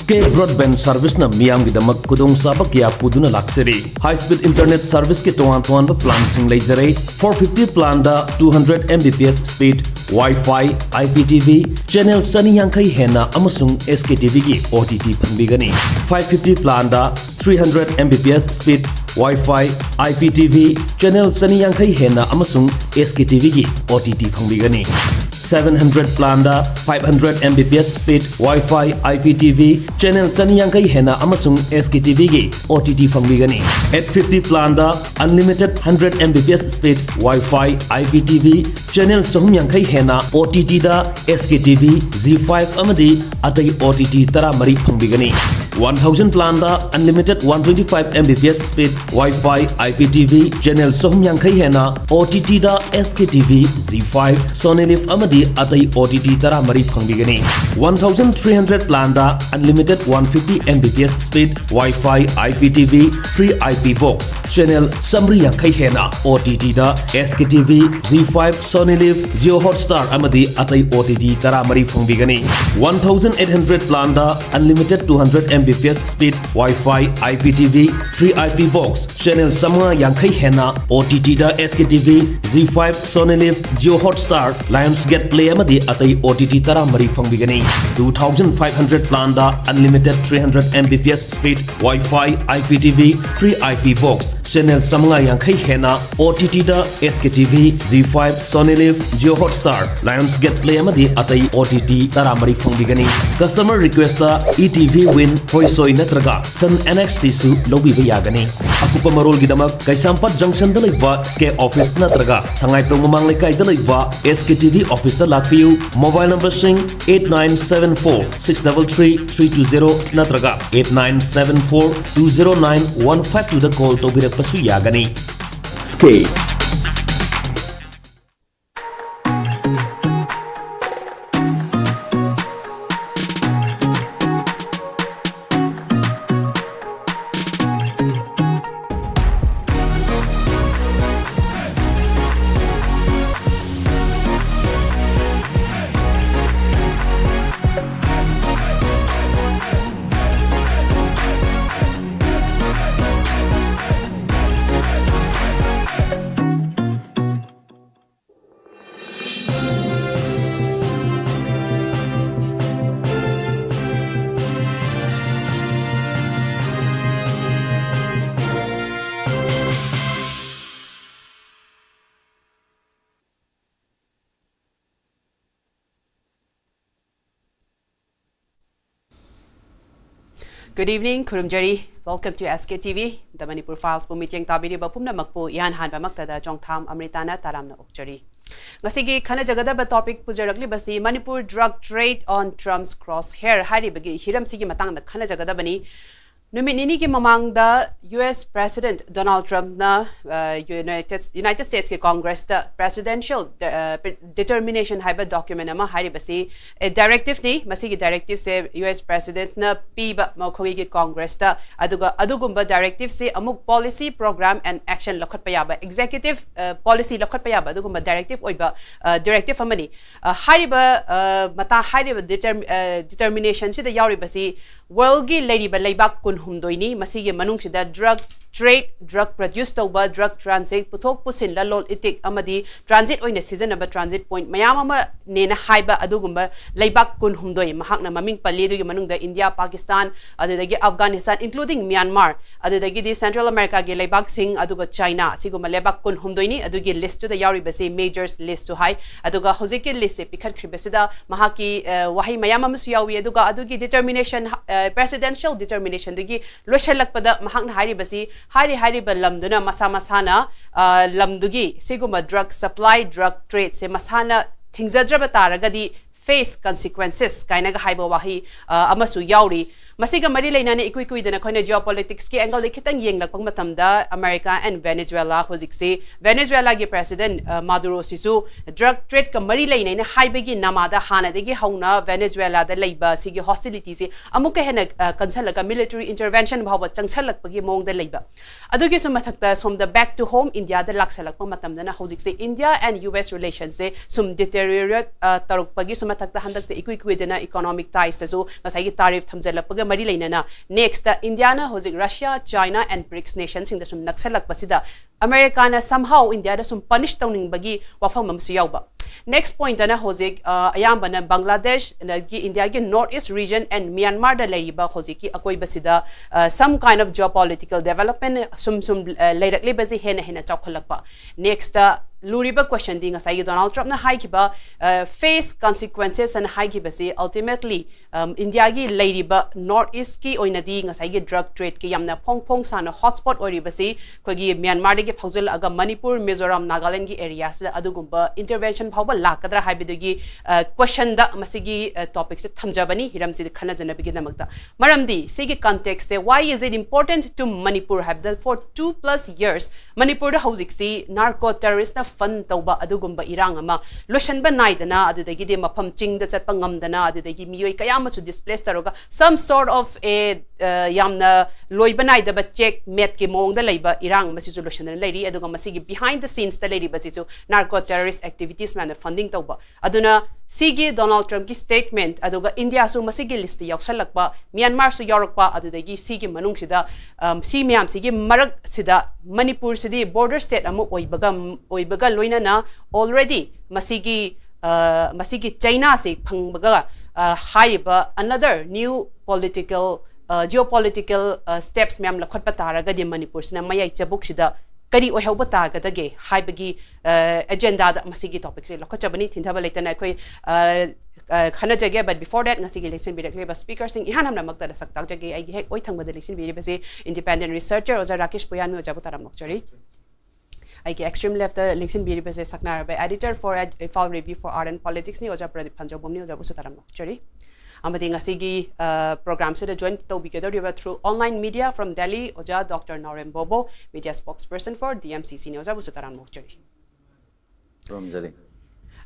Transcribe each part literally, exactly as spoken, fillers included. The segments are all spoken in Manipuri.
K Broadband Service-ꯅ ꯃꯤꯌꯥꯝꯒꯤꯗꯃꯛ ꯈꯨꯗꯣꯡꯆꯥꯕ ꯀꯌꯥ ꯄꯨꯗꯨꯅ ꯂꯥꯛꯆꯔꯤ꯫ High speed internet service-ꯀꯤ ꯇꯣꯉꯥꯟ ꯇꯣꯉꯥꯟꯕ plan-ꯁꯤꯡ ꯂꯩꯖꯔꯦ꯫ Four fifty plan-ꯗ two hundred M B P S speed, Wi-Fi, I P T V, channel ꯆꯅꯤ ꯌꯥꯡꯈꯩ ꯍꯦꯟꯅ ꯑꯃꯁꯨꯡ S K T V-ꯒꯤ O T T ꯐꯪꯕꯤꯒꯅꯤ꯫ Five fifty plan-ꯗ three hundred M B P S speed, Wi-Fi, I P T V, channel ꯆꯅꯤ ꯌꯥꯡꯈꯩ ꯍꯦꯟꯅ ꯑꯃꯁꯨꯡ S K T V-ꯒꯤ O T T ꯐꯪꯕꯤꯒꯅꯤ꯫ Seven hundred plan-ꯗ five hundred M B P S speed, Wi-Fi, I P T V, channel ꯆꯅꯤ ꯌꯥꯡꯈꯩ ꯍꯦꯟꯅ ꯑꯃꯁꯨꯡ S K T V-ꯒꯤ O T T ꯐꯪꯕꯤꯒꯅꯤ꯫ Eight fifty plan-ꯗ unlimited hundred M B P S speed, Wi-Fi, I P T V, channel ꯆꯍꯨꯝ ꯌꯥꯡꯈꯩ ꯍꯦꯟꯅ O T T-ꯗ S K T V, Zee five ꯑꯃꯗꯤ ꯑꯇꯩ O T T ꯇꯔꯥꯃꯔꯤ ꯐꯪꯕꯤꯒꯅꯤ꯫ One thousand plan-ꯗ unlimited one twenty-five M B P S speed, Wi-Fi, I P T V, channel ꯆꯍꯨꯝ ꯌꯥꯡꯈꯩ ꯍꯦꯟꯅ O T T-ꯗ S K T V, Zee five, Sony Liv ꯑꯃꯗꯤ ꯑꯇꯩ O T T ꯇꯔꯥꯃꯔꯤ ꯐꯪꯕꯤꯒꯅꯤ꯫ One thousand three hundred plan-ꯗ unlimited one fifty M B P S speed, Wi-Fi, I P T V, free I P box, channel ꯆꯥꯃꯔꯤ ꯌꯥꯡꯈꯩ ꯍꯦꯟꯅ O T T-ꯗ S K T V, Zee five, Sony Liv, Jio Hotstar ꯑꯃꯗꯤ ꯑꯇꯩ O T T ꯇꯔꯥꯃꯔꯤ ꯐꯪꯕꯤꯒꯅꯤ꯫ One thousand eight hundred plan-ꯗ unlimited two hundred M B P S speed, Wi-Fi, I P T V, free I P box, channel ꯆꯥꯃꯉꯥ ꯌꯥꯡꯈꯩ ꯍꯦꯟꯅ O T T-ꯗ S K T V, Zee five, Sony Liv, Jio Hotstar, Lionsgate Play ꯑꯃꯗꯤ ꯑꯇꯩ O T T ꯇꯔꯥꯃꯔꯤ ꯐꯪꯕꯤꯒꯅꯤ꯫ Two thousand five hundred plan-ꯗ unlimited three hundred M B P S speed, Wi-Fi, I P T V, free I P box, channel ꯆꯥꯃꯉꯥ ꯌꯥꯡꯈꯩ ꯍꯦꯟꯅ O T T-ꯗ S K T V, Zee five, Sony Liv, Jio Hotstar, Lionsgate Play ꯑꯃꯗꯤ ꯑꯇꯩ O T T ꯇꯔꯥꯃꯔꯤ ꯐꯪꯕꯤꯒꯅꯤ꯫ Customer request-ꯇ E T V Win, ꯍꯣꯏꯁꯣꯏ ꯅꯠꯇ꯭ꯔꯒ Sun N X T-ꯁꯨ ꯂꯧꯕꯤꯕ ꯌꯥꯒꯅꯤ꯫ ꯑꯀꯨꯞꯄ ꯃꯔꯣꯜꯒꯤꯗꯃꯛ ꯀꯩꯁꯥꯝꯄꯥꯠ Junction-ꯗ ꯂꯩꯕ S K Office ꯅꯠꯇ꯭ꯔꯒ ꯁꯉꯥꯏꯄ꯭ꯔꯧ ꯃꯃꯥꯡ ꯂꯩꯀꯥꯏꯗ ꯂꯩꯕ S K T V office-ꯇ ꯂꯥꯛꯄꯤꯌꯨ꯫ Mobile number-ꯁꯤꯡ eight nine seven four six double three three two zero ꯅꯠꯇ꯭ꯔꯒ eight nine seven four two zero nine one five two-ꯗ call ꯇꯧꯕꯤꯔꯛꯄꯁꯨ ꯌꯥꯒꯅꯤ꯫ S K Good evening, ꯈꯨꯔꯨꯝꯖꯔꯤ꯫ Welcome to S K T V, The Manipur Files ꯄꯨ ꯃꯤꯠꯌꯦꯡ ꯇꯥꯕꯤꯔꯤꯕ ꯄꯨꯝꯅꯃꯛꯄꯨ ꯏꯍꯥꯟ ꯍꯥꯟꯕꯃꯛꯇꯗ ꯆꯣꯡꯊꯥꯝ ꯑꯃ꯭ꯔꯤꯇꯥꯅ ꯇꯔꯥꯝꯅ ꯑꯣꯛꯆꯔꯤ꯫ ꯉꯁꯤꯒꯤ ꯈꯟꯅꯖꯒꯗꯕ topic ꯄꯨꯖꯔꯛꯂꯤꯕꯁꯤ Manipur drug trade on Trump's crosshair ꯍꯥꯏꯔꯤꯕꯒꯤ ꯍꯤꯔꯝꯁꯤꯒꯤ ꯃꯇꯥꯡꯗ ꯈꯟꯅꯖꯒꯗꯕꯅꯤ꯫ ꯅꯨꯃꯤꯠ ꯅꯤꯅꯤꯒꯤ ꯃꯃꯥꯡꯗ U S President Donald Trumpꯅ, ꯑ, United, United Statesꯀꯤ Congressꯇ Presidential, ꯑ, Determination ꯍꯥꯏꯕ document ꯑꯃ, ꯍꯥꯏꯔꯤꯕꯁꯤ ꯑꯦ, directiveꯅꯤ꯫ ꯃꯁꯤꯒꯤ directiveꯁꯦ U S Presidentꯅ ꯄꯤꯕ ꯃꯈꯣꯏꯒꯤ Congressꯇ, ꯑꯗꯨꯒ ꯑꯗꯨꯒꯨꯝꯕ directiveꯁꯦ ꯑꯃꯨꯛ policy, program and action ꯂꯧꯈꯠꯄ ꯌꯥꯕ, executive, ꯑ, policy ꯂꯧꯈꯠꯄ ꯌꯥꯕ ꯑꯗꯨꯒꯨꯝꯕ directive ꯑꯣꯏꯕ, ꯑ, directive ꯑꯃꯅꯤ꯫ ꯑ, ꯍꯥꯏꯔꯤꯕ, ꯑ, ꯃꯇꯥ-, ꯍꯥꯏꯔꯤꯕ determ-, ꯑ, determinationꯁꯤꯗ ꯌꯥꯎꯔꯤꯕꯁꯤ worldꯒꯤ ꯂꯩꯔꯤꯕ ꯂꯩꯕꯥꯛ ꯀꯨꯟꯍꯨꯝꯗꯣꯏꯅꯤ꯫ ꯃꯁꯤꯒꯤ ꯃꯅꯨꯡꯁꯤꯗ drug trade, drug produce ꯇꯧꯕ, drug transit, ꯄꯨꯊꯣꯛ ꯄꯨꯁꯤꯟ, ꯂꯂꯣꯜ ꯏꯇꯤꯛ ꯑꯃꯗꯤ transit ꯑꯣꯏꯅ ꯁꯤꯖꯤꯟꯅꯕ transit point ꯃꯌꯥꯝ ꯑꯃꯅꯦꯅ ꯍꯥꯏꯕ ꯑꯗꯨꯒꯨꯝꯕ ꯂꯩꯕꯥꯛ ꯀꯨꯟꯍꯨꯝꯗꯣꯏ ꯃꯍꯥꯛꯅ ꯃꯃꯤꯡ ꯄꯜꯂꯤ꯫ ꯑꯗꯨꯒꯤ ꯃꯅꯨꯡꯗ ꯏꯟꯗꯤꯌꯥ, ꯄꯥꯀꯤꯁꯇꯥꯟ, ꯑꯗꯨꯗꯒꯤ ꯑꯐꯒꯥꯅꯤꯁꯇꯥꯟ, including ꯃ꯭ꯌꯥꯟꯃꯥꯔ, ꯑꯗꯨꯗꯒꯤꯗꯤ Central Americaꯒꯤ ꯂꯩꯕꯥꯛꯁꯤꯡ, ꯑꯗꯨꯒ ꯆꯥꯏꯅꯥ, ꯁꯤꯒꯨꯝꯕ ꯂꯩꯕꯥꯛ ꯀꯨꯟꯍꯨꯝꯗꯣꯏꯅꯤ꯫ ꯑꯗꯨꯒꯤ listꯇꯨꯗ ꯌꯥꯎꯔꯤꯕꯁꯤ majors listꯁꯨ ꯍꯥꯏ꯫ ꯑꯗꯨꯒ ꯍꯧꯖꯤꯛꯀꯤ listꯁꯦ ꯄꯤꯈꯠꯈ꯭ꯔꯤꯕꯁꯤꯗ ꯃꯍꯥꯛꯀꯤ, ꯑ, ꯋꯥꯍꯩ ꯃꯌꯥꯝ ꯑꯃꯁꯨ ꯌꯥꯎꯏ꯫ ꯑꯗꯨꯒ ꯑꯗꯨꯒꯤ determination, ꯑ, presidential determinationꯗꯨꯒꯤ ꯂꯣꯏꯁꯤꯜꯂꯛꯄꯗ ꯃꯍꯥꯛꯅ ꯍꯥꯏꯔꯤꯕꯁꯤ, ꯍꯥꯏꯔꯤ ꯍꯥꯏꯔꯤꯕ ꯂꯝꯗꯨꯅ ꯃꯁꯥ ꯃꯁꯥꯅ, ꯑ, ꯂꯝꯗꯨꯒꯤ ꯁꯤꯒꯨꯝꯕ drug supply, drug tradeꯁꯦ ꯃꯁꯥꯅ ꯊꯤꯡꯖꯗ꯭ꯔꯕ ꯇꯥꯔꯒꯗꯤ face consequences ꯀꯥꯏꯅꯒ ꯍꯥꯏꯕ ꯋꯥꯍꯩ, ꯑ, ꯑꯃꯁꯨ ꯌꯥꯎꯔꯤ꯫ ꯃꯁꯤꯒ ꯃꯔꯤ ꯂꯩꯅꯅ ꯏꯀꯨꯏ ꯀꯨꯏꯗꯅ ꯑꯩꯈꯣꯏꯅ geopoliticsꯀꯤ angleꯗꯒꯤ ꯈꯤꯇꯪ ꯌꯦꯡꯂꯛꯄ ꯃꯇꯝꯗ America and Venezuela, ꯍꯧꯖꯤꯛꯁꯤ Venezuelaꯒꯤ President, ꯑ, Maduroꯁꯤꯁꯨ drug tradeꯀ ꯃꯔꯤ ꯂꯩꯅꯩꯅ ꯍꯥꯏꯕꯒꯤ ꯅꯃꯥꯗ ꯍꯥꯟꯅꯗꯒꯤ ꯍꯧꯅ Venezuelaꯗ ꯂꯩꯕ ꯁꯤꯒꯤ hostilityꯁꯦ ꯑꯃꯨꯛꯀ ꯍꯦꯟꯅ, ꯑ, ꯀꯟꯁꯜꯂꯒ military intervention ꯐꯥꯎꯕ ꯆꯪꯁꯜꯂꯛꯄꯒꯤ ꯃꯑꯣꯡꯗ ꯂꯩꯕ꯫ ꯑꯗꯨꯒꯤꯁꯨ ꯃꯊꯛꯇ ꯁꯣꯝꯗ back to home Indiaꯗ ꯂꯥꯛꯁꯜꯂꯛꯄ ꯃꯇꯝꯗꯅ ꯍꯧꯖꯤꯛꯁꯦ India and U S relationꯁꯦ ꯁꯨꯝ deteriorate, ꯑ, ꯇꯧꯔꯛꯄꯒꯤꯁꯨ ꯃꯊꯛꯇ ꯍꯟꯗꯛꯇ ꯏꯀꯨꯏ ꯀꯨꯏꯗꯅ economic tiesꯇꯁꯨ ꯉꯁꯥꯏꯒꯤ tariff ꯊꯝꯖꯤꯜꯂꯛꯄꯒ ꯃꯔꯤ ꯂꯩꯅꯅ next Indiaꯅ ꯍꯧꯖꯤꯛ Russia, China and BRICS nationꯁꯤꯡꯗ ꯁꯨꯝ ꯅꯛꯁꯜꯂꯛꯄꯁꯤꯗ Americaꯅ somehow Indiaꯗ ꯁꯨꯝ punish ꯇꯧꯅꯤꯡꯕꯒꯤ ꯋꯥꯐꯝ ꯑꯃꯁꯨ ꯌꯥꯎꯕ꯫ Next pointꯇꯅ ꯍꯧꯖꯤꯛ, ꯑ, ꯑꯌꯥꯝꯕꯅ ꯕꯪꯒ꯭ꯂꯥꯗꯦꯁ, ꯑꯗꯒꯤ Indiaꯒꯤ North East region and ꯃ꯭ꯌꯥꯟꯃꯥꯔꯗ ꯂꯩꯔꯤꯕ ꯍꯧꯖꯤꯛꯀꯤ ꯑꯀꯣꯏꯕꯁꯤꯗ, ꯑ, some kind of geopolitical development ꯁꯨꯝ ꯁꯨꯝ, ꯑ, ꯂꯩꯔꯛꯂꯤꯕꯁꯤ ꯍꯦꯟꯅ ꯍꯦꯟꯅ ꯆꯥꯎꯈꯠꯂꯛꯄ꯫ Next ꯂꯨꯔꯤꯕ question ꯗꯤ ꯉꯁꯥꯏꯒꯤ ꯗꯣꯅꯥꯜꯗ ꯇ꯭ꯔꯝꯞꯅ ꯍꯥꯏꯈꯤꯕ face consequences ꯑꯅ ꯍꯥꯏꯈꯤꯕꯁꯤ ultimately ꯏꯟꯗꯤꯌꯥꯒꯤ ꯂꯩꯔꯤꯕ ꯅꯣꯔꯠ ꯏꯁꯀꯤ ꯑꯣꯏꯅꯗꯤ ꯉꯁꯥꯏꯒꯤ ꯗ꯭ꯔꯒ ꯇ꯭ꯔꯦꯗꯀꯤ ꯌꯥꯝꯅ ꯐꯣꯡ ꯐꯣꯡ ꯁꯥꯅ ꯍꯣꯠ ꯁ꯭ꯄꯣꯠ ꯑꯣꯏꯔꯤꯕꯁꯤ ꯑꯩꯈꯣꯏꯒꯤ ꯃ꯭ꯌꯥꯟꯃꯥꯔꯗꯒꯤ ꯐꯥꯎꯖꯤꯜꯂꯛꯑꯒ ꯃꯅꯤꯄꯨꯔ, ꯃꯤꯖꯣꯔꯥꯝ, ꯅꯥꯒꯥꯂꯦꯟꯒꯤ ꯑꯦꯔꯤꯌꯥꯁꯤꯗ ꯑꯗꯨꯒꯨꯝꯕ intervention ꯐꯥꯎꯕ ꯂꯥꯛꯀꯗ꯭ꯔꯥ ꯍꯥꯏꯕꯗꯨꯒꯤ ꯀꯣꯏꯁꯟꯗ ꯃꯁꯤꯒꯤ ꯇꯣꯄꯤꯛꯁꯦ ꯊꯝꯖꯕꯅꯤ, ꯍꯤꯔꯝꯁꯤꯗ ꯈꯟꯅꯖꯅꯕꯒꯤꯗꯃꯛꯇ꯫ ꯃꯔꯝꯗꯤ ꯁꯤꯒꯤ context say, why is it important to Manipur ꯍꯥꯏꯕꯗ, for two plus years ꯃꯅꯤꯄꯨꯔꯗ ꯍꯧꯖꯤꯛꯁꯤ ꯅꯥꯔꯀꯣ ꯇꯦꯔꯣꯔꯤꯁꯅ ꯐꯟ ꯇꯧꯕ ꯑꯗꯨꯒꯨꯝꯕ ꯏꯔꯥꯡ ꯑꯃ ꯂꯣꯏꯁꯟꯕ ꯅꯥꯏꯗꯅ, ꯑꯗꯨꯗꯒꯤꯗꯤ ꯃꯐꯝ ꯆꯤꯡꯗ ꯆꯠꯄ ꯉꯝꯗꯅ, ꯑꯗꯨꯗꯒꯤ ꯃꯤꯑꯣꯏ ꯀꯌꯥ ꯑꯃꯁꯨ ꯗꯤꯁꯄ꯭ꯂꯦꯁ ꯇꯧꯔꯒ some sort of a ꯌꯥꯝꯅ ꯂꯣꯏꯕ ꯅꯥꯏꯗꯕ ꯆꯦꯛ ꯃꯦꯠꯀꯤ ꯃꯑꯣꯡꯗ ꯂꯩꯕ ꯏꯔꯥꯡ ꯑꯃꯁꯤꯁꯨ ꯂꯣꯏꯁꯤꯟꯗꯅ ꯂꯩꯔꯤ꯫ ꯑꯗꯨꯒ ꯃꯁꯤꯒꯤ behind the scenes ꯇ ꯂꯩꯔꯤꯕꯁꯤꯁꯨ ꯅꯥꯔꯀꯣ ꯇꯦꯔꯣꯔꯤꯁ ꯑꯦꯛꯇꯤꯚꯤꯇꯤꯁ ꯃꯌꯥꯝꯅ ꯐꯟꯗꯤꯡ ꯇꯧꯕ꯫ ꯑꯗꯨꯅ ꯁꯤꯒꯤ ꯗꯣꯅꯥꯜꯗ ꯇ꯭ꯔꯝꯞꯀꯤ ꯁ꯭ꯇꯦꯠꯃꯦꯟꯠ, ꯑꯗꯨꯒ ꯏꯟꯗꯤꯌꯥꯁꯨ ꯃꯁꯤꯒꯤ ꯂꯤꯁꯇ ꯌꯥꯎꯁꯜꯂꯛꯄ, ꯃ꯭ꯌꯥꯟꯃꯥꯔꯁꯨ ꯌꯥꯎꯔꯛꯄ, ꯑꯗꯨꯗꯒꯤ ꯁꯤꯒꯤ ꯃꯅꯨꯡꯁꯤꯗ, ꯑꯝ, ꯁꯤ ꯃꯌꯥꯝꯁꯤꯒꯤ ꯃꯔꯛꯁꯤꯗ ꯃꯅꯤꯄꯨꯔꯁꯤꯗꯤ ꯕꯣꯔꯗꯔ ꯁ꯭ꯇꯦꯠ ꯑꯃ ꯑꯣꯏꯕꯒ, ꯑꯣꯏꯕꯒ ꯂꯣꯏꯅꯅ already ꯃꯁꯤꯒꯤ, ꯑ, ꯃꯁꯤꯒꯤ ꯆꯩꯅꯥꯁꯤ ꯐꯪꯕꯒ, ꯑ, ꯍꯥꯏꯔꯤꯕ another new political, ꯑ, geopolitical, ꯑ, steps ꯃꯌꯥꯝ ꯂꯧꯈꯠꯄ ꯇꯥꯔꯒꯗꯤ ꯃꯅꯤꯄꯨꯔꯁꯤꯅ ꯃꯌꯥꯏ ꯆꯕꯨꯛꯁꯤꯗ ꯀꯔꯤ ꯑꯣꯏꯍꯧꯕ ꯇꯥꯒꯗꯒꯦ ꯍꯥꯏꯕꯒꯤ ꯑꯦꯖꯦꯟꯗꯥꯗ ꯃꯁꯤꯒꯤ ꯇꯣꯄꯤꯛꯁꯦ ꯂꯧꯈꯠꯆꯕꯅꯤ꯫ ꯊꯤꯡꯊꯕ ꯂꯩꯇꯅ ꯑꯩꯈꯣꯏ, ꯑ, ꯑ, ꯈꯟꯅꯖꯒꯦ꯫ But before that, ꯉꯁꯤꯒꯤ ꯂꯦꯡꯁꯤꯟꯕꯤꯔꯛꯂꯤꯕ ꯁ꯭ꯄꯤꯀꯔꯁꯤꯡ ꯏꯍꯥꯟ ꯍꯥꯟꯅꯃꯛꯇꯗ ꯁꯛ ꯇꯥꯛꯆꯒꯦ꯫ ꯑꯩꯒꯤ ꯍꯦꯛ ꯑꯣꯏ ꯊꯪꯕꯗ ꯂꯦꯡꯁꯤꯟꯕꯤꯔꯤꯕꯁꯤ ꯏꯟꯗꯤꯄꯦꯟꯗꯦꯟꯠ ꯔꯤꯁꯔꯆꯔ ꯑꯣꯖꯥ ꯔꯥꯀꯦꯁ ꯄꯨꯌꯥꯟꯃꯤ ꯑꯣꯖꯥꯕꯨ ꯇꯔꯥꯝꯅ ꯑꯣꯛꯆꯔꯤ꯫ ꯑꯩꯒꯤ ꯑꯦꯛꯁꯇ꯭ꯔꯤꯝ ꯂꯦꯐꯇ ꯂꯦꯡꯁꯤꯟꯕꯤꯔꯤꯕꯁꯦ ꯁꯛꯅꯥꯏꯔꯕ editor for Imphal Review for Art and Politics ꯅꯤ, ꯑꯣꯖꯥ ꯄ꯭ꯔꯗꯤꯞ ꯐꯟꯖꯧꯕꯝꯅꯤ꯫ ꯑꯣꯖꯥꯕꯨꯁꯨ ꯇꯔꯥꯝꯅ ꯑꯣꯛꯆꯔꯤ꯫ ꯑꯃꯗꯤ ꯉꯁꯤꯒꯤ, ꯑ, ꯄ꯭ꯔꯣꯒ꯭ꯔꯥꯝꯁꯤꯗ ꯖꯣꯏꯟ ꯇꯧꯕꯤꯒꯗꯧꯔꯤꯕ through online media from Delhi ꯑꯣꯖꯥ doctor Naorem Bobo, media spokesperson for D M C C ꯅꯤ꯫ ꯑꯣꯖꯥꯕꯨꯁꯨ ꯇꯔꯥꯝꯅ ꯑꯣꯛꯆꯔꯤ꯫ ꯈꯨꯔꯨꯝꯖꯔꯤ꯫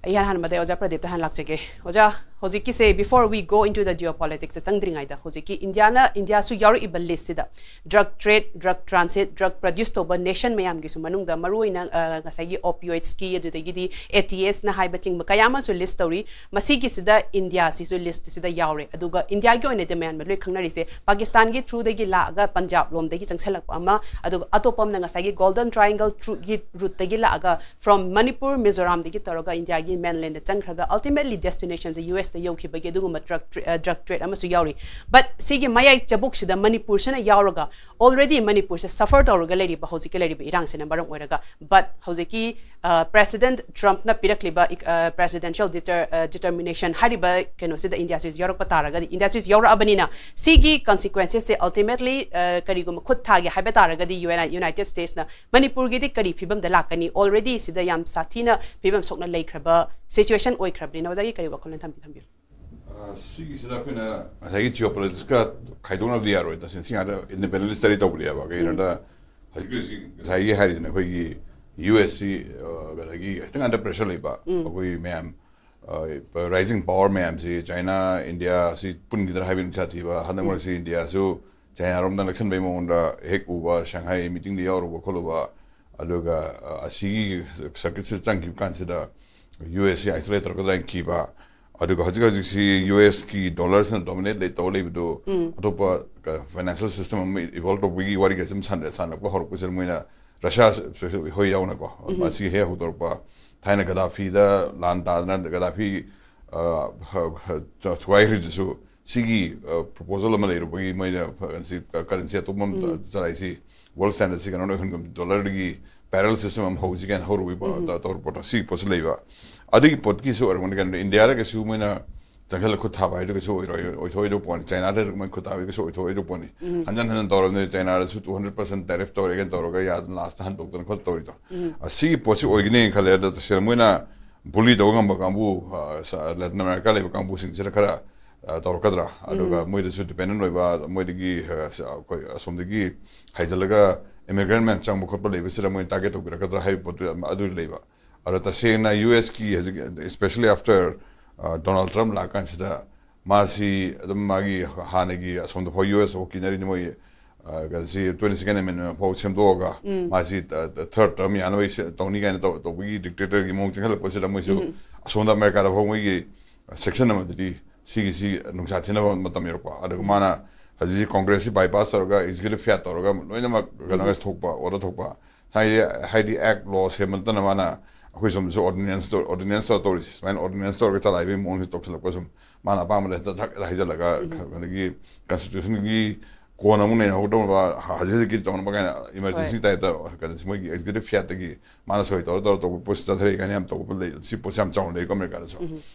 ꯑꯩ ꯏꯍꯥꯟ ꯍꯥꯟꯕꯗ ꯑꯣꯖꯥ ꯄ꯭ꯔꯗꯤꯞꯇ ꯍꯥꯟꯅ ꯂꯥꯛꯆꯒꯦ꯫ ꯑꯣꯖꯥ, ꯍꯧꯖꯤꯛꯀꯤꯁꯦ, before we go into the geopolitics ꯆꯪꯗ꯭ꯔꯤꯉꯩꯗ, ꯍꯧꯖꯤꯛꯀꯤ ꯏꯟꯗꯤꯌꯥꯅ, ꯏꯟꯗꯤꯌꯥꯁꯨ ꯌꯥꯎꯔꯛꯏꯕ ꯂꯤꯁꯁꯤꯗ drug trade, drug transit, drug produce ꯇꯧꯕ ꯅꯦꯁꯟ ꯃꯌꯥꯝꯒꯤꯁꯨ ꯃꯅꯨꯡꯗ ꯃꯔꯨꯑꯣꯏꯅ, ꯑ, ꯉꯁꯥꯏꯒꯤ opioidsꯀꯤ, ꯑꯗꯨꯗꯒꯤꯗꯤ A T Sꯅ ꯍꯥꯏꯕꯆꯤꯡꯕ ꯀꯌꯥ ꯑꯃꯁꯨ ꯂꯤꯁ ꯇꯧꯔꯤ꯫ ꯃꯁꯤꯒꯤꯁꯤꯗ ꯏꯟꯗꯤꯌꯥꯁꯤꯁꯨ ꯂꯤꯁꯁꯤꯗ ꯌꯥꯎꯔꯦ꯫ ꯑꯗꯨꯒ ꯏꯟꯗꯤꯌꯥꯒꯤ ꯑꯣꯏꯅꯗꯤ ꯃꯌꯥꯝꯅ ꯂꯣꯏ ꯈꯪꯅꯔꯤꯁꯦ ꯄꯥꯀꯤꯁꯇꯥꯟꯒꯤ ꯊ꯭ꯔꯨꯗꯒꯤ ꯂꯥꯛꯑꯒ ꯄꯟꯖꯥꯕ ꯂꯣꯝꯗꯒꯤ ꯆꯪꯁꯜꯂꯛꯄ ꯑꯃ, ꯑꯗꯨꯒ ꯑꯇꯣꯞꯄ ꯑꯃꯅ ꯉꯁꯥꯏꯒꯤ Golden Triangleꯒꯤ ꯔꯨꯠꯇꯒꯤ ꯂꯥꯛꯑꯒ from ꯃꯅꯤꯄꯨꯔ, ꯃꯤꯖꯣꯔꯥꯝꯗꯒꯤ ꯇꯧꯔꯒ ꯏꯟꯗꯤꯌꯥꯒꯤ mainlandꯗ ꯆꯪꯈ꯭ꯔꯒ ultimately destinationꯁꯦ U S ꯇ ꯌꯧꯈꯤꯕꯒꯤ ꯑꯗꯨꯒꯨꯝꯕ drug tra-, ꯑ, drug trade ꯑꯃꯁꯨ ꯌꯥꯎꯔꯤ꯫ But ꯁꯤꯒꯤ ꯃꯌꯥꯏ ꯆꯕꯨꯛꯁꯤꯗ ꯃꯅꯤꯄꯨꯔꯁꯤꯅ ꯌꯥꯎꯔꯒ already ꯃꯅꯤꯄꯨꯔꯁꯦ suffer ꯇꯧꯔꯒ ꯂꯩꯔꯤꯕ ꯍꯧꯖꯤꯛꯀꯤ ꯂꯩꯔꯤꯕ ꯏꯔꯥꯡꯁꯤꯅ ꯃꯔꯝ ꯑꯣꯏꯔꯒ, but ꯍꯧꯖꯤꯛꯀꯤ ꯄ꯭ꯔꯦꯁꯤꯗꯦꯟꯠ ꯇ꯭ꯔꯝꯞꯅ ꯄꯤꯔꯛꯂꯤꯕ ꯄ꯭ꯔꯦꯁꯤꯗꯦꯟꯁꯤꯌꯦꯜ ꯗꯤꯇꯔ ꯗꯤꯇꯔꯃꯤꯅꯦꯁꯟ ꯍꯥꯏꯔꯤꯕ ꯀꯩꯅꯣꯁꯤꯗ ꯏꯟꯗꯤꯌꯥꯁꯤ ꯌꯥꯎꯔꯛꯄ ꯇꯥꯔꯒꯗꯤ, ꯏꯟꯗꯤꯌꯥꯁꯤ ꯌꯥꯎꯔꯛꯑꯕꯅꯤꯅ, ꯁꯤꯒꯤ ꯀꯟꯁꯤꯀ꯭ꯋꯦꯟꯁꯦꯁꯁꯦ ꯑꯜꯇꯤꯃꯦꯠꯂꯤ ꯀꯔꯤꯒꯨꯝꯕ ꯈꯨꯠ ꯊꯥꯒꯦ ꯍꯥꯏꯕ ꯇꯥꯔꯒꯗꯤ, ꯌꯨ ꯑꯦꯟ ꯌꯨꯅꯥꯏꯇꯦꯗ ꯁ꯭ꯇꯦꯠꯁꯅ ꯃꯅꯤꯄꯨꯔꯒꯤꯗꯤ ꯀꯔꯤ ꯐꯤꯕꯝꯗ ꯂꯥꯛꯀꯅꯤ? ꯑꯣꯜꯔꯦꯗꯤ ꯁꯤꯗ ꯌꯥꯝ ꯁꯥꯊꯤꯅ ꯐꯤꯕꯝ ꯁꯣꯛꯅ ꯂꯩꯈ꯭ꯔꯕ ꯁꯤꯆꯨꯋꯦꯁꯟ ꯑꯣꯏꯈ꯭ꯔꯕꯅꯤꯅ꯫ ꯑꯣꯖꯥꯒꯤ ꯀꯔꯤ ꯋꯥꯈꯜꯂꯣꯟ ꯊꯝꯕꯤ ꯊꯝꯕꯤꯌꯨ? ꯁꯤꯒꯤꯁꯤꯗ ꯑꯩꯈꯣꯏꯅ ꯉꯁꯥꯏꯒꯤ ꯖꯤꯑꯣ ꯄꯣꯂꯤꯇꯤꯛꯁꯀ ꯈꯥꯏꯗꯣꯛꯅꯕꯗꯤ ꯌꯥꯔꯣꯏ꯫ ꯇꯁꯦꯡꯅ ꯁꯤ ꯉꯥꯛꯇ ꯏꯟꯗꯤꯄꯦꯟꯗꯦꯟ ꯁ꯭ꯇꯗꯤ ꯇꯧꯕꯅꯦꯕ꯫ ꯀꯩꯒꯤꯅꯣꯗ ꯍꯧꯖꯤꯛ ꯍꯧꯖꯤꯛ ꯉꯁꯥꯏꯒꯤ ꯍꯥꯏꯔꯤꯗꯅ ꯑꯩꯈꯣꯏꯒꯤ ꯌꯨ ꯑꯦꯁ ꯁꯤ ꯀꯩꯅꯣꯒꯤ ꯈꯤꯇꯪ ꯑꯟꯗꯔ ꯄ꯭ꯔꯦꯁꯔ ꯂꯩꯕ, ꯑꯩꯈꯣꯏ ꯃꯌꯥꯝ ꯔꯥꯏꯖꯤꯡ ꯄꯥꯋꯔ ꯃꯌꯥꯝꯁꯤ, ꯆꯥꯏꯅꯥ, ꯏꯟꯗꯤꯌꯥ ꯁꯤ ꯄꯨꯟꯈꯤꯗ꯭ꯔꯥ ꯍꯥꯏꯕꯒꯤ ꯅꯨꯡꯁꯥ ꯊꯤꯕ꯫ ꯍꯟꯗꯛ ꯃꯔꯛꯁꯤ ꯏꯟꯗꯤꯌꯥꯁꯨ ꯆꯥꯏꯅꯥꯔꯣꯝꯗ ꯅꯛꯁꯟꯕꯒꯤ ꯃꯑꯣꯡꯗ ꯍꯦꯛ ꯎꯕ, ꯁꯪꯍꯥꯏ ꯃꯤꯇꯤꯡꯗ ꯌꯥꯎꯔꯨꯕ ꯈꯣꯠꯂꯨꯕ, ꯑꯗꯨꯒ ꯑꯁꯤꯒꯤ ꯁꯔꯀ꯭ꯌꯨꯠꯁꯤꯗ ꯆꯪꯈꯤꯕ ꯀꯥꯟꯁꯤꯗ ꯌꯨ ꯑꯦꯁ ꯁꯤ ꯑꯥꯏꯁꯣꯂꯦꯠ ꯇꯧꯔꯛꯀꯗ꯭ꯔꯥ ꯍꯥꯏꯅ ꯀꯤꯕ꯫ ꯑꯗꯨꯒ ꯍꯧꯖꯤꯛ ꯍꯧꯖꯤꯛꯁꯤ ꯌꯨ ꯑꯦꯁꯀꯤ ꯗꯣꯂꯔꯁꯤꯅ ꯗꯣꯃꯤꯅꯦꯠ ꯇꯧꯔ ꯂꯩꯕꯗꯨ, ꯑꯇꯣꯞꯄ ꯐꯥꯏꯅꯥꯟꯁꯤꯌꯦꯜ ꯁꯤꯁꯇꯦꯝ ꯑꯃ ꯏꯚꯣꯜꯕ ꯇꯧꯕꯒꯤ ꯋꯥꯔꯤ ꯀꯩꯁꯨ ꯁꯥꯟꯅ ꯁꯥꯟꯅꯔꯛꯄ ꯍꯧꯔꯛꯄꯁꯤꯗ ꯃꯣꯏꯅ ꯔꯁꯤꯌꯥ ꯍꯣꯏ ꯌꯥꯎꯅꯀꯣ, ꯃꯁꯤ ꯍꯦꯛ ꯍꯧꯗꯣꯔꯛꯄ꯫ ꯊꯥꯏꯅ ꯒꯗꯥꯐꯤꯗ ꯂꯥꯟ ꯇꯥꯗꯅ ꯒꯗꯥꯐꯤ ꯊꯨꯒꯥꯏꯈ꯭ꯔꯤꯗꯨꯁꯨ ꯁꯤꯒꯤ ꯄ꯭ꯔꯣꯄꯣꯖꯦꯜ ꯑꯃ ꯂꯩꯔꯨꯕꯒꯤ ꯃꯣꯏꯅ ꯀꯔꯦꯟꯁꯤ ꯀꯔꯦꯟꯁꯤ ꯑꯇꯣꯞꯄ ꯑꯃ ꯆꯂꯥꯏꯁꯤ, ꯋꯥꯔꯜ ꯁ꯭ꯇꯦꯟꯗꯔꯗꯁꯤ ꯀꯩꯅꯣ ꯑꯣꯏꯍꯟꯒꯨꯝ, ꯗꯣꯂꯔꯗꯒꯤ ꯄꯦꯔꯦꯂꯦꯜ ꯁꯤꯁꯇꯦꯝ ꯑꯃ ꯍꯧꯁꯤ ꯀꯥꯏꯅ ꯍꯧꯔꯨꯕꯒꯤ ꯄꯣꯠ, ꯇꯧꯔ ꯄꯣꯠꯇꯣ ꯁꯤꯒꯤ ꯄꯣꯠꯁꯤ ꯂꯩꯕ꯫ ꯑꯗꯨꯒꯤ ꯄꯣꯠꯀꯤꯁꯨ ꯑꯣꯏꯔꯝꯒꯅꯤ ꯀꯩꯅꯣ, ꯏꯟꯗꯤꯌꯥꯗ ꯀꯩꯁꯨ ꯃꯣꯏꯅ ꯆꯪꯁꯤꯜꯂ ꯈꯨꯠ ꯊꯥꯕ ꯍꯥꯏꯗꯨ ꯀꯩꯁꯨ ꯑꯣꯏꯔꯣꯏ, ꯑꯣꯏꯊꯣꯛꯑꯣꯏꯗꯧ ꯄꯣꯠꯅꯤ꯫ ꯆꯥꯏꯅꯥꯗ ꯃꯣꯏ ꯈꯨꯠ ꯊꯥꯕ ꯀꯩꯁꯨ ꯑꯣꯏꯊꯣꯛꯑꯣꯏꯗꯧ ꯄꯣꯠꯅꯤ꯫ ꯍꯟꯖꯟ ꯍꯟꯖꯟ ꯇꯧꯔꯕꯅꯤꯅ ꯆꯥꯏꯅꯥꯗꯁꯨ ꯇꯨ ꯍꯟꯗ꯭ꯔꯦꯠ ꯄꯔꯁꯦꯟ ꯇꯦꯔꯤꯐ ꯇꯧꯔꯦ ꯀꯥꯏꯅ ꯇꯧꯔꯒ ꯌꯥꯗꯅ ꯂꯥꯁꯇ ꯍꯟꯗꯣꯛꯇꯅ ꯈꯣꯠ ꯇꯧꯔꯤꯗꯣ꯫ ꯑꯁꯤꯒꯤ ꯄꯣꯠꯁꯤ ꯑꯣꯏꯒꯅꯤ ꯈꯜꯂꯦ꯫ ꯑꯗ ꯇꯁꯦꯡꯅ ꯃꯣꯏꯅ ꯕꯨꯂꯤ ꯇꯧꯕ ꯉꯝꯕ ꯀꯥꯡꯕꯨ, ꯂꯦꯇꯤꯟ ꯑꯃꯦꯔꯤꯀꯥ ꯂꯩꯕ ꯀꯥꯡꯕꯨꯁꯤꯡꯁꯤꯗ ꯈꯔ ꯇꯧꯔꯛꯀꯗ꯭ꯔꯥ? ꯑꯗꯨꯒ ꯃꯣꯏꯗꯁꯨ ꯗꯤꯄꯦꯟꯗꯦꯟ ꯑꯣꯏꯕ, ꯃꯣꯏꯗꯒꯤ ꯑꯩꯈꯣꯏ ꯑꯁꯣꯝꯗꯒꯤ ꯍꯥꯏꯖꯤꯜꯂꯒ ꯏꯃꯤꯒ꯭ꯔꯦꯟ ꯃꯌꯥꯝ ꯆꯪꯕ ꯈꯣꯠꯄ ꯂꯩꯕꯁꯤꯗ ꯃꯣꯏ ꯇꯥꯔꯒꯦꯠ ꯇꯧꯕꯤꯔꯛꯀꯗ꯭ꯔꯥ ꯍꯥꯏꯕ ꯄꯣꯠꯇꯨ ꯑꯗꯨ ꯂꯩꯕ꯫ ꯑꯗꯣ ꯇꯁꯦꯡꯅ ꯌꯨ ꯑꯦꯁꯀꯤ ꯍꯧꯖꯤꯛ, especially after Donald Trump ꯂꯥꯛꯀꯥꯟꯁꯤꯗ, ꯃꯥꯁꯤ ꯑꯗꯨꯝ ꯃꯥꯒꯤ ꯍꯥꯟꯅꯒꯤ ꯑꯁꯣꯝꯗ ꯐꯥꯎ ꯌꯨ ꯑꯦꯁ ꯐꯥꯎ ꯀꯤꯅꯔꯤꯅꯤ ꯃꯣꯏ, ꯀꯩꯅꯣꯁꯤ ꯇ꯭ꯋꯦꯟꯇꯤ ꯁꯦꯀꯦꯟ ꯑꯦꯃꯦꯟꯃꯦꯟ ꯐꯥꯎ ꯁꯦꯝꯗꯣꯛꯑꯒ ꯃꯥꯁꯤ ꯊꯔꯗ ꯇꯔꯝ ꯌꯥꯅꯕ ꯇꯧꯅꯤ ꯀꯥꯏꯅ ꯇꯧꯕꯒꯤ ꯗꯤꯛꯇꯦꯇꯔꯒꯤ ꯃꯑꯣꯡ ꯆꯪꯁꯤꯜꯂꯛꯄꯁꯤꯗ ꯃꯣꯏꯁꯨ ꯑꯁꯣꯝꯗ ꯑꯃꯦꯔꯤꯀꯥꯗ ꯐꯥꯎ ꯃꯣꯏꯒꯤ ꯁꯦꯛꯁꯟ ꯑꯃꯗꯗꯤ ꯁꯤꯒꯤꯁꯤ ꯅꯨꯡꯁꯥ ꯊꯤꯅꯕ ꯃꯇꯝ ꯌꯧꯔꯛꯄ꯫ ꯑꯗꯨꯒ ꯃꯥꯅ ꯍꯧꯖꯤꯛ ꯀꯣꯡꯒ꯭ꯔꯦꯁꯁꯤ ꯕꯥꯏꯄꯥꯁ ꯇꯧꯔꯒ ꯑꯦꯛꯖꯤꯀ꯭ꯌꯨꯇꯤꯚ ꯐꯤꯌꯥꯠ ꯇꯧꯔꯒ ꯂꯣꯏꯅꯃꯛ ꯀꯩꯅꯣ ꯊꯣꯛꯄ, ꯑꯣꯔꯗꯔ ꯊꯣꯛꯄ꯫ ꯍꯥꯏꯗꯤ, ꯍꯥꯏꯗꯤ ꯑꯦꯛ ꯂꯣ ꯁꯦꯝꯕ ꯅꯠꯇꯅ ꯃꯥꯅ ꯑꯩꯈꯣꯏ ꯁꯣꯝꯗꯁꯨ ꯑꯣꯔꯗꯤꯅꯦꯟꯁ, ꯑꯣꯔꯗꯤꯅꯦꯟꯁ ꯇꯧꯔ ꯇꯧꯔꯤꯁꯦ, ꯁꯨꯃꯥꯏꯅ ꯑꯣꯔꯗꯤꯅꯦꯟꯁ ꯇꯧꯔꯒ ꯆꯂꯥꯏꯕꯒꯤ ꯃꯑꯣꯡꯁꯦ ꯇꯧꯁꯤꯜꯂꯛꯄ ꯁꯨꯝ ꯃꯥꯅ ꯑꯄꯥꯝꯕꯗ ꯍꯦꯛꯇ ꯊꯛ ꯍꯦꯛꯇ ꯍꯥꯏꯖꯤꯜꯂꯒ ꯑꯗꯒꯤ ꯀꯟꯁꯇꯤꯇ꯭ꯌꯨꯁꯟꯒꯤ ꯀꯣꯟꯅ ꯑꯃꯨꯛ ꯅꯩꯅꯍꯧꯗꯧꯅꯕ, ꯍ-, ꯍꯧꯖꯤꯛ ꯍꯧꯖꯤꯛꯀꯤ ꯇꯧꯅꯕ ꯀꯥꯏꯅ emergency ꯍꯣꯏ꯫ Type ꯇ, ꯀꯩꯅꯣꯁꯤ ꯃꯣꯏꯒꯤ executive fiat ꯇꯒꯤ ꯃꯥꯅ ꯁꯣꯏ ꯇꯧꯔ ꯇꯧꯔ ꯇꯧꯕ ꯄꯣꯠꯁꯤ ꯆꯠꯊꯔꯛꯏ ꯀꯥꯏꯅ ꯌꯥꯝ ꯇꯧꯕ ꯂꯩ꯫ ꯁꯤ ꯄꯣꯠꯁꯤ ꯌꯥꯝ ꯆꯥꯎꯅ ꯂꯩꯀꯣ ꯑꯃꯦꯔꯤꯀꯥꯗꯁꯨ꯫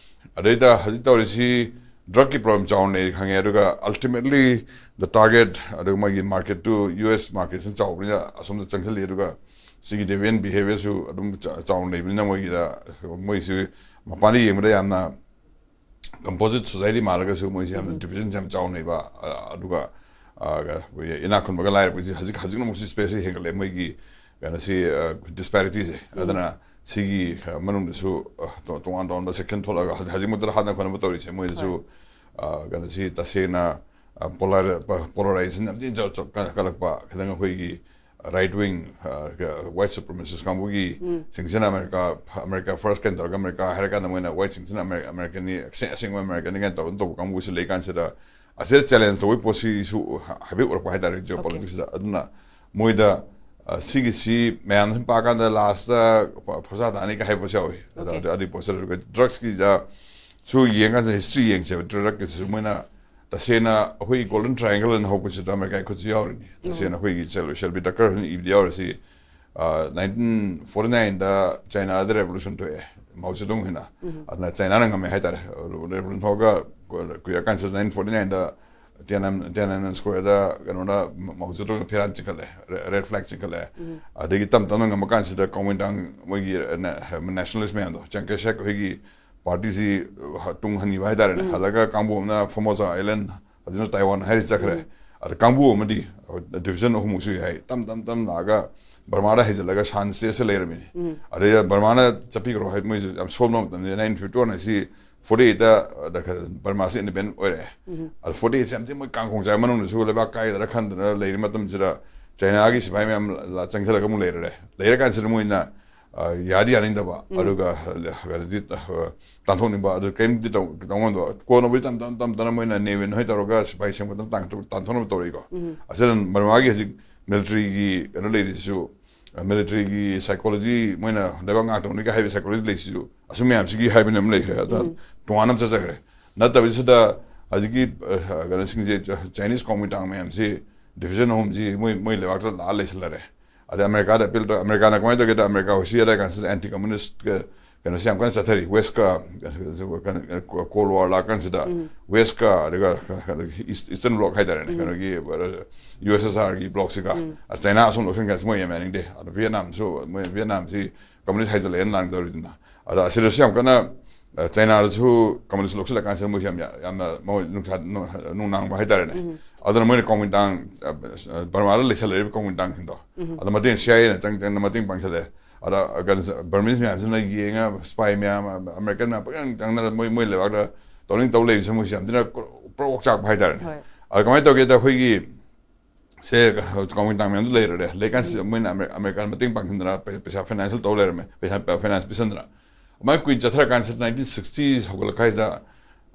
ꯑꯗꯩꯗ ꯍꯧꯖꯤꯛ ꯇꯧꯔꯤꯁꯤ drug ꯀꯤ problem ꯆꯥꯎꯅ ꯂꯩ ꯈꯪꯉꯦ, ꯑꯗꯨꯒ ultimately the target, ꯑꯗꯨꯒ ꯃꯣꯏꯒꯤ market two U S market ꯁꯤꯅ ꯆꯥꯎꯕꯅꯤꯅ ꯑꯁꯣꯝꯗ ꯆꯪꯁꯤꯜꯂꯤ꯫ ꯑꯗꯨꯒ ꯁꯤꯒꯤ deviant behavior ꯁꯨ ꯑꯗꯨꯝ ꯆꯥ-, ꯆꯥꯎꯅ ꯂꯩꯕꯅꯤꯅ ꯃꯣꯏꯒꯤꯗ, ꯃꯣꯏꯁꯤ ꯃꯄꯥꯟꯗ ꯌꯦꯡꯕꯗ ꯌꯥꯝꯅ composite society ꯃꯥꯜꯂꯒꯁꯨ ꯃꯣꯏꯁꯦ ꯌꯥꯝꯅ division ꯁꯦ ꯌꯥꯝ ꯆꯥꯎꯅ ꯂꯩꯕ꯫ ꯑ, ꯑꯗꯨꯒ, ꯑ, ꯑꯩꯈꯣꯏꯒꯤ ꯏꯅꯥꯛ ꯈꯨꯟꯕꯒ ꯂꯥꯏꯔꯕꯒꯁꯦ ꯍꯧꯖꯤꯛ, ꯍꯧꯖꯤꯛꯅ ꯑꯃꯨꯛ ꯁꯤ space ꯁꯦ ꯍꯦꯟꯒꯠꯂꯦ ꯃꯣꯏꯒꯤ ꯀꯩꯅꯣꯁꯤ, ꯑ, disparity ꯁꯦ꯫ ꯑꯗꯨꯅ ꯁꯤꯒꯤ, ꯑ, ꯃꯅꯨꯡꯗꯁꯨ, ꯑ, ꯇꯣ-, ꯇꯣꯉꯥꯟ ꯇꯣꯉꯥꯟꯕ section ꯊꯣꯛꯂꯛꯑꯒ ꯍꯧꯖꯤꯛ, ꯍꯧꯖꯤꯛꯃꯛꯇ ꯍꯥꯠꯅ ꯈꯣꯠꯅꯕ ꯇꯧꯔꯤꯁꯦ ꯃꯣꯏꯗꯁꯨ, ꯍꯣꯏ꯫ ꯑ, ꯀꯩꯅꯣꯁꯤ ꯇꯁꯦꯡꯅ, ꯑ, polar-, ꯄ-, polarization ꯌꯥꯝ ꯊꯤꯅ ꯆꯥꯎ-, ꯆꯥꯎ-, ꯀ-, ꯀꯜꯂꯛꯄ, ꯈꯤꯇꯪ ꯑꯩꯈꯣꯏꯒꯤ right wing, ꯑ, ꯀ-, white supremacist ꯀꯥꯡꯕꯨꯒꯤ ꯁꯤꯡꯁꯤꯅ ꯑꯃꯦꯔꯤꯀꯥ, ꯑꯃꯦꯔꯤꯀꯥ first ꯀꯩꯅꯣ ꯇꯧꯔꯒ ꯑꯃꯦꯔꯤꯀꯥ ꯍꯥꯏꯔ ꯀꯥꯟꯗ ꯃꯣꯏꯅ white ꯁꯤꯡꯁꯤꯅ ꯑꯃꯦꯔꯤ-, American ꯅꯤ, ꯑꯁꯦꯡ-, ꯑꯁꯦꯡꯕ American ꯅꯤ ꯀꯥꯏꯅ ꯇꯧꯗꯅ ꯇꯧꯕ ꯀꯥꯡꯕꯨꯁꯤ ꯂꯩ ꯀꯥꯟꯁꯤꯗ, ꯑꯁꯤꯗ challenge ꯇꯧꯕꯒꯤ ꯄꯣꯠꯁꯤꯁꯨ ꯍꯥꯏꯐꯦꯠ ꯎꯔꯛꯄ ꯍꯥꯏꯇꯥꯔꯦ, okay, geopolitics ꯇ꯫ ꯑꯗꯨꯅ ꯃꯣꯏꯗ, ꯑ, ꯁꯤꯒꯤꯁꯤ ꯃꯌꯥꯝ ꯁꯨꯝ ꯄꯥꯀꯥꯟꯗ last ꯇ ꯐꯣꯔꯁꯥ ꯇꯥꯅꯤ ꯀꯥꯏ ꯍꯥꯏꯕꯁꯨ ꯌꯥꯎꯏ꯫ ꯑꯗ, okay, ꯑꯗꯨ, ꯑꯗꯨꯒꯤ ꯄꯣꯠꯁꯤꯗ ꯑꯗꯨꯒ drugs ꯀꯤꯗ ꯁꯨ ꯌꯦꯡꯀꯥꯟꯁꯤꯗ history ꯌꯦꯡꯁꯦꯕ, drug ꯀꯤꯁꯤꯁꯨ ꯃꯣꯏꯅ ꯇꯁꯦꯡꯅ ꯑꯩꯈꯣꯏꯒꯤ Golden Triangle ꯑꯅ ꯍꯧꯕꯁꯤꯗ ꯑꯃꯦꯔꯤꯀꯥꯒꯤ ꯈꯨꯠꯁꯨ ꯌꯥꯎꯔꯤꯅꯤ꯫ ꯇꯁꯦꯡꯅ ꯑꯩꯈꯣꯏꯒꯤ ꯁꯦꯜ-, ꯁꯦꯜꯕꯤ ꯇꯀꯔ ꯍꯣꯏꯅ ꯏꯕꯗ ꯌꯥꯎꯔꯤꯁꯤ, ꯑ, nineteen forty nine ꯗ ꯆꯥꯏꯅꯥꯗ revolution ꯊꯣꯛꯑꯦ, ꯃꯥꯎ ꯖꯦꯗꯨꯡ ꯍꯣꯏꯅ꯫ ꯑꯗꯨꯅ ꯆꯥꯏꯅꯥꯅ ꯉꯝꯃꯦ ꯍꯥꯏꯇꯥꯔꯦ꯫ Revolution ꯊꯣꯛꯑꯒ ꯀꯨꯏꯔꯀꯥꯟꯁꯤꯗ nineteen forty nine ꯗ Tiananmen, Tiananmen Square ꯗ ꯀꯩꯅꯣꯅ, ꯃꯥꯎ ꯖꯦꯗꯨꯡꯅ ꯐꯤꯔꯥꯟ ꯆꯤꯡꯈꯠꯂꯦ, ꯔꯦ-, red flag ꯆꯤꯡꯈꯠꯂꯦ꯫ ꯑꯗꯒꯤ ꯇꯝ ꯇꯝꯅ ꯉꯝꯃ ꯀꯥꯟꯁꯤꯗ Kuomintang ꯃꯣꯏꯒꯤ, ꯑ, ꯅ-, nationalist ꯃꯌꯥꯝꯗꯣ, ꯆꯤꯌꯥꯡ ꯀꯥꯏ ꯁꯦꯛ ꯍꯣꯏꯒꯤ party ꯁꯤ, ꯑ, ꯇꯨꯡ ꯍꯟꯈꯤꯕ ꯍꯥꯏꯇꯥꯔꯦꯅꯦ꯫ ꯍꯜꯂꯒ ꯀꯥꯡꯕꯨ ꯑꯃꯅ Formosa Island, ꯍꯧꯖꯤꯛꯅ Taiwan ꯍꯥꯏꯔꯤ ꯆꯠꯈ꯭ꯔꯦ꯫ ꯑꯗ ꯀꯥꯡꯕꯨ ꯑꯃꯗꯤ, ꯑ, division ꯑꯍꯨꯝꯃꯨꯛ ꯁꯨꯏ ꯍꯥꯏ꯫ ꯇꯝ ꯇꯝ ꯇꯝ ꯂꯥꯛꯑꯒ ꯕꯔꯃꯥꯗ ꯍꯩꯖꯤꯜꯂꯒ Shan state ꯁꯦ ꯂꯩꯔꯝꯃꯤꯅꯤ꯫ ꯑꯗꯩ ꯕꯔꯃꯥꯅ ꯆꯠꯄꯤꯈ꯭ꯔꯣ ꯍꯥꯏ, ꯃꯣꯏꯁꯦ ꯌꯥꯝ ꯁꯣꯟꯕ ꯃꯇꯝꯗ nineteen fifty one ꯑꯁꯤ forty eight ꯇ, ꯑ, ꯗ ꯈꯔ ꯕꯔꯃꯥꯁꯤ independent ꯑꯣꯏꯔꯛꯑꯦ꯫ ꯑꯗ forty eight ꯁꯦ ꯌꯥꯝ ꯊꯤꯅ ꯃꯣꯏ ꯀꯥꯡꯈꯣꯡ ꯆꯥꯏ, ꯃꯅꯨꯡꯗꯁꯨ ꯂꯩꯕꯥꯛ ꯀꯥꯏꯒꯗ꯭ꯔꯥ ꯈꯟꯗꯅ ꯂꯩꯔꯤ ꯃꯇꯝꯁꯤꯗ ꯆꯥꯏꯅꯥꯒꯤ ꯁꯤꯐꯥꯏ ꯃꯌꯥꯝ ꯂꯥ-, ꯆꯪꯁꯤꯜꯂꯒ ꯑꯃꯨꯛ ꯂꯩꯔꯔꯦ꯫ ꯂꯩꯔꯀꯥꯟꯁꯤꯗ ꯃꯣꯏꯅ, ꯑ, ꯌꯥꯗꯤ ꯌꯥꯅꯤꯡꯗꯕ, ꯑꯗꯨꯒ, ꯑ, ꯀꯩꯅꯣꯗꯤ, ꯑ, ꯇꯥꯟꯊꯣꯛꯅꯤꯡꯕ, ꯑꯗꯨ ꯀꯔꯤꯝꯇꯗꯤ ꯇꯧ-, ꯇꯧ ꯉꯝꯗꯕ꯫ ꯀꯣꯟꯅꯕꯨꯗꯤ ꯇꯞ ꯇꯞ ꯇꯞ ꯇꯞꯅ ꯃꯣꯏꯅ ꯅꯦ ꯋꯤꯟ ꯍꯣꯏ ꯇꯧꯔꯒ ꯁꯤꯐꯥꯏ ꯁꯦꯝꯕ ꯃꯇꯝ ꯇꯥꯡ-, ꯇꯥꯟꯊꯣꯛꯅꯕ ꯇꯧꯔꯛꯏꯀꯣ꯫ ꯑꯁꯤꯅ ꯕꯔꯃꯥꯒꯤ ꯍꯧꯖꯤꯛ military ꯒꯤ ꯀꯩꯅꯣ ꯂꯩꯔꯤꯁꯤꯁꯨ, ꯑ, military ꯒꯤ psychology, ꯃꯣꯏꯅ ꯂꯩꯕꯥꯛ ꯉꯥꯛꯇꯧꯅꯤꯒ ꯍꯥꯏꯕ psychology ꯂꯩꯁꯤꯁꯨ, ꯑꯁꯨꯝ ꯃꯌꯥꯝꯁꯤꯒꯤ ꯍꯥꯏꯕꯅ ꯑꯃ ꯂꯩꯈ꯭ꯔꯦ꯫ ꯑꯗ ꯇꯣꯉꯥꯟꯅ ꯑꯃ ꯆꯠꯆꯈ꯭ꯔꯦ꯫ ꯅꯠꯇꯕꯤꯁꯤꯗ ꯍꯧꯖꯤꯛꯀꯤ ꯀꯩꯅꯣꯁꯤꯡꯁꯦ, ꯆꯥꯏꯅꯤꯁ ꯀꯣꯡꯃꯤꯇꯥꯡ ꯃꯌꯥꯝꯁꯤ, ꯗꯤꯚꯤꯖꯟ ꯑꯍꯨꯝꯁꯤ ꯃꯣꯏ ꯃꯣꯏ ꯂꯩꯕꯥꯛꯇ ꯂꯥꯛꯑ ꯂꯩꯁꯜꯂꯔꯦ꯫ ꯑꯗꯩ ꯑꯃꯦꯔꯤꯀꯥꯗ ꯑꯦꯄꯤꯜ ꯇꯧ꯫ ꯑꯃꯦꯔꯤꯀꯥꯅ ꯀꯃꯥꯏꯅ ꯇꯧꯒꯦꯗ, ꯑꯃꯦꯔꯤꯀꯥ ꯍꯧꯖꯤꯛ ꯑꯗꯥꯏ ꯀꯥꯟꯁꯤꯗ ꯑꯦꯟꯇꯤ ꯀꯝꯃꯨꯅꯤꯁ ꯀꯩꯅꯣꯁꯤ ꯌꯥꯝ ꯀꯟꯅ ꯆꯠꯊꯔꯤ꯫ ꯋꯦꯁꯀ ꯀꯣꯜ ꯋꯥꯔ ꯂꯥꯛꯀꯥꯟꯁꯤꯗ, ꯋꯦꯁꯀ ꯑꯗꯨꯒ ꯏꯁꯇꯔꯟ ꯕ꯭ꯂꯣꯛ ꯍꯥꯏꯇꯥꯔꯦꯅꯦ, ꯀꯩꯅꯣꯒꯤ ꯌꯨ ꯑꯦꯁ ꯑꯦꯁ ꯑꯥꯔꯒꯤ ꯕ꯭ꯂꯣꯛꯁꯤꯒ ꯆꯥꯏꯅꯥ ꯑꯁꯣꯝ ꯂꯧꯁꯤꯟ ꯀꯥꯟꯁꯤ ꯃꯣꯏ ꯌꯥꯝ ꯌꯥꯅꯤꯡꯗꯦ꯫ ꯑꯗꯣ ꯚꯤꯌꯦꯠꯅꯥꯝꯁꯨ, ꯃꯣꯏ ꯚꯤꯌꯦꯠꯅꯥꯝꯁꯤ ꯀꯝꯃꯨꯅꯤꯁ ꯍꯥꯏꯖꯜꯂꯛꯑꯦꯅ ꯂꯥꯟ ꯇꯧꯔꯤꯗꯅ꯫ ꯑꯗ ꯑꯁꯤꯗꯁꯨ ꯌꯥꯝ ꯀꯟꯅ, ꯑ, ꯆꯥꯏꯅꯥꯗꯁꯨ ꯀꯝꯃꯨꯅꯤꯁ ꯂꯧꯁꯤꯜꯂꯀꯥꯟꯁꯤꯗ ꯃꯣꯏꯁꯨ ꯌꯥꯝ, ꯌꯥꯝꯅ ꯃꯣꯏ ꯅꯨꯡꯁꯥ-, ꯅꯨꯡ-, ꯅꯨꯡꯅꯥꯡꯕ ꯍꯥꯏꯇꯥꯔꯦꯅꯦ꯫ ꯑꯗꯨꯅ ꯃꯣꯏꯅ ꯀꯣꯡꯃꯤꯇꯥꯡ, ꯑ, ꯕꯔꯃꯥꯗ ꯂꯩꯁꯜꯂꯛꯏꯕ ꯀꯣꯡꯃꯤꯇꯥꯡꯁꯤꯡꯗꯣ, ꯑꯗꯣ ꯃꯇꯦꯡ ꯁꯤ ꯑꯥꯏ ꯑꯦꯅ ꯆꯪ ꯆꯪꯅ ꯃꯇꯦꯡ ꯄꯥꯡꯁꯜꯂꯦ꯫ ꯑꯗ ꯀꯩꯅꯣ, ꯕꯔꯃꯤꯁ ꯃꯌꯥꯝꯁꯤꯅ ꯌꯦꯡꯉ, ꯁ꯭ꯄꯥꯏ ꯃꯌꯥꯝ, ꯑꯃꯦꯔꯤꯀꯟ ꯃꯌꯥꯝ ꯄꯪꯆꯪ ꯆꯪꯗꯅ ꯃꯣꯏ, ꯃꯣꯏ ꯂꯩꯕꯥꯛꯇ ꯇꯧꯅꯤꯡ ꯇꯧ ꯂꯩꯕꯁꯦ ꯃꯣꯏꯁꯦ ꯌꯥꯝ ꯊꯤꯅ ꯄ꯭ꯔꯣꯛ ꯆꯥꯛꯄ ꯍꯥꯏꯇꯥꯔꯦꯅꯦ꯫ ꯍꯣꯏ꯫ ꯑꯗ ꯀꯃꯥꯏꯅ ꯇꯧꯒꯦꯗ, ꯑꯩꯈꯣꯏꯒꯤ ꯁꯦ ꯀꯣꯡꯃꯤꯇꯥꯡ ꯃꯌꯥꯝꯗꯨ ꯂꯩꯔꯔꯦ꯫ ꯂꯩꯀꯥꯟꯁꯤꯗ ꯃꯣꯏꯅ ꯑꯃꯦ-, ꯑꯃꯦꯔꯤꯀꯥꯟ ꯃꯇꯦꯡ ꯄꯥꯡꯁꯤꯟꯗꯅ ꯄꯩ-, ꯄꯩꯁꯥ ꯐꯥꯏꯅꯥꯟꯁꯤꯌꯦꯜ ꯇꯧ ꯂꯩꯔꯝꯃꯦ, ꯄꯩꯁꯥ ꯐꯥꯏꯅꯥꯟꯁ ꯄꯤꯁꯟꯗꯅ꯫ ꯑꯗꯨꯃꯥꯏꯅ ꯀꯨꯏꯅ ꯆꯠꯊꯔꯀꯥꯟꯁꯤꯗ ꯅꯥꯏꯟꯇꯤꯟ ꯁꯤꯛꯁꯇꯤꯁ ꯍꯧꯒꯠꯂꯛꯄ ꯍꯥꯏꯁꯤꯗ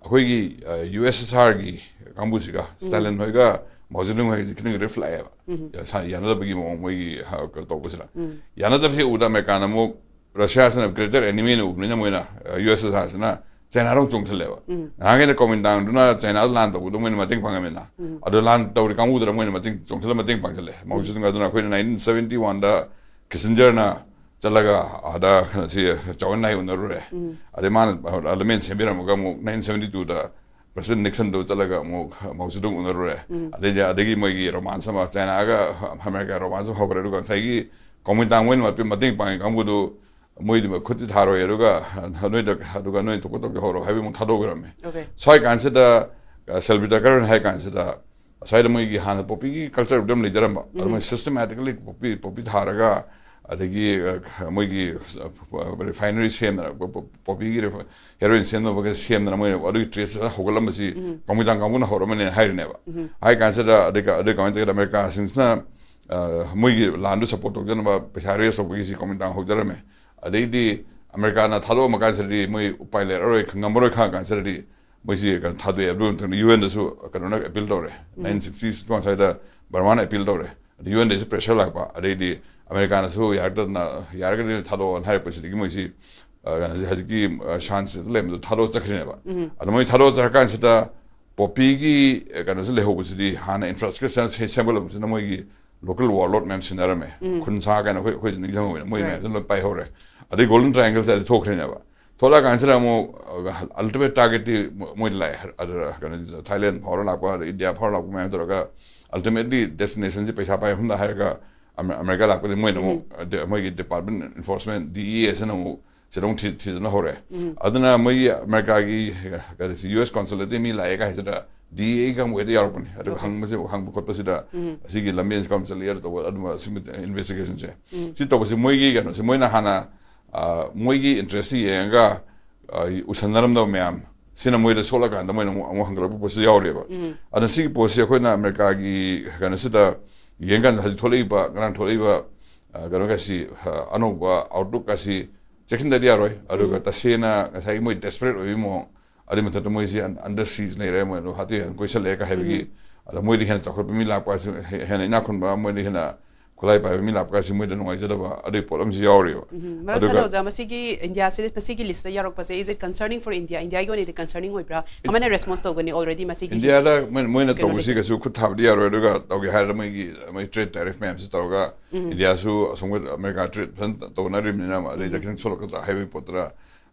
ꯑꯩꯈꯣꯏꯒꯤ, ꯑ, ꯌꯨ ꯑꯦꯁ ꯑꯦꯁ ꯑꯥꯔꯒꯤ ꯀꯥꯡꯕꯨꯁꯤꯒ, ꯁ꯭ꯇꯥꯂꯤꯟ ꯍꯣꯏꯒ ꯃꯥꯎ ꯖꯦꯗꯨꯡ ꯍꯣꯏꯒꯁꯤ ꯈꯤꯇꯪ ꯔꯤꯐ ꯂꯥꯛꯑꯦꯕ꯫ ꯌꯥ-, ꯁꯥ-, ꯌꯥꯅꯗꯕꯒꯤ ꯃꯑꯣꯡ ꯃꯣꯏꯒꯤ, ꯍ-, ꯀꯩꯅꯣ ꯇꯧꯕꯁꯤꯗ꯫ ꯌꯥꯅꯗꯕꯁꯤ ꯎꯕꯗ ꯑꯃꯦꯔꯤꯀꯥꯅ ꯑꯃꯨꯛ ꯔꯁꯤꯌꯥꯁꯤꯅ ꯒ꯭ꯔꯦꯇꯔ ꯑꯦꯅꯤꯃꯤꯅ ꯎꯕꯅꯤꯅ ꯃꯣꯏꯅ, ꯑ, ꯌꯨ ꯑꯦꯁ ꯑꯦꯁ ꯑꯥꯔꯁꯤꯅ ꯆꯥꯏꯅꯥꯗ ꯑꯃꯨꯛ ꯆꯣꯡꯁꯤꯜꯂꯦꯕ꯫ ꯅꯍꯥꯟꯒꯩꯅ ꯀꯣꯃꯤꯟꯇꯥꯡꯗꯨꯅ ꯆꯥꯏꯅꯥꯗ ꯂꯥꯟ ꯇꯧꯕꯗꯣ ꯃꯣꯏꯅ ꯃꯇꯦꯡ ꯄꯥꯡꯉꯝꯃꯤꯅ꯫ ꯑꯗꯣ ꯂꯥꯟ ꯇꯧꯔꯤ ꯀꯥꯡꯕꯨꯗꯨꯗ ꯃꯣꯏꯅ ꯃꯇꯦꯡ ꯆꯣꯡꯁꯤꯜꯂ ꯃꯇꯦꯡ ꯄꯥꯡꯁꯤꯜꯂꯦ꯫ ꯃꯥꯎ ꯖꯦꯗꯨꯡ ꯑꯗꯨꯅ ꯑꯩꯈꯣꯏꯅ ꯅꯥꯏꯟꯇꯤꯟ ꯁꯕꯦꯟꯇꯤ ꯋꯥꯟꯗ ꯀꯤꯁꯤꯟꯖꯔꯅ ꯆꯠꯂꯒ ꯑꯥꯗ ꯀꯩꯅꯣꯁꯤ ꯆꯥꯎ ꯑꯦꯟ ꯂꯥꯏ ꯎꯅꯔꯨꯔꯦ꯫ ꯑꯗꯩ ꯃꯥꯅ ꯂꯝꯖꯦꯟ ꯁꯦꯝꯕꯤꯔꯝꯃꯒ ꯑꯃꯨꯛ ꯅꯥꯏꯟꯇꯤꯟ ꯁꯕꯦꯟꯇꯤ ꯇꯨꯗ ꯄ꯭ꯔꯁꯤꯗꯦꯟ ꯅꯤꯛꯁꯟꯗꯨ ꯆꯠꯂꯒ ꯑꯃꯨꯛ ꯃꯥꯎ ꯖꯦꯗꯨꯡ ꯎꯅꯔꯨꯔꯦ꯫ ꯑꯗꯩꯗꯤ ꯑꯗꯒꯤ ꯃꯣꯏꯒꯤ ꯔꯣꯃꯥꯟꯁ ꯑꯃ, ꯆꯥꯏꯅꯥꯒ ꯑꯃꯦꯔꯤꯀꯥ ꯔꯣꯃꯥꯟꯁ ꯑꯃ ꯍꯧꯈ꯭ꯔꯦ꯫ ꯑꯗꯨꯒ ꯉꯁꯥꯏꯒꯤ ꯀꯣꯃꯤꯟꯇꯥꯡ ꯃꯣꯏꯅ ꯃꯇꯦꯡ ꯄꯥꯡꯉꯤ ꯀꯥꯡꯕꯨꯗꯨ ꯃꯣꯏꯗꯤ ꯈꯨꯠꯇꯤ ꯊꯥꯔꯣꯏ, ꯑꯗꯨꯒ ꯅꯣꯏꯗ, ꯑꯗꯨꯒ ꯅꯣꯏ ꯊꯣꯛꯄ ꯇꯧꯖꯍꯧꯔꯣ ꯍꯥꯏꯕ ꯑꯃꯨꯛ ꯊꯥꯗꯣꯛꯈ꯭ꯔꯝꯃꯦ꯫ Okay. ꯁ꯭ꯋꯥꯏ ꯀꯥꯟꯁꯤꯗ, ꯑ, ꯁꯦꯜꯕꯤ ꯇꯀꯔꯅ ꯍꯥꯏ ꯀꯥꯟꯁꯤꯗ, ꯑꯁ꯭ꯋꯥꯏꯗ ꯃꯣꯏꯒꯤ ꯍꯥꯟꯅ ꯄꯣꯄꯤꯒꯤ ꯀꯜꯆꯔ ꯑꯗꯨꯝ ꯂꯩꯖꯔꯝꯕ, ꯑꯗꯨ ꯃꯣꯏ systematically ꯄꯣꯄꯤ, ꯄꯣꯄꯤ ꯊꯥꯔꯒ, ꯑꯗꯒꯤ, ꯑ, ꯃꯣꯏꯒꯤ, ꯑ, refinery ꯁꯦꯝꯗꯅ, ꯄꯣ-, ꯄꯣ-, ꯄꯣꯄꯤꯒꯤ ꯔꯤꯐ-, heroin ꯁꯦꯝꯅꯕꯒ ꯁꯦꯝꯗꯅ ꯃꯣꯏꯅ ꯑꯗꯨꯒꯤ trade ꯁꯤꯗ ꯍꯧꯒꯠꯂꯝꯕꯁꯤ ꯀꯣꯃꯤꯇꯥꯡ ꯀꯥꯡꯕꯨꯅ ꯍꯧꯔꯝꯕꯅꯦꯅ ꯍꯥꯏꯔꯤꯅꯦꯕ꯫ ꯍꯥꯏ ꯀꯥꯟꯁꯤꯗ, ꯑꯗꯩ ꯀ-, ꯑꯗꯩ ꯀꯃꯥꯏꯅ ꯇꯧꯒꯦꯗ, ꯑꯃꯦꯔꯤꯀꯥꯁꯤꯡꯁꯤꯅ, ꯑ, ꯃꯣꯏꯒꯤ ꯂꯥꯟꯗꯨ support ꯇꯧꯖꯅꯕ ꯄꯩꯁꯥ raise ꯇꯧꯕꯒꯤ ꯁꯤ ꯀꯣꯃꯤꯇꯥꯡ ꯍꯧꯖꯔꯝꯃꯦ꯫ ꯑꯗꯩꯗꯤ ꯑꯃꯦꯔꯤꯀꯥꯅ ꯊꯥꯗꯣꯛꯑꯝꯃ ꯀꯥꯟꯁꯤꯗꯗꯤ ꯃꯣꯏ ꯎꯄꯥꯏ ꯂꯩꯔꯔꯣꯏ, ꯉꯝꯃꯔꯣꯏ ꯈꯪꯉ ꯀꯥꯟꯁꯤꯗꯗꯤ ꯃꯣꯏꯁꯤ ꯀꯩꯅꯣ ꯊꯥꯗꯣꯛꯑꯦ꯫ ꯑꯗꯨ ꯃꯇꯨꯡꯗ ꯌꯨ ꯑꯦꯟꯗꯁꯨ ꯀꯩꯅꯣꯅ ꯑꯦꯄꯤꯜ ꯇꯧꯔꯦ꯫ ꯅꯥꯏꯟꯇꯤꯟ ꯁꯤꯛꯁꯇꯤ ꯁꯤꯛꯁ ꯁ꯭ꯋꯥꯏꯗ ꯕꯔꯃꯥꯅ ꯑꯦꯄꯤꯜ ꯇꯧꯔꯦ꯫ ꯑꯗ ꯌꯨ ꯑꯦꯟꯗꯩꯁꯨ pressure ꯂꯥꯛꯄ꯫ ꯑꯗꯩꯗꯤ ꯑꯃꯦꯔꯤꯀꯥꯅꯁꯨ ꯌꯥꯔꯛꯇꯗꯅ, "ꯌꯥꯔꯒꯗꯤ ꯅꯣꯏ ꯊꯥꯗꯣꯛꯑꯣꯅ" ꯍꯥꯏꯔꯛꯄꯁꯤꯗꯒꯤ ꯃꯣꯏꯁꯤ, ꯑ, ꯀꯩꯅꯣꯁꯤ ꯍꯧꯖꯤꯛꯀꯤ, ꯑ, ꯁꯥꯟꯁꯤꯗ ꯂꯩꯔꯝꯕꯗꯣ ꯊꯥꯗꯣꯛꯑ ꯆꯠꯈ꯭ꯔꯤꯅꯦꯕ꯫ ꯑꯗ ꯃꯣꯏ ꯊꯥꯗꯣꯛꯑ ꯆꯠꯈ꯭ꯔꯀꯥꯟꯁꯤꯗ ꯄꯣꯄꯤꯒꯤ ꯀꯩꯅꯣꯁꯤ ꯂꯩꯍꯧꯕꯁꯤꯗꯤ ꯍꯥꯟꯅ ꯏꯟꯐ꯭ꯔꯥꯁ꯭ꯇ꯭ꯔꯛꯆꯔ ꯁꯦꯝꯒꯠꯂꯝꯕꯁꯤꯅ ꯃꯣꯏꯒꯤ ꯂꯣꯀꯦꯜ ꯋꯥꯔꯂꯣꯔꯗ ꯃꯌꯥꯝ ꯁꯤꯟꯅꯔꯝꯃꯦ꯫ ꯈꯨꯟꯁꯥ ꯀꯥꯏꯅ ꯑꯩꯈꯣꯏ ꯑꯩꯈꯣꯏꯁꯨ ꯅꯤꯡꯁꯤꯡꯍꯧꯋꯦ, ꯃꯣꯏ ꯃꯌꯥꯝꯁꯨ ꯂꯣꯏ ꯄꯥꯏꯍꯧꯔꯦ꯫ ꯑꯗꯩ ꯒꯣꯜꯗꯟ ꯇ꯭ꯔꯥꯏꯌꯦꯡꯒꯜꯁꯦ ꯑꯗꯨ ꯊꯣꯛꯈ꯭ꯔꯤꯅꯦꯕ꯫ ꯊꯣꯛꯂꯛꯑꯀꯥꯟꯁꯤꯗ ꯑꯃꯨꯛ ꯑꯜꯇꯤꯃꯦꯠ ꯇꯥꯔꯒꯦꯠꯇꯤ ꯃꯣꯏ ꯂꯥꯛꯑꯦ꯫ ꯑꯗꯨꯗ ꯀꯩꯅꯣ, ꯊꯥꯏꯂꯦꯟ ꯐꯥꯎꯔ ꯂꯥꯛꯄ, ꯑꯗꯩ ꯏꯟꯗꯤꯌꯥ ꯐꯥꯎꯔ ꯂꯥꯛꯄ ꯃꯌꯥꯝ ꯇꯧꯔꯒ ꯑꯜꯇꯤꯃꯦꯠꯂꯤ ꯗꯦꯁꯇꯤꯅꯦꯁꯟꯁꯤ ꯄꯩꯁꯥ ꯄꯥꯏꯕ ꯃꯐꯝꯗ ꯍꯥꯏꯔꯒ ꯑꯃꯦ- ꯑꯃꯦꯔꯤꯀꯥ ꯂꯥꯛꯄꯗꯤ ꯃꯣꯏꯅ ꯑꯃꯨꯛ ꯑꯗ- ꯃꯣꯏꯒꯤ ꯗꯤꯄꯥꯔꯠꯃꯦꯟ, ꯏꯟꯐꯣꯔꯁꯃꯦꯟ, ꯗꯤ ꯏ ꯑꯦꯁꯤꯅ ꯑꯃꯨꯛ ꯁꯤꯗ ꯑꯃꯨꯛ ꯊꯤ- ꯊꯤꯖꯤꯟꯅ ꯍꯧꯔꯦ꯫ ꯑꯗꯨꯅ ꯃꯣꯏꯒꯤ ꯑꯃꯦꯔꯤꯀꯥꯒꯤ ꯀꯩꯅꯣꯁꯤ, ꯌꯨ ꯑꯦꯁ ꯀꯣꯟꯁꯨꯂꯦꯠꯇꯤ ꯃꯤ ꯂꯥꯛꯑꯦ ꯀꯥꯏꯁꯤꯗ ꯗꯤ ꯏ ꯑꯦꯒ ꯑꯃꯨꯛ ꯍꯦꯛꯇ ꯌꯥꯎꯔꯛꯄꯅꯤ꯫ ꯑꯗꯨꯒ ꯍꯪꯕꯁꯦ, ꯍꯪꯕ ꯈꯣꯠꯄꯁꯤꯗ ꯑꯁꯤꯒꯤ ꯂꯝꯕꯦꯟꯁꯤ ꯀꯔꯝ ꯆꯠꯂꯤ ꯇꯧꯕ ꯑꯗꯨꯝꯕ ꯁꯤꯒꯨꯝꯕ ꯏꯟꯚꯦꯁꯇꯤꯒꯦꯁꯟꯁꯦ ꯁꯤ ꯇꯧꯕꯁꯤ ꯃꯣꯏꯒꯤ ꯀꯩꯅꯣꯁꯦ, ꯃꯣꯏꯅ ꯍꯥꯟꯅ ꯑ, ꯃꯣꯏꯒꯤ ꯏꯟꯇꯔꯦꯁꯁꯤ ꯌꯦꯡꯉꯒ ꯑ, ꯎꯁꯟꯅꯔꯝꯗꯕ ꯃꯌꯥꯝ ꯁꯤꯅ ꯃꯣꯏꯗ ꯁꯣꯛꯂꯀꯥꯟꯗ ꯃꯣꯏꯅ ꯑꯃꯨꯛ, ꯑꯃꯨꯛ ꯍꯪꯒꯠꯂꯛꯄ ꯄꯣꯠꯁꯨ ꯌꯥꯎꯔꯦꯕ꯫ ꯑꯗꯨꯅ ꯁꯤꯒꯤ ꯄꯣꯠꯁꯤ ꯑꯩꯈꯣꯏꯅ ꯑꯃꯦꯔꯤꯀꯥꯒꯤ ꯀꯩꯅꯣꯁꯤꯗ ꯌꯦꯡꯀꯥꯟꯗ ꯍꯧꯖꯤꯛ ꯊꯣꯛꯂꯛꯏꯕ, ꯉꯔꯥꯡ ꯊꯣꯛꯂꯛꯏꯕ ꯑ, ꯀꯩꯅꯣꯒꯁꯤ, ꯑ, ꯑꯅꯧꯕ ꯑꯥꯎꯠꯂꯨꯛꯀꯁꯤ ꯆꯦꯛꯁꯤꯟꯗꯗꯤ ꯌꯥꯔꯣꯏ꯫ ꯑꯗꯨꯒ ꯇꯁꯦꯡꯅ ꯉꯁꯥꯏꯒꯤ ꯃꯣꯏ ꯗꯦꯁꯄꯔꯦꯠ ꯑꯣꯏꯕꯒꯤ ꯃꯑꯣꯡ, ꯑꯗꯨꯏ ꯃꯊꯛꯇ ꯃꯣꯏꯁꯤ ꯑꯟ- ꯑꯟꯗꯔ ꯁꯤꯖ ꯂꯩꯔꯦ, ꯃꯣꯏ ꯑꯗꯨ ꯍꯥꯠꯇꯤ ꯍꯦꯟꯅ ꯀꯣꯏꯁꯜꯂꯛꯑꯦ ꯀ ꯍꯥꯏꯕꯒꯤ, ꯑꯗ ꯃꯣꯏꯗꯤ ꯍꯦꯟꯅ ꯆꯥꯎꯈꯠꯄ ꯃꯤ ꯂꯥꯛꯄ ꯍꯥꯏꯁꯤ, ꯍꯦ- ꯍꯦꯟꯅ ꯏꯅꯥꯛ ꯈꯨꯟꯕ, ꯃꯣꯏꯗꯤ ꯍꯦꯟꯅ ꯈꯨꯠꯂꯥꯏ ꯄꯥꯏꯕ ꯃꯤ ꯂꯥꯛꯄ ꯍꯥꯏꯁꯤ ꯃꯣꯏꯗ ꯅꯨꯡꯉꯥꯏꯖꯗꯕ ꯑꯗꯨꯒꯤ ꯄꯣꯠ ꯑꯃꯁꯨ ꯌꯥꯎꯔꯤꯕ꯫ ꯃꯔꯝ ꯑꯗꯨꯒ ꯈꯟꯅꯧꯖ, ꯃꯁꯤꯒꯤ ꯏꯟꯗꯤꯌꯥꯁꯦ ꯃꯁꯤꯒꯤ list ꯌꯥꯎꯔꯛꯄꯁꯦ, is it concerning for India? ꯏꯟꯗꯤꯌꯥꯒꯤ ꯑꯣꯏꯅꯗꯤ ꯀꯟꯁꯔꯅꯤꯡ ꯑꯣꯏꯕ꯭ꯔꯥ? ꯀꯃꯥꯏꯅ ꯔꯦꯁꯄꯣꯟꯁ ꯇꯧꯒꯅꯤ? ꯑꯣꯜꯔꯦꯗꯤ ꯃꯁꯤꯒꯤ ꯏꯟꯗꯤꯌꯥꯗ ꯃꯣꯏ- ꯃꯣꯏꯅ ꯀꯩꯅꯣ ꯇꯧꯕꯁꯤ ꯂꯩꯖꯩ꯫ ꯀꯩꯁꯨ ꯈꯨꯠ ꯊꯥꯕꯗꯤ ꯌꯥꯔꯣꯏ꯫ ꯑꯗꯨꯒ ꯇꯧꯒꯦ ꯍꯥꯏꯔꯒ ꯃꯣꯏꯒꯤ ꯃꯣꯏ ꯇ꯭ꯔꯦꯗ ꯇꯦꯔꯤꯐ ꯃꯌꯥꯝꯁꯤ ꯇꯧꯔꯒ ꯏꯟꯗꯤꯌꯥꯁꯨ ꯑꯁꯣꯝꯒ ꯑꯃꯦꯔꯤꯀꯥ ꯇ꯭ꯔꯦꯗ ꯐꯖꯅ ꯇꯧꯅꯔꯤꯕꯅꯤꯅ ꯑꯗꯩꯗ ꯈꯤꯇꯪ ꯁꯣꯛꯂꯛꯀꯗ꯭ꯔꯥ ꯍꯥꯏꯕꯒꯤ ꯄꯣꯠꯇꯨꯗ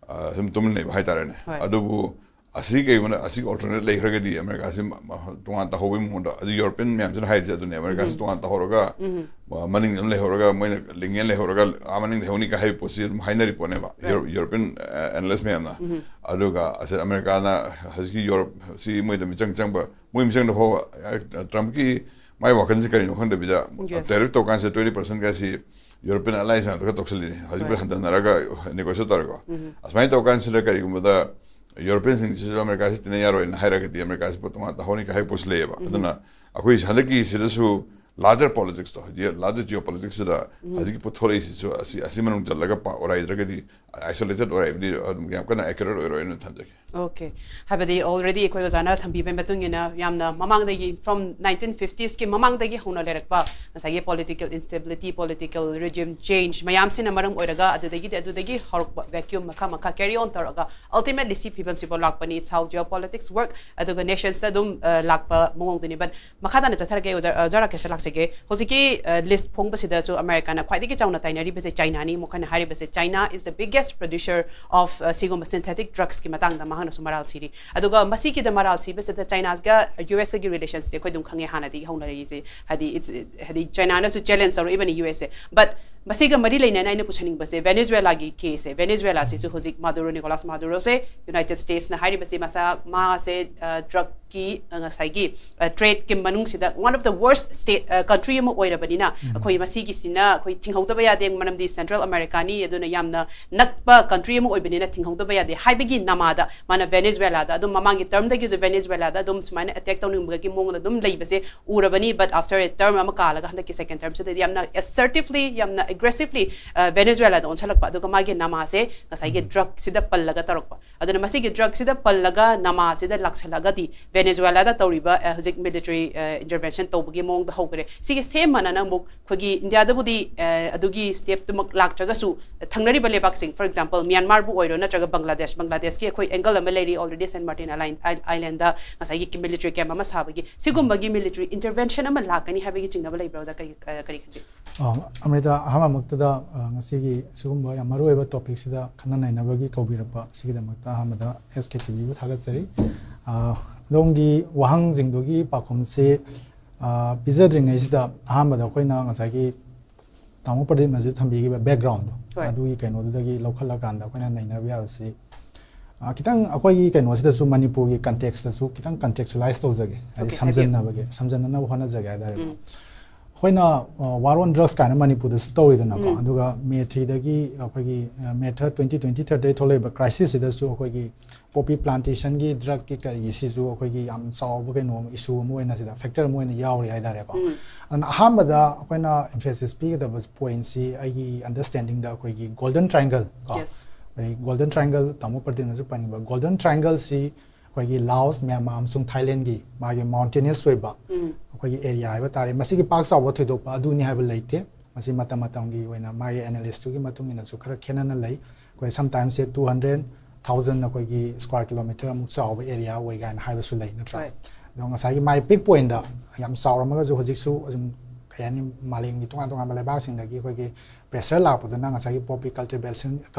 ꯑ, ꯁꯨꯝ ꯇꯨꯃꯤꯟ ꯂꯩꯕ ꯍꯥꯏꯇꯥꯔꯦꯅꯦ꯫ ꯍꯣꯏ꯫ ꯑꯗꯨꯕꯨ ꯑꯁꯤ ꯀꯩꯒꯨꯝꯕ ꯑꯁꯤꯒꯤ ꯑꯣꯜꯇꯔꯅꯦꯠ ꯂꯩꯈ꯭ꯔꯒꯗꯤ ꯑꯃꯦꯔꯤꯀꯥꯁꯤ ꯃ- ꯃ- ꯇꯣꯉꯥꯟ ꯇꯥꯍꯧꯕꯒꯤ ꯃꯑꯣꯡꯗ, ꯑꯗꯨ ꯌꯨꯔꯣꯄꯤꯌꯟ ꯃꯌꯥꯝꯁꯤꯅ ꯍꯥꯏꯔꯤꯁꯦ ꯑꯗꯨꯅꯦ, ꯑꯃꯦꯔꯤꯀꯥꯁꯤ ꯇꯣꯉꯥꯟ ꯇꯥꯍꯧꯔꯒ ꯃ- ꯃꯅꯤꯡꯗ ꯑꯗꯨꯝ ꯂꯩꯍꯧꯔꯒ ꯃꯣꯏꯅ ꯂꯤꯡꯉꯦ ꯂꯩꯍꯧꯔꯒ ꯑꯥ ꯃꯅꯤꯡꯗ ꯂꯩꯍꯧꯅꯤ ꯀꯥꯏ ꯍꯥꯏꯕ ꯄꯣꯠꯁꯤ ꯑꯗꯨꯝ ꯍꯥꯏꯅꯔꯤ ꯄꯣꯠꯅꯦꯕ꯫ ꯌꯨꯔꯣ- ꯌꯨꯔꯣꯄꯤꯌꯟ ꯑꯦꯅꯥꯂꯤꯁ ꯃꯌꯥꯝꯅ꯫ ꯑꯗꯨꯒ ꯑꯁꯤ ꯑꯃꯦꯔꯤꯀꯥꯅ ꯍꯧꯖꯤꯛꯀꯤ ꯌꯨꯔꯣꯞꯁꯤ ꯃꯣꯏꯗ ꯃꯤꯆꯪ ꯆꯪꯕ, ꯃꯣꯏ ꯃꯤꯆꯪꯗ ꯐꯥꯎꯕ ꯑ, ꯇ꯭ꯔꯝꯞꯀꯤ ꯃꯥꯏ ꯋꯥꯈꯜꯁꯤ ꯀꯔꯤꯅꯣ ꯈꯪꯗꯕꯤꯗ Yes. ꯇꯦꯔꯤꯐ ꯇꯧꯀꯥꯟꯁꯤꯗ ꯇ꯭ꯋꯦꯟꯇꯤ ꯄꯔꯁꯦꯟ ꯀꯥꯏꯁꯤ ꯌꯨꯔꯣꯄꯤꯌꯟ ꯑꯦꯂꯥꯏꯁ ꯃꯌꯥꯝꯗꯨꯒ ꯇꯧꯁꯤꯜꯂꯤꯅꯤ꯫ ꯍꯧꯖꯤꯛ ꯍꯣꯏ꯫ ꯍꯟꯊꯅꯔꯒ ꯅꯦꯒꯣꯁꯤꯌꯦꯠ ꯇꯧꯔꯦꯀꯣ꯫ ꯑꯁꯨꯃꯥꯏꯅ ꯇꯧꯀꯥꯟꯁꯤꯗ ꯀꯔꯤꯒꯨꯝꯕꯗ ꯌꯨꯔꯣꯄꯤꯌꯟꯁꯤꯡꯁꯤꯁꯨ ꯑꯃꯦꯔꯤꯀꯥꯁꯤ ꯇꯤꯟꯅ ꯌꯥꯔꯣꯏꯅ ꯍꯥꯏꯔꯒꯗꯤ ꯑꯃꯦꯔꯤꯀꯥꯁꯤ ꯄꯣꯠ ꯇꯣꯉꯥꯟ ꯇꯥꯍꯧꯅꯤ ꯀꯥꯏ ꯍꯥꯏꯕ ꯄꯣꯠꯁꯤ ꯂꯩꯌꯦꯕ꯫ ꯑꯗꯨꯅ ꯑꯩꯈꯣꯏ ꯍꯟꯗꯛꯀꯤꯁꯤꯗꯁꯨ ꯂꯥꯔꯖꯔ ꯄꯣꯂꯤꯇꯤꯛꯁꯇꯣ, ꯍꯧꯖꯤꯛ ꯂꯥꯔꯖꯔ ꯖꯤꯑꯣ ꯄꯣꯂꯤꯇꯤꯛꯁꯁꯤꯗ ꯍꯧꯖꯤꯛꯀꯤ ꯄꯨꯊꯣꯔꯛꯏꯁꯤꯁꯨ ꯑꯁꯤ, ꯑꯁꯤ ꯃꯅꯨꯡ ꯆꯜꯂꯒ ꯄꯥꯛ ꯑꯣꯔꯥꯏꯗ꯭ꯔꯒꯗꯤ Isolated ꯑꯣꯏꯔꯕꯗꯤ ꯑꯗꯨꯝ ꯌꯥꯝ ꯀꯟꯅ accurate ꯑꯣꯏꯔꯣꯏꯅ ꯊꯝꯖꯒꯦ꯫ Okay, ꯍꯥꯏꯕꯗꯤ already ꯑꯩꯈꯣꯏ ꯑꯣꯖꯥꯅ ꯊꯝꯕꯤꯕꯒꯤ ꯃꯇꯨꯡ ꯏꯟꯅ ꯌꯥꯝꯅ ꯃꯃꯥꯡꯗꯒꯤ, from nineteen fiftiesꯀꯤ ꯃꯃꯥꯡꯗꯒꯤ ꯍꯧꯅ ꯂꯩꯔꯛꯄ ꯉꯁꯥꯏꯒꯤ political instability, political regime change ꯃꯌꯥꯝꯁꯤꯅ ꯃꯔꯝ ꯑꯣꯏꯔꯒ ꯑꯗꯨꯗꯒꯤꯗꯤ ꯑꯗꯨꯗꯒꯤ ꯍꯧꯔꯛꯄ vacuum ꯃꯈꯥ ꯃꯈꯥ carry on ꯇꯧꯔꯒ ultimately ꯁꯤ ꯐꯤꯕꯝꯁꯤꯐꯥꯎ ꯂꯥꯛꯄꯅꯤ꯫ It's how geopolitics work, ꯑꯗꯨꯒ nationsꯇ ꯑꯗꯨꯝ ꯑ, ꯂꯥꯛꯄ ꯃꯑꯣꯡꯗꯨꯅꯤ꯫ But ꯃꯈꯥ ꯇꯥꯅ ꯆꯠꯊꯔꯒꯦ ꯑꯣꯖꯥ, ꯑꯣꯖꯥ ꯔꯥꯀꯦꯁꯇ ꯂꯥꯛꯆꯒꯦ꯫ ꯍꯧꯖꯤꯛꯀꯤ list ꯐꯣꯡꯕꯁꯤꯗꯁꯨ ꯑꯃꯦꯔꯤꯀꯥꯅ ꯈ꯭ꯋꯥꯏꯗꯒꯤ ꯆꯥꯎꯅ ꯇꯥꯏꯅꯔꯤꯕꯁꯦ ꯆꯥꯏꯅꯥꯅꯤ꯫ ꯃꯈꯣꯏꯅ ꯍꯥꯏꯔꯤꯕꯁꯦ, "China is the biggest producer of ꯁꯤꯒꯨꯝꯕ synthetic drugsꯀꯤ ꯃꯇꯥꯡꯗ ꯃꯍꯥꯛꯅꯁꯨ ꯃꯔꯥꯜ ꯁꯤꯔꯤ꯫ ꯑꯗꯨꯒ ꯃꯁꯤꯒꯤꯗ ꯃꯔꯥꯜ ꯁꯤꯕꯁꯤꯗ ꯆꯥꯏꯅꯥꯒ ꯌꯨ ꯑꯦꯁꯀꯒꯤ relationꯁꯤꯗꯤ ꯑꯩꯈꯣꯏ ꯑꯗꯨꯝ ꯈꯪꯉꯦ, ꯍꯥꯟꯅꯗꯒꯤ ꯍꯧꯅꯔꯛꯏꯁꯦ꯫ ꯍꯥꯏꯗꯤ it's, ꯍꯥꯏꯗꯤ ꯆꯥꯏꯅꯥꯅꯁꯨ challenge ꯇꯧꯔꯛꯏꯕꯅꯤ ꯌꯨ ꯑꯦꯁꯁꯦ꯫ But ꯃꯁꯤꯒ ꯃꯔꯤ ꯂꯩꯅꯅ ꯑꯩꯅ ꯄꯨꯁꯟꯅꯤꯡꯕꯁꯦ ꯚꯦꯅꯦꯖꯨꯋꯦꯂꯥꯒꯤ caseꯁꯦ꯫ ꯚꯦꯅꯦꯖꯨꯋꯦꯂꯥꯁꯤꯁꯨ ꯍꯧꯖꯤꯛ ꯃꯥꯗꯨꯔꯣ, ꯅꯤꯀꯣꯂꯥꯁ ꯃꯥꯗꯨꯔꯣꯁꯦ ꯌꯨꯅꯥꯏꯇꯦꯗ ꯁ꯭ꯇꯦꯠꯁꯅ ꯍꯥꯏꯔꯤꯕꯁꯦ ꯃꯁꯥ, ꯃꯥꯁꯦ ꯗ꯭ꯔꯒꯀꯤ ꯉꯁꯥꯏꯒꯤ tradeꯀꯤ ꯃꯅꯨꯡꯁꯤꯗ one of the worst state country ꯑꯃ ꯑꯣꯏꯔꯕꯅꯤꯅ ꯑꯩꯈꯣꯏ ꯃꯁꯤꯒꯤꯁꯤꯅ ꯑꯩꯈꯣꯏ ꯊꯤꯡꯍꯧꯗꯕ ꯌꯥꯗꯦ꯫ ꯃꯔꯝꯗꯤ ꯁꯦꯟꯇ꯭ꯔꯦꯜ ꯑꯃꯦꯔꯤꯀꯥꯅꯤ, ꯑꯗꯨꯅ ꯌꯥꯝꯅ ꯅꯛꯄ country ꯑꯃ ꯑꯣꯏꯕꯅꯤꯅ ꯊꯤꯡꯍꯧꯗꯕ ꯌꯥꯗꯦ ꯍꯥꯏꯕꯒꯤ ꯅꯃꯥꯗ ꯃꯥꯅ ꯚꯦꯅꯦꯖꯨꯋꯦꯂꯥꯗ ꯑꯗꯨꯝ ꯃꯃꯥꯡꯒꯤ termꯗꯒꯤꯁꯨ ꯚꯦꯅꯦꯖꯨꯋꯦꯂꯥꯗ ꯑꯗꯨꯝ ꯁꯨꯃꯥꯏꯅ attack ꯇꯧꯅꯤꯡꯕꯒꯤ ꯃꯑꯣꯡꯗ ꯑꯗꯨꯝ ꯂꯩꯕꯁꯦ ꯎꯔꯕꯅꯤ꯫ But after a term ꯑꯃ ꯀꯥꯜꯂꯒ ꯍꯟꯗꯛꯀꯤ second termꯁꯤꯗꯗꯤ ꯌꯥꯝꯅ assertively, ꯌꯥꯝꯅ aggressively ꯚꯦꯅꯦꯖꯨꯋꯦꯂꯥꯗ ꯑꯣꯟꯁꯤꯜꯂꯛꯄ, ꯑꯗꯨꯒ ꯃꯥꯒꯤ ꯅꯃꯥꯁꯦ ꯉꯁꯥꯏꯒꯤ drugꯁꯤꯗ ꯄꯜꯂꯒ ꯇꯧꯔꯛꯄ꯫ ꯑꯗꯨꯅ ꯃꯁꯤꯒꯤ drugꯁꯤꯗ ꯄꯜꯂꯒ ꯅꯃꯥꯁꯤꯗ ꯂꯥꯛꯁꯜꯂꯒꯗꯤ ꯚꯦꯅꯦꯖꯨꯋꯦꯂꯥꯗ ꯇꯧꯔꯤꯕ ꯍꯧꯖꯤꯛ military intervention ꯇꯧꯕꯒꯤ ꯃꯑꯣꯡꯗ ꯍꯧꯈ꯭ꯔꯦ꯫ ꯁꯤꯒꯤ same ꯃꯥꯟꯅꯅ ꯑꯃꯨꯛ ꯑꯩꯈꯣꯏꯒꯤ ꯏꯟꯗꯤꯌꯥꯗꯕꯨꯗꯤ ꯑꯗꯨꯒꯤ stepꯇꯨꯃꯛ ꯂꯥꯛꯇ꯭ꯔꯒꯁꯨ ꯊꯪꯅꯔꯤꯕ ꯂꯩꯕꯥꯛꯁꯤꯡ, for example ꯃ꯭ꯌꯥꯟꯃꯥꯔꯕꯨ ꯑꯣꯏꯔꯣ ꯅꯠꯇ꯭ꯔꯒ ꯕꯪꯒ꯭ꯂꯥꯗꯦꯁ, ꯕꯪꯒ꯭ꯂꯥꯗꯦꯁꯀꯤ ꯑꯩꯈꯣꯏ angle ꯑꯃ ꯂꯩꯔꯤ already, Saint Martin Islandꯗ ꯉꯁꯥꯏꯒꯤ military camp ꯑꯃ ꯁꯥꯕꯒꯤ꯫ ꯁꯤꯒꯨꯝꯕꯒꯤ military intervention ꯑꯃ ꯂꯥꯛꯀꯅꯤ ꯍꯥꯏꯕꯒꯤ ꯆꯤꯡꯅꯕ ꯂꯩꯕ꯭ꯔꯥ ꯑꯣꯖꯥ? ꯀꯔꯤ ꯀꯔꯤ ꯈꯟꯕꯤ? ꯑꯃ꯭ꯔꯤꯇꯥ, ꯑꯍꯥꯟꯕꯃꯛꯇꯗ ꯉꯁꯤꯒꯤ ꯁꯤꯒꯨꯝꯕ ꯌꯥꯝ ꯃꯔꯨꯑꯣꯏꯕ topicꯁꯤꯗ ꯈꯟꯅ ꯅꯩꯅꯕꯒꯤ ꯀꯧꯕꯤꯔꯛꯄ ꯑꯁꯤꯒꯤꯗꯃꯛꯇ ꯑꯍꯥꯟꯕꯗ ꯑꯦꯁ ꯀꯦ ꯇꯤꯚꯤꯕꯨ ꯊꯥꯒꯠꯆꯔꯤ꯫ ꯑꯗꯣꯝꯒꯤ ꯋꯥꯍꯪꯁꯤꯡꯗꯨꯒꯤ ꯄꯥꯎꯈꯨꯝꯁꯤ ꯄꯤꯖꯗ꯭ꯔꯤꯉꯩꯁꯤꯗ ꯑꯍꯥꯟꯕꯗ ꯑꯩꯈꯣꯏꯅ ꯉꯁꯥꯏꯒꯤ ꯇꯥꯃꯣ ꯄ꯭ꯔꯗꯤꯞꯅꯁꯨ ꯊꯝꯕꯤꯈꯤꯕ backgroundꯗꯣ, ꯍꯣꯏ꯫ ꯑꯗꯨꯒꯤ ꯀꯩꯅꯣꯗꯨꯗꯒꯤ ꯂꯧꯈꯠꯂꯀꯥꯟꯗ ꯑꯩꯈꯣꯏꯅ ꯅꯩꯅꯕ ꯌꯥꯕꯁꯤ, ꯈꯤꯇꯪ ꯑꯩꯈꯣꯏꯒꯤ ꯀꯩꯅꯣꯁꯤꯗꯁꯨ, ꯃꯅꯤꯄꯨꯔꯒꯤ contextꯇꯁꯨ ꯈꯤꯇꯪ contextualize ꯇꯧꯖꯒꯦ, ꯍꯥꯏꯗꯤ Okay, ꯁꯝꯖꯟꯅꯕꯒꯤ, ꯁꯝꯖꯟꯅꯅꯕ ꯍꯣꯠꯅꯖꯒꯦ ꯍꯥꯏꯇꯥꯔꯦꯀꯣ꯫ ꯎꯝ꯫ ꯑꯩꯈꯣꯏꯅ ꯋꯥꯔ ꯑꯣꯟ ꯗ꯭ꯔꯛꯁ ꯀꯥꯏꯅ ꯃꯅꯤꯄꯨꯔꯗꯁꯨ ꯇꯧꯔꯤꯗꯅꯀꯣ꯫ ꯑꯗꯨꯒ ꯃꯦ ꯊ꯭ꯔꯤꯗꯒꯤ ꯑꯩꯈꯣꯏꯒꯤ ꯃꯦ ꯊ꯭ꯔꯠ ꯇ꯭ꯋꯦꯟꯇꯤ ꯇ꯭ꯋꯦꯟꯇꯤ ꯊ꯭ꯔꯠꯇꯒꯤ ꯊꯣꯛꯂꯛꯏꯕ ꯀ꯭ꯔꯥꯏꯁꯤꯁꯁꯤꯗꯁꯨ ꯑꯩꯈꯣꯏꯒꯤ ꯄꯣꯄꯤ ꯄ꯭ꯂꯥꯟꯇꯦꯁꯟꯒꯤ ꯗ꯭ꯔꯛꯀꯤ ꯀꯔꯤꯒꯤ ꯁꯤꯁꯨ ꯑꯩꯈꯣꯏꯒꯤ ꯌꯥꯝ ꯆꯥꯎꯕ ꯀꯩꯅꯣ ꯑꯃ, ꯏꯁꯨ ꯑꯃ ꯑꯣꯏꯅ ꯁꯤꯗ ꯐꯦꯛꯇꯔ ꯑꯃ ꯑꯣꯏꯅ ꯌꯥꯎꯔꯤ ꯍꯥꯏꯇꯥꯔꯦꯀꯣ꯫ ꯑꯗꯨꯅ ꯑꯍꯥꯟꯕꯗ ꯑꯩꯈꯣꯏꯅ ꯑꯦꯝꯐꯦꯁꯤꯁ ꯄꯤꯒꯗꯕ ꯄꯣꯏꯟꯠꯁꯤ ꯑꯩꯒꯤ ꯑꯟꯗꯔꯁꯇꯦꯟꯗꯤꯡꯗ ꯑꯩꯈꯣꯏꯒꯤ ꯒꯣꯜꯗꯟ ꯇ꯭ꯔꯥꯏꯡꯒꯜ ꯀꯣ꯫ Yes. ꯑꯩ ꯒꯣꯜꯗꯟ ꯇ꯭ꯔꯥꯏꯡꯒꯜ ꯇꯥꯃꯣ ꯄ꯭ꯔꯗꯤꯞꯅꯁꯨ ꯄꯟꯈꯤꯕ ꯒꯣꯜꯗꯟ ꯇ꯭ꯔꯥꯏꯡꯒꯜꯁꯤ ꯑꯩꯈꯣꯏꯒꯤ ꯂꯥꯑꯣꯁ, ꯃ꯭ꯌꯥꯟꯃꯥꯔ ꯑꯃꯁꯨꯡ ꯊꯥꯏꯂꯦꯟꯒꯤ ꯃꯥꯒꯤ ꯃꯥꯎꯟꯇꯦꯅꯤꯌꯁ ꯑꯣꯏꯕ ꯑꯩꯈꯣꯏꯒꯤ ꯑꯦꯔꯤꯌꯥ ꯍꯥꯏꯕ ꯇꯥꯔꯦ꯫ ꯃꯁꯤꯒꯤ ꯄꯥꯛ ꯆꯥꯎꯕ ꯊꯣꯏꯗꯣꯛꯄ ꯑꯗꯨꯅꯤ ꯍꯥꯏꯕ ꯂꯩꯇꯦ꯫ ꯃꯁꯤ ꯃꯇꯝ ꯃꯇꯝꯒꯤ ꯑꯣꯏꯅ ꯃꯥꯒꯤ ꯑꯦꯅꯥꯂꯤꯁ꯭ꯠꯇꯨꯒꯤ ꯃꯇꯨꯡ ꯏꯟꯅꯁꯨ ꯈꯔ ꯈꯦꯠꯅꯅ ꯂꯩ꯫ ꯑꯩꯈꯣꯏ ꯁꯝꯇꯥꯏꯝꯁꯁꯦ ꯇꯨ ꯍꯟꯗ꯭ꯔꯦꯠ ꯊꯥꯎꯖꯟ ꯑꯩꯈꯣꯏꯒꯤ ꯁ꯭ꯀ꯭ꯋꯥꯔ ꯀꯤꯂꯣꯃꯤꯇꯔ ꯑꯃꯨꯛ ꯆꯥꯎꯕ ꯑꯦꯔꯤꯌꯥ ꯑꯣꯏ ꯀꯥꯏꯅ ꯍꯥꯏꯕꯁꯨ ꯂꯩ, ꯅꯠꯇ꯭ꯔꯥ? Right. ꯑꯗꯣ ꯉꯁꯥꯏꯒꯤ ꯃꯥꯏ ꯄꯤꯛ ꯄꯣꯏꯟꯠꯇ ꯌꯥꯝ ꯆꯥꯎꯔꯝꯃꯒꯁꯨ ꯍꯧꯖꯤꯛꯁꯨ ꯑꯗꯨꯝ ꯀꯩ ꯍꯥꯏꯅꯤ, ꯃꯥꯂꯦꯝꯒꯤ ꯇꯣꯉꯥꯟ ꯇꯣꯉꯥꯟꯕ ꯂꯩꯕꯥꯛꯁꯤꯡꯗꯒꯤ ꯑꯩꯈꯣꯏꯒꯤ ꯄ꯭ꯔꯦꯁꯔ ꯂꯥꯛꯄꯗꯨꯅ ꯉꯁꯥꯏꯒꯤ ꯄꯣꯄꯤ ꯀꯜꯇꯤꯚꯦꯁꯟ,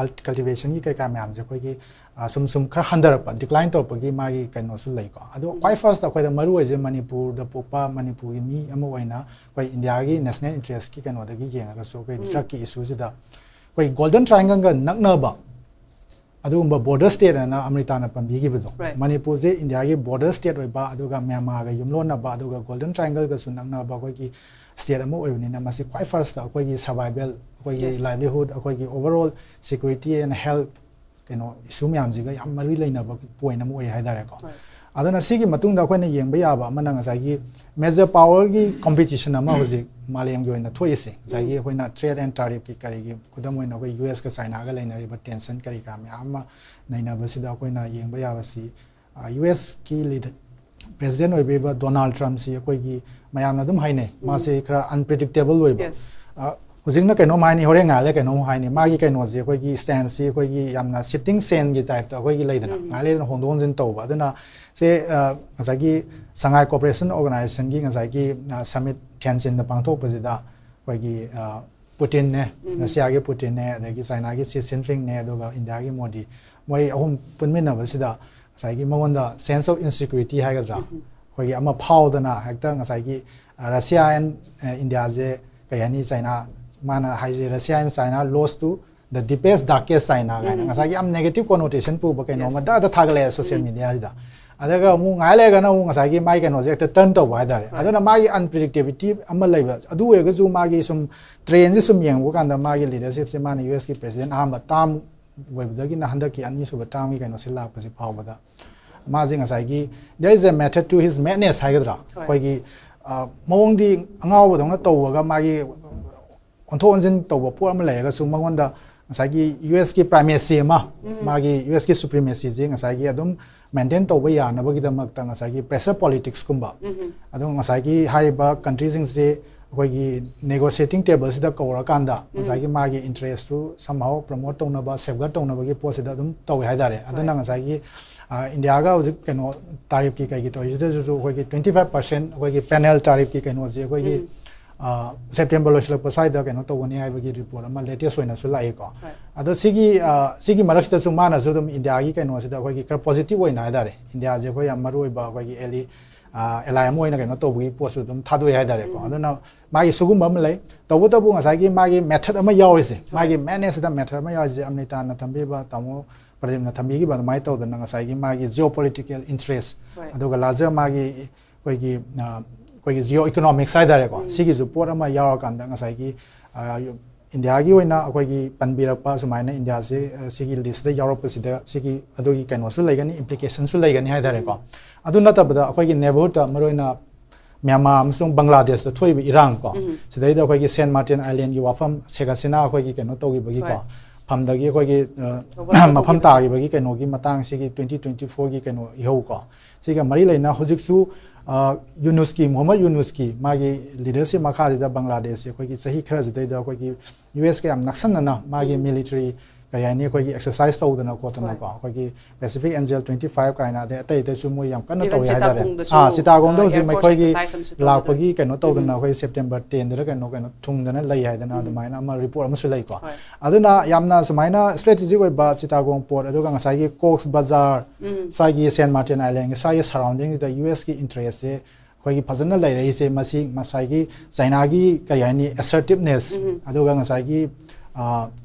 ꯀꯜꯇꯤꯚꯦꯁꯟꯒꯤ ꯀꯩꯀꯥ ꯃꯌꯥꯝꯁꯦ ꯑꯩꯈꯣꯏꯒꯤ ꯑ, ꯁꯨꯝ ꯁꯨꯝ ꯈꯔ ꯍꯟꯊꯔꯛꯄ, ꯗꯤꯀ꯭ꯂꯥꯏꯟ ꯇꯧꯔꯛꯄꯒꯤ ꯃꯥꯒꯤ ꯀꯩꯅꯣꯁꯨ ꯂꯩꯀꯣ꯫ ꯑꯗꯣ ꯈ꯭ꯋꯥꯏ ꯐꯥꯔꯁꯇ ꯑꯩꯈꯣꯏꯗ ꯃꯔꯨ ꯑꯣꯏꯁꯦ ꯃꯅꯤꯄꯨꯔꯗ ꯄꯣꯛꯄ ꯃꯅꯤꯄꯨꯔꯒꯤ ꯃꯤ ꯑꯃ ꯑꯣꯏꯅ ꯑꯩꯈꯣꯏ ꯏꯟꯗꯤꯌꯥꯒꯤ ꯅꯦꯁꯅꯦꯜ ꯏꯟꯇꯔꯦꯁ꯭ꯠꯀꯤ ꯀꯩꯅꯣꯗꯒꯤ ꯌꯦꯡꯉꯒꯁꯨ ꯑꯩꯈꯣꯏ ꯗ꯭ꯔꯛꯀꯤ ꯏꯁꯨꯁꯤꯗ ꯑꯩꯈꯣꯏ ꯒꯣꯜꯗꯟ ꯇ꯭ꯔꯥꯏꯡꯒꯜꯒ ꯅꯛꯅꯕ ꯑꯗꯨꯒꯨꯝꯕ ꯕꯣꯔꯗꯔ ꯁ꯭ꯇꯦꯠ ꯑꯅ ꯑꯃ꯭ꯔꯤꯇꯥꯅ ꯄꯟꯕꯤꯈꯤꯕꯗꯣ, Right. ꯃꯅꯤꯄꯨꯔꯁꯦ ꯏꯟꯗꯤꯌꯥꯒꯤ ꯕꯣꯔꯗꯔ ꯁ꯭ꯇꯦꯠ ꯑꯣꯏꯕ, ꯑꯗꯨꯒ ꯃ꯭ꯌꯥꯟꯃꯥꯔꯒ ꯌꯨꯝꯂꯣꯟꯅꯕ, ꯑꯗꯨꯒ ꯒꯣꯜꯗꯟ ꯇ꯭ꯔꯥꯏꯡꯒꯜꯒꯁꯨ ꯅꯛꯅꯕ ꯑꯩꯈꯣꯏꯒꯤ ꯁ꯭ꯇꯦꯠ ꯑꯃ ꯑꯣꯏꯕꯅꯤꯅ ꯃꯁꯤ ꯈ꯭ꯋꯥꯏ ꯐꯥꯔꯁꯇ ꯑꯩꯈꯣꯏꯒꯤ ꯁꯔꯚꯥꯏꯕꯦꯜ, ꯑꯩꯈꯣꯏꯒꯤ Yes. ꯂꯥꯏꯚꯂꯤꯍꯨꯗ, ꯑꯩꯈꯣꯏꯒꯤ overall security and health ꯀꯩꯅꯣ ꯏꯁꯨ ꯃꯌꯥꯝꯁꯤꯒ ꯌꯥꯝ ꯃꯔꯤ ꯂꯩꯅꯕ ꯄꯣꯏꯟꯠ ꯑꯃ ꯑꯣꯏ ꯍꯥꯏꯇꯥꯔꯦꯀꯣ꯫ Right. ꯑꯗꯨꯅ ꯁꯤꯒꯤ ꯃꯇꯨꯡꯗ ꯑꯩꯈꯣꯏꯅ ꯌꯦꯡꯕ ꯌꯥꯕ ꯑꯃꯅ ꯉꯁꯥꯏꯒꯤ ꯃꯦꯖꯔ ꯄꯥꯋꯔꯒꯤ ꯀꯝꯄꯤꯇꯤꯁꯟ ꯑꯃ ꯍꯧꯖꯤꯛ ꯃꯥꯂꯦꯝꯒꯤ ꯑꯣꯏꯅ ꯊꯣꯛꯏꯁꯦ, ꯉꯁꯥꯏꯒꯤ ꯑꯩꯈꯣꯏꯅ ꯇ꯭ꯔꯦꯗ ꯑꯦꯟ ꯇꯥꯔꯤꯐꯀꯤ ꯀꯔꯤꯒꯤ ꯈꯨꯗꯝ ꯑꯣꯏꯅ ꯑꯩꯈꯣꯏ ꯌꯨ ꯑꯦꯁꯀ ꯆꯥꯏꯅꯥꯒ ꯂꯩꯅꯔꯤꯕ ꯇꯦꯟꯁꯟ ꯀꯔꯤ ꯀꯔꯥ ꯃꯌꯥꯝ ꯑꯃ ꯅꯩꯅꯕꯁꯤꯗ ꯑꯩꯈꯣꯏꯅ ꯌꯦꯡꯕ ꯌꯥꯕꯁꯤ, ꯌꯨ ꯑꯦꯁꯀꯤ ꯂꯤꯗꯔ, ꯄ꯭ꯔꯦꯁꯤꯗꯦꯟ ꯑꯣꯏꯕꯤꯔꯤꯕ ꯗꯣꯅꯥꯜꯗ ꯇ꯭ꯔꯝꯞꯁꯤ ꯑꯩꯈꯣꯏꯒꯤ ꯃꯌꯥꯝꯅ ꯑꯗꯨꯝ ꯍꯥꯏꯅꯩ, ꯃꯥꯁꯦ ꯈꯔ ꯑꯟꯄ꯭ꯔꯤꯗꯤꯛꯇꯦꯕꯜ ꯑꯣꯏꯕ꯫ Yes. ꯑ, ꯍꯧꯖꯤꯛꯅ ꯀꯩꯅꯣꯝ ꯍꯥꯏꯅꯤ, ꯍꯣꯔꯦꯟ ꯉꯥꯏꯍꯥꯛ ꯂꯩ ꯀꯩꯅꯣꯝ ꯍꯥꯏꯅꯤ, ꯃꯥꯒꯤ ꯀꯩꯅꯣꯁꯦ ꯑꯩꯈꯣꯏꯒꯤ ꯁ꯭ꯇꯦꯟꯁꯁꯤ ꯑꯩꯈꯣꯏꯒꯤ ꯌꯥꯝꯅ ꯁꯤꯞꯇꯤꯡ ꯁꯦꯟꯒꯤ ꯇꯥꯏꯞꯇ ꯑꯩꯈꯣꯏꯒꯤ ꯂꯩꯗꯅ, ꯉꯥꯏꯍꯥꯛ ꯂꯩꯗꯅ ꯍꯣꯡꯗꯣꯛ ꯍꯣꯡꯖꯤꯟ ꯇꯧꯕ꯫ ꯑꯗꯨꯅ ꯁꯦ, ꯑ, ꯉꯁꯥꯏꯒꯤ ꯁꯉꯥꯏ ꯀꯣꯑꯣꯄꯔꯦꯁꯟ ꯑꯣꯔꯒꯅꯥꯏꯖꯦꯁꯟꯒꯤ ꯉꯁꯥꯏꯒꯤ, ꯑ, ꯁꯃꯤꯠ ꯊꯤꯌꯥꯟꯖꯤꯟꯗ ꯄꯥꯡꯊꯣꯛꯄꯁꯤꯗ ꯑꯩꯈꯣꯏꯒꯤ, ꯑ, ꯄꯨꯇꯤꯟꯅꯦ, ꯔꯁꯤꯌꯥꯒꯤ ꯄꯨꯇꯤꯟꯅꯦ, ꯑꯗꯒꯤ ꯆꯥꯏꯅꯥꯒꯤ ꯁꯤ ꯖꯤꯟꯄꯤꯡꯅꯦ, ꯑꯗꯨꯒ ꯏꯟꯗꯤꯌꯥꯒꯤ ꯃꯣꯗꯤ, ꯃꯣꯏ ꯑꯍꯨꯝ ꯄꯨꯟꯃꯤꯟꯅꯕꯁꯤꯗ ꯉꯁꯥꯏꯒꯤ ꯃꯉꯣꯟꯗ ꯁꯦꯟꯁ ꯑꯣꯐ ꯏꯟꯁꯤꯀ꯭ꯌꯨꯔꯤꯇꯤ ꯍꯥꯏꯒꯗ꯭ꯔꯥ, ꯑꯩꯈꯣꯏꯒꯤ ꯑꯃ ꯐꯥꯎꯗꯅ ꯍꯦꯛꯇ ꯉꯁꯥꯏꯒꯤ, ꯑ, ꯔꯁꯤꯌꯥ ꯑꯦꯟ, ꯑ, ꯏꯟꯗꯤꯌꯥꯁꯦ ꯀꯩ ꯍꯥꯏꯅꯤ, ꯆꯥꯏꯅꯥ, ꯃꯥꯅ ꯍꯥꯏꯁꯦ Russia and China lose to the deepest darkest China ꯀꯥꯏꯅ ꯉꯁꯥꯏꯒꯤ ꯌꯥꯝ ꯅꯦꯒꯦꯇꯤꯚ ꯀꯣꯅꯣꯇꯦꯁꯟ ꯄꯨꯕ ꯀꯩꯅꯣ ꯑꯃ Yes. ꯗꯥꯗ ꯊꯥꯒꯠꯂꯛꯑꯦ ꯁꯣꯁꯤꯌꯦꯜ ꯃꯦꯗꯤꯌꯥꯁꯤꯗ꯫ ꯑꯗꯨꯒ ꯑꯃꯨꯛ ꯉꯥꯏ ꯂꯩꯔꯒꯅ ꯑꯃꯨꯛ ꯉꯁꯥꯏꯒꯤ ꯃꯥꯒꯤ ꯀꯩꯅꯣꯁꯦ ꯍꯦꯛꯇ ꯇꯔꯟ ꯇꯧꯕ ꯍꯥꯏꯇꯥꯔꯦ꯫ ꯑꯗꯨꯅ ꯃꯥꯒꯤ ꯑꯟꯄ꯭ꯔꯤꯗꯤꯛꯇꯦꯕꯤꯂꯤꯇꯤ ꯑꯃ ꯂꯩꯕ꯫ ꯑꯗꯨ ꯑꯣꯏꯔꯒꯁꯨ ꯃꯥꯒꯤ ꯁꯨꯝ ꯇ꯭ꯔꯦꯟꯁꯦ ꯁꯨꯝ ꯌꯦꯡꯕ ꯀꯥꯟꯗ ꯃꯥꯒꯤ ꯂꯤꯗꯔꯁꯤꯞꯁꯦ ꯃꯥꯅ ꯌꯨ ꯑꯦꯁꯀꯤ ꯄ꯭ꯔꯦꯁꯤꯗꯦꯟ ꯑꯍꯥꯟꯕ ꯇꯥꯝ ꯑꯣꯏꯕꯗꯒꯤꯅ ꯍꯟꯗꯛꯀꯤ ꯑꯅꯤꯁꯨꯕ ꯇꯥꯝꯒꯤ ꯀꯩꯅꯣꯁꯦ ꯂꯥꯛꯄꯁꯦ ꯐꯥꯎꯕꯗ ꯃꯥꯁꯦ ꯉꯁꯥꯏꯒꯤ there is a method to his madness ꯍꯥꯏꯒꯗ꯭ꯔꯥ, ꯑꯩꯈꯣꯏꯒꯤ ꯃꯑꯣꯡꯗꯤ ꯑꯉꯥꯎꯕꯗꯧꯅ ꯇꯧꯕꯒ ꯃꯥꯒꯤ ꯑꯣꯟꯊꯣꯛ ꯑꯣꯟꯁꯤꯟ ꯇꯧꯕ ꯄꯣꯠ ꯑꯃ ꯂꯩꯔꯒꯁꯨ ꯃꯉꯣꯟꯗ ꯉꯁꯥꯏꯒꯤ ꯌꯨ ꯑꯦꯁꯀꯤ ꯄ꯭ꯔꯥꯏꯃꯦꯁꯤ ꯑꯃ, ꯃꯥꯒꯤ ꯌꯨ ꯑꯦꯁꯀꯤ ꯁꯨꯄ꯭ꯔꯤꯃꯦꯁꯤꯁꯦ ꯉꯁꯥꯏꯒꯤ ꯑꯗꯨꯝ ꯃꯦꯟꯇꯦꯟ ꯇꯧꯕ ꯌꯥꯅꯕꯒꯤꯗꯃꯛꯇ ꯉꯁꯥꯏꯒꯤ ꯄ꯭ꯔꯦꯁꯔ ꯄꯣꯂꯤꯇꯤꯛꯁꯀꯨꯝꯕ, ꯑꯗꯣ ꯉꯁꯥꯏꯒꯤ ꯍꯥꯏꯔꯤꯕ ꯀꯟꯇ꯭ꯔꯤꯁꯤꯡꯁꯦ ꯑꯩꯈꯣꯏꯒꯤ ꯅꯦꯒꯣꯁꯤꯌꯦꯇꯤꯡ ꯇꯦꯕꯜꯁꯤꯗ ꯀꯧꯔꯀꯥꯟꯗ ꯉꯁꯥꯏꯒꯤ ꯃꯥꯒꯤ ꯏꯟꯇꯔꯦꯁꯇꯨ somehow promote ꯇꯧꯅꯕ, safeguard ꯇꯧꯅꯕꯒꯤ ꯄꯣꯠꯁꯤꯗ ꯑꯗꯨꯝ ꯇꯧꯋꯦ ꯍꯥꯏꯇꯥꯔꯦ꯫ ꯑꯗꯨꯅ ꯉꯁꯥꯏꯒꯤ ꯏꯟꯗꯤꯌꯥꯒ ꯍꯧꯖꯤꯛ ꯀꯩꯅꯣ ꯇꯥꯔꯤꯐꯀꯤ ꯀꯩꯒꯤ ꯇꯧꯔꯤꯁꯤꯗꯁꯨ ꯑꯩꯈꯣꯏꯒꯤ twenty five percent ꯑꯩꯈꯣꯏꯒꯤ ꯄꯦꯅꯦꯜ ꯇꯥꯔꯤꯐꯀꯤ ꯀꯩꯅꯣꯁꯦ ꯑꯩꯈꯣꯏꯒꯤ ꯁꯦꯞꯇꯦꯝꯕꯔ ꯂꯣꯏꯁꯤꯜꯂꯛꯄ ꯁ꯭ꯋꯥꯏꯗ ꯀꯩꯅꯣ ꯇꯧꯒꯅꯤ ꯍꯥꯏꯕꯒꯤ ꯔꯤꯄꯣꯔꯠ ꯑꯃ ꯂꯦꯇꯦꯁ ꯑꯣꯏꯅꯁꯨ ꯂꯥꯛꯏꯀꯣ꯫ ꯑꯗꯣ ꯁꯤꯒꯤ ꯁꯤꯒꯤ ꯃꯔꯛꯁꯤꯗꯁꯨ ꯃꯥꯅꯁꯨ ꯑꯗꯨꯝ ꯏꯟꯗꯤꯌꯥꯒꯤ ꯀꯩꯅꯣꯁꯤꯗ ꯑꯩꯈꯣꯏꯒꯤ ꯈꯔ ꯄꯣꯖꯤꯇꯤꯕ ꯑꯣꯏꯅ ꯍꯥꯏꯇꯥꯔꯦ, ꯏꯟꯗꯤꯌꯥꯁꯦ ꯑꯩꯈꯣꯏ ꯌꯥꯝ ꯃꯔꯨ ꯑꯣꯏꯕ ꯑꯩꯈꯣꯏꯒꯤ ꯑꯦꯂꯤ ꯑꯦꯂꯥꯏ ꯑꯃ ꯑꯣꯏꯅ ꯀꯩꯅꯣ ꯇꯧꯕꯒꯤ ꯄꯣꯠꯁꯨ ꯑꯗꯨꯝ ꯊꯥꯗꯣꯛꯑꯦ ꯍꯥꯏꯇꯥꯔꯦꯀꯣ꯫ ꯑꯗꯨꯅ ꯃꯥꯒꯤ ꯁꯤꯒꯨꯝꯕ ꯑꯃ ꯂꯩ꯫ ꯇꯧꯕꯇꯕꯨ ꯉꯁꯥꯏꯒꯤ ꯃꯥꯒꯤ ꯃꯦꯊꯠ ꯑꯃ ꯌꯥꯎꯔꯤꯁꯦ, ꯃꯥꯒꯤ ꯃꯦꯠꯅꯦꯁꯁꯤꯗ ꯃꯦꯊꯠ ꯑꯃ ꯌꯥꯎꯔꯤꯁꯦ, ꯑꯃ꯭ꯔꯤꯇꯥꯅ ꯊꯝꯕꯤꯕ, ꯇꯥꯃꯣ ꯄ꯭ꯔꯗꯤꯞꯅ ꯊꯝꯕꯤꯈꯤꯕ ꯑꯗꯨꯃꯥꯏꯅ ꯇꯧꯗꯅ ꯉꯁꯥꯏꯒꯤ ꯃꯥꯒꯤ ꯖꯤꯑꯣ ꯄꯣꯂꯤꯇꯤꯀꯦꯜ ꯏꯟꯇꯔꯦꯁ, ꯑꯗꯨꯒ ꯂꯥꯖ ꯃꯥꯒꯤ ꯑꯩꯈꯣꯏꯒꯤ ꯑꯩꯈꯣꯏꯒꯤ ꯖꯤꯑꯣ ꯏꯀꯣꯅꯣꯃꯤꯛꯁ ꯍꯥꯏꯇꯥꯔꯦꯀꯣ, ꯁꯤꯒꯤꯁꯨ ꯄꯣꯠ ꯑꯃ ꯌꯥꯎꯔꯀꯥꯟꯗ ꯉꯁꯥꯏꯒꯤ ꯏꯟꯗꯤꯌꯥꯒꯤ ꯑꯣꯏꯅ ꯑꯩꯈꯣꯏꯒꯤ ꯄꯟꯕꯤꯔꯛꯄ ꯁꯨꯃꯥꯏꯅ ꯏꯟꯗꯤꯌꯥꯁꯦ ꯁꯤꯒꯤ ꯂꯤꯁꯇ ꯌꯥꯎꯔꯛꯄꯁꯤꯗ ꯁꯤꯒꯤ ꯑꯗꯨꯒꯤ ꯀꯩꯅꯣꯁꯨ ꯂꯩꯒꯅꯤ, ꯏꯝꯄ꯭ꯂꯤꯀꯦꯁꯟꯁꯨ ꯂꯩꯒꯅꯤ ꯍꯥꯏꯇꯥꯔꯦꯀꯣ꯫ ꯑꯗꯨ ꯅꯠꯇꯕꯗ ꯑꯩꯈꯣꯏꯒꯤ ꯅꯦꯕꯔꯍꯨꯗꯇ ꯃꯔꯨꯑꯣꯏꯅ ꯃ꯭ꯌꯥꯟꯃꯥꯔ ꯑꯃꯁꯨꯡ ꯕꯪꯒ꯭ꯂꯥꯗꯦꯁꯇ ꯊꯣꯛꯏꯕ ꯏꯔꯥꯡ ꯀꯣ, ꯁꯤꯗꯩꯗ ꯑꯩꯈꯣꯏꯒꯤ ꯁꯦꯟ ꯃꯥꯔꯇꯤꯟ ꯑꯥꯏꯂꯦꯟꯒꯤ ꯋꯥꯐꯝ ꯁꯦꯒ ꯍꯁꯤꯅꯥ ꯑꯩꯈꯣꯏꯒꯤ ꯀꯩꯅꯣ ꯇꯧꯈꯤꯕꯒꯤꯀꯣ, ꯐꯝꯗꯒꯤ ꯑꯩꯈꯣꯏꯒꯤ ꯃꯐꯝ ꯇꯥꯈꯤꯕꯒꯤ ꯀꯩꯅꯣꯒꯤ ꯃꯇꯥꯡꯁꯤꯒꯤ twenty twenty fourꯒꯤ ꯀꯩꯅꯣ ꯏꯍꯧ ꯀꯣ, ꯁꯤꯒ ꯃꯔꯤ ꯂꯩꯅ ꯍꯧꯖꯤꯛꯁꯨ ꯌꯨꯅꯨꯁꯀꯤ, ꯃꯨꯍꯝꯃꯗ ꯌꯨꯅꯨꯁꯀꯤ ꯃꯥꯒꯤ ꯂꯤꯗꯔꯁꯤꯞ ꯃꯈꯥꯁꯤꯗ ꯕꯪꯒ꯭ꯂꯥꯗꯦꯁꯁꯤ ꯑꯩꯈꯣꯏꯒꯤ ꯆꯍꯤ ꯈꯔꯁꯤꯗꯩꯗ ꯑꯩꯈꯣꯏꯒꯤ ꯌꯨ ꯑꯦꯁꯀ ꯌꯥꯝ ꯅꯛꯁꯟꯅꯅ ꯃꯥꯒꯤ ꯃꯤꯂꯤꯇꯔꯤ ꯀꯔꯤ ꯍꯥꯏꯅꯤ, ꯑꯩꯈꯣꯏꯒꯤ ꯑꯦꯛꯁꯔꯁꯥꯏꯁ ꯇꯧꯗꯅ ꯈꯣꯠꯇꯅꯀꯣ, ꯑꯩꯈꯣꯏꯒꯤ ꯄꯦꯁꯤꯐꯤꯛ ꯑꯦꯟꯖꯦꯜ twenty five ꯀꯥꯏꯅ, ꯑꯗꯩ ꯑꯇꯩ ꯑꯇꯩꯁꯨ ꯃꯣꯏ ꯌꯥꯝ ꯀꯟꯅ ꯇꯧꯋꯤ ꯍꯥꯏꯇꯥꯔꯦ꯫ ꯑꯥ, ꯆꯤꯇꯥꯒꯣꯡꯗ ꯍꯧꯖꯤꯛ ꯃꯈꯣꯏꯒꯤ ꯂꯥꯛꯄꯒꯤ ꯀꯩꯅꯣ ꯇꯧꯗꯅ ꯑꯩꯈꯣꯏ ꯁꯦꯞꯇꯦꯝꯕꯔ tenꯗꯔ ꯀꯩꯅꯣ ꯀꯩꯅꯣ ꯊꯨꯡꯗꯅ ꯂꯩ ꯍꯥꯏꯗꯅ ꯑꯗꯨꯃꯥꯏꯅ ꯑꯃ ꯔꯤꯄꯣꯔꯠ ꯑꯃꯁꯨ ꯂꯩꯀꯣ꯫ ꯑꯗꯨꯅ ꯌꯥꯝꯅ ꯁꯨꯃꯥꯏꯅ ꯏꯁꯇ꯭ꯔꯦꯇꯦꯖꯤꯛ ꯑꯣꯏꯕ ꯆꯤꯇꯥꯒꯣꯡ ꯄꯣꯔꯠ, ꯑꯗꯨꯒ ꯉꯁꯥꯏꯒꯤ ꯀꯣꯛꯁ ꯕꯖꯥꯔ, ꯁ꯭ꯋꯥꯏꯒꯤ ꯁꯦꯟ ꯃꯥꯔꯇꯤꯟ ꯑꯥꯏꯂꯦꯟꯒꯤ ꯁ꯭ꯋꯥꯏꯒꯤ ꯁꯔꯥꯎꯟꯗꯤꯡꯁꯤꯗ ꯌꯨ ꯑꯦꯁꯀꯤ ꯏꯟꯇꯔꯦꯁꯁꯦ ꯑꯩꯈꯣꯏꯒꯤ ꯐꯖꯅ ꯂꯩꯔꯛꯏꯁꯦ ꯃꯁꯤ ꯉꯁꯥꯏꯒꯤ ꯆꯥꯏꯅꯥꯒꯤ ꯀꯔꯤ ꯍꯥꯏꯅꯤ, ꯑꯦꯁꯔꯇꯤꯞꯅꯦꯁ, ꯑꯗꯨꯒ ꯉꯁꯥꯏꯒꯤ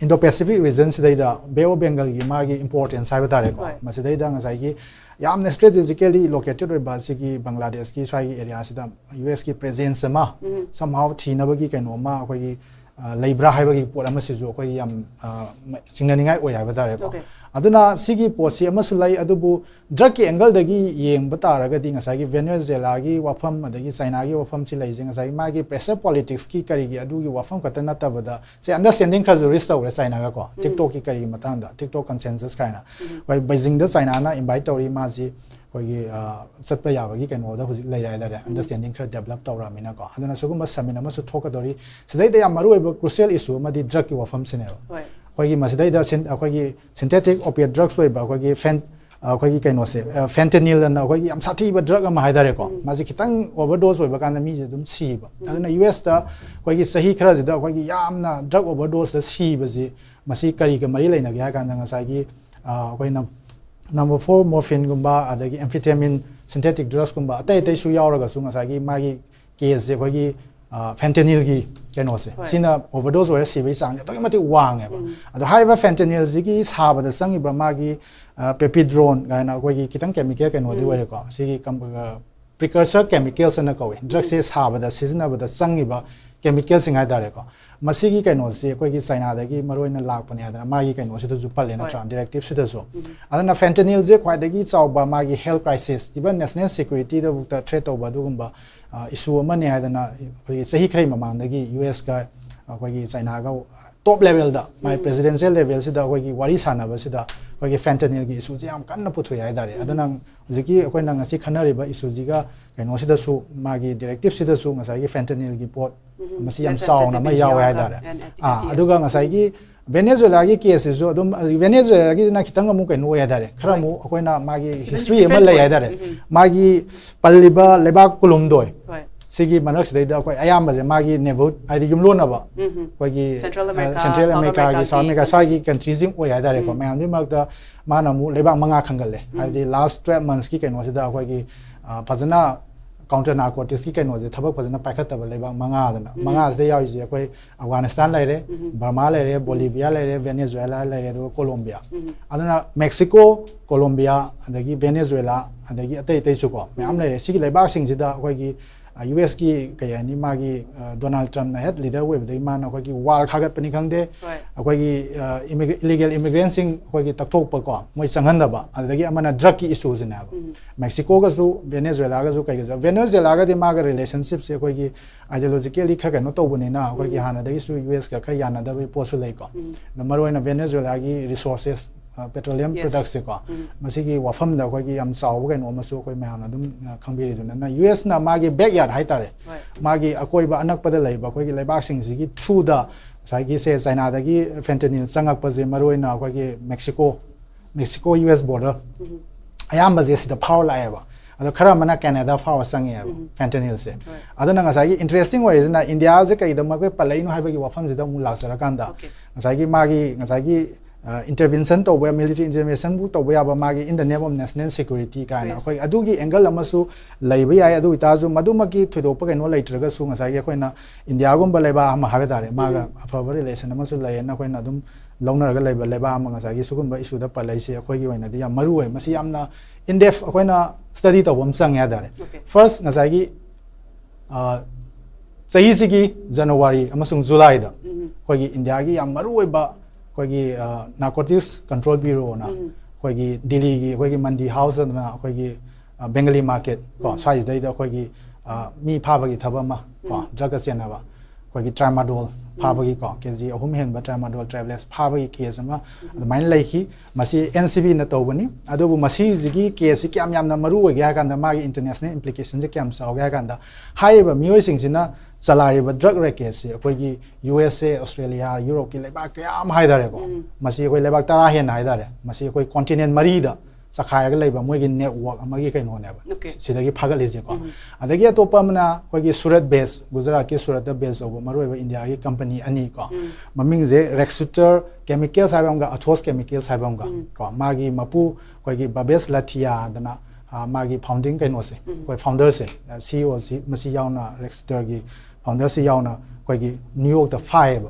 Indo Pacific region ꯁꯤꯗꯩꯗ Bay of Bengal ꯒꯤ ꯃꯥꯒꯤ importance ꯍꯥꯏꯕ ꯇꯥꯔꯦꯀꯣ꯫ ꯍꯣꯏ꯫ ꯃꯁꯤꯗꯩꯗ ꯉꯁꯥꯏꯒꯤ ꯌꯥꯝꯅ strategically located ꯑꯣꯏꯕ ꯑꯁꯤꯒꯤ ꯕꯪꯒ꯭ꯂꯥꯗꯦꯁꯀꯤ ꯁ꯭ꯋꯥꯏꯒꯤ area ꯁꯤꯗ U S ꯀꯤ presence ꯑꯃ somehow ꯊꯤꯅꯕꯒꯤ ꯀꯩꯅꯣ ꯑꯃ ꯑꯩꯈꯣꯏꯒꯤ ꯑ, ꯂꯩꯕ꯭ꯔꯥ ꯍꯥꯏꯕꯒꯤ ꯄꯣꯠ ꯑꯃꯁꯤꯁꯨ ꯑꯩꯈꯣꯏꯒꯤ ꯌꯥꯝ ꯑ, ꯃ- ꯆꯤꯡꯅꯅꯤꯡꯉꯥꯏ ꯑꯣꯏ ꯍꯥꯏꯕ ꯇꯥꯔꯦꯀꯣ꯫ Okay. ꯑꯗꯨꯅ ꯁꯤꯒꯤ ꯄꯣꯠꯁꯤ ꯑꯃꯁꯨ ꯂꯩ, ꯑꯗꯨꯕꯨ drug ꯀꯤ angle ꯗꯒꯤ ꯌꯦꯡꯕ ꯇꯥꯔꯒꯗꯤ ꯉꯁꯥꯏꯒꯤ Venezuela ꯒꯤ ꯋꯥꯐꯝ ꯑꯗꯒꯤ China ꯒꯤ ꯋꯥꯐꯝꯁꯤ ꯂꯩꯁꯦ ꯉꯁꯥꯏꯒꯤ ꯃꯥꯒꯤ pressure politics ꯀꯤ ꯀꯔꯤꯒꯤ ꯑꯗꯨꯒꯤ ꯋꯥꯐꯝ ꯈꯛꯇ ꯅꯠꯇꯕꯗ ꯁꯦ understanding ꯈꯔꯁꯨ reach ꯇꯧꯔꯦ China ꯒ ꯀꯣ, TikTok ꯀꯤ ꯀꯔꯤꯒꯤ ꯃꯇꯥꯡꯗ TikTok consensus ꯀꯥꯏꯅ꯫ ꯍꯣꯏ, Beijing ꯗ China ꯅ invite ꯇꯧꯔꯤ, ꯃꯥꯁꯤ ꯑꯩꯈꯣꯏꯒꯤ ꯑ, ꯆꯠꯄ ꯌꯥꯕꯒꯤ ꯀꯩꯅꯣꯗ ꯍꯧꯖꯤꯛ ꯂꯩꯔꯦ ꯍꯥꯏꯇꯥꯔꯦ, understanding ꯈꯔ develop ꯇꯧꯔꯛꯑꯃꯤꯅꯀꯣ꯫ ꯑꯗꯨꯅ ꯁꯤꯒꯨꯝꯕ summit ꯑꯃꯁꯨ ꯊꯣꯛꯀꯗꯧꯔꯤ꯫ ꯁꯤꯗꯩꯗ ꯌꯥꯝ ꯃꯔꯨ ꯑꯣꯏꯕ crucial issue ꯑꯃꯗꯤ drug ꯀꯤ ꯋꯥꯐꯝꯁꯤꯅꯦꯕ꯫ ꯍꯣꯏ꯫ ꯑꯩꯈꯣꯏꯒꯤ ꯃꯁꯤꯗꯩꯗ syn- ꯑꯩꯈꯣꯏꯒꯤ synthetic opiate drugs ꯑꯣꯏꯕ ꯑꯩꯈꯣꯏꯒꯤ fen- ꯑ, ꯑꯩꯈꯣꯏꯒꯤ ꯀꯩꯅꯣꯁꯦ, ꯑ, fentanyl ꯑꯅ ꯑꯩꯈꯣꯏꯒꯤ ꯌꯥꯝ ꯁꯥꯊꯤꯕ drug ꯑꯃ ꯍꯥꯏꯇꯥꯔꯦꯀꯣ꯫ ꯃꯥꯁꯦ ꯈꯤꯇꯪ overdose ꯑꯣꯏꯕ ꯀꯥꯟꯗ ꯃꯤꯁꯦ ꯑꯗꯨꯝ ꯁꯤꯕ꯫ ꯑꯗꯨꯅ U S ꯇ ꯑꯩꯈꯣꯏꯒꯤ ꯆꯍꯤ ꯈꯔꯁꯤꯗ ꯑꯩꯈꯣꯏꯒꯤ ꯌꯥꯝꯅ drug overdose ꯇ ꯁꯤꯕꯁꯤ ꯃꯁꯤ ꯀꯔꯤꯒ ꯃꯔꯤ ꯂꯩꯅꯒꯦ ꯍꯥꯏ ꯀꯥꯟꯗ ꯉꯁꯥꯏꯒꯤ ꯑ, ꯑꯩꯈꯣꯏꯅ number four morphine ꯒꯨꯝꯕ ꯑꯗꯒꯤ amphetamine, synthetic drugs ꯀꯨꯝꯕ ꯑꯇꯩ ꯑꯇꯩꯁꯨ ꯌꯥꯎꯔꯒꯁꯨ ꯉꯁꯥꯏꯒꯤ ꯃꯥꯒꯤ case ꯁꯦ ꯑꯩꯈꯣꯏꯒꯤ fentanyl ꯒꯤ ꯀꯩꯅꯣꯁꯦ ꯍꯣꯏ꯫ ꯁꯤꯅ overdose ꯑꯣꯏꯔ ꯁꯤꯕꯒꯤ ꯆꯥꯡꯁꯦ ꯑꯗꯨꯛꯀꯤ ꯃꯇꯤꯛ ꯋꯥꯡꯉꯦꯕ꯫ ꯑꯗꯣ ꯍꯥꯏꯔꯤꯕ fentanyl ꯁꯤꯒꯤ ꯁꯥꯕꯗ ꯆꯪꯉꯤꯕ ꯃꯥꯒꯤ pepidron ꯀꯥꯏꯅ ꯑꯩꯈꯣꯏꯒꯤ ꯈꯤꯇꯪ chemical ꯀꯩꯅꯣꯗꯤ ꯑꯣꯏꯔꯦꯀꯣ꯫ ꯁꯤꯒꯤ precursor chemicals ꯑꯅ ꯀꯧꯏ꯫ Drug ꯁꯦ ꯁꯥꯕꯗ ꯁꯤꯖꯤꯟꯅꯕꯗ ꯆꯪꯉꯤꯕ chemical ꯁꯤꯡ ꯍꯥꯏꯇꯥꯔꯦꯀꯣ꯫ ꯃꯁꯤꯒꯤ ꯀꯩꯅꯣꯁꯤ ꯑꯩꯈꯣꯏꯒꯤ China ꯗꯒꯤ ꯃꯔꯨꯑꯣꯏꯅ ꯂꯥꯛꯄꯅꯦ ꯍꯥꯏꯗꯅ ꯃꯥꯒꯤ ꯀꯩꯅꯣꯁꯤꯗꯁꯨ ꯄꯜꯂꯦ ꯅꯠꯇ꯭ꯔꯥ, directive ꯁꯤꯗꯁꯨ꯫ ꯑꯗꯨꯅ fentanyl ꯁꯦ ꯈ꯭ꯋꯥꯏꯗꯒꯤ ꯆꯥꯎꯕ ꯃꯥꯒꯤ health crisis, even national security ꯗꯕꯨꯛꯇ threat ꯇꯧꯕ ꯑꯗꯨꯒꯨꯝꯕ issue ꯑꯃꯅꯦ ꯍꯥꯏꯗꯅ ꯑꯩꯈꯣꯏꯒꯤ ꯆꯍꯤ ꯈꯔꯒꯤ ꯃꯃꯥꯡꯗꯒꯤ U S ꯀ ꯑꯩꯈꯣꯏꯒꯤ China ꯒ top level ꯗ ꯃꯥꯒꯤ presidential level ꯁꯤꯗ ꯑꯩꯈꯣꯏꯒꯤ ꯋꯥꯔꯤ ꯁꯥꯟꯅꯕꯁꯤꯗ ꯑꯩꯈꯣꯏꯒꯤ fentanyl ꯒꯤ issue ꯁꯦ ꯌꯥꯝ ꯀꯟꯅ ꯄꯨꯊꯣꯛꯑꯦ ꯍꯥꯏꯇꯥꯔꯦ꯫ ꯑꯗꯨꯅ ꯍꯧꯖꯤꯛꯀꯤ ꯑꯩꯈꯣꯏꯅ ꯉꯁꯤ ꯈꯟꯅꯔꯤꯕ issue ꯁꯤꯒ ꯀꯩꯅꯣꯁꯤꯗꯁꯨ ꯃꯥꯒꯤ directive ꯁꯤꯗꯁꯨ ꯉꯁꯥꯏꯒꯤ fentanyl ꯒꯤ ꯄꯣꯠ ꯃꯁꯤ ꯌꯥꯝ ꯆꯥꯎꯅ ꯑꯃ Methamphetamine ꯌꯥꯎꯋꯦ ꯌꯥꯎꯕ ꯍꯥꯏꯇꯥꯔꯦ꯫ and anti- ah, anti-S. ꯑꯗꯨꯒ ꯉꯁꯥꯏꯒꯤ Venezuela ꯒꯤ case ꯁꯤꯁꯨ ꯑꯗꯨꯝ, Venezuela ꯒꯤꯁꯤꯅ ꯈꯤꯇꯪ ꯑꯃꯨꯛ ꯀꯩꯅꯣ ꯑꯣꯏ ꯍꯥꯏꯇꯥꯔꯦ, ꯈꯔ ꯑꯃꯨꯛ ꯑꯩꯈꯣꯏꯅ ꯃꯥꯒꯤ history ꯑꯃ ꯂꯩ ꯍꯥꯏꯇꯥꯔꯦ꯫ ꯃꯥꯒꯤ ꯄꯜꯂꯤꯕ ꯂꯩꯕꯥꯛ ꯀꯨꯟꯍꯨꯝꯗꯣꯏ ꯍꯣꯏ꯫ ꯁꯤꯒꯤ ꯃꯔꯛꯁꯤꯗꯩꯗ ꯑꯩꯈꯣꯏ ꯑꯌꯥꯝꯕꯁꯦ ꯃꯥꯒꯤ neighbor ꯍꯥꯏꯗꯤ ꯌꯨꯝꯂꯣꯟꯅꯕ ꯑꯩꯈꯣꯏꯒꯤ Central ꯑ, America, Central South America ꯒꯤ, America South America countries. ꯁ꯭ꯋꯥꯏꯒꯤ country ꯁꯤꯡ ꯑꯣꯏ ꯍꯥꯏꯇꯥꯔꯦꯀꯣ꯫ ꯃꯌꯥꯝꯗꯨꯒꯤ ꯃꯔꯛꯇ ꯃꯥꯅ ꯑꯃꯨꯛ ꯂꯩꯕꯥꯛ ꯃꯉꯥ ꯈꯟꯒꯜꯂꯦ꯫ ꯍꯥꯏꯕꯗꯤ last twelve months ꯀꯤ ꯀꯩꯅꯣꯁꯤꯗ ꯑꯩꯈꯣꯏꯒꯤ ꯑ, ꯐꯖꯅ ꯀꯥꯎꯟꯇꯔ ꯅꯥꯔꯀꯣꯇꯤꯛꯁꯀꯤ ꯀꯩꯅꯣꯁꯦ ꯊꯕꯛ ꯐꯖꯅ ꯄꯥꯏꯈꯠꯇꯕ ꯂꯩꯕꯥꯛ ꯃꯉꯥꯗꯅ, ꯎꯝ꯫ ꯃꯉꯥꯁꯤꯗ ꯌꯥꯎꯔꯤꯁꯦ ꯑꯩꯈꯣꯏ ꯑꯐꯒꯥꯅꯤꯁꯇꯥꯟ ꯂꯩꯔꯦ, ꯎꯝ꯫ ꯕꯔꯃꯥ ꯂꯩꯔꯦ, ꯎꯝ꯫ ꯕꯣꯂꯤꯚꯤꯌꯥ ꯂꯩꯔꯦ, ꯚꯦꯅꯦꯖꯨꯋꯦꯂꯥ ꯂꯩꯔꯦ, ꯑꯗꯨꯒ ꯀꯣꯂꯣꯝꯕꯤꯌꯥ꯫ ꯎꯝ꯫ ꯑꯗꯨꯅ ꯃꯦꯛꯁꯤꯀꯣ, ꯀꯣꯂꯣꯝꯕꯤꯌꯥ, ꯑꯗꯒꯤ ꯚꯦꯅꯦꯖꯨꯋꯦꯂꯥ, ꯑꯗꯒꯤ ꯑꯇꯩ ꯑꯇꯩꯁꯨ ꯀꯣ ꯃꯌꯥꯝ ꯎꯝ꯫ ꯂꯩꯔꯦ꯫ ꯁꯤꯒꯤ ꯂꯩꯕꯥꯛꯁꯤꯡꯁꯤꯗ ꯑꯩꯈꯣꯏꯒꯤ, ꯑ, ꯌꯨ ꯑꯦꯁꯀꯤ ꯀꯩ ꯍꯥꯏꯅꯤ, ꯃꯥꯒꯤ, ꯑ, ꯗꯣꯅꯥꯜꯗ ꯇ꯭ꯔꯝꯞꯅ ꯍꯦꯠ ꯂꯤꯗꯔ ꯑꯣꯏꯕꯗꯒꯤ ꯃꯥꯅ ꯑꯩꯈꯣꯏꯒꯤ ꯋꯥꯜ ꯈꯥꯒꯠꯄꯅꯤ ꯈꯪꯗꯦ, ꯍꯣꯏ꯫ ꯑꯩꯈꯣꯏꯒꯤ, ꯑ, ꯏꯃꯤꯒ꯭ꯔꯦ-, ꯏꯂꯤꯒꯦꯜ ꯏꯃꯤꯒ꯭ꯔꯦꯟꯁꯤꯡ ꯑꯩꯈꯣꯏꯒꯤ ꯇꯛꯊꯣꯛꯄ ꯀꯣ, ꯃꯣꯏ ꯆꯪꯍꯟꯗꯕ, ꯑꯗꯨꯗꯒꯤ ꯑꯃꯅ ꯗ꯭ꯔꯒꯀꯤ ꯏꯁꯨꯁꯤꯅꯦꯕ꯫ ꯎꯝ꯫ ꯃꯦꯛꯁꯤꯀꯣꯒꯁꯨ ꯚꯦꯅꯦꯖꯨꯋꯦꯂꯥꯒꯁꯨ ꯀꯩꯒꯁꯨ, ꯚꯦꯅꯦꯖꯨꯋꯦꯂꯥꯒꯗꯤ ꯃꯥꯒ ꯔꯤꯂꯦꯁꯟꯁꯤꯞꯁꯦ ꯑꯩꯈꯣꯏꯒꯤ ideologically ꯈꯔ ꯀꯩꯅꯣ ꯇꯧꯕꯅꯤꯅ, ꯑꯩꯈꯣꯏꯒꯤ ꯎꯝ꯫ ꯍꯥꯟꯅꯗꯒꯤꯁꯨ ꯌꯨ ꯑꯦꯁꯀ ꯈꯔ ꯌꯥꯅꯗꯕꯒꯤ ꯄꯣꯠꯁꯨ ꯂꯩꯀꯣ꯫ ꯎꯝ꯫ ꯑꯗꯣ ꯃꯔꯨꯑꯣꯏꯅ ꯚꯦꯅꯦꯖꯨꯋꯦꯂꯥꯒꯤ resources, ꯑ, petroleum Yes. productsꯁꯦꯀꯣ, ꯎꯝ꯫ ꯃꯁꯤꯒꯤ ꯋꯥꯐꯝꯗ ꯑꯩꯈꯣꯏꯒꯤ ꯌꯥꯝ ꯆꯥꯎꯕ ꯀꯩꯅꯣ ꯑꯃꯁꯨ ꯑꯩꯈꯣꯏ ꯃꯌꯥꯝꯅ ꯑꯗꯨꯝ, ꯑ, ꯈꯪꯕꯤꯔꯤꯗꯨꯅ, ꯌꯨ ꯑꯦꯁꯅ ꯃꯥꯒꯤ backyard ꯍꯥꯏꯇꯥꯔꯦ, ꯍꯣꯏ꯫ ꯃꯥꯒꯤ ꯑꯀꯣꯏꯕ ꯑꯅꯛꯄꯗ ꯂꯩꯕ ꯑꯩꯈꯣꯏꯒꯤ ꯂꯩꯕꯥꯛꯁꯤꯡꯁꯤꯒꯤ through ꯗ ꯉꯁꯥꯏꯒꯤ ꯁꯦ ꯆꯥꯏꯅꯥꯗꯒꯤ fentanyl ꯆꯪꯉꯛꯄꯁꯦ, ꯃꯔꯨꯑꯣꯏꯅ ꯑꯩꯈꯣꯏꯒꯤ Mexico, Mexico U S border ꯎꯝ꯫ ꯑꯌꯥꯝꯕꯁꯦ ꯁꯤꯗ ꯐꯥꯎꯔ ꯂꯥꯛꯑꯦꯕ꯫ ꯑꯗꯣ ꯈꯔ ꯑꯃꯅ ꯀꯦꯅꯦꯗꯥ ꯐꯥꯎꯔ ꯆꯪꯉꯛꯑꯦꯕ ꯎꯝ꯫ fentanylꯁꯦ꯫ ꯍꯣꯏ꯫ ꯑꯗꯨꯅ ꯉꯁꯥꯏꯒꯤ interesting ꯑꯣꯏꯔꯤꯁꯤꯅ, ꯏꯟꯗꯤꯌꯥꯁꯦ ꯀꯩꯗꯃꯛ ꯄꯜꯂꯛꯏꯅꯣ ꯍꯥꯏꯕꯒꯤ ꯋꯥꯐꯝꯁꯤꯗ ꯑꯃꯨꯛ ꯂꯥꯛꯆꯔꯀꯥꯟꯗ, Okay. ꯉꯁꯥꯏꯒꯤ ꯃꯥꯒꯤ, ꯉꯁꯥꯏꯒꯤ, ꯑ, intervention ꯇꯧꯕ, military interventionꯕꯨ ꯇꯧꯕ ꯌꯥꯕ, ꯃꯥꯒꯤ in the name of national security ꯀꯥꯏꯅ Yes. ꯑꯩꯈꯣꯏ ꯑꯗꯨꯒꯤ angle ꯑꯃꯁꯨ ꯂꯩꯕ ꯌꯥꯏ꯫ ꯑꯗꯨ ꯑꯣꯏꯇꯥꯔꯁꯨ ꯃꯗꯨꯃꯛꯀꯤ ꯊꯣꯏꯗꯣꯛꯄ ꯀꯩꯅꯣ ꯂꯩꯇ꯭ꯔꯒꯁꯨ, ꯉꯁꯥꯏꯒꯤ ꯑꯩꯈꯣꯏꯅ ꯏꯟꯗꯤꯌꯥꯒꯨꯝꯕ ꯂꯩꯕꯥꯛ ꯑꯃ ꯍꯥꯏꯕ ꯇꯥꯔꯦ, ꯃꯥꯒ ꯎꯝ꯫ ꯑꯐꯕ relation ꯑꯃꯁꯨ ꯂꯩꯌꯦꯅ ꯑꯩꯈꯣꯏꯅ ꯑꯗꯨꯝ ꯂꯧꯅꯔꯒ ꯂꯩꯕ ꯂꯩꯕꯥꯛ ꯑꯃ, ꯉꯁꯥꯏꯒꯤ ꯁꯤꯒꯨꯝꯕ issueꯗ ꯄꯜꯂꯛꯏꯁꯦ ꯑꯩꯈꯣꯏꯒꯤ ꯑꯣꯏꯅꯗꯤ ꯌꯥꯝ ꯃꯔꯨ ꯑꯣꯏ꯫ ꯃꯁꯤ ꯌꯥꯝꯅ in depth ꯑꯩꯈꯣꯏꯅ study ꯇꯧꯕ ꯑꯃ ꯆꯪꯉꯦ ꯍꯥꯏ ꯇꯥꯔꯦ꯫ Okay. First, ꯉꯁꯥꯏꯒꯤ, ꯑ, ꯆꯍꯤꯁꯤꯒꯤ ꯖꯅꯋꯥꯔꯤ ꯑꯃꯁꯨꯡ ꯖꯨꯂꯥꯏꯗ ꯎꯝ꯫ ꯑꯩꯈꯣꯏꯒꯤ ꯏꯟꯗꯤꯌꯥꯒꯤ ꯌꯥꯝ ꯃꯔꯨ ꯑꯣꯏꯕ ꯑꯩꯈꯣꯏꯒꯤ, ꯑ, Narcotics Control Bureauꯅ ꯎꯝ꯫ ꯑꯩꯈꯣꯏꯒꯤ ꯗꯤꯜꯂꯤꯒꯤ ꯑꯩꯈꯣꯏꯒꯤ ꯃꯟꯗꯤ ꯍꯥꯎꯁ ꯑꯗꯨꯅ ꯑꯩꯈꯣꯏꯒꯤ, ꯑ, Bengali market ꯀꯣ, ꯎꯝ꯫ ꯁ꯭ꯋꯥꯏꯁꯤꯗꯩꯗ ꯑꯩꯈꯣꯏꯒꯤ, ꯑ, ꯃꯤ ꯐꯥꯕꯒꯤ ꯊꯕꯛ ꯑꯃ ꯀꯣ, ꯎꯝ꯫ ꯗ꯭ꯔꯒꯀ ꯆꯦꯟꯅꯕ, ꯑꯩꯈꯣꯏꯒꯤ tramadol ꯎꯝ꯫ ꯐꯥꯕꯒꯤꯀꯣ, ꯀꯦ ꯖꯤ ꯑꯍꯨꯝ ꯍꯦꯟꯕ tramadol tablets ꯐꯥꯕꯒꯤ case ꯑꯃ ꯎꯝ꯫ ꯑꯗꯨꯃꯥꯏꯅ ꯂꯩꯈꯤ꯫ ꯃꯁꯤ ꯑꯦꯟ ꯁꯤ ꯕꯤꯅ ꯇꯧꯕꯅꯤ꯫ ꯑꯗꯨꯕꯨ ꯃꯁꯤꯁꯤꯒꯤ caseꯁꯤ ꯀꯌꯥꯝ ꯌꯥꯝꯅ ꯃꯔꯨ ꯑꯣꯏꯒꯦ ꯍꯥꯏ ꯀꯥꯟꯗ, ꯃꯥꯒꯤ international implicationꯁꯦ ꯀꯌꯥꯝ ꯆꯥꯎꯒꯦ ꯍꯥꯏ ꯀꯥꯟꯗ, ꯍꯥꯏꯔꯤꯕ ꯃꯤꯑꯣꯏꯁꯤꯡꯁꯤꯅ ꯆꯂꯥꯏꯔꯤꯕ drug racketꯁꯤ ꯑꯩꯈꯣꯏꯒꯤ ꯌꯨ ꯑꯦꯁ ꯑꯦ, ꯑꯣꯁꯇ꯭ꯔꯦꯂꯤꯌꯥ, ꯌꯨꯔꯣꯞꯀꯤ ꯂꯩꯕꯥꯛ ꯀꯌꯥ ꯑꯃ ꯍꯥꯏ ꯇꯥꯔꯦꯀꯣ꯫ ꯎꯝ꯫ ꯃꯁꯤ ꯑꯩꯈꯣꯏ ꯂꯩꯕꯥꯛ ꯇꯔꯥ ꯍꯦꯟꯅ ꯍꯥꯏ ꯇꯥꯔꯦ꯫ ꯃꯁꯤ ꯑꯩꯈꯣꯏ continent ꯃꯔꯤꯗ ꯆꯈꯥꯏꯔꯒ ꯂꯩꯕ ꯃꯣꯏꯒꯤ network ꯑꯃꯒꯤ ꯀꯩꯅꯣꯅꯦꯕ꯫ Okay. ꯁꯤꯗꯒꯤ ꯐꯥꯒꯠꯂꯤꯁꯦꯀꯣ꯫ ꯎꯝ꯫ ꯑꯗꯒꯤ ꯑꯇꯣꯞꯄ ꯑꯃꯅ ꯑꯩꯈꯣꯏꯒꯤ ꯁꯨꯔꯠ base, ꯒꯨꯖꯔꯥꯠꯀꯤ ꯁꯨꯔꯠꯇ base ꯇꯧꯕ ꯃꯔꯨꯑꯣꯏꯕ ꯏꯟꯗꯤꯌꯥꯒꯤ company ꯑꯅꯤ ꯀꯣ꯫ ꯎꯝ꯫ ꯃꯃꯤꯡꯁꯦ Rexeter Chemicals ꯍꯥꯏꯕ ꯑꯃꯒ Athos Chemicals ꯍꯥꯏꯕ ꯑꯃꯒ ꯎꯝ꯫ ꯀꯣ꯫ ꯃꯥꯒꯤ ꯃꯄꯨ ꯑꯩꯈꯣꯏꯒꯤ ꯕꯥꯕꯦꯁ ꯂꯊꯤꯌꯥꯗꯅ ꯑ, ꯃꯥꯒꯤ ꯐꯥꯎꯟꯗꯤꯡ ꯀꯩꯅꯣꯁꯦ, ꯑꯩꯈꯣꯏ ꯐꯥꯎꯟꯗꯔꯁꯦ, ꯁꯤ ꯏ ꯑꯣꯁꯤ, ꯃꯁꯤ ꯌꯥꯎꯅ, ꯔꯦꯛꯁꯇꯔꯒꯤ ꯐꯥꯎꯟꯗꯔꯁꯤ ꯌꯥꯎꯅ ꯑꯩꯈꯣꯏꯒꯤ ꯅ꯭ꯌꯨ ꯌꯣꯔꯛꯇ ꯐꯥꯏꯌꯦꯕ꯫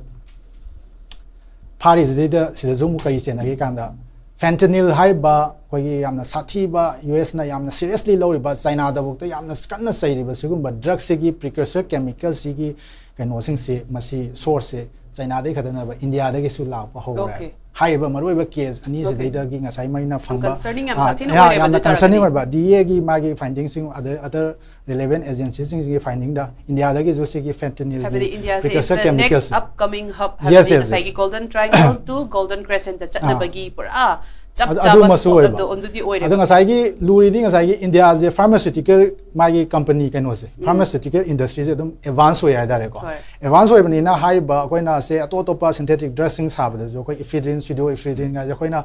ꯐꯥꯔꯤꯁꯤꯗꯩꯗ ꯁꯤꯗꯁꯨ ꯑꯃꯨꯛ ꯀꯔꯤ ꯆꯦꯟꯅꯒꯦ ꯀꯥꯟꯗ, ꯐꯦꯟꯇꯅꯤꯜ ꯍꯥꯏꯔꯤꯕ ꯑꯩꯈꯣꯏꯒꯤ ꯌꯥꯝꯅ ꯁꯥꯊꯤꯕ, ꯌꯨ ꯑꯦꯁꯅ ꯌꯥꯝꯅ ꯁꯤꯔꯤꯌꯁꯂꯤ ꯂꯧꯔꯤꯕ, ꯆꯥꯏꯅꯥꯗꯐꯥꯎꯗ ꯌꯥꯝꯅ ꯀꯟꯅ ꯆꯩꯔꯤꯕ ꯁꯤꯒꯨꯝꯕ ꯗ꯭ꯔꯒꯁꯤꯒꯤ ꯄ꯭ꯔꯤꯀꯔꯁꯔ ꯀꯦꯃꯤꯀꯦꯜꯁꯤꯒꯤ ꯀꯩꯅꯣꯁꯤꯡꯁꯤ, ꯃꯁꯤ ꯁꯣꯔꯁꯁꯦ ꯆꯥꯏꯅꯥꯗꯒꯤ ꯈꯛꯇ ꯅꯠꯇꯕ ꯏꯟꯗꯤꯌꯥꯗꯒꯤꯁꯨ ꯂꯥꯛꯄ ꯍꯧꯔꯦ꯫ Okay. ꯍꯥꯏꯔꯤꯕ ꯃꯔꯨꯑꯣꯏꯕ ꯀꯦꯁ ꯑꯅꯤꯁꯤꯗꯩꯗꯒꯤ ꯉꯁꯥꯏ ꯃꯩꯅ ꯐꯪꯕ, Concerning ꯌꯥꯝ ꯑꯥ, ꯁꯥꯊꯤꯅ ꯌꯥ- ꯑꯣꯏꯔꯦꯕ ꯌꯥꯝꯅ ꯑꯗꯨ ꯀꯟꯁꯔꯅꯤꯡ ꯇꯥꯔꯒꯗꯤ꯫ ꯑꯣꯏꯕ ꯗꯤ ꯏ ꯑꯦꯒꯤ ꯃꯥꯒꯤ ꯐꯥꯏꯟꯗꯤꯡꯁꯤꯡ, ꯑꯗꯩ ꯑꯗꯔ ꯔꯤꯂꯦꯚꯦꯟ ꯑꯦꯖꯦꯟꯁꯤꯁꯤꯡꯒꯤ ꯐꯥꯏꯟꯗꯤꯡꯗ ꯏꯟꯗꯤꯌꯥꯗꯒꯤꯁꯨ ꯁꯤꯒꯤ ꯐꯦꯟꯇꯅꯤꯜꯒꯤ ꯍꯥꯏꯕꯗꯤ ꯏꯟꯗꯤꯌꯥꯁꯦ is ꯄ꯭ꯔꯤꯀꯔꯁꯔ the next chemicals upcoming hub, Yes, ꯍꯥꯏꯕꯗꯤ yes, yes. ꯉꯁꯥꯏꯒꯤ Golden Triangle to Golden Crescent ꯆꯠꯅꯕꯒꯤ ꯄꯨꯔꯥ ꯆꯞ ꯑꯗꯨ- ꯆꯥꯕ ꯑꯗꯨꯃꯁꯨ ꯁ꯭ꯄꯣꯠ ꯑꯣꯏꯕ꯫ ꯑꯗꯨ ꯑꯗꯨꯗꯤ ꯑꯗꯣ ꯑꯣꯏꯔꯦꯕ꯫ ꯉꯁꯥꯏꯒꯤ ꯂꯨꯔꯤꯗꯤ ꯉꯁꯥꯏꯒꯤ ꯏꯟꯗꯤꯌꯥꯁꯦ ꯐꯥꯔꯃꯥꯁꯤꯎꯇꯤꯀꯦꯜ, ꯃꯥꯒꯤ ꯀꯝꯄꯅꯤ ꯀꯩꯅꯣꯁꯦ, ꯐꯥꯔꯃꯥꯁꯤꯎꯇꯤꯀꯦꯜ ꯏꯟꯗꯁꯇ꯭ꯔꯤꯁꯦ ꯑꯗꯨꯝ ꯑꯦꯗꯚꯥꯟꯁ ꯑꯣꯏ ꯍꯥꯏꯇꯥꯔꯦꯀꯣ꯫ ꯍꯣꯏ꯫ ꯑꯦꯗꯚꯥꯟꯁ ꯑꯣꯏꯕꯅꯤꯅ ꯍꯥꯏꯔꯤꯕ ꯑꯩꯈꯣꯏꯅ ꯁꯦ ꯑꯇꯣꯞ ꯑꯇꯣꯞꯄ ꯁꯤꯟꯊꯦꯇꯤꯛ ꯗ꯭ꯔꯒꯁꯤꯡ ꯁꯥꯕꯗꯁꯨ ꯑꯩꯈꯣꯏ ꯏꯐꯤꯗ꯭ꯔꯤꯟ, ꯁ꯭ꯌꯨꯗꯣ ꯏꯐꯤꯗ꯭ꯔꯤꯟ ꯍꯥꯏꯁꯦ ꯑꯩꯈꯣꯏꯅ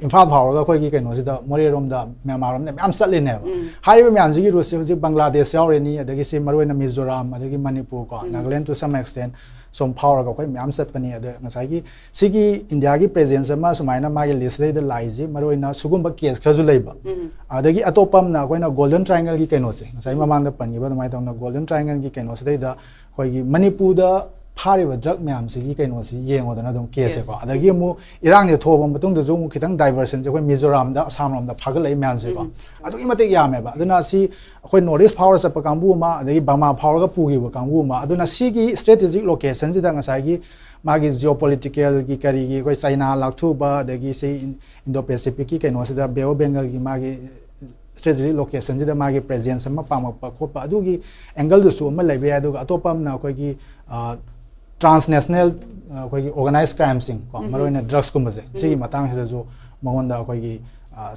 ꯏꯝꯐꯥꯜ ꯐꯥꯎꯔꯒ ꯑꯩꯈꯣꯏꯒꯤ ꯀꯩꯅꯣꯁꯤꯗ, ꯃꯣꯔꯦꯔꯣꯝꯗ, ꯃ꯭ꯌꯥꯟꯃꯥꯔꯔꯣꯝꯗ ꯃꯌꯥꯝ ꯆꯠꯂꯤꯅꯦꯕ꯫ ꯍꯥꯏꯔꯤꯕ ꯃꯌꯥꯝꯁꯤꯒꯤ ꯔꯨꯠꯁꯦ ꯍꯧꯖꯤꯛ ꯕꯪꯒ꯭ꯂꯥꯗꯦꯁ ꯌꯥꯎꯔꯤꯅꯤ, ꯑꯗꯒꯤ ꯁꯤ ꯃꯔꯨꯑꯣꯏꯅ ꯃꯤꯖꯣꯔꯥꯝ, ꯑꯗꯒꯤ ꯃꯅꯤꯄꯨꯔ ꯀꯣ, ꯅꯥꯒꯥꯂꯦꯟ to some extent ꯁꯨꯝ ꯐꯥꯎꯔꯒ ꯑꯩꯈꯣꯏ ꯃꯌꯥꯝ ꯆꯠꯄꯅꯤ꯫ ꯑꯗꯣ ꯉꯁꯥꯏꯒꯤ ꯁꯤꯒꯤ ꯏꯟꯗꯤꯌꯥꯒꯤ ꯄ꯭ꯔꯦꯖꯦꯟꯁ ꯑꯃ ꯁꯨꯃꯥꯏꯅ ꯃꯥꯒꯤ ꯂꯤꯁꯇꯩꯗ ꯂꯥꯛꯏꯁꯦ ꯃꯔꯨꯑꯣꯏꯅ ꯁꯤꯒꯨꯝꯕ ꯀꯦꯁ ꯈꯔꯁꯨ ꯂꯩꯕ꯫ ꯑꯗꯒꯤ ꯑꯇꯣꯞꯄ ꯑꯃꯅ ꯑꯩꯈꯣꯏꯅ ꯒꯣꯜꯗꯟ ꯇ꯭ꯔꯥꯏꯡꯒꯜꯒꯤ ꯀꯩꯅꯣꯁꯦ, ꯉꯁꯥꯏ ꯃꯃꯥꯡꯗ ꯄꯟꯈꯤꯕ ꯑꯗꯨꯃꯥꯏꯅ ꯇꯧꯅ ꯒꯣꯜꯗꯟ ꯇ꯭ꯔꯥꯏꯡꯒꯜꯒꯤ ꯀꯩꯅꯣꯁꯤꯗꯩꯗ ꯑꯩꯈꯣꯏꯒꯤ ꯃꯅꯤꯄꯨꯔꯗ ꯐꯥꯔꯤꯕ ꯗ꯭ꯔꯒ ꯃꯌꯥꯝꯁꯤꯒꯤ ꯀꯩꯅꯣꯁꯤ ꯌꯦꯡꯉꯣꯗꯅ ꯑꯗꯨꯝ ꯀꯦꯁꯁꯦꯀꯣ꯫ Yes. ꯑꯗꯒꯤ ꯑꯃꯨꯛ ꯏꯔꯥꯡꯁꯦ ꯊꯣꯛꯑꯕ ꯃꯇꯨꯡꯗꯁꯨ ꯑꯃꯨꯛ ꯈꯤꯇꯪ ꯗꯥꯏꯚꯔꯁꯟꯁꯦ ꯑꯩꯈꯣꯏ ꯃꯤꯖꯣꯔꯥꯝꯗ, ꯑꯁꯥꯝ ꯂꯣꯝꯗ ꯐꯥꯒꯠꯂꯛꯏ ꯃꯌꯥꯝꯁꯦꯀꯣ꯫ ꯑꯗꯨꯛꯀꯤ ꯃꯇꯤꯛ ꯌꯥꯝꯃꯦꯕ꯫ ꯑꯗꯨꯅ ꯁꯤ ꯑꯩꯈꯣꯏ ꯅꯣꯔꯠ ꯏꯁ ꯐꯥꯎꯔ ꯆꯠꯄ ꯀꯥꯡꯕꯨ ꯑꯃ, ꯑꯗꯒꯤ ꯕꯔꯃꯥ ꯐꯥꯎꯔꯒ ꯄꯨꯈꯤꯕ ꯀꯥꯡꯕꯨ ꯑꯃ꯫ ꯑꯗꯨꯅ ꯁꯤꯒꯤ ꯁ꯭ꯇ꯭ꯔꯦꯇꯦꯖꯤꯛ ꯂꯣꯀꯦꯁꯟꯁꯤꯗ ꯉꯁꯥꯏꯒꯤ ꯃꯥꯒꯤ ꯖꯤꯑꯣ ꯄꯣꯂꯤꯇꯤꯀꯦꯜꯒꯤ ꯀꯔꯤꯒꯤ ꯑꯩꯈꯣꯏ ꯆꯥꯏꯅꯥ ꯂꯥꯛꯊꯨꯕ, ꯑꯗꯒꯤ ꯁꯤ ꯏꯟꯗꯣ ꯄꯦꯁꯤꯐꯤꯛꯀꯤ ꯀꯩꯅꯣꯁꯤꯗ ꯕꯦ ꯑꯣꯐ ꯕꯦꯡꯒꯜꯒꯤ ꯃꯥꯒꯤ ꯁ꯭ꯇ꯭ꯔꯦꯇꯦꯖꯤꯛ ꯂꯣꯀꯦꯁꯟꯁꯤꯗ ꯃꯥꯒꯤ ꯄ꯭ꯔꯦꯖꯦꯟꯁ ꯑꯃ ꯄꯥꯝꯃꯛꯄ ꯈꯣꯠꯄ, ꯑꯗꯨꯒꯤ ꯑꯦꯡꯒꯜꯗꯨꯁꯨ ꯑꯃ ꯂꯩꯕ ꯌꯥꯏ꯫ ꯑꯗꯨꯒ ꯑꯇꯣꯞꯄ ꯑꯃꯅ ꯑꯩꯈꯣꯏꯒꯤ ꯇ꯭ꯔꯥꯟꯁꯅꯦꯁꯅꯦꯜ ꯑꯩꯈꯣꯏꯒꯤ ꯑꯣꯔꯒꯅꯥꯏꯖ ꯀ꯭ꯔꯥꯏꯝꯁꯤꯡ ꯀꯣ, ꯃꯔꯨꯑꯣꯏꯅ ꯗ꯭ꯔꯒꯁꯀꯨꯝꯕꯁꯦ, ꯁꯤꯒꯤ ꯃꯇꯥꯡꯁꯤꯗꯁꯨ ꯃꯉꯣꯟꯗ ꯑꯩꯈꯣꯏꯒꯤ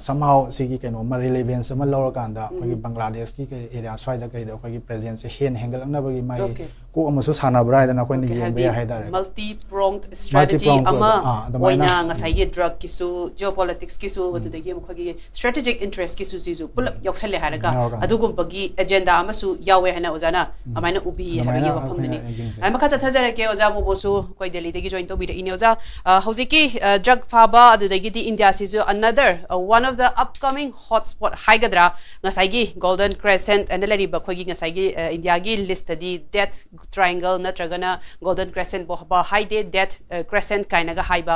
ꯁꯝꯍꯥꯎ ꯁꯤꯒꯤ ꯀꯩꯅꯣ ꯑꯃ ꯔꯤꯂꯦꯚꯦꯟꯁ ꯑꯃ ꯂꯧꯔꯀꯥꯟꯗ ꯑꯩꯈꯣꯏꯒꯤ ꯕꯪꯒ꯭ꯂꯥꯗꯦꯁꯀꯤ ꯀꯩ ꯑꯦꯔꯤꯌꯥ ꯁ꯭ꯋꯥꯏꯗ ꯀꯩꯗ ꯑꯩꯈꯣꯏꯒꯤ ꯄ꯭ꯔꯦꯖꯦꯟꯁꯁꯦ ꯍꯦꯟꯅ ꯍꯦꯟꯒꯠꯂꯛꯅꯕꯒꯤ ꯃꯥꯒꯤ Okay. ꯀꯣꯛ ꯑꯃꯁꯨ ꯁꯥꯟꯅꯕ꯭ꯔꯥ ꯍꯥꯏꯗꯅ ꯑꯩꯈꯣꯏꯅ Okay, ꯌꯦꯡꯕ ꯍꯥꯏꯗꯤ ꯌꯥꯏ ꯍꯥꯏꯇꯥꯔꯦ꯫ ꯃꯜꯇꯤ ꯄ꯭ꯔꯣꯡ ꯁ꯭ꯇ꯭ꯔꯦꯇꯦꯖꯤ Multi-pronged ꯑꯃ ꯑꯣꯏꯕ, ꯑꯥ, ꯑꯗꯨꯃꯥꯏꯅ, ꯑꯣꯏꯅ ꯎꯝ꯫ ꯉꯁꯥꯏꯒꯤ ꯗ꯭ꯔꯒꯀꯤꯁꯨ, ꯖꯤꯑꯣ ꯄꯣꯂꯤꯇꯤꯛꯁꯀꯤꯁꯨ, ꯑꯗꯨꯗꯒꯤ ꯑꯩꯈꯣꯏꯒꯤ ꯁ꯭ꯇ꯭ꯔꯦꯇꯦꯖꯤꯛ ꯏꯟꯇꯔꯦꯁꯀꯤꯁꯨ ꯁꯤꯁꯨ ꯄꯨꯂꯞ ꯌꯥꯎꯁꯜꯂꯦ ꯍꯥꯏꯔꯒ ꯌꯥꯎꯔꯀꯥꯟꯗ꯫ ꯑꯗꯨꯒꯨꯝꯕꯒꯤ ꯑꯦꯖꯦꯟꯗꯥ ꯑꯃꯁꯨ ꯌꯥꯎꯋꯦ ꯍꯥꯏꯅ ꯑꯣꯖꯥꯅ ꯑꯗꯨꯃꯥꯏꯅ ꯎꯕꯤ ꯑꯗꯨꯃꯥꯏꯅ ꯍꯥꯏꯕꯒꯤ ꯋꯥꯐꯝꯗꯨꯅꯤ꯫ ꯑꯩꯈꯣꯏꯅ ꯌꯦꯡꯖꯩ꯫ ꯑ, ꯃꯈꯥ ꯆꯠꯊꯖꯔꯛꯀꯦ ꯑꯣꯖꯥ ꯕꯣꯕꯣꯁꯨ ꯑꯩꯈꯣꯏ ꯗꯦꯜꯂꯤꯗꯒꯤ ꯖꯣꯏꯟ ꯇꯧꯕꯤꯔꯛꯏꯅꯦ꯫ ꯑꯣꯖꯥ, ꯑ, ꯍꯧꯖꯤꯛꯀꯤ ꯗ꯭ꯔꯒ ꯐꯥꯕ, ꯑꯗꯨꯗꯒꯤꯗꯤ ꯏꯟꯗꯤꯌꯥꯁꯤꯁꯨ another, ꯑ, One of the upcoming hotspot ꯍꯥꯏꯒꯗ꯭ꯔꯥ, ꯉꯁꯥꯏꯒꯤ Golden Crescent ꯑꯅ ꯂꯩꯔꯤꯕ ꯑꯩꯈꯣꯏꯒꯤ ꯉꯁꯥꯏꯒꯤ ꯏꯟꯗꯤꯌꯥꯒꯤ ꯂꯤꯁꯇꯗꯤ Death Triangle ꯅꯠꯇ꯭ꯔꯒꯅ Golden Crescent ꯐꯥꯎꯕ ꯍꯥꯏꯗꯦ, Death Crescent ꯀꯥꯏꯅꯒ ꯍꯥꯏꯕ,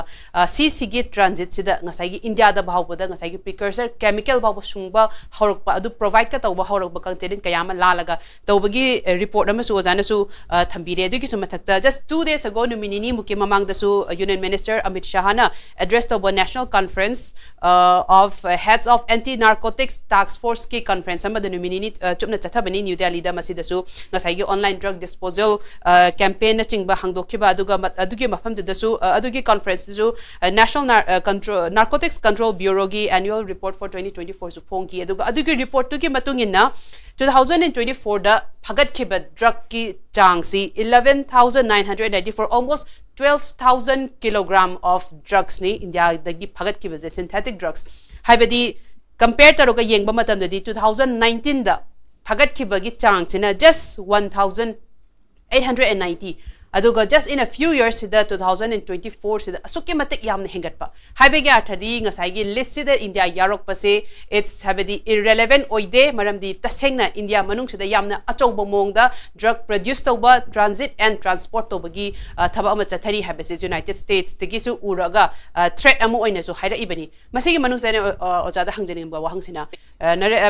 ꯁꯤꯁꯤꯒꯤ ꯇ꯭ꯔꯥꯟꯖꯤꯠꯁꯤꯗ ꯉꯁꯥꯏꯒꯤ ꯏꯟꯗꯤꯌꯥꯗ ꯐꯥꯎꯕꯗ ꯉꯁꯥꯏꯒꯤ ꯄ꯭ꯔꯤꯀꯔꯁꯔ ꯀꯦꯃꯤꯀꯦꯜ ꯐꯥꯎꯕ ꯁꯨꯡꯕ ꯍꯧꯔꯛꯄ, ꯑꯗꯨ ꯄ꯭ꯔꯣꯚꯥꯏꯗꯀ ꯇꯧꯕ ꯍꯧꯔꯛꯄ ꯀꯟꯇꯦꯅꯦꯟ ꯀꯌꯥ ꯑꯃ ꯂꯥꯜꯂꯒ ꯇꯧꯕꯒꯤ ꯔꯤꯄꯣꯔꯠ ꯑꯃꯁꯨ ꯑꯣꯖꯥꯅꯁꯨ ꯊꯝꯕꯤꯔꯦ꯫ ꯑꯗꯨꯒꯤꯁꯨ ꯃꯊꯛꯇ just two days ago, ꯅꯨꯃꯤꯠ ꯅꯤꯅꯤꯃꯨꯛꯀꯤ ꯃꯃꯥꯡꯗꯁꯨ Union Minister Amit Shahꯅ address ꯇꯧꯕ National Conference of Heads of Anti Narcotics Task Forceꯀꯤ conference ꯑꯃꯗ ꯅꯨꯃꯤꯠ ꯅꯤꯅꯤ ꯆꯨꯞꯅ ꯆꯠꯊꯕꯅꯤ ꯅ꯭ꯌꯨ ꯗꯦꯜꯂꯤꯗ꯫ ꯃꯁꯤꯗꯁꯨ ꯉꯁꯥꯏꯒꯤ online drug disposal campaignꯅꯆꯤꯡꯕ ꯍꯥꯡꯗꯣꯛꯈꯤꯕ, ꯑꯗꯨꯒ ꯑꯗꯨꯒꯤ ꯃꯐꯝꯗꯨꯗꯁꯨ ꯑꯗꯨꯒꯤ conferenceꯇꯁꯨ National Narcotics Control Bureauꯒꯤ annual report for twenty twenty fourꯁꯨ ꯐꯣꯡꯈꯤ꯫ ꯑꯗꯨꯒ ꯑꯗꯨꯒꯤ ꯔꯤꯄꯣꯔꯠꯇꯨꯒꯤ ꯃꯇꯨꯡ ꯏꯟꯅ two thousand twenty fourꯗ ꯐꯒꯠꯈꯤꯕ drugꯀꯤ ꯆꯥꯡꯁꯤ eleven thousand nine hundred ninety four, almost twelve thousand kilogram of drugsꯅꯤ ꯏꯟꯗꯤꯌꯥꯗꯒꯤ ꯐꯒꯠꯈꯤꯕꯁꯦ, synthetic drugs꯫ ꯍꯥꯏꯕꯗꯤ compare ꯇꯧꯔꯒ ꯌꯦꯡꯕ ꯃꯇꯝꯗꯗꯤ two thousand nineteenꯗ ꯐꯒꯠꯈꯤꯕꯒꯤ ꯆꯥꯡꯁꯤꯅ just one thousand eight hundred and ninety, ꯑꯗꯨꯒ just in a few yearsꯁꯤꯗ two thousand twenty fourꯁꯤꯗ ꯑꯁꯨꯛꯀꯤ ꯃꯇꯤꯛ ꯌꯥꯝꯅ ꯍꯦꯟꯒꯠꯄ ꯍꯥꯏꯕꯒꯤ ꯑꯔꯊꯗꯤ ꯉꯁꯥꯏꯒꯤ listꯁꯤꯗ ꯏꯟꯗꯤꯌꯥ ꯌꯥꯎꯔꯛꯄꯁꯦ it's ꯍꯥꯏꯕꯗꯤ irrelevant ꯑꯣꯏꯗꯦ꯫ ꯃꯔꯝꯗꯤ ꯇꯁꯦꯡꯅ ꯏꯟꯗꯤꯌꯥ ꯃꯅꯨꯡꯁꯤꯗ ꯌꯥꯝꯅ ꯑꯆꯧꯕ ꯃꯑꯣꯡꯗ drug produce ꯇꯧꯕ, transit and transport ꯇꯧꯕꯒꯤ ꯊꯕꯛ ꯑꯃ ꯆꯠꯊꯔꯤ ꯍꯥꯏꯕꯁꯦ United Statesꯇꯒꯤꯁꯨ ꯎꯔꯒ threat ꯑꯃ ꯑꯣꯏꯅꯁꯨ ꯍꯥꯏꯔꯛꯏꯕꯅꯤ꯫ ꯃꯁꯤꯒꯤ ꯃꯅꯨꯡꯁꯤꯗ ꯑꯩꯅ ꯑꯣꯖꯥꯗ ꯍꯪꯖꯅꯤꯡꯕ ꯋꯥꯍꯪꯁꯤꯅ,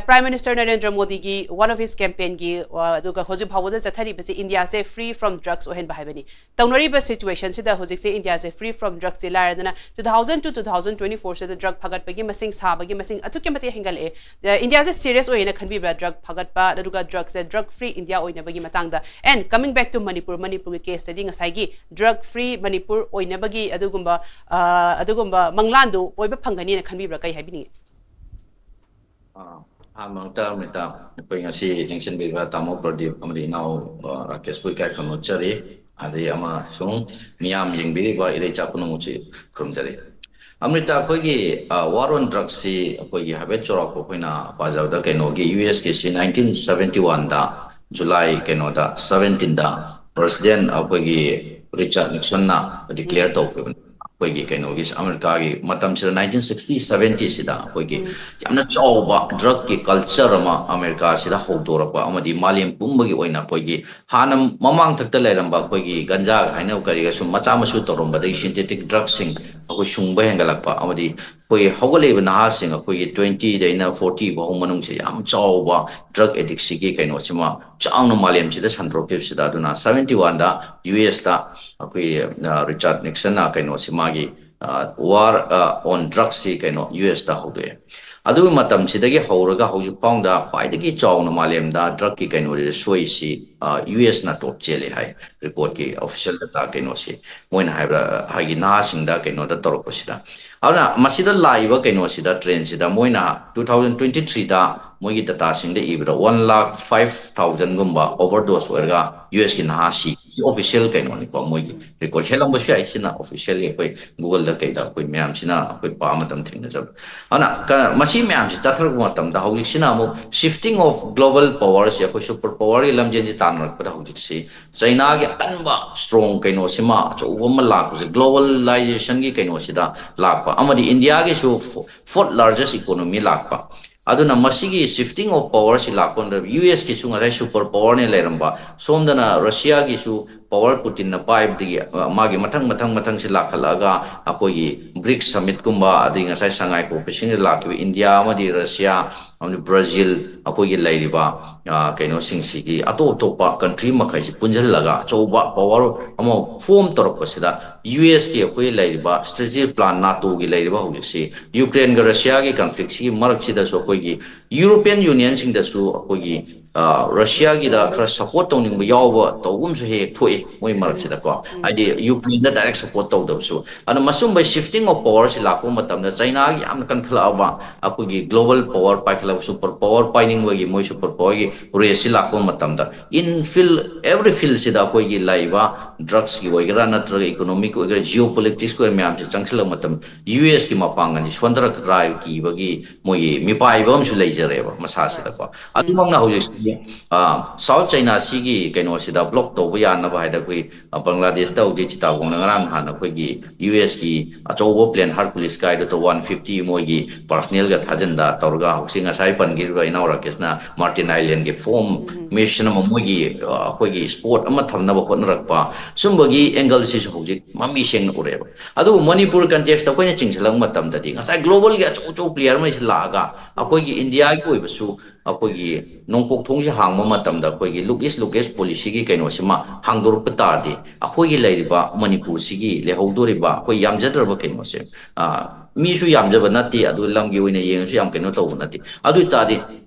Prime Minister ꯅꯔꯦꯟꯗ꯭ꯔ ꯃꯣꯗꯤꯒꯤ one of his campaignꯒꯤ ꯑꯗꯨꯒ ꯍꯧꯖꯤꯛ ꯐꯥꯎꯕꯗ ꯆꯠꯊꯔꯤꯕꯁꯤ ꯏꯟꯗꯤꯌꯥꯁꯦ free from drugs ꯑꯣꯏꯍꯟꯕ ꯍꯥꯏꯕꯅꯤ꯫ ꯇꯧꯅꯔꯤꯕ situationꯁꯤꯗ ꯍꯧꯖꯤꯛꯁꯦ ꯏꯟꯗꯤꯌꯥꯁꯦ free from drugsꯁꯦ ꯂꯥꯏꯔꯗꯅ two thousand to two thousand twenty fourꯁꯤꯗ drug ꯐꯒꯠꯄꯒꯤ ꯃꯁꯤꯡ, ꯁꯥꯕꯒꯤ ꯃꯁꯤꯡ ꯑꯗꯨꯛꯀꯤ ꯃꯇꯤꯛ ꯍꯦꯟꯒꯠꯂꯛꯑꯦ꯫ ꯏꯟꯗꯤꯌꯥꯁꯦ serious ꯑꯣꯏꯅ ꯈꯟꯕꯤꯕ꯭ꯔꯥ drug ꯐꯒꯠꯄ, ꯑꯗꯨꯒ drugꯁꯦ drug free ꯏꯟꯗꯤꯌꯥ ꯑꯣꯏꯅꯕꯒꯤ ꯃꯇꯥꯡꯗ? And coming back to Manipur, ꯃꯅꯤꯄꯨꯔꯒꯤ caseꯇꯗꯤ ꯉꯁꯥꯏꯒꯤ drug free ꯃꯅꯤꯄꯨꯔ ꯑꯣꯏꯅꯕꯒꯤ ꯑꯗꯨꯒꯨꯝꯕ ꯑꯗꯨꯒꯨꯝꯕ ꯃꯪꯂꯥꯟꯗꯨ ꯑꯣꯏꯕ ꯐꯪꯒꯅꯤꯅ ꯈꯟꯕꯤꯕ꯭ꯔꯥ? ꯀꯩ ꯍꯥꯏꯕꯤꯅꯤꯡꯉꯤ? ꯑꯍꯥꯟꯕ ꯃꯛꯇꯗ ꯑꯩꯈꯣꯏ ꯉꯁꯤ ꯂꯦꯡꯁꯤꯟꯕꯤꯕ ꯇꯥꯃꯣ ꯄ꯭ꯔꯗꯤꯞ ꯑꯃꯗꯤ ꯏꯅꯥꯎ ꯔꯥꯀꯦꯁꯄꯨ ꯏꯀꯥꯏ ꯈꯨꯝꯅꯖꯔꯤ꯫ ꯑꯗꯩ ꯑꯃꯁꯨꯡ ꯃꯤꯌꯥꯝ ꯌꯦꯡꯕꯤꯔꯤꯕ ꯏꯔꯩꯆꯥ ꯄꯨꯝꯅꯃꯛꯁꯤ ꯈꯨꯔꯨꯝꯖꯔꯤ꯫ ꯑꯃ꯭ꯔꯤꯇꯥ, ꯑꯩꯈꯣꯏꯒꯤ ꯋꯥꯔ ꯑꯣꯟ ꯗ꯭ꯔꯛꯁꯤ ꯑꯩꯈꯣꯏꯒꯤ ꯍꯥꯏꯐꯦꯠ ꯆꯥꯎꯔꯥꯛꯄ ꯑꯩꯈꯣꯏꯅ ꯄꯥꯖꯕꯗ ꯀꯩꯅꯣꯒꯤ ꯌꯨ ꯑꯦꯁ ꯀꯤ ꯁꯤ ꯅꯥꯏꯟꯇꯤꯟ ꯁꯕꯦꯟꯇꯤ ꯋꯥꯟꯗ ꯖꯨꯂꯥꯏ ꯀꯩꯅꯣꯗ ꯁꯕꯦꯟꯇꯤꯟꯗ ꯄ꯭ꯔꯁꯤꯗꯦꯟ ꯑꯩꯈꯣꯏꯒꯤ ꯔꯤꯆꯥꯔꯗ ꯅꯤꯛꯁꯟꯅ ꯗꯤꯀ꯭ꯂꯦꯌꯔ ꯇꯧꯈꯤꯕꯅꯤ꯫ ꯑꯩꯈꯣꯏꯒꯤ ꯀꯩꯅꯣꯒꯤ ꯑꯃꯦꯔꯤꯀꯥꯒꯤ ꯃꯇꯝꯁꯤꯗ ꯅꯥꯏꯟꯇꯤꯟ ꯁꯤꯛꯁꯇꯤ ꯁꯚꯦꯟꯇꯤꯁꯤꯗ ꯑꯩꯈꯣꯏꯒꯤ ꯌꯥꯝꯅ ꯆꯥꯎꯕ ꯗ꯭ꯔꯛꯀꯤ ꯀꯜꯆꯔ ꯑꯃ ꯑꯃꯦꯔꯤꯀꯥꯁꯤꯗ ꯍꯧꯗꯣꯔꯛꯄ ꯑꯃꯗꯤ ꯃꯥꯂꯦꯝ ꯄꯨꯝꯕꯒꯤ ꯑꯣꯏꯅ ꯑꯩꯈꯣꯏꯒꯤ ꯍꯥꯟꯅ ꯃꯃꯥꯡꯊꯛꯇ ꯂꯩꯔꯝꯕ ꯑꯩꯈꯣꯏꯒꯤ ꯒꯟꯖꯥꯒ ꯍꯥꯏꯅ ꯀꯔꯤꯒ ꯁꯨꯝ ꯃꯆꯥ ꯃꯁꯨ ꯇꯧꯔꯝꯕꯗꯒꯤ ꯁꯤꯟꯊꯦꯇꯤꯛ ꯗ꯭ꯔꯛꯁꯤꯡ ꯑꯩꯈꯣꯏ ꯁꯨꯡꯕ ꯍꯦꯟꯒꯠꯂꯛꯄ ꯑꯃꯗꯤ ꯑꯩꯈꯣꯏ ꯍꯧꯒꯠꯂꯛꯏꯕ ꯅꯍꯥꯁꯤꯡ ꯑꯩꯈꯣꯏꯒꯤ ꯇ꯭ꯋꯦꯟꯇꯤꯗꯩꯅ ꯐꯣꯔꯇꯤ ꯐꯥꯎ ꯃꯅꯨꯡꯁꯦ ꯌꯥꯝ ꯆꯥꯎꯕ ꯗ꯭ꯔꯛ ꯑꯦꯗꯤꯛꯁꯤꯒꯤ ꯀꯩꯅꯣꯁꯤꯃ ꯆꯥꯎꯅ ꯃꯥꯂꯦꯝꯁꯤꯗ ꯁꯟꯗꯣꯛꯈꯤꯕꯁꯤꯗ, ꯑꯗꯨꯅ ꯁꯚꯦꯟꯇꯤ ꯋꯥꯟꯗ ꯌꯨ ꯑꯦꯁꯇ ꯑꯩꯈꯣꯏ ꯔꯤꯆꯥꯔꯗ ꯅꯤꯛꯁꯟꯅ ꯀꯩꯅꯣꯁꯤ ꯃꯥꯒꯤ ꯋꯥꯔ ꯑꯣꯟ ꯗ꯭ꯔꯛꯁꯤ ꯀꯩꯅꯣ ꯌꯨ ꯑꯦꯁꯇ ꯍꯧꯗꯣꯛꯑꯦ꯫ ꯑꯗꯨꯒꯤ ꯃꯇꯝꯁꯤꯗꯒꯤ ꯍꯧꯔꯒ ꯍꯧꯖꯤꯛ ꯐꯥꯎꯗ ꯈ꯭ꯋꯥꯏꯗꯒꯤ ꯆꯥꯎꯅ ꯃꯥꯂꯦꯝꯗ ꯗ꯭ꯔꯛꯀꯤ ꯀꯩꯅꯣꯁꯤꯗ ꯁꯣꯏꯁꯤ ꯌꯨ ꯑꯦꯁꯅ ꯇꯣꯞ ꯆꯦꯜꯂꯦ ꯍꯥꯏ꯫ ꯔꯤꯄꯣꯔꯠꯀꯤ ꯑꯣꯐꯤꯁꯤꯌꯦꯜ ꯗꯇꯥ ꯀꯩꯅꯣꯁꯤ ꯃꯣꯏꯅ ꯍꯥꯏꯕꯗ ꯍꯥꯏꯗꯤ ꯅꯍꯥꯁꯤꯡꯗ ꯀꯩꯅꯣꯗ ꯇꯧꯔꯛꯄꯁꯤꯗ꯫ ꯑꯗꯨꯅ ꯃꯁꯤꯗ ꯂꯥꯛꯏꯕ ꯀꯩꯅꯣꯁꯤꯗ, ꯇ꯭ꯔꯦꯟꯁꯤꯗ ꯃꯣꯏꯅ ꯇꯨ ꯊꯥꯎꯖꯟ ꯇ꯭ꯋꯦꯟꯇꯤ ꯊ꯭ꯔꯤꯗ ꯃꯣꯏꯒꯤ ꯗꯇꯥꯁꯤꯡꯗ ꯏꯕꯗ ꯋꯥꯟ ꯂꯥꯈ ꯐꯥꯏꯚ ꯊꯥꯎꯖꯟꯒꯨꯝꯕ ꯑꯣꯚꯔꯗꯣꯁ ꯑꯣꯏꯔꯒ ꯌꯨ ꯑꯦꯁꯀꯤ ꯅꯍꯥꯁꯤ, ꯁꯤ ꯑꯣꯐꯤꯁꯤꯌꯦꯜ ꯀꯩꯅꯣꯅꯤꯀꯣ, ꯃꯣꯏꯒꯤ ꯔꯦꯀꯣꯔꯠ ꯍꯦꯜꯂꯝꯕꯁꯨ ꯌꯥꯏ꯫ ꯁꯤꯅ ꯑꯣꯐꯤꯁꯤꯌꯦꯜꯂꯤ ꯑꯩꯈꯣꯏ ꯒꯨꯒꯜꯗ ꯀꯩꯗ ꯑꯩꯈꯣꯏ ꯃꯌꯥꯝꯁꯤꯅ ꯑꯩꯈꯣꯏ ꯄꯥꯕ ꯃꯇꯝ ꯊꯦꯡꯅꯖꯕ꯫ ꯑꯗꯨꯅ ꯀ-, ꯃꯁꯤ ꯃꯌꯥꯝꯁꯤ ꯆꯠꯊꯔꯛꯄ ꯃꯇꯝꯗ ꯍꯧꯖꯤꯛꯁꯤꯅ ꯑꯃꯨꯛ shifting of global powerꯁꯦ, ꯑꯩꯈꯣꯏ ꯁꯨꯄꯔ ꯄꯋꯔꯒꯤ ꯂꯝꯖꯦꯟꯁꯤ ꯇꯥꯟꯅꯔꯛꯄꯗ ꯍꯧꯖꯤꯛꯁꯤ ꯆꯩꯅꯥꯒꯤ ꯑꯀꯟꯕ ꯁ꯭ꯇ꯭ꯔꯣꯡ ꯀꯩꯅꯣꯁꯤꯃ ꯑꯆꯧꯕ ꯑꯃ ꯂꯥꯛꯄꯁꯦ, ꯒ꯭ꯂꯣꯕꯦꯂꯥꯏꯖꯦꯁꯟꯒꯤ ꯀꯩꯅꯣꯁꯤꯗ ꯂꯥꯛꯄ ꯑꯃꯗꯤ ꯏꯟꯗꯤꯌꯥꯒꯤꯁꯨ ꯐꯣꯔꯠ ꯂꯥꯔꯖꯦꯁ ꯏꯀꯣꯅꯣꯃꯤ ꯂꯥꯛꯄ꯫ ꯑꯗꯨꯅ ꯃꯁꯤꯒꯤ shifting of powerꯁꯤ ꯂꯥꯛꯄ ꯃꯇꯝꯗ ꯌꯨ ꯑꯦꯁꯀꯤꯁꯨ ꯉꯁꯥꯏ ꯁꯨꯄꯔ ꯄꯋꯔꯅꯦ ꯂꯩꯔꯝꯕ, ꯁꯣꯝꯗꯅ ꯔꯁꯤꯌꯥꯒꯤꯁꯨ ꯄꯋꯔ ꯄꯨꯇꯤꯟꯅ ꯄꯥꯏꯕꯗꯒꯤ, ꯑ, ꯃꯥꯒꯤ ꯃꯊꯪ ꯃꯊꯪ ꯃꯊꯪꯁꯤ ꯂꯥꯛꯈꯠꯂꯛꯑꯒ ꯑꯩꯈꯣꯏꯒꯤ ꯕ꯭ꯔꯤꯛꯁ ꯁꯃꯤꯠꯀꯨꯝꯕ, ꯑꯗꯒꯤ ꯉꯁꯥꯏ ꯁꯉꯥꯏ ꯀꯣꯑꯣꯄꯔꯦꯁꯟꯒꯤ ꯂꯥꯛꯈꯤꯕ ꯏꯟꯗꯤꯌꯥ ꯑꯃꯗꯤ ꯔꯁꯤꯌꯥ ꯑꯃꯗꯤ ꯕ꯭ꯔꯥꯖꯤꯜ, ꯑꯩꯈꯣꯏꯒꯤ ꯂꯩꯔꯤꯕ, ꯑ, ꯀꯩꯅꯣꯁꯤꯡꯁꯤꯒꯤ ꯑꯇꯣꯞ ꯑꯇꯣꯞꯄ ꯀꯟꯇ꯭ꯔꯤ ꯃꯈꯩꯁꯤ ꯄꯨꯟꯁꯤꯜꯂꯒ ꯑꯆꯧꯕ ꯄꯋꯔ ꯑꯃ ꯐꯣꯔꯝ ꯇꯧꯔꯛꯄꯁꯤꯗ ꯌꯨ ꯑꯦꯁꯀꯤ ꯑꯩꯈꯣꯏ ꯂꯩꯔꯤꯕ ꯁ꯭ꯇ꯭ꯔꯦꯇꯦꯖꯤꯛ ꯄ꯭ꯂꯥꯟ ꯅꯥꯇꯣꯒꯤ ꯂꯩꯔꯤꯕ ꯍꯧꯖꯤꯛꯁꯤ ꯌꯨꯀ꯭ꯔꯦꯟꯒ ꯔꯁꯤꯌꯥꯒꯤ ꯀꯟꯐ꯭ꯂꯤꯛꯁꯤꯒꯤ ꯃꯔꯛꯁꯤꯗꯁꯨ ꯑꯩꯈꯣꯏꯒꯤ ꯌꯨꯔꯣꯄꯤꯌꯟ ꯌꯨꯅꯤꯌꯟꯁꯤꯡꯗꯁꯨ ꯑꯩꯈꯣꯏꯒꯤ, ꯑ, ꯔꯁꯤꯌꯥꯒꯤꯗ ꯈꯔ ꯁꯞꯄꯣꯔꯠ ꯇꯧꯅꯤꯡꯕ ꯌꯥꯎꯕ ꯇꯧꯕ ꯑꯃꯁꯨ ꯍꯦꯛ ꯍꯦꯛ ꯊꯣꯛꯏ ꯃꯣꯏ ꯃꯔꯛꯁꯤꯗꯀꯣ꯫ ꯍꯥꯏꯗꯤ ꯌꯨꯀ꯭ꯔꯦꯟꯗ ꯗꯥꯏꯔꯦꯛ ꯁꯞꯄꯣꯔꯠ ꯇꯧꯗꯕꯁꯨ꯫ ꯑꯗꯣ ꯃꯁꯨꯝꯕ shifting of powerꯁꯤ ꯂꯥꯛꯄ ꯃꯇꯝꯗ ꯆꯩꯅꯥꯒꯤ ꯌꯥꯝꯅ ꯀꯟꯈꯠꯂꯛꯑꯕ ꯑꯩꯈꯣꯏꯒꯤ ꯒ꯭ꯂꯣꯕꯦꯜ ꯄꯋꯔ ꯄꯥꯏꯈꯠꯂꯛꯄ, ꯁꯨꯄꯔ ꯄꯋꯔ ꯄꯥꯏꯅꯤꯡꯕꯒꯤ ꯃꯣꯏ ꯁꯨꯄꯔ ꯄꯋꯔꯒꯤ ꯔꯦꯁꯁꯤ ꯂꯥꯛꯄ ꯃꯇꯝꯗ in field, every fieldꯁꯤꯗ ꯑꯩꯈꯣꯏꯒꯤ ꯂꯩꯔꯤꯕ ꯗ꯭ꯔꯛꯁꯀꯤ ꯑꯣꯏꯒꯦꯔꯥ ꯅꯠꯇ꯭ꯔꯒ ꯏꯀꯣꯅꯣꯃꯤꯛꯀꯤ ꯑꯣꯏꯒꯦꯔꯥ ꯖꯤꯑꯣ ꯄꯣꯂꯤꯇꯤꯛꯁꯀꯤ ꯑꯣꯏꯒꯦꯔꯥ ꯃꯌꯥꯝꯁꯦ ꯆꯪꯁꯤꯜꯂꯛꯄ ꯃꯇꯝꯗ ꯌꯨ ꯑꯦꯁꯀꯤ ꯃꯄꯥꯡꯒꯜꯁꯤ ꯁꯣꯟꯊꯔꯛꯀꯗ꯭ꯔꯥ ꯍꯥꯏꯕ ꯀꯤꯕꯒꯤ ꯃꯣꯏꯒꯤ ꯃꯤꯄꯥꯏꯕ ꯑꯃꯁꯨ ꯂꯩꯖꯔꯦꯕ ꯃꯁꯥꯁꯤꯗꯀꯣ꯫ ꯑꯗꯨꯃꯛꯅ ꯍꯧꯖꯤꯛ ꯑꯥ, South China Sea ꯒꯤ ꯀꯩꯅꯣꯁꯤꯗ block ꯇꯧꯕ ꯌꯥꯅꯕ ꯍꯥꯏꯗꯅ ꯑꯩꯈꯣꯏ, ꯑ, ꯕꯪꯒ꯭ꯂꯥꯗꯦꯁꯇ ꯍꯧꯖꯤꯛ ꯆꯤꯇꯥꯒꯣꯡꯗ ꯉꯔꯥꯡ ꯅꯍꯥꯟ ꯑꯩꯈꯣꯏꯒꯤ U S ꯀꯤ ꯑꯆꯧꯕ plane Hercules ꯀꯥꯏꯗꯨꯗ one fifty ꯃꯣꯏꯒꯤ personnel ꯒ ꯊꯥꯖꯤꯟꯗ ꯇꯧꯔꯒ ꯍꯧꯖꯤꯛ ꯉꯁꯥꯏ ꯄꯟꯈꯤꯕ ꯏꯅꯥꯎ ꯔꯥꯀꯦꯁꯅ Martin Island ꯒꯤ foam mission ꯑꯃ ꯃꯣꯏꯒꯤ, ꯑ, ꯑꯩꯈꯣꯏꯒꯤ spot ꯑꯃ ꯊꯝꯅꯕ ꯍꯣꯠꯅꯔꯛꯄ, ꯁꯨꯝꯕꯒꯤ angle ꯁꯤꯁꯨ ꯍꯧꯖꯤꯛ ꯃꯃꯤ ꯁꯦꯡꯅ ꯎꯔꯛꯑꯦꯕ꯫ ꯑꯗꯨꯕꯨ ꯃꯅꯤꯄꯨꯔ context ꯇ ꯑꯩꯈꯣꯏꯅ ꯆꯤꯡꯁꯤꯜꯂꯛꯄ ꯃꯇꯝꯗꯗꯤ ꯉꯁꯥꯏ global ꯒꯤ ꯑꯆꯧ ꯑꯆꯧꯕ player ꯃꯩꯁꯤ ꯂꯥꯛꯑꯒ ꯑꯩꯈꯣꯏꯒꯤ India ꯒꯤ ꯑꯣꯏꯕꯁꯨ ꯑꯩꯈꯣꯏꯒꯤ ꯅꯣꯡꯄꯣꯛ ꯊꯣꯡꯁꯦ ꯍꯥꯡꯕ ꯃꯇꯝꯗ ꯑꯩꯈꯣꯏꯒꯤ look east, look west policy ꯒꯤ ꯀꯩꯅꯣꯁꯤꯃ ꯍꯥꯡꯗꯣꯔꯛꯄ ꯇꯥꯔꯗꯤ ꯑꯩꯈꯣꯏꯒꯤ ꯂꯩꯔꯤꯕ ꯃꯅꯤꯄꯨꯔꯁꯤꯒꯤ ꯂꯩꯍꯧꯗꯣꯔꯤꯕ ꯑꯩꯈꯣꯏ ꯌꯥꯝꯖꯗ꯭ꯔꯕ ꯀꯩꯅꯣꯁꯦ, ꯑ, ꯃꯤꯁꯨ ꯌꯥꯝꯖꯕ ꯅꯠꯇꯦ, ꯑꯗꯨ ꯂꯝꯒꯤ ꯑꯣꯏꯅ ꯌꯦꯡꯉꯁꯨ ꯌꯥꯝ ꯀꯩꯅꯣ ꯇꯧꯕ ꯅꯠꯇꯦ꯫ ꯑꯗꯨ ꯑꯣꯏ ꯇꯥꯔꯗꯤ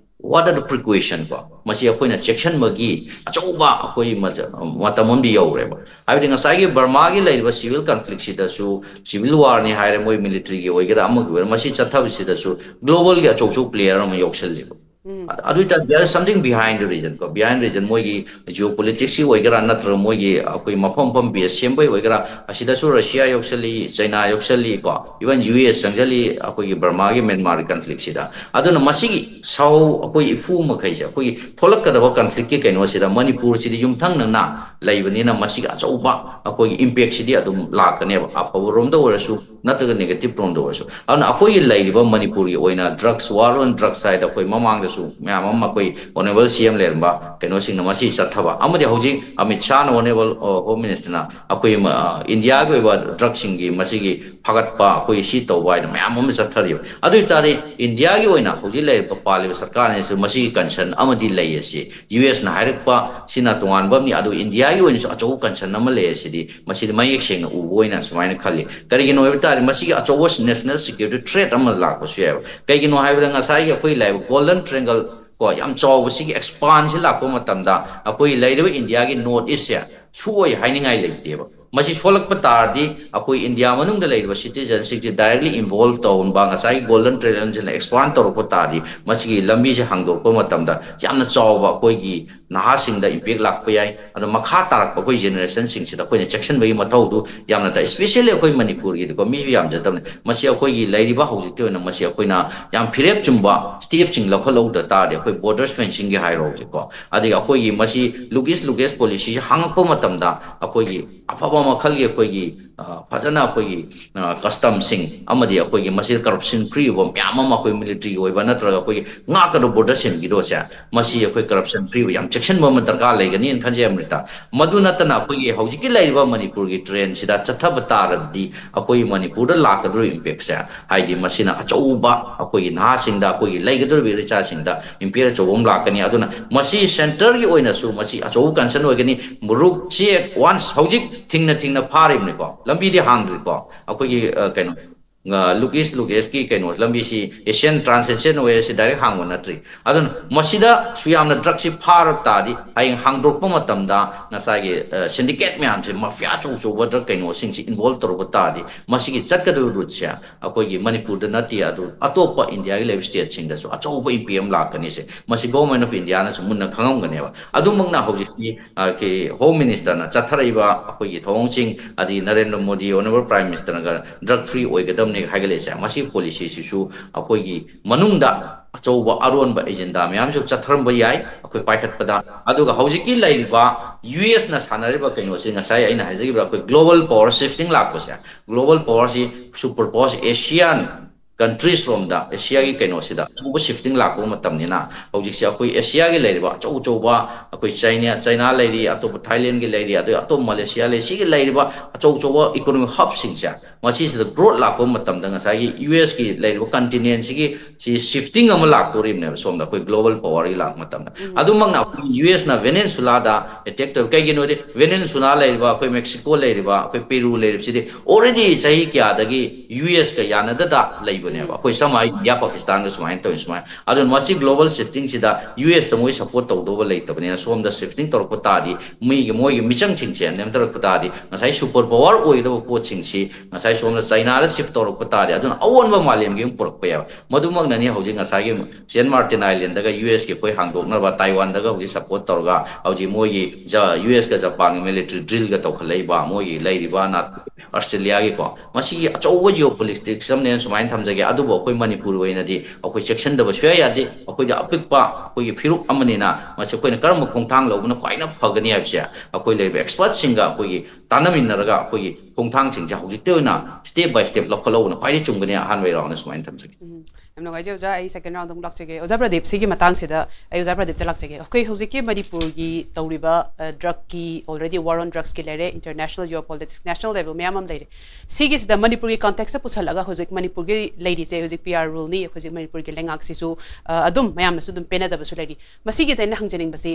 what are the precaution ꯀꯣ? ꯃꯁꯤ ꯑꯩꯈꯣꯏꯅ ꯆꯦꯛꯁꯤꯟꯕꯒꯤ ꯑꯆꯧꯕ ꯑꯩꯈꯣꯏ ꯃꯇ-, ꯃꯇꯝ ꯑꯃꯗꯤ ꯌꯧꯔꯦꯕ꯫ ꯍꯥꯏꯕꯗꯤ ꯉꯁꯥꯏꯒꯤ ꯕꯔꯃꯥꯒꯤ ꯂꯩꯔꯤꯕ civil conflict ꯁꯤꯗꯁꯨ, civil war ꯅꯤ ꯍꯥꯏꯔꯦ, ꯃꯣꯏ military ꯒꯤ ꯑꯣꯏꯒꯦꯔꯥ ꯑꯃꯒꯤ ꯑꯣꯏꯒꯦꯔꯥ, ꯃꯁꯤ ꯆꯠꯊꯕꯁꯤꯗꯁꯨ global ꯒꯤ ꯑꯆꯧ ꯑꯆꯧꯕ player ꯑꯃ ꯌꯥꯎꯁꯜꯂꯦꯕ꯫ ꯑꯗꯨ ꯑꯣꯏꯇꯥꯔꯗꯤ there is something behind the region ꯀꯣ, behind region ꯃꯣꯏꯒꯤ geopolitics ꯀꯤ ꯑꯣꯏꯒꯦꯔꯥ ꯅꯠꯇ꯭ꯔꯒ ꯃꯣꯏꯒꯤ ꯑꯩꯈꯣꯏ ꯃꯐꯝ ꯃꯐꯝ base ꯁꯦꯝꯕꯩ ꯑꯣꯏꯒꯦꯔꯥ, ꯑꯁꯤꯗꯁꯨ Russia ꯌꯥꯎꯁꯜꯂꯤ, China ꯌꯥꯎꯁꯜꯂꯤ ꯀꯣ, even U S ꯆꯪꯁꯜꯂꯤ, ꯑꯩꯈꯣꯏꯒꯤ ꯕꯔꯃꯥꯒꯤ ꯃ꯭ꯌꯥꯟꯃꯥꯔꯒꯤ conflict ꯁꯤꯗ꯫ ꯑꯗꯨꯅ ꯃꯁꯤꯒꯤ ꯁꯥꯎ ꯑꯩꯈꯣꯏ ꯏꯐꯨ ꯃꯈꯩꯁꯦ ꯑꯩꯈꯣꯏꯒꯤ ꯊꯣꯛꯂꯛꯀꯗꯕ conflict ꯀꯤ ꯀꯩꯅꯣꯁꯤꯗ ꯃꯅꯤꯄꯨꯔꯁꯤꯗꯤ ꯌꯨꯝꯊꯪꯅꯅ ꯂꯩꯕꯅꯤꯅ ꯃꯁꯤꯒꯤ ꯑꯆꯧꯕ ꯑꯩꯈꯣꯏꯒꯤ impact ꯁꯤꯗꯤ ꯑꯗꯨꯝ ꯂꯥꯛꯀꯅꯦꯕ, ꯑꯐꯕ ꯔꯣꯝꯗ ꯑꯣꯏꯔꯁꯨ ꯅꯠꯇ꯭ꯔꯒ negative ꯔꯣꯝꯗ ꯑꯣꯏꯔꯁꯨ꯫ ꯑꯗꯨꯅ ꯑꯩꯈꯣꯏꯒꯤ ꯂꯩꯔꯤꯕ ꯃꯅꯤꯄꯨꯔꯒꯤ ꯑꯣꯏꯅ drugs, war on drugs ꯍꯥꯏꯗ ꯑꯩꯈꯣꯏ ꯃꯃꯥꯡꯗꯁꯨ ꯃꯌꯥꯝ ꯑꯃ ꯑꯩꯈꯣꯏ honourable C M ꯂꯩꯔꯝꯕ ꯀꯩꯅꯣꯁꯤꯡꯅ ꯃꯁꯤ ꯆꯠꯊꯕ ꯑꯃꯗꯤ ꯍꯧꯖꯤꯛ ꯑꯃꯤꯠ ꯁꯥꯍꯅ honourable, ꯑ, Home Minister ꯅ ꯑꯩꯈꯣꯏ ꯃ-, ꯑ, India ꯒꯤ ꯑꯣꯏꯕ drugs ꯁꯤꯡꯒꯤ ꯃꯁꯤꯒꯤ ꯐꯒꯠꯄ, ꯑꯩꯈꯣꯏ ꯁꯤ ꯇꯧꯕ ꯍꯥꯏꯅ ꯃꯌꯥꯝ ꯑꯃ ꯆꯠꯊꯔꯤꯕ꯫ ꯑꯗꯨ ꯑꯣꯏ ꯇꯥꯔꯗꯤ India ꯒꯤ ꯑꯣꯏꯅ ꯍꯧꯖꯤꯛ ꯂꯩꯔꯤꯕ ꯄꯥꯜꯂꯤꯕ ꯁꯔꯀꯥꯔꯅꯁꯨ ꯃꯁꯤꯒꯤ concern ꯑꯃꯗꯤ ꯂꯩ ꯑꯁꯤ꯫ U S ꯅ ꯍꯥꯏꯔꯛꯄ ꯁꯤꯅ ꯇꯣꯉꯥꯟꯕ ꯑꯃꯅꯤ, ꯑꯗꯨ India ꯒꯤ ꯑꯣꯏꯅꯁꯨ ꯑꯆꯧꯕ concern ꯑꯃ ꯂꯩ ꯑꯁꯤꯗꯤ꯫ ꯃꯁꯤꯗꯤ ꯃꯌꯦꯛ ꯁꯦꯡꯅ ꯎꯕ ꯑꯣꯏꯅ ꯁꯨꯃꯥꯏꯅ ꯈꯜꯂꯤ꯫ ꯀꯔꯤꯒꯤꯅꯣ ꯍꯥꯏꯕ ꯇꯥꯔꯗꯤ ꯃꯁꯤꯒꯤ ꯑꯆꯧꯕ national security threat ꯑꯃ ꯂꯥꯛꯄꯁꯨ ꯌꯥꯏꯕ꯫ ꯀꯩꯒꯤꯅꯣ ꯍꯥꯏꯕꯗ ꯉꯁꯥꯏꯒꯤ ꯑꯩꯈꯣꯏ ꯂꯩꯔꯤꯕ Golden Triangle ꯀꯣ, ꯌꯥꯝ ꯆꯥꯎꯕꯁꯤꯒꯤ expand ꯁꯤ ꯂꯥꯛꯄ ꯃꯇꯝꯗ ꯑꯩꯈꯣꯏ ꯂꯩꯔꯤꯕ India ꯒꯤ North East ꯁꯦ ꯁꯨꯛꯑꯣꯏ ꯍꯥꯏꯅꯤꯡꯉꯥꯏ ꯂꯩꯇꯦꯕ꯫ ꯃꯁꯤ ꯁꯣꯛꯂꯛꯄ ꯇꯥꯔꯗꯤ ꯑꯩꯈꯣꯏ ꯏꯟꯗꯤꯌꯥ ꯃꯅꯨꯡꯗ ꯂꯩꯔꯤꯕ citizenꯁꯤꯡꯁꯦ directly involve ꯇꯧꯍꯟꯕ, ꯉꯁꯥꯏꯒꯤ golden triangle ꯁꯤꯅ expand ꯇꯧꯔꯛꯄ ꯇꯥꯔꯗꯤ ꯃꯁꯤꯒꯤ ꯂꯝꯕꯤꯁꯦ ꯍꯥꯡꯗꯣꯔꯛꯄ ꯃꯇꯝꯗ ꯌꯥꯝꯅ ꯆꯥꯎꯕ ꯑꯩꯈꯣꯏꯒꯤ ꯅꯍꯥꯁꯤꯡꯗ impact ꯂꯥꯛꯄ ꯌꯥꯏ꯫ ꯑꯗꯣ ꯃꯈꯥ ꯇꯥꯔꯛꯄ ꯑꯩꯈꯣꯏ generationꯁꯤꯡꯁꯤꯗ ꯑꯩꯈꯣꯏꯅ ꯆꯦꯛꯁꯤꯟꯕꯒꯤ ꯃꯊꯧꯗꯨ ꯌꯥꯝꯅ ꯇꯥꯏ꯫ Especially ꯑꯩꯈꯣꯏ ꯃꯅꯤꯄꯨꯔꯒꯤꯗꯤꯀꯣ, ꯃꯤꯁꯨ ꯌꯥꯝꯖꯗꯕꯅꯤ꯫ ꯃꯁꯤ ꯑꯩꯈꯣꯏꯒꯤ ꯂꯩꯔꯤꯕ ꯍꯧꯖꯤꯛꯀꯤ ꯑꯣꯏꯅ ꯃꯁꯤ ꯑꯩꯈꯣꯏꯅ ꯌꯥꯝ ꯐꯤꯔꯦꯞ ꯆꯨꯝꯕ stepꯁꯤꯡ ꯂꯧꯈꯠꯍꯧꯗ ꯇꯥꯔꯗꯤ ꯑꯩꯈꯣꯏ borders fencingꯒꯤ ꯍꯥꯏꯔꯣ ꯍꯧꯖꯤꯛꯀꯣ, ꯑꯗꯒꯤ ꯑꯩꯈꯣꯏꯒꯤ ꯃꯁꯤ look east look west policyꯁꯤ ꯍꯥꯡꯉꯛꯄ ꯃꯇꯝꯗ ꯑꯩꯈꯣꯏꯒꯤ ꯑꯐꯕ ꯃꯈꯜꯒꯤ ꯑꯩꯈꯣꯏꯒꯤ, ꯑ, ꯐꯖꯅ ꯑꯩꯈꯣꯏꯒꯤ, ꯑ, customꯁꯤꯡ ꯑꯃꯗꯤ ꯑꯩꯈꯣꯏꯒꯤ ꯃꯁꯤꯗ corruption free ꯑꯣꯏꯕ ꯃꯌꯥꯝ ꯑꯃ ꯑꯩꯈꯣꯏ militaryꯒꯤ ꯑꯣꯏꯕ ꯅꯠꯇ꯭ꯔꯒ ꯑꯩꯈꯣꯏꯒꯤ ꯉꯥꯛꯀꯗꯕ border ꯁꯦꯝꯈꯤꯗꯣꯁꯦ, ꯃꯁꯤ ꯑꯩꯈꯣꯏ corruption free ꯑꯣꯏꯕ ꯌꯥꯝ ꯆꯦꯛꯁꯤꯟꯕ ꯑꯃ ꯗꯔꯀꯥꯔ ꯂꯩꯒꯅꯤꯅ ꯈꯟꯖꯩ ꯑꯃ꯭ꯔꯤꯇꯥ꯫ ꯃꯗꯨ ꯅꯠꯇꯅ ꯑꯩꯈꯣꯏꯒꯤ ꯍꯧꯖꯤꯛꯀꯤ ꯂꯩꯔꯤꯕ ꯃꯅꯤꯄꯨꯔꯒꯤ trendꯁꯤꯗ ꯆꯠꯊꯕ ꯇꯥꯔꯗꯤ ꯑꯩꯈꯣꯏꯒꯤ ꯃꯅꯤꯄꯨꯔꯗ ꯂꯥꯛꯀꯗꯧꯔꯤꯕ impactꯁꯦ, ꯍꯥꯏꯗꯤ ꯃꯁꯤꯅ ꯑꯆꯧꯕ ꯑꯩꯈꯣꯏꯒꯤ ꯅꯍꯥꯁꯤꯡꯗ, ꯑꯩꯈꯣꯏꯒꯤ ꯂꯩꯒꯗꯧꯔꯤꯕ ꯏꯆꯥꯁꯤꯡꯗ impact ꯑꯆꯧꯕ ꯑꯃ ꯂꯥꯛꯀꯅꯤ꯫ ꯑꯗꯨꯅ ꯃꯁꯤ centreꯒꯤ ꯑꯣꯏꯅꯁꯨ ꯃꯁꯤ ꯑꯆꯧꯕ concern ꯑꯣꯏꯒꯅꯤ꯫ ꯃꯔꯨꯞꯁꯦ once ꯍꯧꯖꯤꯛ ꯊꯤꯡꯅ ꯊꯤꯡꯅ ꯐꯥꯔꯤꯕꯅꯤꯀꯣ, ꯂꯝꯕꯤꯗꯤ ꯍꯥꯡꯗ꯭ꯔꯤꯀꯣ꯫ ꯑꯩꯈꯣꯏꯒꯤ, ꯑ, ꯀꯩꯅꯣ, ꯑ, look east look westꯀꯤ ꯀꯩꯅꯣ, ꯂꯝꯕꯤꯁꯤ Asian Trans Asian Highwayꯁꯤ direct ꯍꯥꯡꯕ ꯅꯠꯇ꯭ꯔꯤ꯫ ꯑꯗꯨꯅ ꯃꯁꯤꯗ ꯁꯨ ꯌꯥꯝꯅ drugꯁꯤ ꯐꯥꯔ ꯇꯥꯔꯗꯤ ꯍꯌꯦꯡ ꯍꯥꯡꯗꯣꯔꯛꯄ ꯃꯇꯝꯗ ꯉꯁꯥꯏꯒꯤ, ꯑ, syndicate ꯃꯌꯥꯝꯁꯦ, mafia ꯑꯆꯧ ꯑꯆꯧꯕ drug ꯀꯩꯅꯣꯁꯤꯡꯁꯤ involve ꯇꯧꯔꯛꯄ ꯇꯥꯔꯗꯤ ꯃꯁꯤꯒꯤ ꯆꯠꯀꯗꯕ routeꯁꯦ ꯑꯩꯈꯣꯏꯒꯤ ꯃꯅꯤꯄꯨꯔꯗ ꯅꯠꯇꯦ, ꯑꯗꯨ ꯑꯇꯣꯞꯄ ꯏꯟꯗꯤꯌꯥꯒꯤ ꯂꯩꯔꯤꯕ stateꯁꯤꯡꯗꯁꯨ ꯑꯆꯧꯕ impact ꯑꯃ ꯂꯥꯛꯀꯅꯤꯁꯦ꯫ ꯃꯁꯤ Government of Indiaꯅꯁꯨ ꯃꯨꯟꯅ ꯈꯪꯉꯝꯒꯅꯦꯕ꯫ ꯑꯗꯨꯃꯛꯅ ꯍꯧꯖꯤꯛꯁꯤ, ꯑ, ꯀꯤ-, Home Ministerꯅ ꯆꯠꯊꯔꯛꯏꯕ ꯑꯩꯈꯣꯏꯒꯤ ꯊꯧꯑꯣꯡꯁꯤꯡ, ꯑꯗꯤ Narendra Modi, Honourable Prime Ministerꯅꯒ drug free ꯑꯣꯏꯒꯗꯕꯅꯤ ꯍꯥꯏꯒꯠꯂꯛꯏꯁꯦ, ꯃꯁꯤ policyꯁꯤꯁꯨ ꯑꯩꯈꯣꯏꯒꯤ ꯃꯅꯨꯡꯗ ꯑꯆꯧꯕ ꯑꯔꯣꯟꯕ agenda ꯃꯌꯥꯝꯁꯨ ꯆꯠꯊꯔꯝꯕ ꯌꯥꯏ, ꯑꯩꯈꯣꯏ ꯄꯥꯏꯈꯠꯄꯗ꯫ ꯑꯗꯨꯒ ꯍꯧꯖꯤꯛꯀꯤ ꯂꯩꯔꯤꯕ U Sꯅ ꯁꯥꯟꯅꯔꯤꯕ ꯀꯩꯅꯣꯁꯦ, ꯉꯁꯥꯏ ꯑꯩꯅ ꯍꯥꯏꯖꯈꯤꯕ ꯑꯩꯈꯣꯏ global power shifting ꯂꯥꯛꯄꯁꯦ, global powerꯁꯤ super powerꯁꯤ Asian countries ꯔꯣꯝꯗ, Asiaꯒꯤ ꯀꯩꯅꯣꯁꯤꯗ ꯑꯆꯧꯕ shifting ꯂꯥꯛꯄ ꯃꯇꯝꯅꯤꯅ ꯍꯧꯖꯤꯛꯁꯦ ꯑꯩꯈꯣꯏ Asiaꯒꯤ ꯂꯩꯔꯤꯕ ꯑꯆꯧ ꯑꯆꯧꯕ, ꯑꯩꯈꯣꯏ China, China ꯂꯩꯔꯤ, ꯑꯇꯣꯞꯄ Thailandꯒꯤ ꯂꯩꯔꯤ, ꯑꯗꯨꯒ ꯑꯇꯣꯞꯄ Malaysia ꯂꯩ, ꯁꯤꯒꯤ ꯂꯩꯔꯤꯕ ꯑꯆꯧ ꯑꯆꯧꯕ economic hubꯁꯤꯡꯁꯦ, ꯃꯁꯤꯁꯤꯗ growth ꯂꯥꯛꯄ ꯃꯇꯝꯗ ꯉꯁꯥꯏꯒꯤ U Sꯀꯤ ꯂꯩꯔꯤꯕ continentꯁꯤꯒꯤ ꯁꯤ shifting ꯑꯃ ꯂꯥꯛꯇꯣꯔꯤꯕꯅꯦꯕ ꯁꯣꯝꯗ ꯑꯩꯈꯣꯏ global powerꯒꯤ ꯂꯥꯛꯄ ꯃꯇꯝꯗ꯫ ꯑꯗꯨꯃꯛꯅ ꯑꯩꯈꯣꯏ U Sꯅ Venezuelaꯗ attack ꯇꯧꯋꯤ꯫ ꯀꯩꯒꯤꯅꯣꯗꯤ Venezuela ꯂꯩꯔꯤꯕ, ꯑꯩꯈꯣꯏ Mexico ꯂꯩꯔꯤꯕ, ꯑꯩꯈꯣꯏ Peru ꯂꯩꯔꯤꯕꯁꯤꯗꯤ already ꯆꯍꯤ ꯀꯌꯥꯗꯒꯤ U Sꯀ ꯌꯥꯅꯗꯗ ꯂꯩꯕ ꯅꯦꯕ꯫ ꯑꯩꯈꯣꯏ ꯁꯝꯅ ꯍꯥꯏ ꯏꯟꯗꯤꯌꯥ ꯄꯥꯀꯤꯁꯇꯥꯟꯒ ꯁꯨꯃꯥꯏꯅ ꯇꯧꯋꯤ ꯁꯨꯃꯥꯏꯅ꯫ ꯑꯗꯨꯅ ꯃꯁꯤ global shifting ꯁꯤꯗ ꯌꯨ ꯑꯦꯁꯇ ꯃꯣꯏ support ꯇꯧꯗꯧꯕ ꯂꯩꯇꯕꯅꯤꯅ ꯁꯣꯝꯗ shifting ꯇꯧꯔꯛꯄ ꯇꯥꯔꯗꯤ ꯃꯤꯒꯤ ꯃꯣꯏꯒꯤ ꯃꯤꯆꯪꯁꯤꯡꯁꯦ ꯅꯦꯝꯊꯔꯛꯄ ꯇꯥꯔꯗꯤ ꯉꯁꯥꯏ super power ꯑꯣꯏꯒꯗꯕ ꯄꯣꯠꯁꯤꯡꯁꯤ ꯉꯁꯥꯏ ꯁꯣꯝꯗ ꯆꯥꯏꯅꯥꯗ shift ꯇꯧꯔꯛꯄ ꯇꯥꯔꯗꯤ ꯑꯗꯨꯅ ꯑꯑꯣꯟꯕ ꯃꯥꯂꯦꯝꯒꯤ ꯑꯃ ꯄꯨꯔꯛꯄ ꯌꯥꯏꯕ꯫ ꯃꯗꯨꯃꯛꯅꯅꯤ ꯍꯧꯖꯤꯛ ꯉꯁꯥꯏꯒꯤ ꯁꯦꯟ ꯃꯥꯔꯇꯤꯟ ꯑꯥꯏꯂꯦꯟꯗꯒ ꯌꯨ ꯑꯦꯁꯀꯤ ꯑꯩꯈꯣꯏ ꯍꯥꯡꯗꯣꯛꯅꯕ ꯇꯥꯏꯋꯥꯟꯗꯒ ꯍꯧꯖꯤꯛ support ꯇꯧꯔꯒ ꯍꯧꯖꯤꯛ ꯃꯣꯏꯒꯤ ꯌꯨ ꯑꯦꯁꯀ ꯖꯄꯥꯟꯒ military drill ꯒ ꯇꯧꯈꯠꯂꯛꯏꯕ ꯃꯣꯏꯒꯤ ꯂꯩꯔꯤꯕ ꯅꯥ-, ꯑꯣꯁꯇ꯭ꯔꯦꯂꯤꯌꯥꯒꯤꯀꯣ꯫ ꯃꯁꯤꯒꯤ ꯑꯆꯧꯕ geopolitics ꯑꯃꯅꯦꯅ ꯁꯨꯃꯥꯏꯅ ꯊꯝꯖꯒꯦ꯫ ꯑꯗꯨꯕꯨ ꯑꯩꯈꯣꯏ ꯃꯅꯤꯄꯨꯔ ꯑꯣꯏꯅꯗꯤ ꯑꯩꯈꯣꯏ ꯆꯦꯛꯁꯤꯟꯗꯕ ꯁꯨꯡꯌꯥ ꯌꯥꯗꯦ꯫ ꯑꯩꯈꯣꯏꯗꯤ ꯑꯄꯤꯛꯄ ꯑꯩꯈꯣꯏꯒꯤ ꯐꯤꯔꯨꯞ ꯑꯃꯅꯤꯅ ꯃꯁꯤ ꯑꯩꯈꯣꯏꯅ ꯀꯔꯝꯕ ꯈꯣꯡꯊꯥꯡ ꯂꯧꯕꯅ ꯈ꯭ꯋꯥꯏꯅ ꯐꯒꯅꯤ ꯍꯥꯏꯕꯁꯦ ꯑꯩꯈꯣꯏ ꯂꯩꯔꯤꯕ expertꯁꯤꯡꯒ ꯑꯩꯈꯣꯏꯒꯤ ꯇꯥꯟꯅꯃꯤꯟꯅꯔꯒ ꯑꯩꯈꯣꯏꯒꯤ ꯈꯣꯡꯊꯥꯡꯁꯤꯡꯁꯦ ꯍꯧꯖꯤꯛꯇꯤ ꯑꯣꯏꯅ step by step ꯂꯧꯈꯠꯍꯧꯕꯅ ꯈ꯭ꯋꯥꯏꯗꯒꯤ ꯆꯨꯝꯒꯅꯤ꯫ ꯑꯍꯥꯟꯕ round ꯁꯨꯃꯥꯏꯅ ꯊꯝꯖꯒꯦ꯫ ꯎꯝ꯫ ꯌꯥꯝ ꯅꯨꯡꯉꯥꯏꯖꯩ ꯑꯣꯖꯥ꯫ ꯑꯩ second round ꯑꯃꯨꯛ ꯂꯥꯛꯆꯒꯦ꯫ ꯑꯣꯖꯥ ꯄ꯭ꯔꯗꯤꯞ, ꯁꯤꯒꯤ ꯃꯇꯥꯡꯁꯤꯗ ꯑꯩ ꯑꯣꯖꯥ ꯄ꯭ꯔꯗꯤꯞꯇ ꯂꯥꯛꯆꯒꯦ꯫ ꯑꯩꯈꯣꯏ ꯍꯧꯖꯤꯛꯀꯤ ꯃꯅꯤꯄꯨꯔꯒꯤ ꯇꯧꯔꯤꯕ drugꯀꯤ, already war on drugsꯀꯤ ꯂꯩꯔꯦ, international geopolitics, national level ꯃꯌꯥꯝ ꯑꯃ ꯂꯩꯔꯦ꯫ ꯁꯤꯒꯤꯁꯤꯗ ꯃꯅꯤꯄꯨꯔꯒꯤ contextꯇ ꯄꯨꯁꯜꯂꯒ ꯍꯧꯖꯤꯛ ꯃꯅꯤꯄꯨꯔꯒꯤ ꯂꯩꯔꯤꯁꯦ ꯍꯧꯖꯤꯛ P R ruleꯅꯤ꯫ ꯍꯧꯖꯤꯛ ꯃꯅꯤꯄꯨꯔꯒꯤ ꯂꯩꯉꯥꯛꯁꯤꯁꯨ ꯑꯗꯨꯝ ꯃꯌꯥꯝꯅꯁꯨ ꯑꯗꯨꯝ ꯄꯦꯟꯅꯗꯕꯁꯨ ꯂꯩꯔꯤ꯫ ꯃꯁꯤꯒꯤꯗ ꯑꯩꯅ ꯍꯪꯖꯅꯤꯡꯕꯁꯤ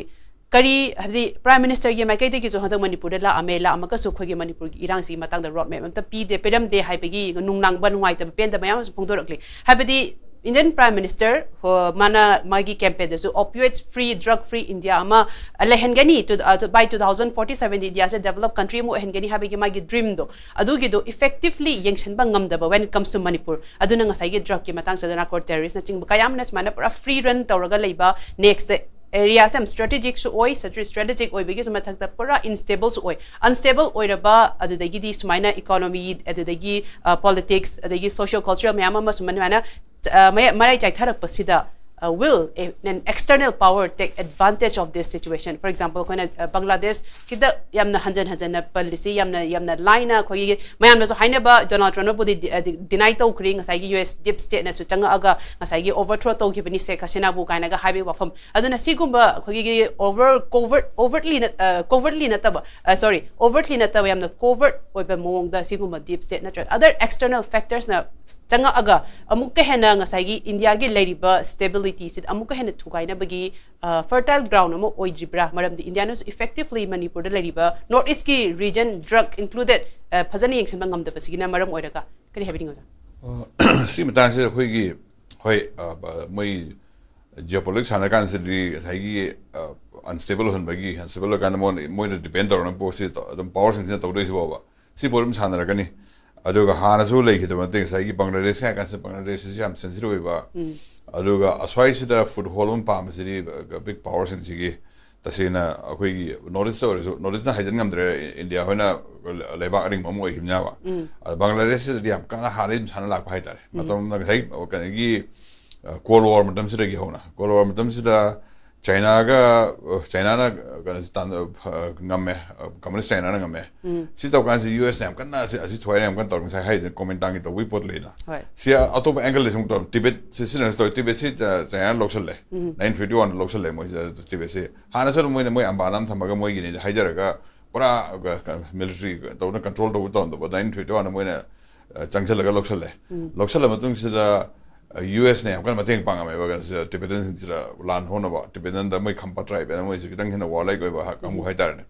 ꯀꯔꯤ, ꯍꯥꯏꯕꯗꯤ Prime Ministerꯒꯤ ꯃꯥꯏꯀꯩꯗꯒꯤꯁꯨ ꯍꯟꯗꯛ ꯃꯅꯤꯄꯨꯔꯗ ꯂꯥꯛꯑꯝꯃꯦ, ꯂꯥꯛꯑꯝꯃꯒꯁꯨ ꯑꯩꯈꯣꯏꯒꯤ ꯃꯅꯤꯄꯨꯔꯒꯤ ꯏꯔꯥꯡꯁꯤꯒꯤ ꯃꯇꯥꯡꯗ road map ꯑꯝꯇ ꯄꯤꯗꯦ, ꯄꯤꯔꯝꯗꯦ ꯍꯥꯏꯕꯒꯤ ꯅꯨꯡꯅꯥꯡꯕ ꯅꯨꯡꯉꯥꯏꯇꯕ ꯄꯦꯟꯗꯕ ꯃꯌꯥꯝ ꯑꯃꯁꯨ ꯐꯣꯡꯗꯣꯔꯛꯂꯤ꯫ ꯍꯥꯏꯕꯗꯤ Indian Prime Minister ꯍꯣ-, ꯃꯥꯅ ꯃꯥꯒꯤ campaignꯗꯁꯨ opioid free, drug free India ꯑꯃ ꯂꯩꯍꯟꯒꯅꯤ, ꯇꯨ-, ꯑ, by two thousand forty sevenꯗ Indiaꯁꯦ developed country ꯑꯃ ꯑꯣꯏꯍꯟꯒꯅꯤ ꯍꯥꯏꯕꯒꯤ ꯃꯥꯒꯤ dreamꯗꯣ, ꯑꯗꯨꯒꯤꯗꯣ effectively ꯌꯦꯡꯁꯤꯟꯕ ꯉꯝꯗꯕ when it comes to Manipur꯫ ꯑꯗꯨꯅ ꯉꯁꯥꯏꯒꯤ drugꯀꯤ ꯃꯇꯥꯡꯁꯤꯗ narco terroristꯅꯆꯤꯡꯕ ꯀꯌꯥ ꯑꯃꯅ ꯁꯨꯃꯥꯏꯅ ꯄꯨꯔꯥ free run ꯇꯧꯔꯒ ꯂꯩꯕ, next areaꯁꯦ ꯌꯥꯝ strategicꯁꯨ ꯑꯣꯏ, ꯁꯇ꯭ꯔꯤ-, strategic ꯑꯣꯏꯕꯒꯤꯁꯨ ꯃꯊꯛꯇ ꯄꯨꯔꯥ unstableꯁꯨ ꯑꯣꯏ꯫ Unstable ꯑꯣꯏꯔꯕ, ꯑꯗꯨꯗꯒꯤꯗꯤ ꯁꯨꯃꯥꯏꯅ economy, ꯑꯗꯨꯗꯒꯤ politics, ꯑꯗꯒꯤ socio cultural ꯃꯌꯥꯝ ꯑꯃ ꯁꯨꯃꯥꯏꯅ ꯃꯔꯥꯏ ꯆꯥꯏꯊꯔꯛꯄꯁꯤꯗ will an external power take advantage of this situation? For example, ꯑꯩꯈꯣꯏꯅ ꯕꯪꯒ꯭ꯂꯥꯗꯦꯁꯀꯤꯗ ꯌꯥꯝꯅ ꯍꯟꯖꯟ ꯍꯟꯖꯟꯅ ꯄꯜꯂꯤꯁꯤ, ꯌꯥꯝꯅ, ꯌꯥꯝꯅ ꯂꯥꯏꯅ ꯑꯩꯈꯣꯏꯒꯤ ꯃꯌꯥꯝꯅꯁꯨ ꯍꯥꯏꯅꯕ, ꯗꯣꯅꯥꯜꯗ ꯇ꯭ꯔꯝꯞꯅꯕꯨꯗꯤ deny ꯇꯧꯈ꯭ꯔꯤ ꯉꯁꯥꯏꯒꯤ U S deep stateꯅꯁꯨ ꯆꯪꯉꯛꯑꯒ ꯉꯁꯥꯏꯒꯤ overthrow ꯇꯧꯈꯤꯕꯅꯤ ꯁꯦꯈ ꯍꯁꯤꯅꯥꯕꯨ ꯀꯥꯏꯅꯒ ꯍꯥꯏꯕꯒꯤ ꯋꯥꯐꯝ꯫ ꯑꯗꯨꯅ ꯁꯤꯒꯨꯝꯕ ꯑꯩꯈꯣꯏꯒꯤ over covert, covertly ꯅꯠ-, covertly ꯅꯠꯇꯕ, sorry, overtly ꯅꯠꯇꯕ, ꯌꯥꯝꯅ covert ꯑꯣꯏꯕ ꯃꯑꯣꯡꯗ ꯁꯤꯒꯨꯝꯕ deep state ꯅꯠꯇ꯭ꯔꯒ other external factorsꯅ ꯆꯪꯉꯛꯑꯒ ꯑꯃꯨꯛꯀ ꯍꯦꯟꯅ ꯉꯁꯥꯏꯒꯤ ꯏꯟꯗꯤꯌꯥꯒꯤ ꯂꯩꯔꯤꯕ stabilityꯁꯤꯗ ꯑꯃꯨꯛꯀ ꯍꯦꯟꯅ ꯊꯨꯒꯥꯏꯅꯕꯒꯤ fertile ground ꯑꯃ ꯑꯣꯏꯗ꯭ꯔꯤꯕ꯭ꯔꯥ? ꯃꯔꯝꯗꯤ ꯏꯟꯗꯤꯌꯥꯅꯁꯨ effectively ꯃꯅꯤꯄꯨꯔꯗ ꯂꯩꯔꯤꯕ North Eastꯀꯤ region, drug included, ꯐꯖꯅ ꯌꯦꯡꯁꯤꯟꯕ ꯉꯝꯗꯕꯁꯤꯒꯤꯅ ꯃꯔꯝ ꯑꯣꯏꯔꯒ꯫ ꯀꯔꯤ ꯍꯥꯏꯕꯤꯅꯤꯡꯉꯤ ꯑꯣꯖꯥ? ꯁꯤ ꯃꯇꯥꯡꯁꯤꯗ ꯑꯩꯈꯣꯏꯒꯤ, ꯍꯣꯏ, ꯃꯣꯏ ꯖꯤꯑꯣꯄꯣꯂꯤꯇꯤꯛꯁ ꯁꯥꯟꯅ ꯀꯥꯟꯁꯤꯗꯤ ꯉꯁꯥꯏꯒꯤ ꯑꯟꯁꯇꯦꯕꯜ ꯑꯣꯏꯍꯟꯕꯒꯤ, ꯑꯟꯁꯇꯦꯕꯜ ꯑꯣꯏꯀꯥꯟꯗ ꯃꯣꯏꯅ ꯃꯣꯏꯅ ꯗꯤꯄꯦꯟ ꯇꯧꯔꯅ ꯄꯣꯠꯁꯤ ꯑꯗꯨꯝ ꯄꯋꯥꯔꯁꯤꯡꯁꯤꯅ ꯇꯧꯗꯣꯏꯁꯤꯕꯣꯕ꯫ ꯁꯤ ꯄꯣꯠ ꯑꯗꯨꯝ ꯁꯥꯟꯅꯔꯛꯀꯅꯤ꯫ ꯑꯗꯨꯒ ꯍꯥꯟꯅꯁꯨ ꯂꯩꯈꯤꯗꯕ ꯅꯠꯇꯦ, ꯉꯁꯥꯏꯒꯤ ꯕꯪꯒ꯭ꯂꯥꯗꯦꯁ ꯍꯥꯏꯔ ꯀꯥꯟꯁꯤꯗ ꯕꯪꯒ꯭ꯂꯥꯗꯦꯁꯁꯤꯁꯨ ꯌꯥꯝ ꯁꯦꯟꯁꯤꯇꯤꯚ ꯑꯣꯏꯕ꯫ ꯑꯗꯨꯒ ꯑꯁ꯭ꯋꯥꯏꯁꯤꯗ ꯐꯨꯠ ꯍꯣꯜ ꯑꯃ ꯄꯥꯝꯕꯁꯤꯗꯤ ꯕꯤꯛ ꯄꯋꯥꯔꯁꯤꯡꯁꯤꯒꯤ ꯇꯁꯦꯡꯅ ꯑꯩꯈꯣꯏꯒꯤ ꯅꯣꯔꯠ ꯏꯁꯇ ꯑꯣꯏꯔꯁꯨ, ꯅꯣꯔꯠ ꯏꯁꯇꯅ ꯍꯥꯏꯖꯤꯟ ꯉꯝꯗ꯭ꯔꯦ, ꯏꯟꯗꯤꯌꯥ ꯍꯣꯏꯅ ꯂꯩꯕꯥꯛ ꯑꯔꯤꯡꯕ ꯑꯃ ꯑꯣꯏꯈꯤꯕꯅꯦꯕ꯫ ꯑꯗ ꯕꯪꯒ꯭ꯂꯥꯗꯦꯁꯁꯤꯗꯗꯤ ꯌꯥꯝ ꯀꯟꯅ ꯍꯥꯟꯅꯗꯒꯤ ꯑꯗꯨꯝ ꯁꯥꯟꯅ ꯂꯥꯛꯄ ꯍꯥꯏꯇꯥꯔꯦ꯫ ꯃꯇꯝ ꯑꯃꯗ ꯉꯁꯥꯏ ꯀꯩꯅꯣꯒꯤ ꯀꯣꯜ ꯋꯥꯔ ꯃꯇꯝꯁꯤꯗꯒꯤ ꯍꯧꯅ, ꯀꯣꯜ ꯋꯥꯔ ꯃꯇꯝꯁꯤꯗ ꯆꯥꯏꯅꯥꯒ, ꯆꯥꯏꯅꯥꯅ ꯀꯩꯅꯣꯁꯤ ꯇꯥꯟ-, ꯉꯝꯃꯦ, ꯀꯝꯃꯨꯅꯤꯁ ꯆꯥꯏꯅꯥꯅ ꯉꯝꯃꯦ꯫ ꯁꯤ ꯇꯧꯀꯥꯟꯁꯤ ꯌꯨ ꯑꯦꯁꯅ ꯌꯥꯝ ꯀꯟꯅ ꯑꯁꯤ, ꯑꯁꯤ ꯊꯨꯒꯥꯏꯅ ꯌꯥꯝ ꯀꯟꯅ ꯇꯧꯔꯤ, ꯉꯁꯥꯏ ꯍꯥꯏꯗꯅ ꯀꯣꯃꯤꯟꯇꯥꯡꯒꯤ ꯇꯧꯕꯒꯤ ꯄꯣꯠ ꯂꯩꯅ꯫ ꯍꯣꯏ꯫ ꯁꯤ ꯑꯇꯣꯞꯄ ꯑꯦꯡꯒꯜꯗꯁꯨ ꯑꯃꯨꯛ ꯇꯧꯔꯝ, ꯇꯤꯕꯦꯠꯁꯤ ꯁꯤꯖꯤꯟꯅꯔꯁꯤ ꯇꯧꯔꯤ, ꯇꯤꯕꯦꯠꯁꯤ ꯆ-, ꯆꯥꯏꯅꯥꯅ ꯂꯧꯁꯜꯂꯦ꯫ ꯅꯥꯏꯟ ꯐꯤꯐꯇꯤ ꯋꯥꯟꯗ ꯂꯧꯁꯜꯂꯦ ꯃꯣꯏ ꯇꯤꯕꯦꯠꯁꯤ꯫ ꯍꯥꯟꯅꯁꯨ ꯑꯗꯨꯝ ꯃꯣꯏꯅ ꯃꯣꯏ ꯑꯝꯕꯥꯅ ꯑꯃ ꯊꯝꯃꯒ ꯃꯣꯏꯒꯤꯅꯤ ꯍꯥꯏꯖꯔꯒ ꯄꯨꯔꯥ ꯃꯤꯂꯤꯇꯔꯤ ꯇꯧꯅ ꯀꯟꯇ꯭ꯔꯣꯜ ꯇꯧꯕ ꯇꯧꯔꯝꯗꯕ, ꯅꯥꯏꯟ ꯐꯤꯐꯇꯤ ꯋꯥꯟꯗ ꯃꯣꯏꯅ ꯑ, ꯆꯪꯁꯤꯜꯂꯒ ꯂꯧꯁꯜꯂꯦ꯫ ꯂꯧꯁꯜꯂ ꯃꯇꯨꯡꯁꯤꯗ, ꯑ, ꯌꯨ ꯑꯦꯁꯅ ꯌꯥꯝ ꯀꯟꯅ ꯃꯇꯦꯡ ꯄꯥꯡꯉꯝꯃꯦꯕ ꯀꯩꯅꯣꯁꯤꯗ, ꯇꯤꯕꯦꯇꯟꯁꯤꯡꯁꯤꯗ ꯂꯥꯟ ꯍꯧꯅꯕ꯫ ꯇꯤꯕꯦꯇꯟꯗ ꯃꯣꯏ ꯈꯝꯄ ꯇ꯭ꯔꯥꯏꯕ ꯍꯥꯏꯅ ꯃꯣꯏꯁꯤ ꯈꯤꯇꯪ ꯍꯦꯟꯅ ꯋꯥꯔꯂꯥꯏꯛ ꯑꯣꯏꯕ ꯍꯥ-, ꯀꯥꯡꯕꯨ ꯍꯥꯏꯇꯥꯔꯦꯅꯦ꯫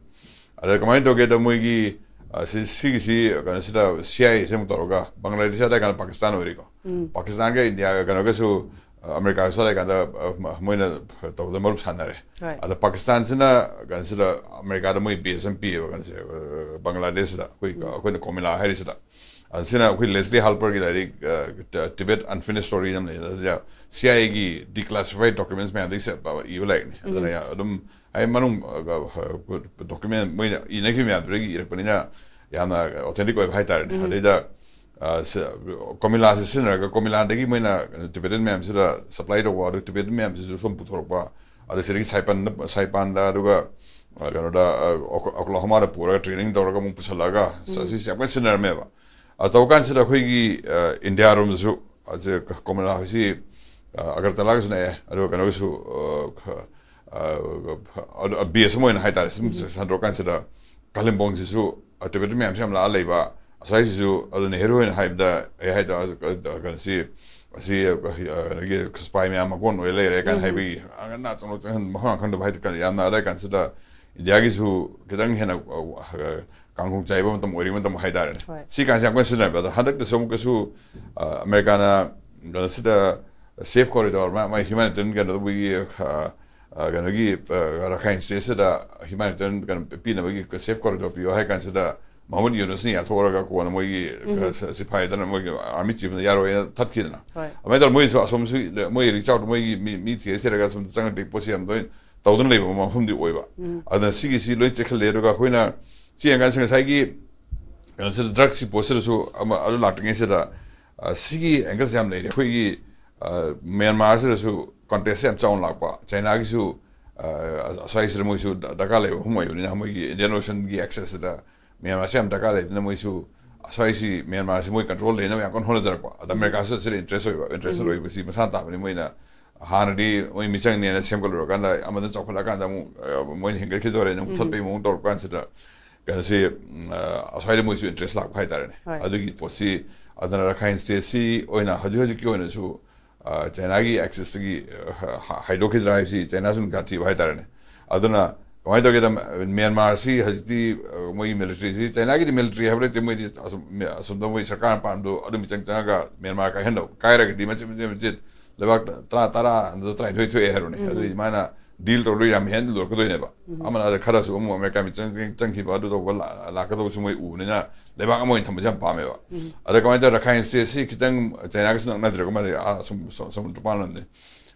ꯑꯗ ꯀꯃꯥꯏꯅ ꯇꯧꯒꯦꯗ ꯃꯣꯏꯒꯤ, ꯑ, ꯁꯤ, ꯁꯤꯒꯤꯁꯤ ꯀꯩꯅꯣꯁꯤꯗ ꯁꯤ ꯑꯥꯏ ꯑꯦꯁꯤ ꯑꯃꯨꯛ ꯇꯧꯔꯒ, ꯕꯪꯒ꯭ꯂꯥꯗꯦꯁ ꯑꯗꯥꯏ ꯀꯥꯟꯗ ꯄꯥꯀꯤꯁꯇꯥꯟ ꯑꯣꯏꯔꯤꯀꯣ꯫ ꯄꯥꯀꯤꯁꯇꯥꯟꯒ ꯏꯟꯗꯤꯌꯥꯒ ꯀꯩꯅꯣꯒꯁꯨ, ꯑ, ꯑꯃꯦꯔꯤꯀꯥꯒꯁꯨ ꯑꯗꯥꯏ ꯀꯥꯟꯗ, ꯑ, ꯃ-, ꯃꯣꯏꯅ ꯇꯧꯕꯗ ꯃꯔꯨꯞ ꯁꯥꯟꯅꯔꯦ꯫ ꯍꯣꯏ꯫ ꯑꯗ ꯄꯥꯀꯤꯁꯇꯥꯟꯁꯤꯅ ꯀꯩꯅꯣꯁꯤꯗ ꯑꯃꯦꯔꯤꯀꯥꯗ ꯃꯣꯏ ꯕꯦꯁ ꯑꯃ ꯄꯤꯌꯦꯕ ꯀꯩꯅꯣꯁꯦ, ꯑ, ꯕꯪꯒ꯭ꯂꯥꯗꯦꯁꯁꯤꯗ, ꯑꯩꯈꯣꯏ, ꯑꯩꯈꯣꯏꯅ ꯀꯣꯃꯤꯂꯥ ꯍꯥꯏꯔꯤꯁꯤꯗ꯫ ꯑ, ꯁꯤꯅ ꯑꯩꯈꯣꯏ ꯂꯦꯁꯂꯤ ꯍꯥꯜꯄꯔꯒꯤ ꯂꯥꯏꯔꯤꯛ, ꯑ, ꯇ-, Tibet Unfinished Story ꯑꯃ ꯂꯩ꯫ ꯑꯗꯨꯗ ꯁꯤ ꯑꯥꯏ ꯑꯦꯒꯤ declassified documents ꯃꯌꯥꯝꯗꯒꯤ ꯁꯦ-, ꯏꯕ ꯂꯥꯏꯔꯤꯛꯅꯤ꯫ ꯑꯗꯨꯅ ꯌꯥ-, ꯑꯗꯨꯝ ꯑꯩ ꯃꯅꯨꯡ, ꯑ, ꯑ, document ꯃꯣꯏꯅ ꯏꯅꯈꯤꯕ ꯃꯌꯥꯝꯗꯨꯗꯒꯤ ꯏꯔꯛꯄꯅꯤꯅ ꯌꯥꯝꯅ authentic ꯑꯣꯏꯕ ꯍꯥꯏꯇꯥꯔꯦꯅꯦ꯫ ꯑꯗꯩꯗ, ꯑ, ꯁ-, ꯀꯣꯃꯤꯂꯥꯁꯤ ꯁꯤꯖꯤꯟꯅꯔꯒ ꯀꯣꯃꯤꯂꯥꯗꯒꯤ ꯃꯣꯏꯅ Tibetan ꯃꯌꯥꯝꯁꯤꯗ supply ꯇꯧꯕ, ꯑꯗꯨ Tibetan ꯃꯌꯥꯝꯁꯤꯁꯨ ꯁꯣꯝ ꯄꯨꯊꯣꯔꯛꯄ, ꯑꯗ ꯁꯤꯗꯒꯤ ꯁꯥꯏꯄꯟꯗ, ꯁꯥꯏꯄꯥꯟꯗ, ꯑꯗꯨꯒ, ꯑ, ꯀꯩꯅꯣꯗ, ꯑ, ꯑꯣꯀ-, ꯑꯣꯀ꯭ꯂꯥꯍꯣꯃꯥꯗ ꯄꯨꯔꯒ training ꯇꯧꯔꯒ ꯑꯃꯨꯛ ꯄꯨꯁꯜꯂꯛꯑꯒ ꯁ-, ꯁꯤꯁꯦ ꯌꯥꯝ ꯀꯟꯅ ꯁꯤꯖꯤꯟꯅꯔꯝꯃꯦꯕ꯫ ꯑ, ꯇꯧꯕ ꯀꯥꯟꯁꯤꯗ ꯑꯩꯈꯣꯏꯒꯤ, ꯑ, ꯏꯟꯗꯤꯌꯥꯔꯣꯝꯗꯁꯨ, ꯑ, ꯁꯦ ꯀ-, ꯀꯣꯃꯤꯂꯥ ꯍꯣꯏꯁꯤ, ꯑ, ꯑꯒꯔꯇꯂꯥꯒꯁꯨ ꯅꯛꯑꯦ, ꯑꯗꯨꯒ ꯀꯩꯅꯣꯒꯤꯁꯨ, ꯑ, ꯈ-, ꯑ, ꯑ, base ꯑꯃ ꯑꯣꯏꯅ ꯍꯥꯏꯇꯥꯔꯦ, ꯁꯨꯝ ꯁꯟꯗꯣꯛ ꯀꯥꯟꯁꯤꯗ ꯀꯥꯂꯤꯝꯄꯣꯡꯁꯤꯁꯨ, ꯑ, Tibetan ꯃꯌꯥꯝꯁꯨ ꯌꯥꯝ ꯂꯥꯛꯑ ꯂꯩꯕ, ꯉꯁꯥꯏꯁꯤꯁꯨ ꯑꯗꯨ ꯅꯦꯍꯔꯨ ꯍꯣꯏꯅ ꯍꯥꯏꯕꯗ, ꯑꯩ ꯍꯥꯏꯗꯣ, ꯑ, ꯑ, ꯀꯩꯅꯣꯁꯤ, ꯑꯁꯤ, ꯑ, ꯑ, ꯀꯩꯅꯣꯒꯤ ꯁꯤꯄꯥꯏ ꯃꯌꯥꯝ ꯃꯀꯣꯟ ꯑꯣꯏ ꯂꯩꯔꯦ ꯀꯥꯏꯅ ꯍꯥꯏꯕꯒꯤ, ꯑ, ꯉꯟꯅ ꯆꯪꯂꯛ-, ꯆꯪꯍꯟ-, ꯃꯐꯝ ꯈꯪꯗꯕ ꯍꯥꯏꯗꯤ ꯀꯔꯤ ꯌꯥꯝꯅ ꯑꯗꯥꯏ ꯀꯥꯟꯁꯤꯗ ꯏꯟꯗꯤꯌꯥꯒꯤꯁꯨ ꯈꯤꯇꯪ ꯍꯦꯟꯅ, ꯑ, ꯑ, ꯀꯥꯡꯈꯣꯡ ꯆꯥꯏꯕ ꯃꯇꯝ ꯑꯣꯏꯔꯤꯕ ꯃꯇꯝ ꯍꯥꯏꯇꯥꯔꯦꯅꯦ꯫ ꯍꯣꯏ꯫ ꯁꯤ ꯀꯥꯟꯁꯦ ꯌꯥꯝ ꯀꯟꯅ ꯁꯤꯖꯤꯟꯅꯔꯝꯃꯦ꯫ ꯑꯗꯣ ꯍꯟꯗꯛꯇꯁꯨ ꯑꯃꯨꯛꯀꯁꯨ, ꯑ, ꯑꯃꯦꯔꯤꯀꯥꯅ ꯀꯩꯅꯣꯁꯤꯗ safe corridor, ꯃꯥ-, ꯃꯥꯏ humanitarian ꯀꯩꯅꯣ ꯑꯩꯈꯣꯏꯒꯤ, ꯑ, ꯑ, ꯀꯩꯅꯣꯒꯤ, ꯑ, ꯔꯥꯈꯥꯏꯟ ꯁ꯭ꯇꯦꯠꯁꯤꯗ humanitarian ꯀꯩꯅꯣ ꯄꯤꯅꯕꯒꯤ safe corridor ꯄꯤꯌꯣ ꯍꯥꯏ ꯀꯥꯟꯁꯤꯗ ꯃꯍꯃꯨꯗ ꯌꯨꯅꯁꯅ ꯌꯥꯊꯣꯛꯑꯒ ꯀꯣꯟꯅ ꯃꯣꯏꯒꯤ, ꯑ, ꯁ-, ꯁꯤꯐꯥꯏꯗꯅ ꯃꯣꯏꯒꯤ army chiefꯅ ꯌꯥꯔꯣꯏꯅ ꯊꯠꯈꯤꯗꯅ꯫ ꯍꯣꯏ꯫ ꯑꯗꯨꯃꯥꯏꯅ ꯇꯧꯔ ꯃꯣꯏꯁꯨ ꯑꯁꯣꯝꯁꯨ ꯃꯣꯏ reach out, ꯃꯣꯏꯒꯤ ꯃꯤ, ꯃꯤ ꯊꯤꯔ ꯊꯤꯔꯒ ꯑꯁꯣꯝꯗ ꯆꯪꯉꯛꯇꯦ ꯄꯣꯠꯁꯤ ꯌꯥꯝ ꯂꯣꯏ ꯇꯧꯗꯨꯅ ꯂꯩꯕ ꯃꯐꯝꯗꯤ ꯑꯣꯏꯕ꯫ ꯑꯗꯨꯅ ꯁꯤꯒꯤꯁꯤ ꯂꯣꯏ ꯆꯦꯛꯁꯤꯜꯂꯦ꯫ ꯑꯗꯨꯒ ꯑꯩꯈꯣꯏꯅ ꯁꯤ ꯌꯦꯡꯀꯥꯟꯁꯤ ꯉꯁꯥꯏꯒꯤ ꯀꯩꯅꯣꯁꯤꯗ drugꯁꯤ ꯄꯣꯠꯁꯤꯗꯁꯨ ꯑꯃ ꯑꯗꯨ ꯂꯥꯛꯇ꯭ꯔꯤꯉꯩꯁꯤꯗ, ꯑ, ꯁꯤꯒꯤ angleꯁꯦ ꯌꯥꯝ ꯂꯩꯔꯦ꯫ ꯑꯩꯈꯣꯏꯒꯤ, ꯑ, ꯃ꯭ꯌꯥꯟꯃꯥꯔꯁꯤꯗꯁꯨ contestꯁꯦ ꯌꯥꯝ ꯆꯥꯎꯅ ꯂꯥꯛꯄ꯫ ꯆꯥꯏꯅꯥꯒꯤꯁꯨ, ꯑ, ꯑꯁ꯭ꯋꯥꯏꯁꯤꯗ ꯃꯣꯏꯁꯨ ꯗ-, ꯗꯔꯀꯥꯔ ꯂꯩꯕ ꯃꯐꯝ ꯑꯣꯏꯕꯅꯤꯅ ꯃꯣꯏꯒꯤ Indian Oceanꯒꯤ accessꯁꯤꯗ ꯃ꯭ꯌꯥꯟꯃꯥꯔꯁꯦ ꯌꯥꯝ ꯗꯔꯀꯥꯔ ꯂꯩꯕꯅꯤꯅ ꯃꯣꯏꯁꯨ ꯑꯁ꯭ꯋꯥꯏꯁꯤ ꯃ꯭ꯌꯥꯟꯃꯥꯔꯁꯤ ꯃꯣꯏ control ꯂꯩꯅꯕ ꯌꯥꯝ ꯀꯟꯅ ꯍꯣꯠꯅꯖꯔꯛꯄ꯫ ꯑꯗ ꯑꯃꯦꯔꯤꯀꯥꯁꯨ ꯑꯁꯤꯗ interest ꯑꯣꯏꯕ, interested ꯑꯣꯏꯕꯁꯤ ꯃꯁꯥꯅ ꯇꯥꯕꯅꯤ꯫ ꯃꯣꯏꯅ ꯍꯥꯟꯅꯗꯤ ꯃꯣꯏ ꯃꯤꯆꯪꯅꯦꯅ ꯁꯦꯝꯒꯠꯂꯨꯔꯀꯥꯟꯗ ꯑꯃꯗ ꯆꯥꯎꯈꯠꯂꯛꯀꯥꯟꯗ ꯑꯃꯨꯛ, ꯑ, ꯃꯣꯏꯅ ꯍꯦꯟꯒꯠꯈꯤꯗꯣꯔꯦꯅ ꯑꯃꯨꯛ ꯊꯠꯄꯒꯤ ꯃꯑꯣꯡ ꯇꯧꯔꯛꯄ ꯀꯥꯟꯁꯤꯗ ꯀꯩꯅꯣꯁꯤ, ꯎꯝ, ꯑ, ꯑꯁ꯭ꯋꯥꯏꯗ ꯃꯣꯏꯁꯨ interest ꯂꯥꯛꯄ ꯍꯥꯏꯇꯥꯔꯦꯅꯦ꯫ ꯍꯣꯏ꯫ ꯑꯗꯨꯒꯤ ꯄꯣꯠꯁꯤ ꯑꯗꯨꯅ ꯔꯥꯈꯥꯏꯟ ꯁ꯭ꯇꯦꯠꯁꯤ ꯑꯣꯏꯅ ꯍꯧꯖꯤꯛ ꯍꯧꯖꯤꯛꯀꯤ ꯑꯣꯏꯅꯁꯨ, ꯑ, ꯆꯥꯏꯅꯥꯒꯤ accessꯇꯒꯤ, ꯑ, ꯍ-, ꯍꯥꯏꯗꯣꯛꯈꯤꯗ꯭ꯔꯥ ꯍꯥꯏꯕꯁꯤ ꯆꯥꯏꯅꯥꯁꯨ ꯑꯗꯨꯝ ꯀꯌꯥ ꯊꯤꯕ ꯍꯥꯏꯇꯥꯔꯦꯅꯦ꯫ ꯑꯗꯨꯅ ꯀꯃꯥꯏꯅ ꯇꯧꯒꯦꯗ, ꯃ꯭ꯌꯥꯟꯃꯥꯔꯁꯤ ꯍꯧꯖꯤꯛꯇꯤ, ꯑ, ꯃꯣꯏꯒꯤ militaryꯁꯤ, ꯆꯥꯏꯅꯥꯒꯤꯗꯤ military ꯍꯥꯏꯕ ꯂꯩꯇꯦ꯫ ꯃꯣꯏꯗꯤ ꯑꯁꯨꯝ, ꯑꯁꯣꯝꯗ ꯃꯣꯏ ꯁꯔꯀꯥꯔ ꯄꯥꯟꯕꯗꯣ ꯑꯗꯨꯝ ꯃꯤꯆꯪ ꯆꯪꯉꯒ ꯃ꯭ꯌꯥꯟꯃꯥꯔ ꯀꯥꯏꯍꯟꯅꯕ, ꯀꯥꯏꯔꯒꯗꯤ ꯃꯆꯤꯠ ꯃꯆꯤꯠ ꯃꯆꯤꯠ ꯂꯩꯕꯥꯛ ꯇꯔꯥ, ꯇꯔꯥ ꯅꯠꯇ꯭ꯔ ꯇꯔꯥꯅꯤꯊꯣꯏ ꯊꯣꯛꯑꯦ ꯍꯥꯏꯔꯣꯅꯦ꯫ ꯑꯗꯨꯗꯤ ꯃꯥꯅ deal ꯇꯧꯔꯒ ꯌꯥꯝ ꯍꯦꯟꯅ ꯂꯣꯏꯔꯛꯀꯗꯣꯏꯅꯦꯕ꯫ ꯑꯃꯅ ꯑꯗ ꯈꯔꯁꯨ ꯑꯃꯨꯛ ꯑꯃꯦꯔꯤꯀꯥ ꯃꯤꯆꯪ ꯆꯪ-, ꯆꯪꯈꯤꯕ ꯑꯗꯨ ꯇꯧꯕ ꯂꯥ-, ꯂꯥꯛꯀꯗꯧꯕꯁꯨ ꯃꯣꯏ ꯎꯕꯅꯤꯅ ꯂꯩꯕꯥꯛ ꯑꯃ ꯑꯣꯏꯅ ꯊꯝꯕꯁꯦ ꯌꯥꯝ ꯄꯥꯝꯃꯦꯕ꯫ ꯑꯗ ꯀꯃꯥꯏꯅ ꯇꯧꯔꯦ, ꯔꯥꯈꯥꯏꯟ ꯁ꯭ꯇꯦꯠꯁꯤ ꯈꯤꯇꯪ ꯆꯥꯏꯅꯥꯒꯁꯨ ꯅꯛꯅꯗ꯭ꯔꯦꯀꯣ, ꯃꯥꯗꯤ ꯑꯥ ꯁꯨꯝ ꯁ-, ꯁꯃꯨꯗ꯭ꯔ ꯃꯄꯥꯟ ꯂꯝꯗ꯫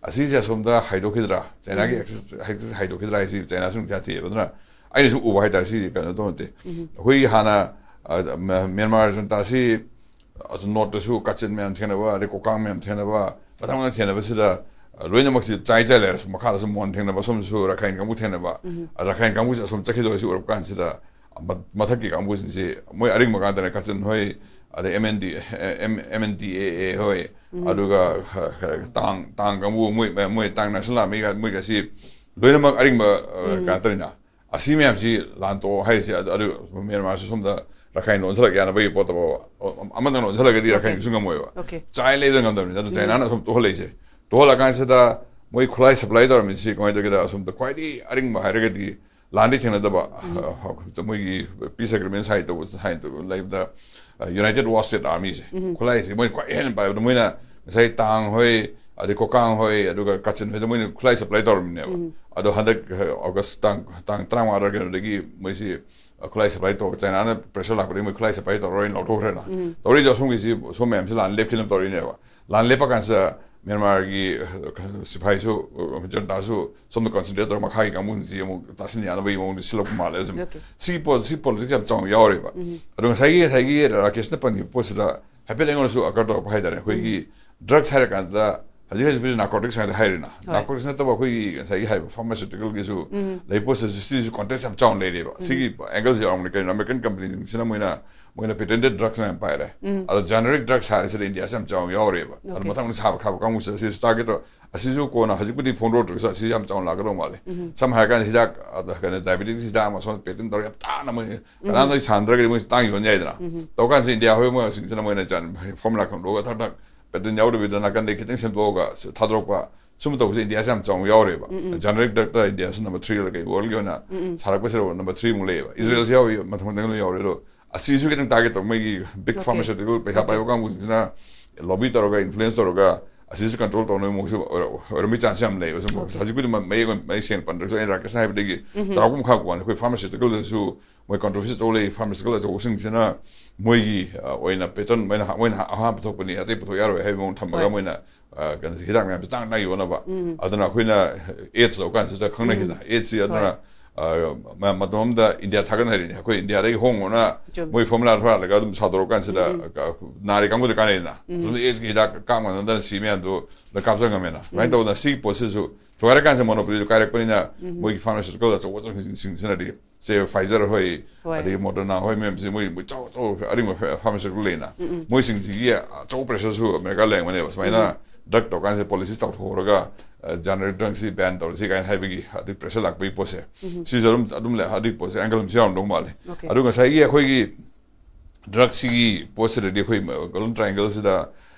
ꯑꯁꯤꯁꯦ ꯑꯁꯣꯝꯗ ꯍꯥꯏꯗꯣꯛꯈꯤꯗ꯭ꯔꯥ, ꯆꯥꯏꯅꯥꯒꯤ access, access ꯍꯥꯏꯗꯣꯛꯈꯤꯗ꯭ꯔꯥ ꯍꯥꯏꯁꯤ ꯆꯥꯏꯅꯥꯁꯨ ꯑꯗꯨꯝ ꯀꯌꯥ ꯊꯤꯑꯕ꯫ ꯑꯗꯨꯅ ꯑꯩꯅꯁꯨ ꯎꯕ ꯍꯥꯏꯇꯥꯔꯦ, ꯁꯤꯗꯤ ꯀꯩꯅꯣ ꯇꯧ ꯅꯠꯇꯦ꯫ ꯑꯩꯈꯣꯏꯒꯤ ꯍꯥꯟꯅ, ꯑ, ꯃ-, ꯃ꯭ꯌꯥꯟꯃꯥꯔ ꯖꯨꯟꯇꯥꯁꯤ ꯑꯁ, ꯅꯣꯔꯠꯇꯁꯨ ꯀꯥꯆꯤꯟ ꯃꯌꯥꯝ ꯊꯦꯡꯅꯕ, ꯑꯗꯩ ꯀꯣꯀꯥꯡ ꯃꯌꯥꯝ ꯊꯦꯡꯅꯕ, ꯃꯊꯪ ꯃꯊꯪ ꯊꯦꯡꯅꯕꯁꯤꯗ, ꯑ, ꯂꯣꯏꯅꯃꯛꯁꯤ ꯆꯥꯏ ꯆꯥꯏ ꯂꯩꯔꯦ꯫ ꯑꯁꯣꯝ ꯃꯈꯥꯗꯁꯨ ꯃꯣꯟ ꯊꯦꯡꯅꯕ, ꯑꯁꯣꯝꯗꯁꯨ ꯔꯥꯈꯥꯏꯟ ꯀꯥꯡꯕꯨ ꯊꯦꯡꯅꯕ꯫ ꯑ, ꯔꯥꯈꯥꯏꯟ ꯀꯥꯡꯕꯨꯁꯤ ꯑꯁꯣꯝ ꯆꯠꯈꯤꯗꯧꯔꯤꯁꯤ ꯎꯔꯛꯄ ꯀꯥꯟꯁꯤꯗ, ꯑ, ꯃ-, ꯃꯊꯛꯀꯤ ꯀꯥꯡꯕꯨꯁꯤꯡꯁꯤ ꯃꯣꯏ ꯑꯔꯤꯡꯕ ꯉꯥꯛꯇꯅꯦ꯫ ꯀꯥꯆꯤꯟ ꯍꯣꯏ, ꯑꯗꯩ M N D, A, M-, M N D A A ꯍꯣꯏ, ꯑꯗꯨꯒ, ꯑ, ꯑ, ꯇꯥꯡ, ꯇꯥꯡ ꯀꯥꯡꯕꯨ, ꯃꯣꯏ, ꯃꯣꯏ ꯇꯥꯡ National Army ꯒ ꯃꯣꯏꯒꯁꯤ ꯂꯣꯏꯅꯃꯛ ꯑꯔꯤꯡꯕ, ꯑ, ꯀꯩꯅꯣ ꯇꯧꯔꯤꯅ꯫ ꯑꯁꯤ ꯃꯌꯥꯝꯁꯤ ꯂꯥꯟ ꯇꯣꯛꯑꯣ ꯍꯥꯏꯔꯤꯁꯦ, ꯑꯗꯨ, ꯑꯗꯨ ꯃ꯭ꯌꯥꯟꯃꯥꯔꯁꯨ ꯁꯣꯝꯗ ꯔꯥꯈꯥꯏꯟ ꯑꯣꯟꯁꯤꯜꯂꯛ ꯌꯥꯅꯕꯒꯤ ꯄꯣꯠꯇ ꯐꯥꯎꯕ, ꯑ-, ꯑꯃꯗꯪ ꯑꯣꯟꯁꯤꯜꯂꯒꯗꯤ Okay. ꯔꯥꯈꯥꯏꯟꯒꯤꯁꯨ ꯉꯝꯃꯣꯏꯕ꯫ Okay. ꯆꯥꯏ ꯂꯩꯕꯗ ꯉꯝꯗꯕꯅꯤꯅ, ꯑꯗꯨ ꯆꯥꯏꯅꯥꯅ ꯑꯁꯣꯝ ꯇꯣꯛꯍꯜꯂꯛꯏꯁꯦ꯫ ꯇꯣꯛꯍꯜꯂꯀꯥꯟꯁꯤꯗ ꯃꯣꯏ ꯈꯨꯠꯂꯥꯏ supply ꯇꯧꯔꯝꯃꯤꯁꯤ ꯀꯃꯥꯏꯅ ꯇꯧꯒꯦꯗ, ꯑꯁꯣꯝꯗ ꯈ꯭ꯋꯥꯏꯗꯒꯤ ꯑꯔꯤꯡꯕ ꯍꯥꯏꯔꯒꯗꯤ ꯂꯥꯟꯗꯤ ꯊꯦꯡꯅꯗꯕ, ꯑ, ꯃꯣꯏꯒꯤ peace agreement sign ꯇꯧꯕ, sign ꯇꯧꯕ ꯂꯩꯕꯗ, ꯑ, United War State Army ꯁꯦ, ꯈꯨꯠꯂꯥꯏꯁꯦ ꯃꯣꯏꯅ ꯈ꯭ꯋꯥꯏ ꯍꯦꯟꯅ ꯄꯥꯏꯕꯗ, ꯃꯣꯏꯅ ꯉꯁꯥꯏ ꯇꯥꯡ ꯍꯣꯏ, ꯑꯗꯩ ꯀꯣꯀꯥꯡ ꯍꯣꯏ, ꯑꯗꯨꯒ ꯀꯥꯆꯤꯟ ꯍꯣꯏꯗ ꯃꯣꯏꯅ ꯈꯨꯠꯂꯥꯏ supply ꯇꯧꯔꯝꯃꯤꯅꯦꯕ꯫ ꯑꯗꯣ ꯍꯟꯗꯛ, ꯑ, August ꯇꯥꯡ, ꯇꯥꯡ ꯇꯔꯥꯃꯉꯥꯗ ꯀꯩꯅꯣꯗꯒꯤ ꯃꯣꯏꯁꯤ, ꯑ, ꯈꯨꯠꯂꯥꯏ supply ꯇꯧꯔꯒ, ꯆꯥꯏꯅꯥꯅ pressure ꯂꯥꯛꯄꯗꯒꯤ ꯃꯣꯏ ꯈꯨꯠꯂꯥꯏ supply ꯇꯧꯔꯔꯣꯏꯅ ꯂꯧꯊꯣꯛꯈ꯭ꯔꯦꯅ꯫ ꯇꯧꯔꯤꯁꯦ ꯑꯁꯣꯝꯒꯤꯁꯤ, ꯁꯣꯝ ꯃꯌꯥꯝꯁꯤ ꯂꯥꯟ ꯂꯦꯞꯈꯤꯅꯕ ꯇꯧꯔꯤꯅꯦꯕ꯫ ꯂꯥꯟ ꯂꯦꯞꯄ ꯀꯥꯟꯁꯤꯗ ꯃ꯭ꯌꯥꯟꯃꯥꯔꯒꯤ, ꯑ, ꯁꯤꯐꯥꯏꯁꯨ, ꯑ, ꯖꯟꯇꯥꯁꯨ ꯁꯣꯝꯗ concentrate ꯇꯧꯔꯒ ꯃꯈꯥꯒꯤ ꯀꯥꯡꯕꯨꯁꯤ ꯑꯃꯨꯛ ꯇꯥꯁꯤꯟ ꯌꯥꯅꯕꯒꯤ ꯃꯑꯣꯡꯗ ꯁꯤꯜꯂꯛꯄ ꯃꯥꯜꯂꯦ ꯁꯨꯝ꯫ Okay. ꯁꯤꯒꯤ ꯄꯣꯠ, ꯁꯤ politics ꯌꯥꯝ ꯆꯥꯎꯅ ꯌꯥꯎꯔꯦꯕ꯫ ꯑꯗꯣ ꯉꯁꯥꯏꯒꯤ, ꯉꯁꯥꯏꯒꯤ ꯔꯥꯀꯦꯁꯅ ꯄꯟꯈꯤꯕ ꯄꯣꯠꯁꯤꯗ ꯍꯥꯏꯐꯦꯠ ꯑꯩꯉꯣꯟꯗꯁꯨ occur ꯇꯧꯔꯛꯄ ꯍꯥꯏꯇꯥꯔꯦ꯫ ꯑꯩꯈꯣꯏꯒꯤ drugs ꯍꯥꯏꯔꯀꯥꯟꯗ ꯍꯧꯖꯤꯛ ꯍꯧꯖꯤꯛ narcotics ꯍꯥꯏꯅ ꯍꯥꯏꯔꯤꯅ, ꯍꯣꯏ꯫ Narcotics ꯅꯠꯇꯕ ꯑꯩꯈꯣꯏꯒꯤ ꯉꯁꯥꯏꯒꯤ ꯍꯥꯏꯕ pharmaceutical ꯒꯤꯁꯨ ꯂꯩ ꯄꯣꯠꯁꯤꯁꯨ, ꯁꯤꯁꯨ context ꯌꯥꯝ ꯆꯥꯎꯅ ꯂꯩꯔꯦꯕ꯫ ꯁꯤꯒꯤ angle ꯁꯦ ꯌꯥꯎꯔꯝꯒꯅꯤ꯫ ꯀꯩꯅꯣ, American company ꯁꯤꯡꯁꯤꯅ ꯃꯣꯏꯅ, ꯃꯣꯏꯅ patented drugs ꯃꯌꯥꯝ ꯄꯥꯏꯔꯦ꯫ ꯑꯗꯣ generic drugs ꯍꯥꯏꯔꯤꯁꯤꯗ India ꯁꯦ ꯌꯥꯝ ꯆꯥꯎꯅ ꯌꯥꯎꯔꯦꯕ꯫ ꯑꯗꯣ Okay. ꯃꯊꯪ ꯃꯊꯪ ꯁꯥꯕ ꯈꯥꯕ ꯀꯥꯡꯕꯨꯁꯦ ꯁꯤ target ꯇꯧ-, ꯑꯁꯤꯁꯨ ꯀꯣꯟꯅ ꯍꯧꯖꯤꯛꯄꯨꯗꯤ ꯐꯣꯡꯗꯣꯔꯛꯇ꯭ꯔꯒꯁꯨ ꯑꯁꯤ ꯌꯥꯝ ꯆꯥꯎꯅ ꯂꯥꯛꯀꯗꯧ ꯃꯥꯜꯂꯦ꯫ ꯁꯝꯅ ꯍꯥꯏꯔꯀꯥꯟꯗ ꯍꯤꯗꯥꯛ, ꯑꯗ ꯀꯩꯅꯣ, diabetes ꯍꯤꯗꯥꯛ ꯑꯃ ꯁꯣꯝꯗ patent ꯇꯧꯔꯒ ꯌꯥꯝ ꯇꯥꯡꯅ ꯃꯣꯏ ꯀꯅꯥꯝꯇ ꯁꯥꯟꯅꯗ꯭ꯔꯒꯗꯤ ꯃꯣꯏ ꯇꯥꯡ ꯌꯣꯟ ꯌꯥꯏꯗꯅ꯫ ꯇꯧꯀꯥꯟꯁꯤꯗ India ꯍꯣꯏ ꯃꯣꯏꯁꯤꯡꯁꯤꯅ ꯃꯣꯏꯅ formula ꯈꯪꯗꯣꯛꯑꯒ ꯊꯛ ꯊꯛ patent ꯌꯥꯎꯗꯕꯤꯗ ꯅꯥꯀꯟꯗꯩ ꯈꯤꯇꯪ ꯁꯦꯝꯗꯣꯛꯑꯒ ꯊꯥꯗꯣꯔꯛꯄ, ꯁꯨꯝꯕ ꯇꯧꯕꯁꯦ India ꯁꯦ ꯌꯥꯝ ꯆꯥꯎꯅ ꯌꯥꯎꯔꯦꯕ꯫ Generic drug ꯇ India ꯁꯦ number three ꯔ ꯀꯩ world ꯒꯤ ꯑꯣꯏꯅ ꯁꯥꯔꯛꯄꯁꯤꯗ number three ꯃꯨꯛ ꯂꯩꯌꯦꯕ꯫ Israel ꯁꯨ ꯌꯥꯎꯔꯤ, ꯃꯊꯪ ꯃꯊꯪ ꯂꯣꯏ ꯌꯥꯎꯔꯤ꯫ ꯑꯗꯣ ꯑꯁꯤꯁꯨ ꯈꯤꯇꯪ target ꯇꯧ, ꯃꯣꯏꯒꯤ big Okay. Pharmaceutical ꯄꯩꯁꯥ Okay. ꯄꯥꯏꯕ ꯀꯥꯡꯕꯨꯁꯤꯡꯁꯤꯅ lobby ꯇꯧꯔꯒ, influence ꯇꯧꯔꯒ ꯑꯁꯤꯁꯨ control ꯇꯧꯅꯕꯒꯤ ꯃꯑꯣꯡꯁꯨ ꯑꯣꯏꯔ-, ꯑꯣꯏꯔꯝꯕꯒꯤ chance ꯁꯨ ꯌꯥꯝ ꯂꯩꯌꯦꯕ꯫ ꯁꯨꯝ Okay. ꯍꯧꯖꯤꯛꯄꯨꯗꯤ ꯃ-, ꯃꯌꯦꯛ ꯑꯣꯏꯅ ꯃꯌꯦꯛ ꯁꯦꯡꯅ ꯄꯟꯗ꯭ꯔꯒꯁꯨ, ꯑꯩꯅ ꯔꯥꯀꯦꯁꯅ ꯍꯥꯏꯕꯗꯒꯤ ꯆꯥꯎꯔꯥꯛꯄ ꯑꯃ ꯈꯪꯉꯛꯄ ꯋꯥꯅꯤ꯫ ꯑꯩꯈꯣꯏ pharmaceutical ꯗꯁꯨ ꯃꯣꯏ controversy ꯑꯆꯧꯕ ꯂꯩ꯫ Pharmaceutical ꯑꯆꯧꯕꯁꯤꯡꯁꯤꯅ ꯃꯣꯏꯒꯤ, ꯑ, ꯑꯣꯏꯅ patent, ꯃꯣꯏꯅ, ꯃꯣꯏꯅ ꯑꯍꯥꯟꯕ ꯄꯨꯊꯣꯛꯄꯅꯤ, ꯑꯇꯩ ꯄꯨꯊꯣꯛ ꯌꯥꯔꯣꯏ ꯍꯥꯏꯕ ꯃꯑꯣꯡ ꯊꯝꯃꯒ ꯍꯣꯏ. ꯃꯣꯏꯅ, ꯑ, ꯀꯩꯅꯣ, ꯍꯤꯗꯥꯛ ꯃꯌꯥꯝꯁꯦ ꯇꯥꯡ ꯇꯥꯡ ꯌꯣꯟꯅꯕ꯫ ꯑꯗꯨꯅ ꯑꯩꯈꯣꯏꯅ AIDS ꯇꯧ ꯀꯥꯟꯁꯤꯗ ꯈꯪꯅꯩꯗꯅ꯫ AIDS ꯁꯤ ꯑꯗꯨꯅ, ꯍꯣꯏ. ꯑ, ꯃ-, ꯃꯇꯝ ꯑꯃꯗ India ꯊꯥꯒꯠꯅꯔꯤꯅꯤ꯫ ꯑꯩꯈꯣꯏ India ꯗꯒꯤ ꯍꯣꯡꯉꯣꯅ ꯆꯨꯝꯃꯤ. ꯃꯣꯏ formula ꯍꯨꯔꯥꯜꯂꯒ ꯑꯗꯨꯝ ꯁꯥꯗꯣꯔꯛ ꯀꯥꯟꯁꯤꯗ, ꯑ, ꯅꯥꯔꯤ ꯀꯥꯡꯕꯨꯗ ꯀꯥꯟꯅꯩꯗꯅ꯫ ꯑꯁꯣꯝꯗ AIDS ꯀꯤ ꯍꯤꯗꯥꯛ ꯀꯥꯞ ꯃꯥꯟꯅꯗꯅ ꯁꯤ ꯃꯌꯥꯝꯗꯣ ꯂꯣꯏ ꯀꯥꯞꯆ ꯉꯝꯃꯦꯅ꯫ ꯑꯗꯨꯃꯥꯏꯅ ꯇꯧꯗꯅ ꯁꯤꯒꯤ ꯄꯣꯠꯁꯤꯁꯨ ꯊꯨꯒꯥꯏꯔ ꯀꯥꯟꯁꯤꯗ monopoly ꯗꯨ ꯀꯥꯏꯔꯛꯄꯅꯤꯅ ꯃꯣꯏꯒꯤ pharmaceutical ꯑꯆꯧꯕ ꯑꯆꯧꯕꯁꯤꯡꯁꯤꯅꯗꯤ ꯁꯦ Pfizer ꯍꯣꯏ, ꯍꯣꯏ. ꯑꯗꯒꯤ Moderna ꯍꯣꯏ ꯃꯌꯥꯝꯁꯤ ꯃꯣꯏ, ꯃꯣꯏ ꯆꯥꯎ ꯆꯥꯎ ꯑꯔꯤꯡꯕ pharmaceutical ꯂꯩꯅ꯫ ꯃꯣꯏꯁꯤꯡꯁꯤꯒꯤ ꯑꯆꯧꯕ pressure ꯁꯨ America ꯂꯩꯔꯝꯒꯅꯦꯕ꯫ ꯁꯨꯃꯥꯏꯅ drug ꯇꯧꯔ ꯀꯥꯟꯁꯤꯗ policy ꯆꯥꯎꯊꯣꯛꯍꯧꯔꯒ, ꯑ, generic drug ꯁꯤ ban ꯇꯧꯔꯁꯤ ꯀꯥꯏꯅ ꯍꯥꯏꯕꯒꯤ ꯑꯗꯨꯒꯤ pressure ꯂꯥꯛꯄꯒꯤ ꯄꯣꯠꯁꯦ꯫ ꯁꯤꯁꯨ ꯑꯗꯨꯝ, ꯑꯗꯨꯝ ꯂꯩ, ꯑꯗꯨꯒꯤ ꯄꯣꯠꯁꯦ angle ꯑꯃꯁꯨ ꯌꯥꯎꯔꯝꯗꯧ ꯃꯥꯜꯂꯦ꯫ Okay. ꯑꯗꯨ ꯉꯁꯥꯏꯒꯤ ꯑꯩꯈꯣꯏꯒꯤ drug ꯁꯤꯒꯤ ꯄꯣꯠꯁꯤꯗꯗꯤ ꯑꯩꯈꯣꯏ Golden Triangle ꯁꯤꯗ,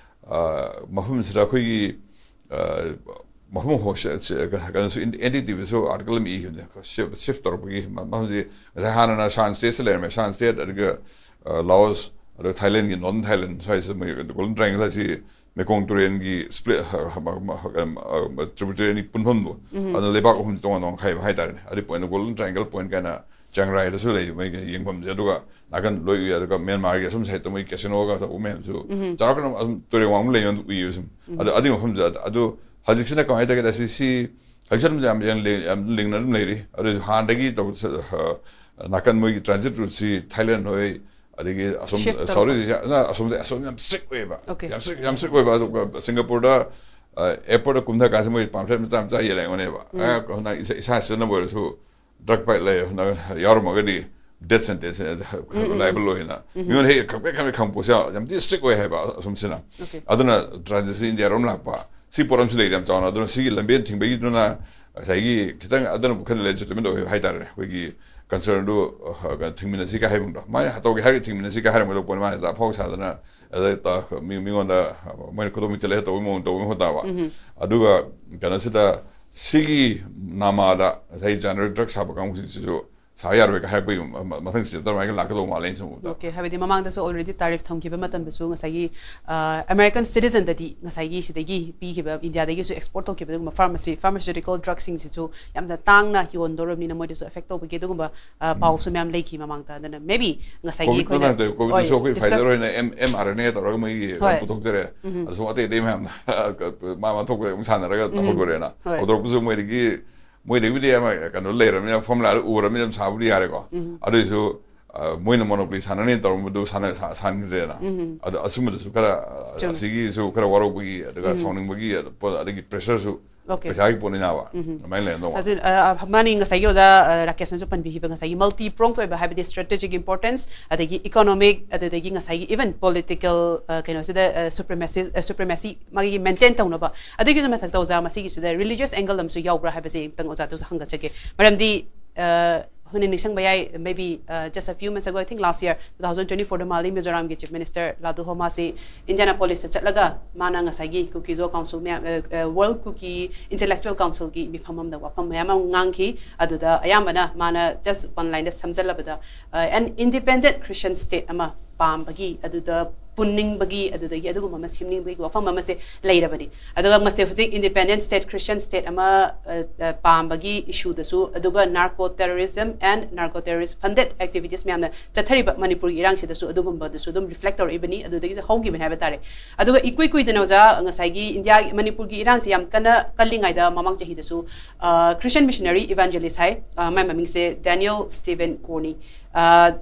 ꯑ, ꯃꯐꯝꯁꯤꯗ ꯑꯩꯈꯣꯏꯒꯤ, ꯑ, ꯃꯐꯝ ꯍꯣ-, ꯁꯤ-, ꯁꯤ-, ꯀꯩꯅꯣꯁꯨ, ꯑꯦꯟ ꯗꯤ ꯇꯤ ꯚꯤꯁꯨ ꯑꯥꯔꯇꯤꯀꯜ ꯑꯃ ꯏꯈꯤꯕꯅꯦ, ꯁꯤꯐ, ꯁꯤꯐ ꯇꯧꯔꯛꯄꯒꯤ꯫ ꯃ-, ꯃꯐꯝꯁꯤ ꯉꯁꯥꯏ ꯍꯥꯟꯅꯅ ꯁꯥꯟ ꯁ꯭ꯇꯦꯠꯁ ꯂꯩꯔꯝꯃꯦ, ꯁꯥꯟ ꯁ꯭ꯇꯦꯠ, ꯑꯗꯨꯒ, ꯑ, ꯂꯥꯑꯣꯁ, ꯑꯗꯨꯒ ꯊꯥꯏꯂꯦꯟꯒꯤ, ꯅꯣꯔꯗꯔꯟ ꯊꯥꯏꯂꯦꯟ ꯁ꯭ꯋꯥꯏꯁꯤꯗ ꯃꯣꯏ ꯒꯣꯜꯗꯟ ꯇ꯭ꯔꯥꯏꯡꯒꯜ ꯍꯥꯏꯁꯤ ꯃꯦꯀꯣꯡ ꯇꯨꯔꯦꯜꯒꯤ ꯁ꯭ꯄ꯭ꯂꯤꯠ, ꯇ꯭ꯔꯤꯕꯨꯇꯔꯤ ꯑꯅꯤ ꯄꯨꯟꯐꯝꯗꯣ, ꯑꯗꯨꯅ ꯂꯩꯕꯥꯛ ꯑꯍꯨꯝꯁꯤ ꯇꯣꯉꯥꯟ ꯇꯣꯉꯥꯟ ꯈꯥꯏꯕ ꯍꯥꯏꯇꯥꯔꯦꯅꯦ꯫ ꯑꯗꯨꯒꯤ ꯄꯣꯏꯟꯠ ꯒꯣꯜꯗꯟ ꯇ꯭ꯔꯥꯏꯡꯒꯜ ꯄꯣꯏꯟꯠ ꯀꯥꯏꯅ ꯆꯤꯌꯥꯡ ꯔꯥꯏꯗꯁꯨ ꯂꯩ ꯃꯣꯏꯒꯤ ꯌꯦꯡꯐꯝꯁꯦ꯫ ꯑꯗꯨꯒ ꯅꯥꯀꯟ ꯂꯣꯏ ꯎꯏ꯫ ꯑꯗꯨꯒ ꯃ꯭ꯌꯥꯟꯃꯥꯔꯒꯤ ꯑꯁꯨꯝ ꯁꯥꯏꯠꯇ ꯃꯣꯏ ꯀꯦꯁꯤꯅꯣꯒ ꯇꯧꯕ ꯃꯌꯥꯝꯁꯨ ꯆꯥꯎꯔꯥꯛꯅ ꯑꯗꯨꯝ ꯇꯨꯔꯦꯜ ꯋꯥꯡꯃ ꯂꯩ ꯎꯏꯌꯦꯕ ꯁꯨꯝ꯫ ꯑꯗꯨ, ꯑꯗꯨꯒꯤ ꯃꯐꯝꯁꯦ ꯑꯗꯨ, ꯑꯗꯨ ꯍꯧꯖꯤꯛꯁꯤꯅ ꯀꯃꯥꯏꯅ ꯇꯧꯒꯦꯗ, ꯁꯤ, ꯁꯤ ꯍꯧꯖꯤꯛꯁꯨ ꯑꯗꯨꯝ ꯌꯥꯝ, ꯌꯥꯝ ꯂꯤꯡ-, ꯌꯥꯝ ꯂꯤꯡꯅ ꯑꯗꯨꯝ ꯂꯩꯔꯤ꯫ ꯑꯗꯨꯁꯨ ꯍꯥꯟꯅꯗꯒꯤ ꯇꯧ-, ꯑ, ꯅꯥꯀꯟ ꯃꯣꯏꯒꯤ ꯇ꯭ꯔꯥꯟꯖꯤꯠ ꯔꯨꯠꯁꯤ ꯊꯥꯏꯂꯦꯟ ꯍꯣꯏ, ꯑꯗꯒꯤ ꯑꯁꯣꯝ, ꯁꯤꯐ ꯁꯥꯎꯠ ꯇꯧꯔꯛꯄ꯫ ꯏꯁ ꯑꯦꯁꯤꯌꯥꯅ ꯑꯁꯣꯝꯗ, ꯑꯁꯣꯝꯗ ꯌꯥꯝ ꯁ꯭ꯇ꯭ꯔꯤꯛ ꯑꯣꯏꯌꯦꯕ꯫ ꯑꯣꯀꯦ꯫ ꯌꯥꯝ ꯁ꯭ꯇ꯭ꯔꯤꯛ, ꯌꯥꯝ ꯁ꯭ꯇ꯭ꯔꯤꯛ ꯑꯣꯏꯕ꯫ ꯑꯗꯨꯒ ꯁꯤꯡꯒꯥꯄꯨꯔꯗ, ꯑ, ꯑꯦꯌꯔꯄꯣꯔꯠꯇ ꯀꯨꯝꯊ ꯀꯥꯟꯁꯤꯗ ꯃꯣꯏ ꯄꯥꯝꯐ꯭ꯂꯦꯠ ꯃꯆꯥ ꯃꯆꯥ ꯌꯦꯜꯂꯛꯑꯦ ꯑꯩꯉꯣꯟꯗ꯫ ꯑ, ꯅꯪ ꯏꯁꯥ, ꯏꯁꯥ ꯁꯤꯖꯤꯟꯅꯕ ꯑꯣꯏꯔꯁꯨ ꯗ꯭ꯔꯒ ꯐꯥꯏꯠ ꯂꯩ, ꯅꯪ ꯌꯥꯎꯔꯝꯃꯒꯗꯤ ꯗꯦꯠ ꯁꯦꯟꯇꯦꯟꯁ ꯂꯥꯏꯕꯜ ꯑꯣꯏꯅ꯫ ꯃꯤꯉꯣꯟꯗ ꯍꯦꯛ ꯈꯪꯄ꯭ꯔꯦꯛ ꯈꯪꯄ꯭ꯔꯦꯛ ꯈꯪꯕ ꯄꯣꯠꯁꯦ ꯌꯥꯝ ꯊꯤ ꯁ꯭ꯇ꯭ꯔꯤꯛ ꯑꯣꯏ ꯍꯥꯏꯕ ꯑꯁꯣꯝꯁꯤꯅ꯫ ꯑꯣꯀꯦ꯫ ꯑꯗꯨꯅ ꯇ꯭ꯔꯥꯟꯖꯤꯠꯁꯤ ꯏꯟꯗꯤꯌꯥꯔꯣꯝ ꯂꯥꯛꯄ, ꯁꯤ ꯄꯣꯠ ꯑꯃꯁꯨ ꯂꯩꯔꯦ ꯌꯥꯝ ꯆꯥꯎꯅ꯫ ꯑꯗꯨꯅ ꯁꯤꯒꯤ ꯂꯝꯕꯦꯟ ꯊꯤꯡꯕꯒꯤꯗꯨꯅ ꯉꯁꯥꯏꯒꯤ ꯈꯤꯇꯪ ꯑꯗꯨꯅ ꯈꯔ ꯂꯦꯖꯤꯇꯤꯃꯦꯠ ꯑꯣꯏ ꯍꯥꯏꯇꯥꯔꯦ꯫ ꯑꯩꯈꯣꯏꯒꯤ ꯀꯟꯁꯔꯟꯗꯨ, ꯑ, ꯊꯤꯡꯃꯤꯟꯅꯁꯤ ꯀꯥꯏ ꯍꯥꯏꯕꯗꯣ, ꯃꯥꯅ ꯇꯧꯒꯦ ꯍꯥꯏꯔꯒ ꯊꯤꯡꯃꯤꯟꯅꯁꯤ ꯀꯥꯏ ꯍꯥꯏꯔꯝꯒꯗꯧꯕ ꯄꯣꯠꯅꯤ꯫ ꯃꯥꯅ ꯍꯦꯛꯇ ꯑꯐꯥꯎ ꯁꯥꯗꯅ ꯑꯗ ꯇ-, ꯃꯤ-, ꯃꯤꯉꯣꯟꯗ ꯃꯣꯏꯅ ꯈꯨꯗꯣꯡ ꯆꯠꯂꯦ ꯇꯧꯕꯒꯤ ꯃꯑꯣꯡ ꯇꯧꯕꯒꯤ ꯃꯍꯨꯠ ꯇꯥꯕ꯫ ꯑꯗꯨꯒ ꯀꯩꯅꯣꯁꯤꯗ ꯁꯤꯒꯤ ꯅꯃꯥꯗ ꯉꯁꯥꯏ ꯖꯦꯅꯔꯦꯜ ꯗ꯭ꯔꯒ ꯁꯥꯕ ꯀꯥꯡꯕꯨꯁꯤꯡꯁꯤꯁꯨ ꯁꯥ ꯌꯥꯔꯣꯏꯒ ꯍꯥꯏꯔꯛꯄꯒꯤ ꯃ-, ꯃ-, ꯃꯊꯪ ꯁ꯭ꯇꯦꯞꯇ ꯑꯗꯨꯃꯥꯏꯅ ꯂꯥꯛꯀꯗꯧꯕ ꯃꯥꯜꯂꯦ ꯑꯩꯅ ꯁꯨꯝ ꯎꯕꯗ꯫ ꯑꯣꯀꯦ, ꯍꯥꯏꯕꯗꯤ ꯃꯃꯥꯡꯗꯁꯨ already tariff ꯊꯝꯈꯤꯕ ꯃꯇꯝꯗꯁꯨ ꯉꯁꯥꯏꯒꯤ, ꯑ, American citizenꯗꯗꯤ ꯉꯁꯥꯏꯒꯤ ꯁꯤꯗꯒꯤ ꯄꯤꯈꯤꯕ, ꯏꯟꯗꯤꯌꯥꯗꯒꯤꯁꯨ export ꯇꯧꯈꯤꯕ ꯑꯗꯨꯒꯨꯝꯕ pharmacy, pharmaceutical drugꯁꯤꯡꯁꯤꯁꯨ ꯌꯥꯝꯅ ꯇꯥꯡꯅ ꯌꯣꯟꯗꯧꯔꯕꯅꯤꯅ ꯃꯣꯏꯗꯁꯨ affect ꯇꯧꯕꯒꯤ ꯑꯗꯨꯒꯨꯝꯕ, ꯑ, ꯄꯥꯎꯁꯨ ꯃꯌꯥꯝ ꯂꯩꯈꯤ ꯃꯃꯥꯡꯗ꯫ ꯑꯗꯨꯅ maybe ꯉꯁꯥꯏꯒꯤ ꯀꯣꯚꯤꯗ ꯑꯩꯈꯣꯏꯅ, ꯃꯇꯥꯡꯗ, ꯀꯣꯚꯤꯗꯁꯨ ꯍꯣꯏ, ꯑꯩꯈꯣꯏ discuss Pfizer ꯍꯣꯏꯅ ꯑꯦꯝ-, mRNA ꯇꯧꯔꯒ ꯃꯣꯏꯒꯤ ꯍꯣꯏ꯫ ꯄꯨꯊꯣꯛꯆꯔꯦ꯫ ꯑꯗꯨꯁꯨ ꯑꯇꯩ ꯑꯇꯩ ꯃꯌꯥꯝꯅ ꯃꯥ ꯃꯥ ꯊꯣꯛꯄ ꯑꯃꯨꯛ ꯁꯥꯟꯅꯔꯒ ꯍꯧꯗꯣꯔꯛꯑꯦꯅ꯫ ꯍꯣꯏ꯫ ꯍꯧꯗꯣꯔꯛꯄꯁꯨ ꯃꯣꯏꯗꯒꯤ, ꯃꯣꯏꯗꯒꯤꯕꯨꯗꯤ ꯑꯃ ꯀꯩꯅꯣ ꯂꯩꯔꯕꯅꯤꯅ, ꯐꯣꯔꯃꯨꯂꯥꯗꯨ ꯎꯔꯕꯅꯤꯅ ꯑꯗꯨꯝ ꯁꯥꯕꯨꯗꯤ ꯌꯥꯔꯦꯀꯣ꯫ ꯑꯗꯨꯏꯁꯨ, ꯑ, ꯃꯣꯏꯅ monopoly ꯁꯥꯟꯅꯅꯦꯅ ꯇꯧꯔꯝꯕꯗꯨ ꯁꯥꯟꯅ-, ꯁꯥ-, ꯁꯥꯟꯈꯤꯗ꯭ꯔꯦꯅ꯫ ꯑꯗꯣ ꯑꯁꯨꯝꯕꯗꯁꯨ ꯈꯔ, ꯑ, ꯆꯨꯝꯃꯦ꯫ ꯑꯁꯤꯒꯤꯁꯨ ꯈꯔ ꯋꯥꯔꯧꯕꯒꯤ, ꯑꯗꯨꯒ ꯁꯥꯎꯅꯤꯡꯕꯒꯤ, ꯑꯗ-, ꯄꯣ-, ꯑꯗꯒꯤ pressureꯁꯨ ꯑꯣꯀꯦ꯫ ꯄꯩꯁꯥꯒꯤ ꯄꯣꯠꯅꯤꯅꯕ꯫ ꯑꯗꯨꯃꯥꯏꯅ ꯂꯩꯔꯝꯗꯧ ꯃꯥꯜꯂꯦ꯫ ꯑꯗꯨ, ꯑ, ꯃꯥꯅꯤ, ꯉꯁꯥꯏꯒꯤ ꯑꯣꯖꯥ, ꯑ, ꯔꯥꯀꯦꯁꯅꯁꯨ ꯄꯟꯕꯤꯈꯤꯕ ꯉꯁꯥꯏꯒꯤ multi pronged ꯑꯣꯏꯕ, ꯍꯥꯏꯕꯗꯤ strategic importance, ꯑꯗꯒꯤ economic, ꯑꯗꯨꯗꯒꯤ ꯉꯁꯥꯏꯒꯤ even political, ꯑ, ꯀꯩꯅꯣꯁꯤꯗ, ꯑ, supremacy, ꯑ, supremacy ꯃꯥꯒꯤ maintain ꯇꯧꯅꯕ꯫ ꯑꯗꯨꯒꯤꯁꯨ ꯃꯊꯛꯇ ꯑꯣꯖꯥ, ꯃꯁꯤꯒꯤꯁꯤꯗ religious angle ꯑꯃꯁꯨ ꯌꯥꯎꯕ꯭ꯔꯥ ꯍꯥꯏꯕꯁꯦ ꯑꯃꯨꯛꯇꯪ ꯑꯣꯖꯥꯗꯁꯨ ꯍꯪꯒꯠꯆꯒꯦ꯫ ꯃꯔꯝꯗꯤ, ꯑ, ꯑꯩꯈꯣꯏꯅ ꯅꯤꯡꯁꯤꯡꯕ ꯌꯥꯏ, maybe, uh, just a few months ago, I think last year, two thousand twenty-four ꯗ ꯃꯥꯜꯂꯤ, ꯃꯤꯖꯣꯔꯥꯝꯒꯤ Chief Minister ꯂꯥꯗꯨ ꯍꯣꯃꯥꯁꯤ Indianapolis ꯇ ꯆꯠꯂꯒ ꯃꯥꯅ ꯉꯁꯥꯏꯒꯤ ꯀꯨꯀꯤ ꯖꯣ ꯀꯥꯎꯟꯁꯤꯜ ꯃꯌꯥꯝ, ꯋꯥꯔꯜ ꯀꯨꯀꯤ ꯏꯟꯇꯦꯂꯦꯛꯆꯨꯋꯦꯜ ꯀꯥꯎꯟꯁꯤꯜꯒꯤ ꯃꯤꯐꯝ ꯑꯃꯗ ꯋꯥꯐꯝ ꯃꯌꯥꯝ ꯑꯃ ꯉꯥꯡꯈꯤ꯫ ꯑꯗꯨꯗ ꯑꯌꯥꯝꯕꯅ ꯃꯥꯅ just one line ꯗ ꯁꯝꯖꯜꯂꯕꯗ, ꯑꯦꯟ ꯏꯟꯗꯤꯄꯦꯟꯗꯦꯟ ꯈ꯭ꯔꯤꯁꯇꯤꯌꯟ ꯁ꯭ꯇꯦꯠ ꯑꯃ ꯄꯥꯝꯕꯒꯤ, ꯑꯗꯨꯗ ꯄꯨꯟꯅꯤꯡꯕꯒꯤ, ꯑꯗꯨꯗꯒꯤ ꯑꯗꯨꯒꯨꯝꯕ ꯑꯃ ꯁꯦꯝꯅꯤꯡꯕꯒꯤ ꯋꯥꯐꯝ ꯑꯃꯁꯦ ꯂꯩꯔꯕꯅꯤ꯫ ꯑꯗꯨꯒ ꯃꯁꯤ ꯍꯧꯖꯤꯛ ꯏꯟꯗꯤꯄꯦꯟꯗꯦꯟ ꯁ꯭ꯇꯦꯠ, ꯈ꯭ꯔꯤꯁꯇꯤꯌꯟ ꯁ꯭ꯇꯦꯠ ꯑꯃ, ꯑ, ꯑ, ꯄꯥꯝꯕꯒꯤ ꯏꯁꯨꯗꯁꯨ, ꯑꯗꯨꯒ narco terrorism and narco terrorist ꯐꯟꯗꯦꯗ activities ꯃꯌꯥꯝꯅ ꯆꯠꯊꯔꯤꯕ ꯃꯅꯤꯄꯨꯔꯒꯤ ꯏꯔꯥꯡꯁꯤꯗꯁꯨ ꯑꯗꯨꯒꯨꯝꯕꯗꯁꯨ ꯑꯗꯨꯝ ꯔꯤꯐ꯭ꯂꯦꯛ ꯇꯧꯔꯛꯏꯕꯅꯤ꯫ ꯑꯗꯨꯗꯒꯤꯁꯨ ꯍꯧꯈꯤꯕꯅꯤ ꯍꯥꯏꯕ ꯇꯥꯔꯦ꯫ ꯑꯗꯨꯒ ꯏꯀꯨꯏ ꯀꯨꯏꯗꯅ ꯑꯣꯖꯥ, ꯉꯁꯥꯏꯒꯤ ꯏꯟꯗꯤꯌꯥ, ꯃꯅꯤꯄꯨꯔꯒꯤ ꯏꯔꯥꯡꯁꯤ ꯌꯥꯝ ꯀꯟꯅ ꯀꯜꯂꯤꯉꯩꯗ ꯃꯃꯥꯡ ꯆꯍꯤꯗꯁꯨ, ꯑ, ꯈ꯭ꯔꯤꯁꯇꯤꯌꯟ ꯃꯤꯁꯅꯔꯤ ꯏꯚꯥꯟꯖꯦꯂꯤꯁ ꯍꯥꯏ, ꯑ, ꯃꯥꯏ ꯃꯃꯤꯡꯁꯦ ꯗꯦꯅꯤꯌꯦꯜ ꯁ꯭ꯇꯤꯚꯦꯟ ꯀꯣꯔꯅꯤ, ꯑ,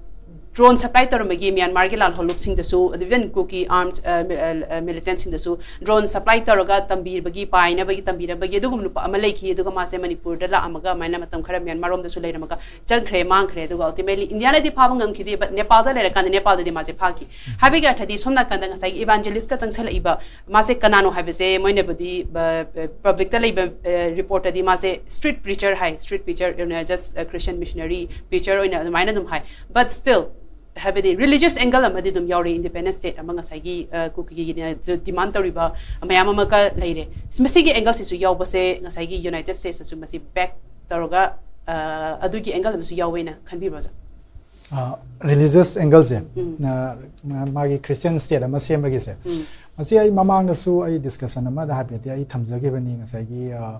ꯗ꯭ꯔꯣꯟ ꯁꯄ꯭ꯂꯥꯏ ꯇꯧꯔꯝꯕꯒꯤ ꯃ꯭ꯌꯥꯟꯃꯥꯔꯒꯤ ꯂꯥꯜꯍꯧꯂꯨꯞꯁꯤꯡꯗꯁꯨ, even ꯀꯨꯀꯤ ꯑꯥꯔꯝꯁ, ꯑ, ꯃꯤ-, ꯑ, ꯑ, ꯃꯤꯂꯤꯇꯦꯟꯁꯤꯡꯗꯁꯨ ꯗ꯭ꯔꯣꯟ ꯁꯄ꯭ꯂꯥꯏ ꯇꯧꯔꯒ ꯇꯝꯕꯤꯕꯒꯤ, ꯄꯥꯏꯅꯕꯒꯤ ꯇꯝꯕꯤꯔꯝꯕꯒꯤ ꯑꯗꯨꯒꯨꯝꯕ ꯅꯨꯄꯥ ꯑꯃ ꯂꯩꯈꯤ꯫ ꯑꯗꯨꯒ ꯃꯥꯁꯦ ꯃꯅꯤꯄꯨꯔꯗ ꯂꯥꯛꯑꯝꯃꯒ ꯑꯗꯨꯃꯥꯏꯅ ꯃꯇꯝ ꯈꯔ ꯃ꯭ꯌꯥꯟꯃꯥꯔ ꯔꯣꯝꯗꯁꯨ ꯂꯩꯔꯝꯃꯒ ꯆꯠꯈ꯭ꯔꯦ, ꯃꯥꯡꯈ꯭ꯔꯦ꯫ ꯑꯗꯨꯒ ultimately ꯏꯟꯗꯤꯌꯥꯅꯗꯤ ꯐꯥꯕ ꯉꯝꯈꯤꯗꯦ, but ꯅꯦꯄꯥꯜꯗ ꯂꯩꯔꯀꯥꯟꯗ ꯅꯦꯄꯥꯜꯗꯗꯤ ꯃꯥꯁꯦ ꯐꯥꯈꯤ꯫ ꯍꯥꯏꯕꯒꯤ ꯑꯔꯊꯗꯤ ꯁꯣꯝ ꯅꯥꯀꯟꯗ ꯉꯁꯥꯏꯒꯤ ꯏꯚꯥꯟꯖꯦꯂꯤꯁꯀ ꯆꯪꯁꯜꯂꯛꯏꯕ ꯃꯥꯁꯦ ꯀꯅꯥꯅꯣ ꯍꯥꯏꯕꯁꯦ ꯃꯣꯏꯅꯕꯨꯗꯤ, ꯕ-, ꯕ-, ꯄꯕ꯭ꯂꯤꯛꯇ ꯂꯩꯕ, ꯑ, ꯔꯤꯄꯣꯔꯠꯇꯗꯤ ꯃꯥꯁꯦ ꯁ꯭ꯇ꯭ꯔꯤꯠ ꯄ꯭ꯔꯤꯆꯔ ꯍꯥꯏ, street preacher, just a Christian missionary preacher ꯑꯣꯏꯅ ꯑꯗꯨꯃꯥꯏꯅ ꯑꯗꯨꯝ ꯍꯥꯏ꯫ But still, ꯍꯥꯏꯕꯗꯤ ꯔꯤꯂꯤꯖꯤꯌꯁ ꯑꯦꯡꯒꯜ ꯑꯃꯗꯤ ꯑꯗꯨꯝ ꯌꯥꯎꯔꯤ ꯏꯟꯗꯤꯄꯦꯟꯗꯦꯟ ꯁ꯭ꯇꯦꯠ ꯑꯃ ꯉꯁꯥꯏꯒꯤ, ꯑ, ꯀꯨꯀꯤꯅꯁꯨ ꯗꯤꯃꯥꯟ ꯇꯧꯔꯤꯕ ꯃꯌꯥꯝ ꯑꯃꯒ ꯂꯩꯔꯦ꯫ ꯃꯁꯤꯒꯤ ꯑꯦꯡꯒꯜꯁꯤꯁꯨ ꯌꯥꯎꯕꯁꯦ ꯉꯁꯥꯏꯒꯤ ꯌꯨꯅꯥꯏꯇꯦꯗ ꯁ꯭ꯇꯦꯠꯁꯅꯁꯨ ꯃꯁꯤ ꯕꯦꯛ ꯇꯧꯔꯒ, ꯑ, ꯑꯗꯨꯒꯤ ꯑꯦꯡꯒꯜ ꯑꯃꯁꯨ ꯌꯥꯎꯋꯦꯅ ꯈꯟꯕꯤꯕ꯭ꯔꯣ, ꯑꯣꯖꯥ? ꯔꯤꯂꯤꯖꯤꯌꯁ ꯑꯦꯡꯒꯜꯁꯦ, ꯎꯝ꯫ ꯑ, ꯃꯥꯒꯤ ꯈ꯭ꯔꯤꯁꯇꯤꯌꯟ ꯁ꯭ꯇꯦꯠ ꯑꯃ ꯁꯦꯝꯕꯒꯤꯁꯦ, ꯎꯝ꯫ ꯃꯁꯤ ꯑꯩ ꯃꯃꯥꯡꯗꯁꯨ ꯑꯩ ꯗꯤꯁꯀꯁꯟ ꯑꯃꯗ ꯍꯥꯏꯐꯦꯠꯇꯤ ꯑꯩ ꯊꯝꯖꯈꯤꯕꯅꯤ꯫ ꯉꯁꯥꯏꯒꯤ, ꯑ,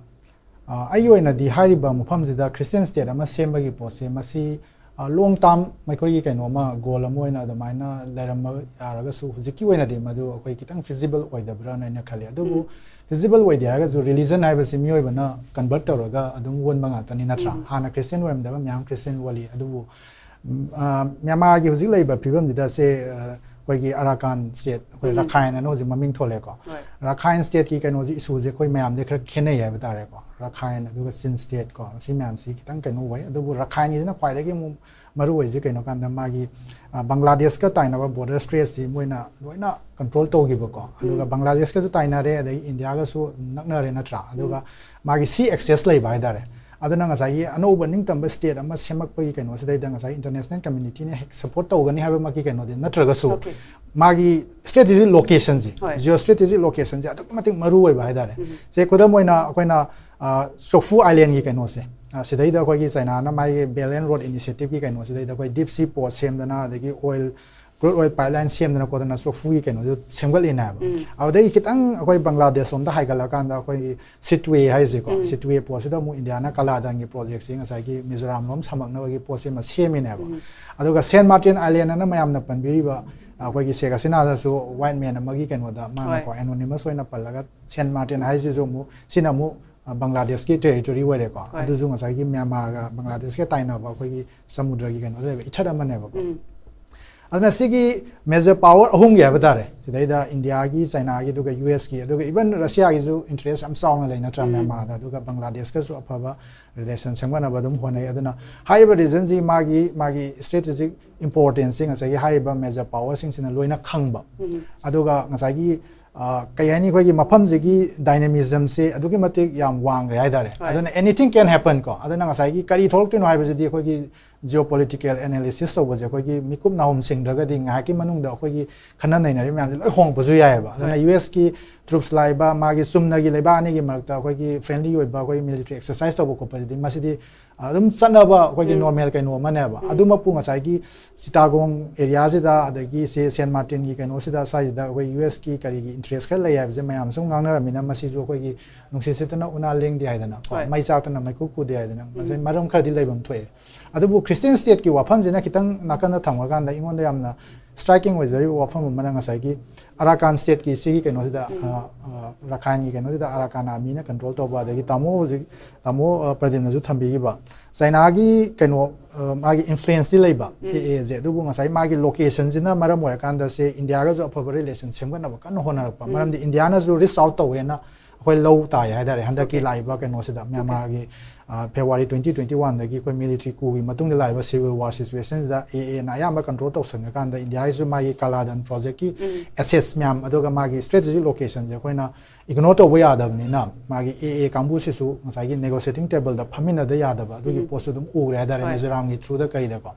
ꯑ, ꯑꯩꯒꯤ ꯑꯣꯏꯅꯗꯤ ꯍꯥꯏꯔꯤꯕ ꯃꯐꯝꯁꯤꯗ ꯈ꯭ꯔꯤꯁꯇꯤꯌꯟ ꯁ꯭ꯇꯦꯠ ꯑꯃ ꯁꯦꯝꯕꯒꯤ ꯄꯣꯠꯁꯦ, ꯃꯁꯤ, ꯑ, ꯂꯣꯡ ꯇꯥꯔꯝ ꯑꯩꯈꯣꯏꯒꯤ ꯀꯩꯅꯣ ꯑꯃ, ꯒꯣꯜ ꯑꯃ ꯑꯣꯏꯅ ꯑꯗꯨꯃꯥꯏꯅ ꯂꯩꯔꯝꯕ ꯌꯥꯔꯒꯁꯨ, ꯍꯧꯖꯤꯛꯀꯤ ꯑꯣꯏꯅꯗꯤ ꯃꯗꯨ ꯑꯩꯈꯣꯏ ꯈꯤꯇꯪ ꯐꯤꯖꯤꯕꯜ ꯑꯣꯏꯗꯕ꯭ꯔꯥꯅ ꯑꯩꯅ ꯈꯜꯂꯤ꯫ ꯑꯗꯨꯕꯨ, ꯎꯝ꯫ ꯐꯤꯖꯤꯕꯜ ꯑꯣꯏꯗꯦ ꯍꯥꯏꯔꯒꯁꯨ, ꯔꯤꯂꯤꯖꯟ ꯍꯥꯏꯕꯁꯤ ꯃꯤꯑꯣꯏꯕꯅ ꯀꯟꯚꯔꯠ ꯇꯧꯔꯒ ꯑꯗꯨꯝ ꯑꯣꯟꯕ ꯉꯥꯛꯇꯅꯤ, ꯅꯠꯇ꯭ꯔꯥ? ꯎꯝ꯫ ꯍꯥꯟꯅ ꯈ꯭ꯔꯤꯁꯇꯤꯌꯟ ꯑꯣꯏꯔꯝꯗꯕ ꯃꯌꯥꯝ ꯈ꯭ꯔꯤꯁꯇꯤꯌꯟ ꯑꯣꯜꯂꯤ꯫ ꯑꯗꯨꯕꯨ, ꯎꯝ, ꯑ, ꯃ꯭ꯌꯥꯟꯃꯥꯔꯒꯤ ꯍꯧꯖꯤꯛ ꯂꯩꯔꯤꯕ ꯐꯤꯕꯝꯁꯤꯗ ꯁꯦ, ꯑ, ꯑꯩꯈꯣꯏꯒꯤ ꯑꯔꯥꯀꯥꯟ ꯁ꯭ꯇꯦꯠ, ꯑꯩꯈꯣꯏ ꯎꯝ꯫ ꯔꯈꯥꯏꯟ ꯑꯅ ꯍꯧꯖꯤꯛ ꯃꯃꯤꯡ ꯊꯣꯜꯂꯦꯀꯣ꯫ ꯍꯣꯏ꯫ ꯔꯈꯥꯏꯟ ꯁ꯭ꯇꯦꯠꯀꯤ ꯀꯩꯅꯣꯁꯦ, ꯏꯁꯨꯁꯦ ꯑꯩꯈꯣꯏ ꯃꯌꯥꯝꯗꯩ ꯈꯔ ꯈꯦꯠꯅꯩ ꯍꯥꯏꯕ ꯇꯥꯔꯦꯀꯣ꯫ ꯔꯈꯥꯏꯟ ꯑꯗꯨꯒ ꯆꯤꯟ ꯁ꯭ꯇꯦꯠ ꯀꯣ, ꯁꯤ ꯃꯌꯥꯝꯁꯤ ꯈꯤꯇꯪ ꯀꯩꯅꯣ ꯑꯣꯏ꯫ ꯑꯗꯨꯕꯨ ꯔꯈꯥꯏꯟꯒꯤꯁꯤꯅ ꯈ꯭ꯋꯥꯏꯗꯒꯤ ꯑꯃꯨꯛ ꯃꯔꯨ ꯑꯣꯏꯁꯦ ꯀꯩꯅꯣ ꯀꯥꯟꯗ ꯃꯥꯒꯤ, ꯑ, ꯕꯪꯒ꯭ꯂꯥꯗꯦꯁꯀ ꯇꯥꯏꯅꯕ ꯕꯣꯔꯗꯔ ꯁ꯭ꯇ꯭ꯔꯦꯆꯁꯤ ꯃꯣꯏꯅ ꯂꯣꯏꯅ ꯀꯟꯇ꯭ꯔꯣꯜ ꯇꯧꯈꯤꯕꯀꯣ꯫ ꯑꯗꯨꯒ ꯎꯝ꯫ ꯕꯪꯒ꯭ꯂꯥꯗꯦꯁꯀꯁꯨ ꯇꯥꯏꯅꯔꯦ, ꯑꯗꯩ ꯏꯟꯗꯤꯌꯥꯒꯁꯨ ꯅꯛꯅꯔꯦ, ꯅꯠꯇ꯭ꯔꯥ? ꯑꯗꯨꯒ ꯎꯝ꯫ ꯃꯥꯒꯤ ꯁꯤ ꯑꯦꯛꯁꯦꯁ ꯂꯩꯕ ꯍꯥꯏꯇꯥꯔꯦ꯫ ꯑꯗꯨꯅ ꯉꯁꯥꯏꯒꯤ ꯑꯅꯧꯕ ꯅꯤꯡꯇꯝꯕ state ꯑꯃ ꯁꯦꯝꯃꯛꯄꯒꯤ ꯀꯩꯅꯣꯁꯤꯗꯩꯗ ꯉꯁꯥꯏ international communityꯅ ꯍꯦꯛ support ꯇꯧꯒꯅꯤ ꯍꯥꯏꯕꯃꯛꯀꯤ ꯀꯩꯅꯣꯗꯤ ꯅꯠꯇ꯭ꯔꯒꯁꯨ, okay, ꯃꯥꯒꯤ strategic locationꯁꯦ, ꯍꯣꯏ, geostrategic locationꯁꯦ ꯑꯗꯨꯛꯀꯤ ꯃꯇꯤꯛ ꯃꯔꯨ ꯑꯣꯏꯕ ꯍꯥꯏꯇꯥꯔꯦ꯫ ꯎꯝ꯫ ꯁꯦ, ꯈꯨꯗꯝ ꯑꯣꯏꯅ ꯑꯩꯈꯣꯏꯅ, ꯑ, ꯆꯣꯛꯐꯨ Islandꯒꯤ ꯀꯩꯅꯣꯁꯦ, ꯑ, ꯁꯤꯗꯩꯗ ꯑꯩꯈꯣꯏꯒꯤ ꯆꯥꯏꯅꯥꯅ ꯃꯥꯒꯤ Belt and Road Initiativeꯀꯤ ꯀꯩꯅꯣꯁꯤꯗꯩꯗ ꯑꯩꯈꯣꯏ deep sea port ꯁꯦꯝꯗꯅ, ꯑꯗꯒꯤ oil, crude oil pipeline ꯁꯦꯝꯗꯅ ꯈꯣꯠꯇꯅ ꯆꯣꯛꯐꯨꯒꯤ ꯀꯩꯅꯣꯁꯦ ꯁꯦꯝꯒꯠꯂꯤꯅꯦ ꯍꯥꯏꯕ꯫ ꯎꯝ꯫ ꯑꯗꯨꯗꯒꯤ ꯈꯤꯇꯪ ꯑꯩꯈꯣꯏ ꯕꯪꯒ꯭ꯂꯥꯗꯦꯁ ꯂꯣꯝꯗ ꯍꯥꯏꯒꯠꯂꯀꯥꯟꯗ ꯑꯩꯈꯣꯏꯒꯤ Sittwe ꯍꯥꯏꯁꯦꯀꯣ, ꯎꯝ, Sittwe portꯁꯤꯗ ꯑꯃꯨꯛ ꯏꯟꯗꯤꯌꯥꯅ ꯀꯂꯥꯗꯥꯟꯒꯤ projectꯁꯦ ꯉꯁꯥꯏꯒꯤ ꯃꯤꯖꯣꯔꯥꯝ ꯂꯣꯝ ꯁꯝꯃꯛꯅꯕꯒꯤ ꯄꯣꯠꯁꯤ ꯑꯃ ꯁꯦꯝꯃꯤꯅꯦꯕ꯫ ꯎꯝ꯫ ꯑꯗꯨꯒ Saint Martin Island ꯑꯅ ꯃꯌꯥꯝꯅ ꯄꯟꯕꯤꯔꯤꯕ ꯑꯩꯈꯣꯏꯒꯤ ꯁꯦꯈ ꯍꯁꯤꯅꯥꯗꯁꯨ white man ꯑꯃꯒꯤ ꯀꯩꯅꯣꯗ ꯃꯥꯅꯀꯣ, ꯍꯣꯏ, anonymous ꯑꯣꯏꯅ ꯄꯜꯂꯒ Saint Martin ꯍꯥꯏꯁꯤꯁꯨ ꯑꯃꯨꯛ, ꯁꯤꯅ ꯑꯃꯨꯛ, ꯑ, ꯕꯪꯒ꯭ꯂꯥꯗꯦꯁꯀꯤ territory ꯑꯣꯏꯔꯦꯀꯣ꯫ ꯍꯣꯏ꯫ ꯑꯗꯨꯁꯨ ꯉꯁꯥꯏꯒꯤ ꯃ꯭ꯌꯥꯟꯃꯥꯔꯒ ꯕꯪꯒ꯭ꯂꯥꯗꯦꯁꯀ ꯇꯥꯏꯅꯕ ꯑꯩꯈꯣꯏꯒꯤ ꯁꯃꯨꯗ꯭ꯔꯒꯤ ꯀꯩꯅꯣꯗ ꯂꯩꯕ ꯏꯊꯠ ꯑꯃꯅꯦꯕꯀꯣ꯫ ꯎꯝ꯫ ꯑꯗꯨꯅ ꯁꯤꯒꯤ major power ꯑꯍꯨꯝꯒꯤ ꯍꯥꯏꯕ ꯇꯥꯔꯦ, ꯁꯤꯗꯩꯗ ꯏꯟꯗꯤꯌꯥꯒꯤ, ꯆꯥꯏꯅꯥꯒꯤ, ꯑꯗꯨꯒ USꯀꯤ, ꯑꯗꯨꯒ even ꯔꯁꯤꯌꯥꯒꯤꯁꯨ interest ꯌꯥꯝ ꯆꯥꯎꯅ ꯂꯩ ꯅꯠꯇ꯭ꯔꯥ, ꯎꯝ, ꯃ꯭ꯌꯥꯟꯃꯥꯔꯗ, ꯑꯗꯨꯒ ꯕꯪꯒ꯭ꯂꯥꯗꯦꯁꯀꯁꯨ ꯑꯐꯕ relation ꯁꯦꯝꯒꯠꯅꯕ ꯑꯗꯨꯝ ꯍꯣꯠꯅꯩ꯫ ꯑꯗꯨꯅ ꯍꯥꯏꯔꯤꯕ regionꯁꯤ ꯃꯥꯒꯤ, ꯃꯥꯒꯤ strategic importanceꯁꯤ ꯉꯁꯥꯏꯒꯤ ꯍꯥꯏꯔꯤꯕ major powerꯁꯤꯡꯁꯤꯅ ꯂꯣꯏꯅ ꯈꯪꯕ꯫ ꯎꯝ꯫ ꯑꯗꯨꯒ ꯉꯁꯥꯏꯒꯤ, ꯑ, ꯀꯩ ꯍꯥꯏꯅꯤ, ꯑꯩꯈꯣꯏꯒꯤ ꯃꯐꯝꯁꯤꯒꯤ dynamismꯁꯦ ꯑꯗꯨꯛꯀꯤ ꯃꯇꯤꯛ ꯌꯥꯝ ꯋꯥꯡꯈ꯭ꯔꯦ ꯍꯥꯏꯇꯥꯔꯦ꯫ ꯍꯣꯏ꯫ ꯑꯗꯨꯅ anything can happen ꯀꯣ꯫ ꯑꯗꯨꯅ ꯉꯁꯥꯏꯒꯤ ꯀꯔꯤ ꯊꯣꯛꯂꯛꯇꯣꯏꯅꯣ ꯍꯥꯏꯕꯁꯤꯗꯤ ꯑꯩꯈꯣꯏꯒꯤ geopolitical analysis ꯇꯧꯕꯁꯦ ꯑꯩꯈꯣꯏꯒꯤ ꯃꯤꯀꯨꯞ ꯅꯥꯍꯨꯝ ꯁꯤꯡꯗ꯭ꯔꯒꯗꯤ ꯉꯥꯏꯍꯥꯛꯀꯤ ꯃꯅꯨꯡꯗ ꯑꯩꯈꯣꯏꯒꯤ ꯈꯟꯅ ꯅꯩꯅꯔꯤꯕ ꯃꯌꯥꯝꯁꯦ ꯂꯣꯏ ꯍꯣꯡꯉꯛꯄꯁꯨ ꯌꯥꯏꯑꯕ꯫ ꯑꯗꯨꯅ ꯍꯣꯏ꯫ USꯀꯤ troops ꯂꯥꯛꯏꯕ, ꯃꯥꯒꯤ ꯆꯨꯝꯅꯒꯤ ꯂꯩꯕꯥꯛ ꯑꯅꯤꯒꯤ ꯃꯔꯛꯇ ꯑꯩꯈꯣꯏꯒꯤ friendly ꯑꯣꯏꯕ ꯑꯩꯈꯣꯏꯒꯤ military exercise ꯇꯧꯕ ꯈꯣꯠꯄꯁꯤꯗꯤ ꯃꯁꯤꯗꯤ ꯑꯗꯨꯝ ꯆꯠꯅꯕ ꯑꯩꯈꯣꯏꯒꯤ ꯎꯝ꯫ Normal ꯀꯩꯅꯣ ꯑꯃꯅꯦꯕ꯫ ꯎꯝ꯫ ꯑꯗꯨꯃꯛꯄꯨ ꯉꯁꯥꯏꯒꯤ ꯆꯤꯇꯥꯒꯣꯡ areaꯁꯤꯗ, ꯑꯗꯒꯤ ꯁꯦ Saint Martinꯒꯤ ꯀꯩꯅꯣꯁꯤꯗ, ꯁ꯭ꯋꯥꯏꯁꯤꯗ ꯑꯩꯈꯣꯏ USꯀꯤ ꯀꯔꯤꯒꯤ interest ꯈꯔ ꯂꯩ ꯍꯥꯏꯕꯁꯦ ꯃꯌꯥꯝ ꯁꯨꯝ ꯉꯥꯡꯅꯔꯝꯃꯤꯅ, ꯃꯁꯤꯁꯨ ꯑꯩꯈꯣꯏꯒꯤ ꯅꯨꯡꯁꯤꯠ ꯁꯤꯠꯇꯅ ꯎꯅꯥ ꯂꯦꯡꯗꯦ ꯍꯥꯏꯗꯅ ꯀꯣ, ꯍꯣꯏ꯫ ꯃꯩ ꯆꯥꯛꯇꯅ ꯃꯩꯈꯨ ꯈꯨꯗꯦ ꯍꯥꯏꯗꯅ ꯉꯁꯥꯏ ꯎꯝ꯫ ꯃꯔꯝ ꯈꯔꯗꯤ ꯂꯩꯐꯝ ꯊꯣꯛꯑꯦ꯫ ꯑꯗꯨꯕꯨ Christian stateꯀꯤ ꯋꯥꯐꯝꯁꯤꯅ ꯈꯤꯇꯪ ꯅꯥꯀꯟꯗ ꯊꯝꯈ꯭ꯔꯀꯥꯟꯗ ꯑꯩꯉꯣꯟꯗ ꯌꯥꯝꯅ striking ꯑꯣꯏꯖꯔꯤꯕ ꯋꯥꯐꯝ ꯑꯃꯅ ꯉꯁꯥꯏꯒꯤ Arakan stateꯀꯤ ꯁꯤꯒꯤ ꯀꯩꯅꯣꯁꯤꯗ, ꯎꯝ꯫ ꯑ, ꯑ, ꯔꯈꯥꯏꯟꯒꯤ ꯀꯩꯅꯣꯁꯤꯗ Arakan armyꯅ control ꯇꯧꯕ, ꯑꯗꯒꯤ ꯇꯥꯃꯣ ꯍꯧꯖꯤꯛ, ꯇꯥꯃꯣ, ꯑ, ꯄ꯭ꯔꯗꯤꯝꯅꯁꯨ ꯊꯝꯕꯤꯈꯤꯕ ꯆꯥꯏꯅꯥꯒꯤ ꯀꯩꯅꯣ, ꯑ, ꯃꯥꯒꯤ influenceꯇꯤ ꯂꯩꯕ, ꯎꯝ꯫ AAꯁꯦ, ꯑꯗꯨꯕꯨ ꯉꯁꯥꯏ ꯃꯥꯒꯤ locationꯁꯤꯅ ꯃꯔꯝ ꯑꯣꯏꯔꯀꯥꯟꯗ ꯁꯦ ꯏꯟꯗꯤꯌꯥꯒꯁꯨ ꯑꯐꯕ relation ꯁꯦꯝꯒꯠꯅꯕ ꯀꯟꯅ ꯍꯣꯠꯅꯔꯛꯄ꯫ ꯎꯝ꯫ ꯃꯔꯝꯗꯤ ꯏꯟꯗꯤꯌꯥꯅꯁꯨ reach out ꯇꯧꯋꯦꯅ ꯑꯩꯈꯣꯏ ꯂꯧ ꯇꯥꯏ ꯍꯥꯏꯇꯥꯔꯦ ꯍꯟꯗꯛꯀꯤ ꯂꯥꯛꯏꯕ ꯀꯩꯅꯣꯁꯤꯗ ꯃ꯭ꯌꯥꯟꯃꯥꯔꯒꯤ ꯐꯦꯕꯋꯥꯔꯤ ꯇ꯭ꯋꯦꯟꯇꯤ ꯇ꯭ꯋꯦꯟꯇꯤ ꯋꯥꯟꯗꯒꯤ ꯑꯩꯈꯣꯏ ꯃꯤꯂꯤꯇ꯭ꯔꯤ ꯀꯨꯒꯤ ꯃꯇꯨꯡꯗ ꯂꯥꯛꯏꯕ ꯁꯤꯚꯤꯜ ꯋꯥꯔ ꯁꯤꯆꯨꯋꯦꯁꯟꯁꯤꯗ ꯑꯦ ꯑꯦꯅ ꯑꯌꯥꯝꯕ ꯀꯟꯇ꯭ꯔꯣꯜ ꯇꯧꯁꯟꯈ꯭ꯔꯀꯥꯟꯗ ꯏꯟꯗꯤꯌꯥꯒꯤꯁꯨ ꯃꯥꯒꯤ ꯀꯥꯂꯥꯗꯟ ꯄ꯭ꯔꯣꯖꯦꯛꯀꯤ ꯑꯦꯁꯦꯠꯁ ꯃꯌꯥꯝ ꯑꯗꯨꯒ ꯃꯥꯒꯤ ꯁ꯭ꯇ꯭ꯔꯦꯇꯦꯖꯤꯛ ꯂꯣꯀꯦꯁꯟꯁꯦ ꯑꯩꯈꯣꯏꯅ ꯏꯒꯅꯣꯔ ꯇꯧꯕ ꯌꯥꯗꯕꯅꯤꯅ ꯃꯥꯒꯤ ꯑꯦ ꯑꯦ ꯀꯥꯡꯕꯨꯁꯤꯁꯨ ꯉꯁꯥꯏꯒꯤ ꯅꯦꯒꯣꯁꯤꯌꯦꯇꯤꯡ ꯇꯦꯕꯜꯗ ꯐꯝꯃꯤꯟꯅꯗ ꯌꯥꯗꯕ ꯑꯗꯨꯒꯤ ꯄꯣꯠꯁꯨ ꯑꯗꯨꯝ ꯎꯔꯦ ꯍꯥꯏꯇꯥꯔꯦ ꯃꯤꯖꯣꯔꯥꯝꯒꯤ ꯊ꯭ꯔꯨꯗ ꯀꯔꯤꯗꯀꯣ꯫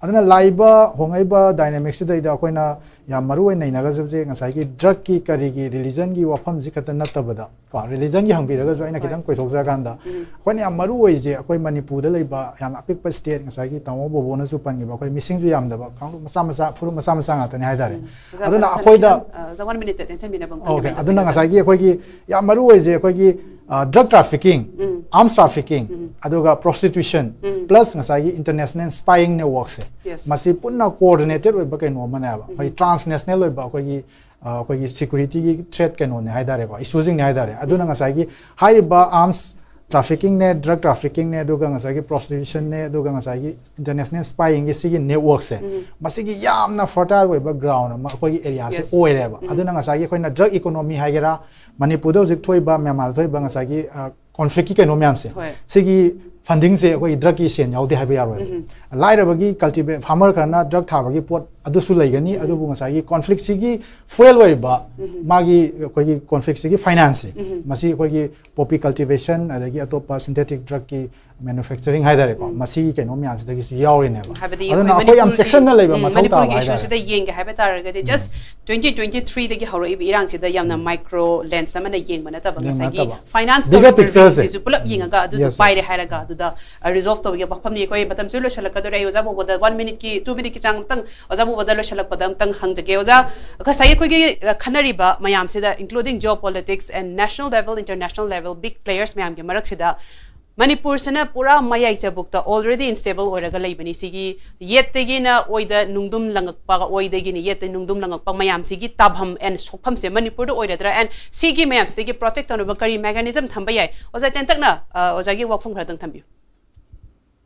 ꯑꯗꯨꯅ ꯂꯥꯛꯏꯕ ꯍꯣꯡꯉꯛꯏꯕ ꯗꯥꯏꯅꯥꯃꯤꯛꯁꯤꯗꯩꯗ ꯑꯩꯈꯣꯏꯅ ꯌꯥꯝ ꯃꯔꯨ ꯑꯣꯏꯅ ꯅꯩꯅꯒꯗꯕꯁꯦ ꯉꯁꯥꯏꯒꯤ ꯗ꯭ꯔꯒꯀꯤ ꯀꯔꯤꯒꯤ ꯔꯤꯂꯤꯖꯟꯒꯤ ꯋꯥꯐꯝꯁꯤ ꯈꯛꯇ ꯅꯠꯇꯕꯗ ꯀꯣ ꯔꯤꯂꯤꯖꯟꯒꯤ ꯍꯪꯕꯤꯔꯒꯁꯨ ꯑꯩꯅ ꯈꯤꯇꯪ ꯀꯣꯏꯊꯣꯛꯆꯔꯀꯥꯟꯗ ꯑꯩꯈꯣꯏꯅ ꯌꯥꯝ ꯃꯔꯨ ꯑꯣꯏꯔꯤꯁꯦ ꯑꯩꯈꯣꯏ ꯃꯅꯤꯄꯨꯔꯗ ꯂꯩꯕ ꯌꯥꯝꯅ ꯑꯄꯤꯛꯄ ꯁ꯭ꯇꯦꯠ ꯉꯁꯥꯏꯒꯤ ꯇꯥꯃꯣ ꯕꯣꯕꯣꯅꯁꯨ ꯄꯟꯈꯤꯕ ꯑꯩꯈꯣꯏ ꯃꯤꯁꯤꯡꯁꯨ ꯌꯥꯝꯗꯕ ꯀꯥꯡꯂꯨꯞ ꯃꯆꯥ ꯃꯆꯥ ꯐꯨꯔꯨꯞ ꯃꯆꯥ ꯃꯆꯥ ꯉꯥꯛꯇꯅꯤ ꯍꯥꯏꯇꯥꯔꯦ꯫ ꯑꯗꯨꯅ ꯑꯩꯈꯣꯏꯗ ꯋꯥꯟ ꯃꯤꯅꯤꯠ ꯇꯦꯟꯁꯟꯕꯤꯅꯕ ꯑꯣꯀꯦ ꯑꯗꯨꯅ ꯉꯁꯥꯏꯒꯤ ꯑꯩꯈꯣꯏꯒꯤ ꯌꯥꯝ ꯃꯔꯨ ꯑꯣꯏꯁꯦ ꯑꯩꯈꯣꯏꯒꯤ ꯗ꯭ꯔꯒ ꯇ꯭ꯔꯥꯐꯤꯀꯤꯡ, ꯑꯥꯔꯝꯁ ꯇ꯭ꯔꯥꯐꯤꯀꯤꯡ, ꯑꯗꯨꯒ ꯄ꯭ꯔꯣꯁꯇꯤꯇ꯭ꯌꯨꯁꯟ ꯄ꯭ꯂꯁ ꯉꯁꯥꯏꯒꯤ ꯏꯟꯇꯔꯅꯦꯁꯅꯦꯜ ꯁ꯭ꯄꯥꯏꯌꯤꯡ ꯅꯦꯠꯋꯥꯔꯛꯁꯦ ꯃꯁꯤ ꯄꯨꯟꯅ ꯀꯣꯑꯣꯔꯗꯤꯅꯦꯇꯦꯠ ꯑꯣꯏꯕ ꯀꯩꯅꯣ ꯑꯃꯅꯦꯕ ꯑꯩꯈꯣꯏꯒꯤ ꯇ꯭ꯔꯥꯟꯁꯅꯦꯁꯅꯦꯜ ꯑꯣꯏꯕ ꯑꯩꯈꯣꯏꯒꯤ ꯑꯩꯈꯣꯏꯒꯤ ꯁꯦꯀ꯭ꯌꯨꯔꯤꯇꯤꯒꯤ ꯊ꯭ꯔꯦꯠ ꯀꯩꯅꯣꯅꯦ ꯍꯥꯏꯇꯥꯔꯦꯀꯣ ꯏꯁꯨꯁꯤꯡꯅꯦ ꯍꯥꯏꯇꯥꯔꯦ꯫ ꯑꯗꯨꯅ ꯉꯁꯥꯏꯒꯤ ꯍꯥꯏꯔꯤꯕ ꯑꯥꯔꯝꯁ ꯇ꯭ꯔꯥꯐꯤꯀꯤꯡꯅꯦ, ꯗ꯭ꯔꯒ ꯇ꯭ꯔꯥꯐꯤꯀꯤꯡꯅꯦ, ꯑꯗꯨꯒ ꯉꯁꯥꯏꯒꯤ ꯄ꯭ꯔꯣꯁꯇꯤꯇ꯭ꯌꯨꯁꯟꯅꯦ, ꯑꯗꯨꯒ ꯉꯁꯥꯏꯒꯤ ꯏꯟꯇꯔꯅꯦꯁꯅꯦꯜ ꯁ꯭ꯄꯥꯏꯌꯤꯡꯒꯤ ꯁꯤꯒꯤ ꯅꯦꯠꯋꯥꯔꯛꯁꯦ ꯃꯁꯤꯒꯤ ꯌꯥꯝꯅ ꯐꯔꯇꯥꯏꯜ ꯑꯣꯏꯕ ꯒ꯭ꯔꯥꯎꯟ ꯑꯃ ꯑꯩꯈꯣꯏꯒꯤ ꯑꯦꯔꯤꯌꯥꯁꯦ ꯑꯣꯏꯔꯦꯕ꯫ ꯑꯗꯨꯅ ꯉꯁꯥꯏꯒꯤ ꯑꯩꯈꯣꯏꯅ ꯗ꯭ꯔꯒ ꯏꯀꯣꯅꯣꯃꯤ ꯍꯥꯏꯒꯦꯔꯥ, ꯃꯅꯤꯄꯨꯔꯗ ꯍꯧꯖꯤꯛ ꯊꯣꯛꯏꯕ ꯃ꯭ꯌꯥꯟꯃꯥꯔꯗ ꯊꯣꯛꯏꯕ ꯉꯁꯥꯏꯒꯤ ꯀꯣꯟꯐ꯭ꯂꯤꯛꯀꯤ ꯀꯩꯅꯣ ꯃꯌꯥꯝꯁꯦ ꯁꯤꯒꯤ ꯐꯟꯗꯤꯡꯁꯦ ꯑꯩꯈꯣꯏꯒꯤ ꯗ꯭ꯔꯒꯀꯤ ꯁꯦꯟ ꯌꯥꯎꯗꯦ ꯍꯥꯏꯕ ꯌꯥꯔꯣꯏꯕ꯫ ꯂꯥꯏꯔꯕꯒꯤ ꯀꯜꯇꯤꯚꯦ ꯐꯥꯔꯃꯔ ꯈꯔꯅ ꯗ꯭ꯔꯒ ꯊꯥꯕꯒꯤ ꯄꯣꯠ ꯑꯗꯨꯁꯨ ꯂꯩꯒꯅꯤ, ꯑꯗꯨꯕꯨ ꯉꯁꯥꯏꯒꯤ ꯀꯣꯟꯐ꯭ꯂꯤꯛꯁꯤꯒꯤ ꯐꯨꯌꯦꯜ ꯑꯣꯏꯔꯤꯕ ꯃꯥꯒꯤ ꯑꯩꯈꯣꯏꯒꯤ ꯀꯣꯟꯐ꯭ꯂꯤꯛꯁꯤꯒꯤ ꯐꯥꯏꯅꯥꯟꯁꯁꯦ ꯃꯁꯤ ꯑꯩꯈꯣꯏꯒꯤ ꯄꯣꯄꯤ ꯀꯜꯇꯤꯚꯦꯁꯟ ꯑꯗꯒꯤ ꯑꯇꯣꯞꯄ ꯁꯤꯟꯊꯦꯇꯤꯛ ꯗ꯭ꯔꯒꯀꯤ ꯃꯦꯅꯨꯐꯦꯛꯆꯔꯤꯡ ꯍꯥꯏꯇꯥꯔꯦꯀꯣ ꯃꯁꯤꯒꯤ ꯀꯩꯅꯣ ꯃꯌꯥꯝꯁꯤꯗꯒꯤꯁꯨ ꯌꯥꯎꯔꯤꯅꯦꯕ꯫ ꯍꯥꯏꯕꯗꯤ ꯑꯗꯨꯅ ꯑꯩꯈꯣꯏ ꯑꯩꯈꯣꯏ ꯌꯥꯝ ꯃꯅꯤꯄꯨꯔꯒꯤ ꯆꯦꯛꯁꯤꯟꯅ ꯂꯩꯕ ꯎꯝ, ꯃꯊꯧ ꯇꯥꯕ ꯃꯅꯤꯄꯨꯔꯒꯤ ꯍꯥꯏꯇꯥꯔꯦ꯫ ꯏꯁꯨꯁꯤꯗ ꯌꯦꯡꯒꯦ ꯍꯥꯏꯕ ꯇꯥꯔꯒꯗꯤ ꯖꯁ ꯇ꯭ꯋꯦꯟꯇꯤ ꯇ꯭ꯋꯦꯟꯇꯤ ꯊ꯭ꯔꯤꯗꯒꯤ ꯍꯧꯔꯛꯏꯕ ꯏꯔꯥꯡꯁꯤꯗ ꯌꯥꯝꯅ ꯃꯥꯏꯀ꯭ꯔꯣ ꯂꯦꯟꯁ ꯑꯃꯅ ꯌꯦꯡꯕ ꯅꯠꯇꯕ ꯌꯦꯡꯕ ꯉꯁꯥꯏꯒꯤ ꯅꯠꯇꯕ꯫ ꯐꯥꯏꯅꯥꯟꯁ Bigger ꯇꯧꯔꯤꯕ picture ꯁꯦ꯫ ꯔꯤꯁꯤꯁꯨ ꯄꯨꯂꯞ ꯌꯦꯡꯉꯒ ꯑꯗꯨꯗꯣ Yes, ꯄꯥꯏꯔꯦ yes. ꯍꯥꯏꯔꯒ ꯑꯗꯨꯗ ꯔꯤꯖꯣꯜꯚ ꯇꯧꯕꯒꯤ ꯋꯥꯐꯝꯅꯤ꯫ ꯑꯩꯈꯣꯏ ꯃꯇꯝꯁꯨ ꯂꯣꯏꯁꯤꯜꯂꯛꯀꯗꯧꯔꯦ꯫ ꯑꯩ ꯑꯣꯖꯥ ꯕꯣꯕꯣꯗ ꯋꯥꯟ ꯃꯤꯅꯤꯠꯀꯤ ꯇꯨ ꯃꯤꯅꯤꯠꯀꯤ ꯆꯥꯡ ꯑꯃꯇꯪ ꯑꯣꯖꯥ ꯕꯣꯕꯣꯗ ꯂꯣꯏꯁꯤꯜꯂꯛꯄꯗ ꯑꯃꯇꯪ ꯍꯪꯖꯒꯦ꯫ ꯑꯣꯖꯥ ꯉꯁꯥꯏꯒꯤ ꯑꯩꯈꯣꯏꯒꯤ ꯑ, ꯈꯟꯅꯔꯤꯕ ꯃꯌꯥꯝꯁꯤꯗ including geopolitics and national level, international level, big players ꯃꯌꯥꯝꯒꯤ ꯃꯔꯛꯁꯤꯗ ꯃꯅꯤꯄꯨꯔꯁꯤꯅ ꯄꯨꯔꯥ ꯃꯌꯥꯏ ꯆꯕꯨꯛꯇ already unstable ꯑꯣꯏꯔꯒ ꯂꯩꯕꯅꯤ꯫ ꯁꯤꯒꯤ ꯌꯦꯠꯇꯒꯤꯅ ꯑꯣꯏꯗ ꯅꯨꯡꯗꯨꯝ ꯂꯪꯉꯛꯄ, ꯑꯣꯏꯗꯒꯤꯅ ꯌꯦꯠꯇ ꯅꯨꯡꯗꯨꯝ ꯂꯪꯉꯛꯄ ꯃꯌꯥꯝꯁꯤꯒꯤ ꯇꯥꯐꯝ and ꯁꯣꯛꯐꯝꯁꯦ ꯃꯅꯤꯄꯨꯔꯗ ꯑꯣꯏꯔꯗ꯭ꯔꯥ? And ꯁꯤꯒꯤ ꯃꯌꯥꯝꯁꯤꯗꯒꯤ protect ꯇꯧꯅꯕ ꯀꯔꯤ mechanism ꯊꯝꯕ ꯌꯥꯏ? ꯑꯣꯖꯥ ꯇꯦꯟꯇꯛꯅ ꯑ, ꯑꯣꯖꯥꯒꯤ ꯋꯥꯐꯝ ꯈꯔꯗꯪ ꯊꯝꯕꯤꯌꯨ꯫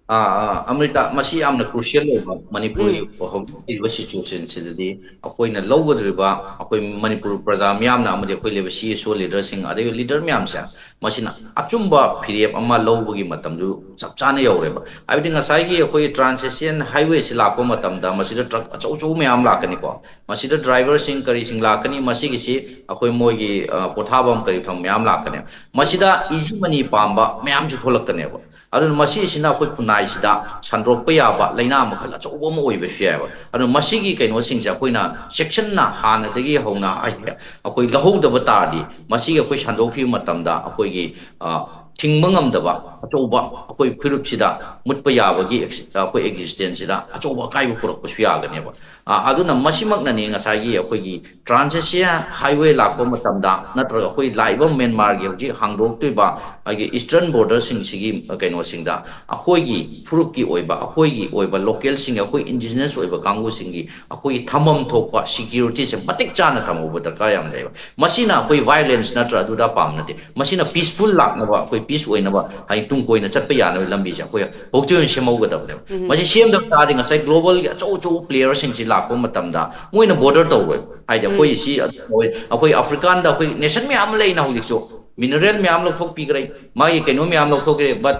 ꯑꯥ, ꯑꯥ, ꯑꯃ꯭ꯔꯤꯇꯥ, ꯃꯁꯤ ꯌꯥꯝꯅ crucial ꯑꯣꯏꯕ ꯃꯅꯤꯄꯨꯔꯒꯤ ꯍꯧꯖꯤꯛ ꯂꯩꯔꯤꯕ situation ꯁꯤꯗꯗꯤ ꯑꯩꯈꯣꯏꯅ ꯂꯧꯒꯗꯧꯔꯤꯕ, ꯑꯩꯈꯣꯏ ꯃꯅꯤꯄꯨꯔ ꯄ꯭ꯔꯖꯥ ꯃꯤꯌꯥꯝꯅ ꯑꯃꯗꯤ ꯑꯩꯈꯣꯏ ꯂꯩꯔꯤꯕ C S O leader ꯁꯤꯡ, ꯑꯗꯒꯤ leader ꯃꯌꯥꯝꯁꯦ, ꯃꯁꯤꯅ ꯑꯆꯨꯝꯕ ꯐꯤꯔꯦꯞ ꯑꯃ ꯂꯧꯕꯒꯤ ꯃꯇꯝꯗꯨ ꯆꯞ ꯆꯥꯅ ꯌꯧꯔꯦꯕ꯫ ꯍꯥꯏꯕꯗꯤ ꯉꯁꯥꯏꯒꯤ ꯑꯩꯈꯣꯏꯒꯤ Trans Asian Highway ꯁꯤ ꯂꯥꯛꯄ ꯃꯇꯝꯗ ꯃꯁꯤꯗ truck ꯑꯆꯧ ꯑꯆꯧꯕ ꯃꯌꯥꯝ ꯂꯥꯛꯀꯅꯤꯀꯣ꯫ ꯃꯁꯤꯗ driver ꯁꯤꯡ ꯀꯔꯤꯁꯤꯡ ꯂꯥꯛꯀꯅꯤ, ꯃꯁꯤꯒꯤꯁꯤ ꯑꯩꯈꯣꯏ ꯃꯣꯏꯒꯤ, ꯑ, ꯄꯣꯊꯥꯐꯝ ꯀꯔꯤ ꯊꯝ ꯃꯌꯥꯝ ꯂꯥꯛꯀꯅꯦꯕ꯫ ꯃꯁꯤꯗ easy money ꯄꯥꯝꯕ ꯃꯌꯥꯝꯁꯨ ꯊꯣꯛꯂꯛꯀꯅꯦꯕ꯫ ꯑꯗꯨꯅ ꯃꯁꯤꯁꯤꯅ ꯑꯩꯈꯣꯏ ꯈꯨꯟꯅꯥꯏꯁꯤꯗ ꯁꯟꯗꯣꯛꯄ ꯌꯥꯕ ꯂꯥꯏꯅꯥ ꯃꯈꯜ ꯑꯆꯧꯕ ꯑꯃ ꯑꯣꯏꯕꯁꯨ ꯌꯥꯏꯑꯕ꯫ ꯑꯗꯨꯅ ꯃꯁꯤꯒꯤ ꯀꯩꯅꯣꯁꯤꯡꯁꯦ ꯑꯩꯈꯣꯏꯅ ꯆꯦꯛꯁꯤꯟꯅ ꯍꯥꯟꯅꯗꯒꯤ ꯍꯧꯅ ꯍꯥꯏꯗꯤ ꯑꯩꯈꯣꯏ ꯂꯧꯍꯧꯗꯕ ꯇꯥꯔꯗꯤ, ꯃꯁꯤꯒꯤ ꯑꯩꯈꯣꯏ ꯁꯟꯗꯣꯛꯈꯤꯕ ꯃꯇꯝꯗ ꯑꯩꯈꯣꯏꯒꯤ, ꯑ, ꯊꯤꯡꯕ ꯉꯝꯗꯕ ꯑꯆꯧꯕ ꯑꯩꯈꯣꯏ ꯐꯨꯔꯨꯞꯁꯤꯗ ꯃꯨꯠꯄ ꯌꯥꯕꯒꯤ ex-, ꯑꯩꯈꯣꯏ existence ꯁꯤꯗ ꯑꯆꯧꯕ ꯑꯀꯥꯏꯕ ꯄꯨꯔꯛꯄꯁꯨ ꯌꯥꯒꯅꯦꯕ꯫ ꯑ, ꯑꯗꯨꯅ ꯃꯁꯤꯃꯛꯅꯅꯤ ꯉꯁꯥꯏꯒꯤ ꯑꯩꯈꯣꯏꯒꯤ Trans Asia Highway ꯂꯥꯛꯄ ꯃꯇꯝꯗ, ꯅꯠꯇ꯭ꯔꯒ ꯑꯩꯈꯣꯏ ꯂꯥꯛꯏꯕ ꯃ꯭ꯌꯥꯟꯃꯥꯔꯒꯤ ꯍꯧꯖꯤꯛ ꯍꯥꯡꯗꯣꯛꯇꯣꯏꯕ ꯑꯩꯒꯤ eastern border ꯁꯤꯡꯁꯤꯒꯤ ꯀꯩꯅꯣꯁꯤꯡꯗ ꯑꯩꯈꯣꯏꯒꯤ ꯐꯨꯔꯨꯞꯀꯤ ꯑꯣꯏꯕ, ꯑꯩꯈꯣꯏꯒꯤ ꯑꯣꯏꯕ local ꯁꯤꯡꯒꯤ, ꯑꯩꯈꯣꯏ indigenous ꯑꯣꯏꯕ ꯀꯥꯡꯕꯨꯁꯤꯡꯒꯤ ꯑꯩꯈꯣꯏꯒꯤ ꯊꯝꯐꯝ ꯊꯣꯛꯄ security ꯁꯦ ꯃꯇꯤꯛ ꯆꯥꯅ ꯊꯝꯍꯧꯕ ꯗꯔꯀꯥꯔ ꯌꯥꯝ ꯂꯩꯕ꯫ ꯃꯁꯤꯅ ꯑꯩꯈꯣꯏ violence ꯅꯠꯇ꯭ꯔ ꯑꯗꯨꯗ ꯄꯥꯝ ꯅꯠꯇꯦ꯫ ꯃꯁꯤꯅ peaceful ꯂꯥꯛꯅꯕ, ꯑꯩꯈꯣꯏ peace ꯑꯣꯏꯅꯕ, ꯍꯥꯏꯗꯤ ꯇꯨꯡ ꯀꯣꯏꯅ ꯆꯠꯄ ꯌꯥꯅꯕ ꯂꯝꯕꯤꯁꯦ ꯑꯩꯈꯣꯏ ꯍꯧꯖꯤꯛ ꯑꯣꯏꯅ ꯁꯦꯝꯍꯧꯒꯗꯕꯅꯦꯕ꯫ ꯃꯁꯤ ꯁꯦꯝꯗꯕ ꯇꯥꯔꯗꯤ ꯉꯁꯥꯏ global ꯒꯤ ꯑꯆꯧ ꯑꯆꯧꯕ player ꯁꯤꯡꯁꯤ ꯂꯥꯛꯄ ꯃꯇꯝꯗ ꯃꯣꯏꯅ bother ꯇꯧꯔꯣꯏ꯫ ꯍꯥꯏꯗꯤ ꯑꯩꯈꯣꯏ ꯁꯤ ꯑꯗꯨ ꯇꯧꯋꯦ, ꯑꯩꯈꯣꯏ Africa ꯗ ꯑꯩꯈꯣꯏ nation ꯃꯌꯥꯝ ꯑꯃ ꯂꯩꯅ ꯍꯧꯖꯤꯛꯁꯨ, mineral ꯃꯌꯥꯝ ꯂꯧꯊꯣꯛꯄꯤꯈ꯭ꯔꯦ, ꯃꯥꯒꯤ ꯀꯩꯅꯣ ꯃꯌꯥꯝ ꯂꯧꯊꯣꯛꯈ꯭ꯔꯦ, but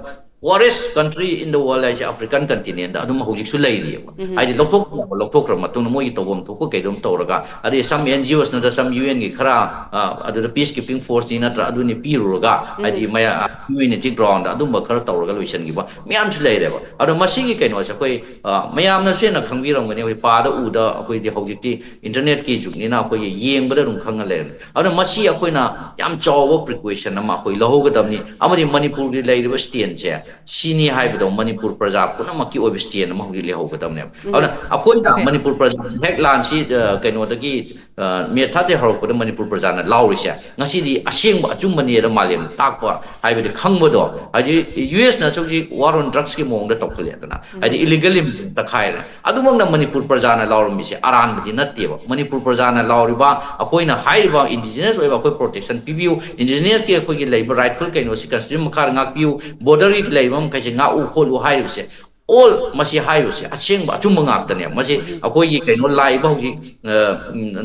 poorest country in the world ꯍꯥꯏꯁꯦ African continent ꯗ ꯑꯗꯨꯝ ꯍꯧꯖꯤꯛꯁꯨ ꯂꯩꯔꯤꯑꯕ꯫ ꯍꯥꯏꯗꯤ ꯂꯧꯊꯣꯛꯄ ꯌꯥꯕ ꯂꯧꯊꯣꯛꯈ꯭ꯔ ꯃꯇꯨꯡꯗ ꯃꯣꯏꯒꯤ ꯇꯧꯐꯝ ꯊꯣꯛꯄ ꯀꯩꯗꯧꯝ ꯇꯧꯔꯒ, ꯑꯗꯩ some N G Os ꯅꯠꯇ꯭ꯔ some U N ꯒꯤ ꯈꯔ, ꯑ, ꯑꯗꯨꯗ peace keeping force ꯅꯤ ꯅꯠꯇ꯭ꯔ ꯑꯗꯨꯅꯤ ꯄꯤꯔꯨꯔꯒ, ꯍꯥꯏꯗꯤ ꯃꯌꯥ-, community ground ꯗ ꯑꯗꯨꯝꯕ ꯈꯔ ꯇꯧꯔꯒ ꯂꯣꯏꯁꯤꯟꯈꯤꯕ ꯃꯌꯥꯝꯁꯨ ꯂꯩꯔꯦꯕ꯫ ꯑꯗꯣ ꯃꯁꯤꯒꯤ ꯀꯩꯅꯣꯁꯦ ꯑꯩꯈꯣꯏ, ꯑ, ꯃꯌꯥꯝꯅꯁꯨ ꯍꯦꯟꯅ ꯈꯪꯕꯤꯔꯝꯒꯅꯤ, ꯑꯩꯈꯣꯏ ꯄꯥꯗ ꯎꯗ ꯑꯩꯈꯣꯏꯗꯤ ꯍꯧꯖꯤꯛꯇꯤ internet ꯀꯤ ꯖꯨꯒꯅꯤꯅ ꯑꯩꯈꯣꯏꯒꯤ ꯌꯦꯡꯕꯗ ꯑꯗꯨꯝ ꯈꯪꯉ ꯂꯩꯔꯝꯃꯤ꯫ ꯑꯗꯨꯅ ꯃꯁꯤ ꯑꯩꯈꯣꯏꯅ ꯌꯥꯝ ꯆꯥꯎꯕ precaution ꯑꯃ ꯑꯩꯈꯣꯏ ꯂꯧꯍꯧꯒꯗꯕꯅꯤ, ꯑꯃꯗꯤ ꯃꯅꯤꯄꯨꯔꯒꯤ ꯂꯩꯔꯤꯕ stand ꯁꯦ ꯁꯤꯅꯤ ꯍꯥꯏꯕꯗꯣ ꯃꯅꯤꯄꯨꯔ ꯄ꯭ꯔꯖꯥ ꯄꯨꯝꯅꯃꯛꯀꯤ ꯑꯣꯏꯕ stand ꯑꯃ ꯍꯧꯖꯤꯛ ꯂꯩꯍꯧꯒꯗꯕꯅꯦꯕ꯫ ꯑꯗꯨꯅ ꯑꯩꯈꯣꯏꯅ ꯃꯅꯤꯄꯨꯔ ꯄ꯭ꯔꯖꯥ ꯍꯦꯛ ꯂꯥꯟꯁꯤ, ꯑ, ꯀꯩꯅꯣꯗꯒꯤ ꯃꯦ ꯊꯥꯔꯠꯇꯩ ꯍꯧꯔꯛꯄꯗ ꯃꯅꯤꯄꯨꯔ ꯄ꯭ꯔꯖꯥꯅ ꯂꯥꯎꯔꯤꯁꯦ ꯉꯁꯤꯗꯤ ꯑꯁꯦꯡꯕ ꯑꯆꯨꯝꯕꯅꯦꯅ ꯃꯥꯂꯦꯝ ꯇꯥꯛꯄ ꯍꯥꯏꯕꯗꯤ ꯈꯪꯕꯗꯣ, ꯍꯥꯏꯗꯤ ꯌꯨ ꯑꯦꯁꯅꯁꯨ ꯍꯧꯖꯤꯛ war on drugsꯀꯤ ꯃꯑꯣꯡꯗ ꯇꯧꯈꯠꯂꯦꯗꯅ, ꯍꯥꯏꯗꯤ illegal immigrants ꯈꯥꯏꯔꯦ꯫ ꯑꯗꯨꯃꯛꯅ ꯃꯅꯤꯄꯨꯔ ꯄ꯭ꯔꯖꯥꯅ ꯂꯥꯎꯔꯝꯃꯤꯁꯦ ꯑꯔꯥꯟꯕꯗꯤ ꯅꯠꯇꯦꯕ꯫ ꯃꯅꯤꯄꯨꯔ ꯄ꯭ꯔꯖꯥꯅ ꯂꯥꯎꯔꯤꯕ, ꯑꯩꯈꯣꯏꯅ ꯍꯥꯏꯔꯤꯕ indigenous ꯑꯣꯏꯕ ꯑꯩꯈꯣꯏ protection ꯄꯤꯕꯤꯌꯨ, indigenousꯀꯤ ꯑꯩꯈꯣꯏꯒꯤ ꯂꯩꯕ rightful ꯀꯩꯅꯣꯁꯤ constitution ꯃꯈꯥꯗ ꯉꯥꯛꯄꯤꯌꯨ, borderꯒꯤ ꯂꯩꯕ ꯃꯈꯩꯁꯦ ꯉꯥꯛꯎ ꯈꯣꯠꯂꯨ ꯍꯥꯏꯔꯤꯕꯁꯦ, all ꯃꯁꯤ ꯍꯥꯏꯔꯤꯕꯁꯦ ꯑꯁꯦꯡꯕ ꯑꯆꯨꯝꯕ ꯉꯥꯛꯇꯅꯦ꯫ ꯃꯁꯤ ꯑꯩꯈꯣꯏꯒꯤ ꯀꯩꯅꯣ ꯂꯥꯛꯏꯕ ꯍꯧꯖꯤꯛ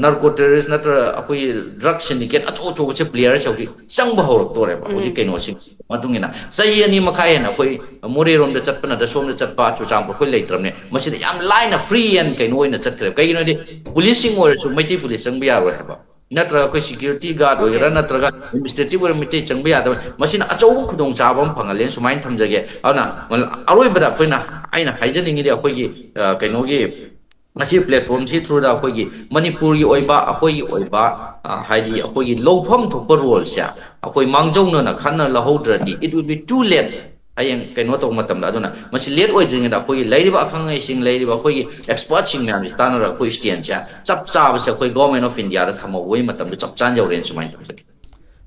narco terrorist ꯅꯠꯇ꯭ꯔꯒ ꯑꯩꯈꯣꯏꯒꯤ drug syndicate ꯑꯆꯧ ꯑꯆꯧꯕꯁꯦ playerꯁꯦ ꯍꯧꯖꯤꯛ ꯆꯪꯕ ꯍꯧꯔꯛꯇꯣꯔꯦꯕ꯫ ꯍꯧꯖꯤꯛ ꯀꯩꯅꯣꯁꯤ ꯃꯇꯨꯡ ꯏꯟꯅ ꯆꯍꯤ ꯑꯅꯤ ꯃꯈꯥꯏ ꯍꯦꯟꯅ ꯑꯩꯈꯣꯏ ꯃꯣꯔꯦꯔꯣꯝꯗ ꯆꯠꯄ ꯅꯠꯇ꯭ꯔ ꯁꯣꯝꯗ ꯆꯠꯄ ꯆꯨꯔꯆꯥꯟꯄꯨꯔ ꯑꯩꯈꯣꯏ ꯂꯩꯇ꯭ꯔꯕꯅꯦ꯫ ꯃꯁꯤꯗ ꯌꯥꯝ ꯂꯥꯏꯅ free and ꯀꯩꯅꯣ ꯑꯣꯏꯅ ꯆꯠꯈ꯭ꯔꯦꯕ꯫ ꯀꯩꯒꯤꯅꯣ ꯍꯥꯏꯗꯤ ꯄꯨꯂꯤꯁꯁꯤꯡ ꯑꯣꯏꯔꯁꯨ ꯃꯩꯇꯩ ꯄꯨꯂꯤꯁ ꯆꯪꯕ ꯌꯥꯔꯣꯏ ꯍꯥꯏꯕ, ꯅꯠꯇ꯭ꯔꯒ ꯑꯩꯈꯣꯏ security guard ꯑꯣꯏꯒꯦꯔꯥ ꯅꯠꯇ꯭ꯔꯒ administrative ꯑꯣꯏꯔ ꯃꯩꯇꯩ ꯆꯪꯕ ꯌꯥꯗꯕ, ꯃꯁꯤꯅ ꯑꯆꯧꯕ ꯈꯨꯗꯣꯡꯆꯥꯕ ꯑꯃ ꯐꯪꯍꯜꯂꯦꯅ ꯁꯨꯃꯥꯏꯅ ꯊꯝꯖꯒꯦ꯫ ꯑꯗꯨꯅ ꯑꯔꯣꯏꯕꯗ ꯑꯩꯈꯣꯏꯅ, ꯑꯩꯅ ꯍꯥꯏꯖꯅꯤꯡꯉꯤꯗꯤ ꯑꯩꯈꯣꯏꯒꯤ ꯀꯩꯅꯣꯒꯤ ꯉꯁꯤ platformꯁꯤ throughꯗ ꯑꯩꯈꯣꯏꯒꯤ ꯃꯅꯤꯄꯨꯔꯒꯤ ꯑꯣꯏꯕ, ꯑꯩꯈꯣꯏꯒꯤ ꯑꯣꯏꯕ ꯍꯥꯏꯗꯤ ꯑꯩꯈꯣꯏꯒꯤ ꯂꯧꯐꯝ ꯊꯣꯛꯄ roleꯁꯦ ꯑꯩꯈꯣꯏ ꯃꯥꯡꯖꯧꯅꯅ ꯈꯟꯅ ꯂꯧꯍꯧꯗ꯭ꯔꯗꯤ it will be too late꯫ ꯍꯌꯦꯡ ꯀꯩꯅꯣ ꯇꯧꯕ ꯃꯇꯝꯗ꯫ ꯑꯗꯨꯅ ꯃꯁꯤ late ꯑꯣꯏꯗ꯭ꯔꯤꯉꯩꯗ ꯑꯩꯈꯣꯏꯒꯤ ꯂꯩꯔꯤꯕ ꯑꯈꯪ ꯑꯍꯩꯁꯤꯡ, ꯂꯩꯔꯤꯕ ꯑꯩꯈꯣꯏꯒꯤ expertꯁꯤꯡ ꯃꯌꯥꯝꯁꯤ ꯇꯥꯟꯅꯔꯒ ꯑꯩꯈꯣꯏ standꯁꯦ ꯆꯞ ꯆꯥꯕꯁꯦ ꯑꯩꯈꯣꯏ Government of Indiaꯗ ꯊꯝꯍꯧꯕꯒꯤ ꯃꯇꯝꯗꯣ ꯆꯞ ꯆꯥꯅ ꯌꯧꯔꯦꯅ ꯁꯨꯃꯥꯏꯅ ꯊꯝꯖꯒꯦ꯫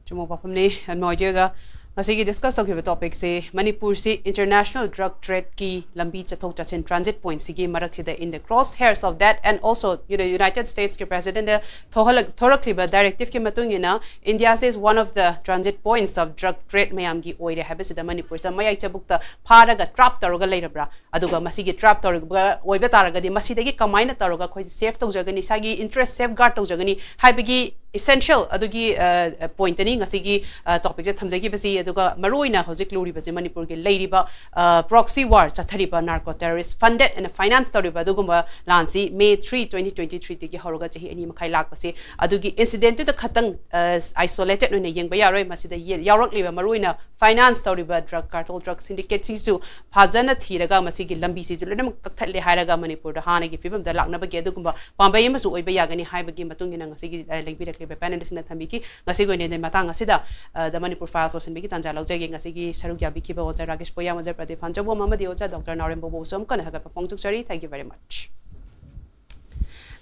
ꯆꯨꯝꯕ ꯋꯥꯐꯝꯅꯤ꯫ ꯌꯥꯝ ꯅꯨꯡꯉꯥꯏꯖꯩ ꯑꯣꯖꯥ꯫ ꯉꯁꯤꯒꯤ discuss ꯇꯧꯈꯤꯕ topicꯁꯤ ꯃꯅꯤꯄꯨꯔꯁꯤ international drug tradeꯀꯤ ꯂꯝꯕꯤ ꯆꯠꯊꯣꯛ ꯆꯠꯁꯤꯟ transit pointꯁꯤꯒꯤ ꯃꯔꯛꯁꯤꯗ in the cross hairs of that and also, you know, United Statesꯀꯤ presidentꯅ ꯊꯣꯛꯍꯜꯂꯛ-, ꯊꯣꯔꯛꯂꯤꯕ directiveꯀꯤ ꯃꯇꯨꯡ ꯏꯟꯅ India is one of the transit points of drug trade ꯃꯌꯥꯝꯒꯤ ꯑꯣꯏꯔꯦ ꯍꯥꯏꯕꯁꯤꯗ ꯃꯅꯤꯄꯨꯔꯁꯤꯗ ꯃꯌꯥꯏ ꯆꯕꯨꯛꯇ ꯐꯥꯔꯒ trap ꯇꯧꯔꯒ ꯂꯩꯔꯕ꯭ꯔꯥ? ꯑꯗꯨꯒ ꯃꯁꯤꯒꯤ trap ꯇꯧꯔꯤꯕ ꯑꯣꯏꯕ ꯇꯥꯔꯒꯗꯤ ꯃꯁꯤꯗꯒꯤ ꯀꯃꯥꯏꯅ ꯇꯧꯔꯒ ꯑꯩꯈꯣꯏꯁꯦ safe ꯇꯧꯖꯒꯅꯤ, ꯏꯁꯥꯒꯤ interest safeguard ꯇꯧꯖꯒꯅꯤ ꯍꯥꯏꯕꯒꯤ essential ꯑꯗꯨꯒꯤ, ꯑ, pointꯅꯤ ꯉꯁꯤꯒꯤ, ꯑ, topicꯁꯦ ꯊꯝꯖꯈꯤꯕꯁꯤ꯫ ꯑꯗꯨꯒ ꯃꯔꯨꯑꯣꯏꯅ ꯍꯧꯖꯤꯛ ꯂꯨꯔꯤꯕꯁꯤ ꯃꯅꯤꯄꯨꯔꯒꯤ ꯂꯩꯔꯤꯕ, ꯑ, proxy war ꯆꯠꯊꯔꯤꯕ narco terrorist funded and finance ꯇꯧꯔꯤꯕ ꯑꯗꯨꯒꯨꯝꯕ ꯂꯥꯟꯁꯤ May three, twenty twenty-threeꯗꯒꯤ ꯍꯧꯔꯒ ꯆꯍꯤ ꯑꯅꯤ ꯃꯈꯥꯏ ꯂꯥꯛꯄꯁꯦ ꯑꯗꯨꯒꯤ incidentꯇꯨꯗ ꯈꯛꯇꯪ, ꯑ, isolated ꯑꯣꯏꯅ ꯌꯦꯡꯕ ꯌꯥꯔꯣꯏ꯫ ꯃꯁꯤꯗ ꯌꯦ-, ꯌꯥꯎꯔꯛꯂꯤꯕ ꯃꯔꯨꯑꯣꯏꯅ finance ꯇꯧꯔꯤꯕ drug cartel, drug syndicateꯁꯤꯡꯁꯨ ꯐꯖꯅ ꯊꯤꯔꯒ ꯃꯁꯤꯒꯤ ꯂꯝꯕꯤꯁꯤꯁꯨ ꯂꯣꯏꯅꯃꯛ ꯀꯛꯊꯠꯂꯦ ꯍꯥꯏꯔꯒ ꯃꯅꯤꯄꯨꯔꯗ ꯍꯥꯟꯅꯒꯤ ꯐꯤꯕꯝꯗ ꯂꯥꯛꯅꯕꯒꯤ ꯑꯗꯨꯒꯨꯝꯕ ꯄꯥꯝꯕꯩ ꯑꯃꯁꯨ ꯑꯣꯏꯕ ꯌꯥꯒꯅꯤ ꯍꯥꯏꯕꯒꯤ ꯃꯇꯨꯡ ꯏꯟꯅ ꯉꯁꯤꯒꯤ, ꯑ, ꯂꯦꯡꯕꯤꯔꯛꯂꯤꯕ panelistꯁꯤꯡꯅ ꯊꯝꯕꯤꯈꯤ꯫ ꯉꯁꯤꯒꯤ ꯑꯣꯏꯅꯗꯤ ꯃꯇꯥꯡ ꯑꯁꯤꯗ, ꯑ, The Manipur Files ꯂꯣꯏꯁꯤꯟꯕꯒꯤ ꯇꯥꯟꯖꯥ ꯂꯧꯖꯒꯦ꯫ ꯉꯁꯤꯒꯤ ꯁꯔꯨꯛ ꯌꯥꯕꯤꯈꯤꯕ ꯑꯣꯖꯥ ꯔꯥꯀꯦꯁ ꯄꯣꯌꯥꯝ, ꯑꯣꯖꯥ ꯄ꯭ꯔꯗꯤꯞ ꯐꯥꯟꯖꯧꯕꯝ ꯑꯃꯗꯤ ꯑꯣꯖꯥ ꯗꯣꯛꯇꯔ ꯅꯥꯎꯔꯦꯝꯕꯥꯎꯕꯨꯁꯨ ꯑꯃꯨꯛꯀ ꯍꯟꯅ ꯊꯥꯒꯠꯄ ꯐꯣꯡꯗꯣꯛꯆꯔꯤ꯫ Thank you very much꯫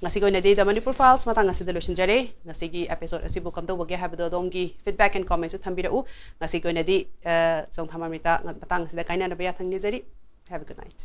ꯉꯁꯤꯒꯤ ꯑꯣꯏꯅꯗꯤ The Manipur Files ꯃꯇꯥꯡ ꯑꯁꯤꯗ ꯂꯣꯏꯁꯤꯟꯖꯔꯦ꯫ ꯉꯁꯤꯒꯤ episode ꯑꯁꯤꯕꯨ ꯀꯝꯗꯧꯕꯒꯦ ꯍꯥꯏꯕꯗꯣ ꯑꯗꯣꯝꯒꯤ feedback and comments ꯁꯨ ꯊꯝꯕꯤꯔꯛꯎ꯫ ꯉꯁꯤꯒꯤ ꯑꯣꯏꯅꯗꯤ, ꯑ, ꯆꯣꯡꯊꯥ ꯃꯥꯃꯤꯇꯥ ꯃꯇꯥꯡ ꯑꯁꯤꯗ ꯀꯥꯏꯅꯅꯕ ꯌꯥꯊꯪ ꯅꯤꯖꯔꯤ꯫ Have a good night.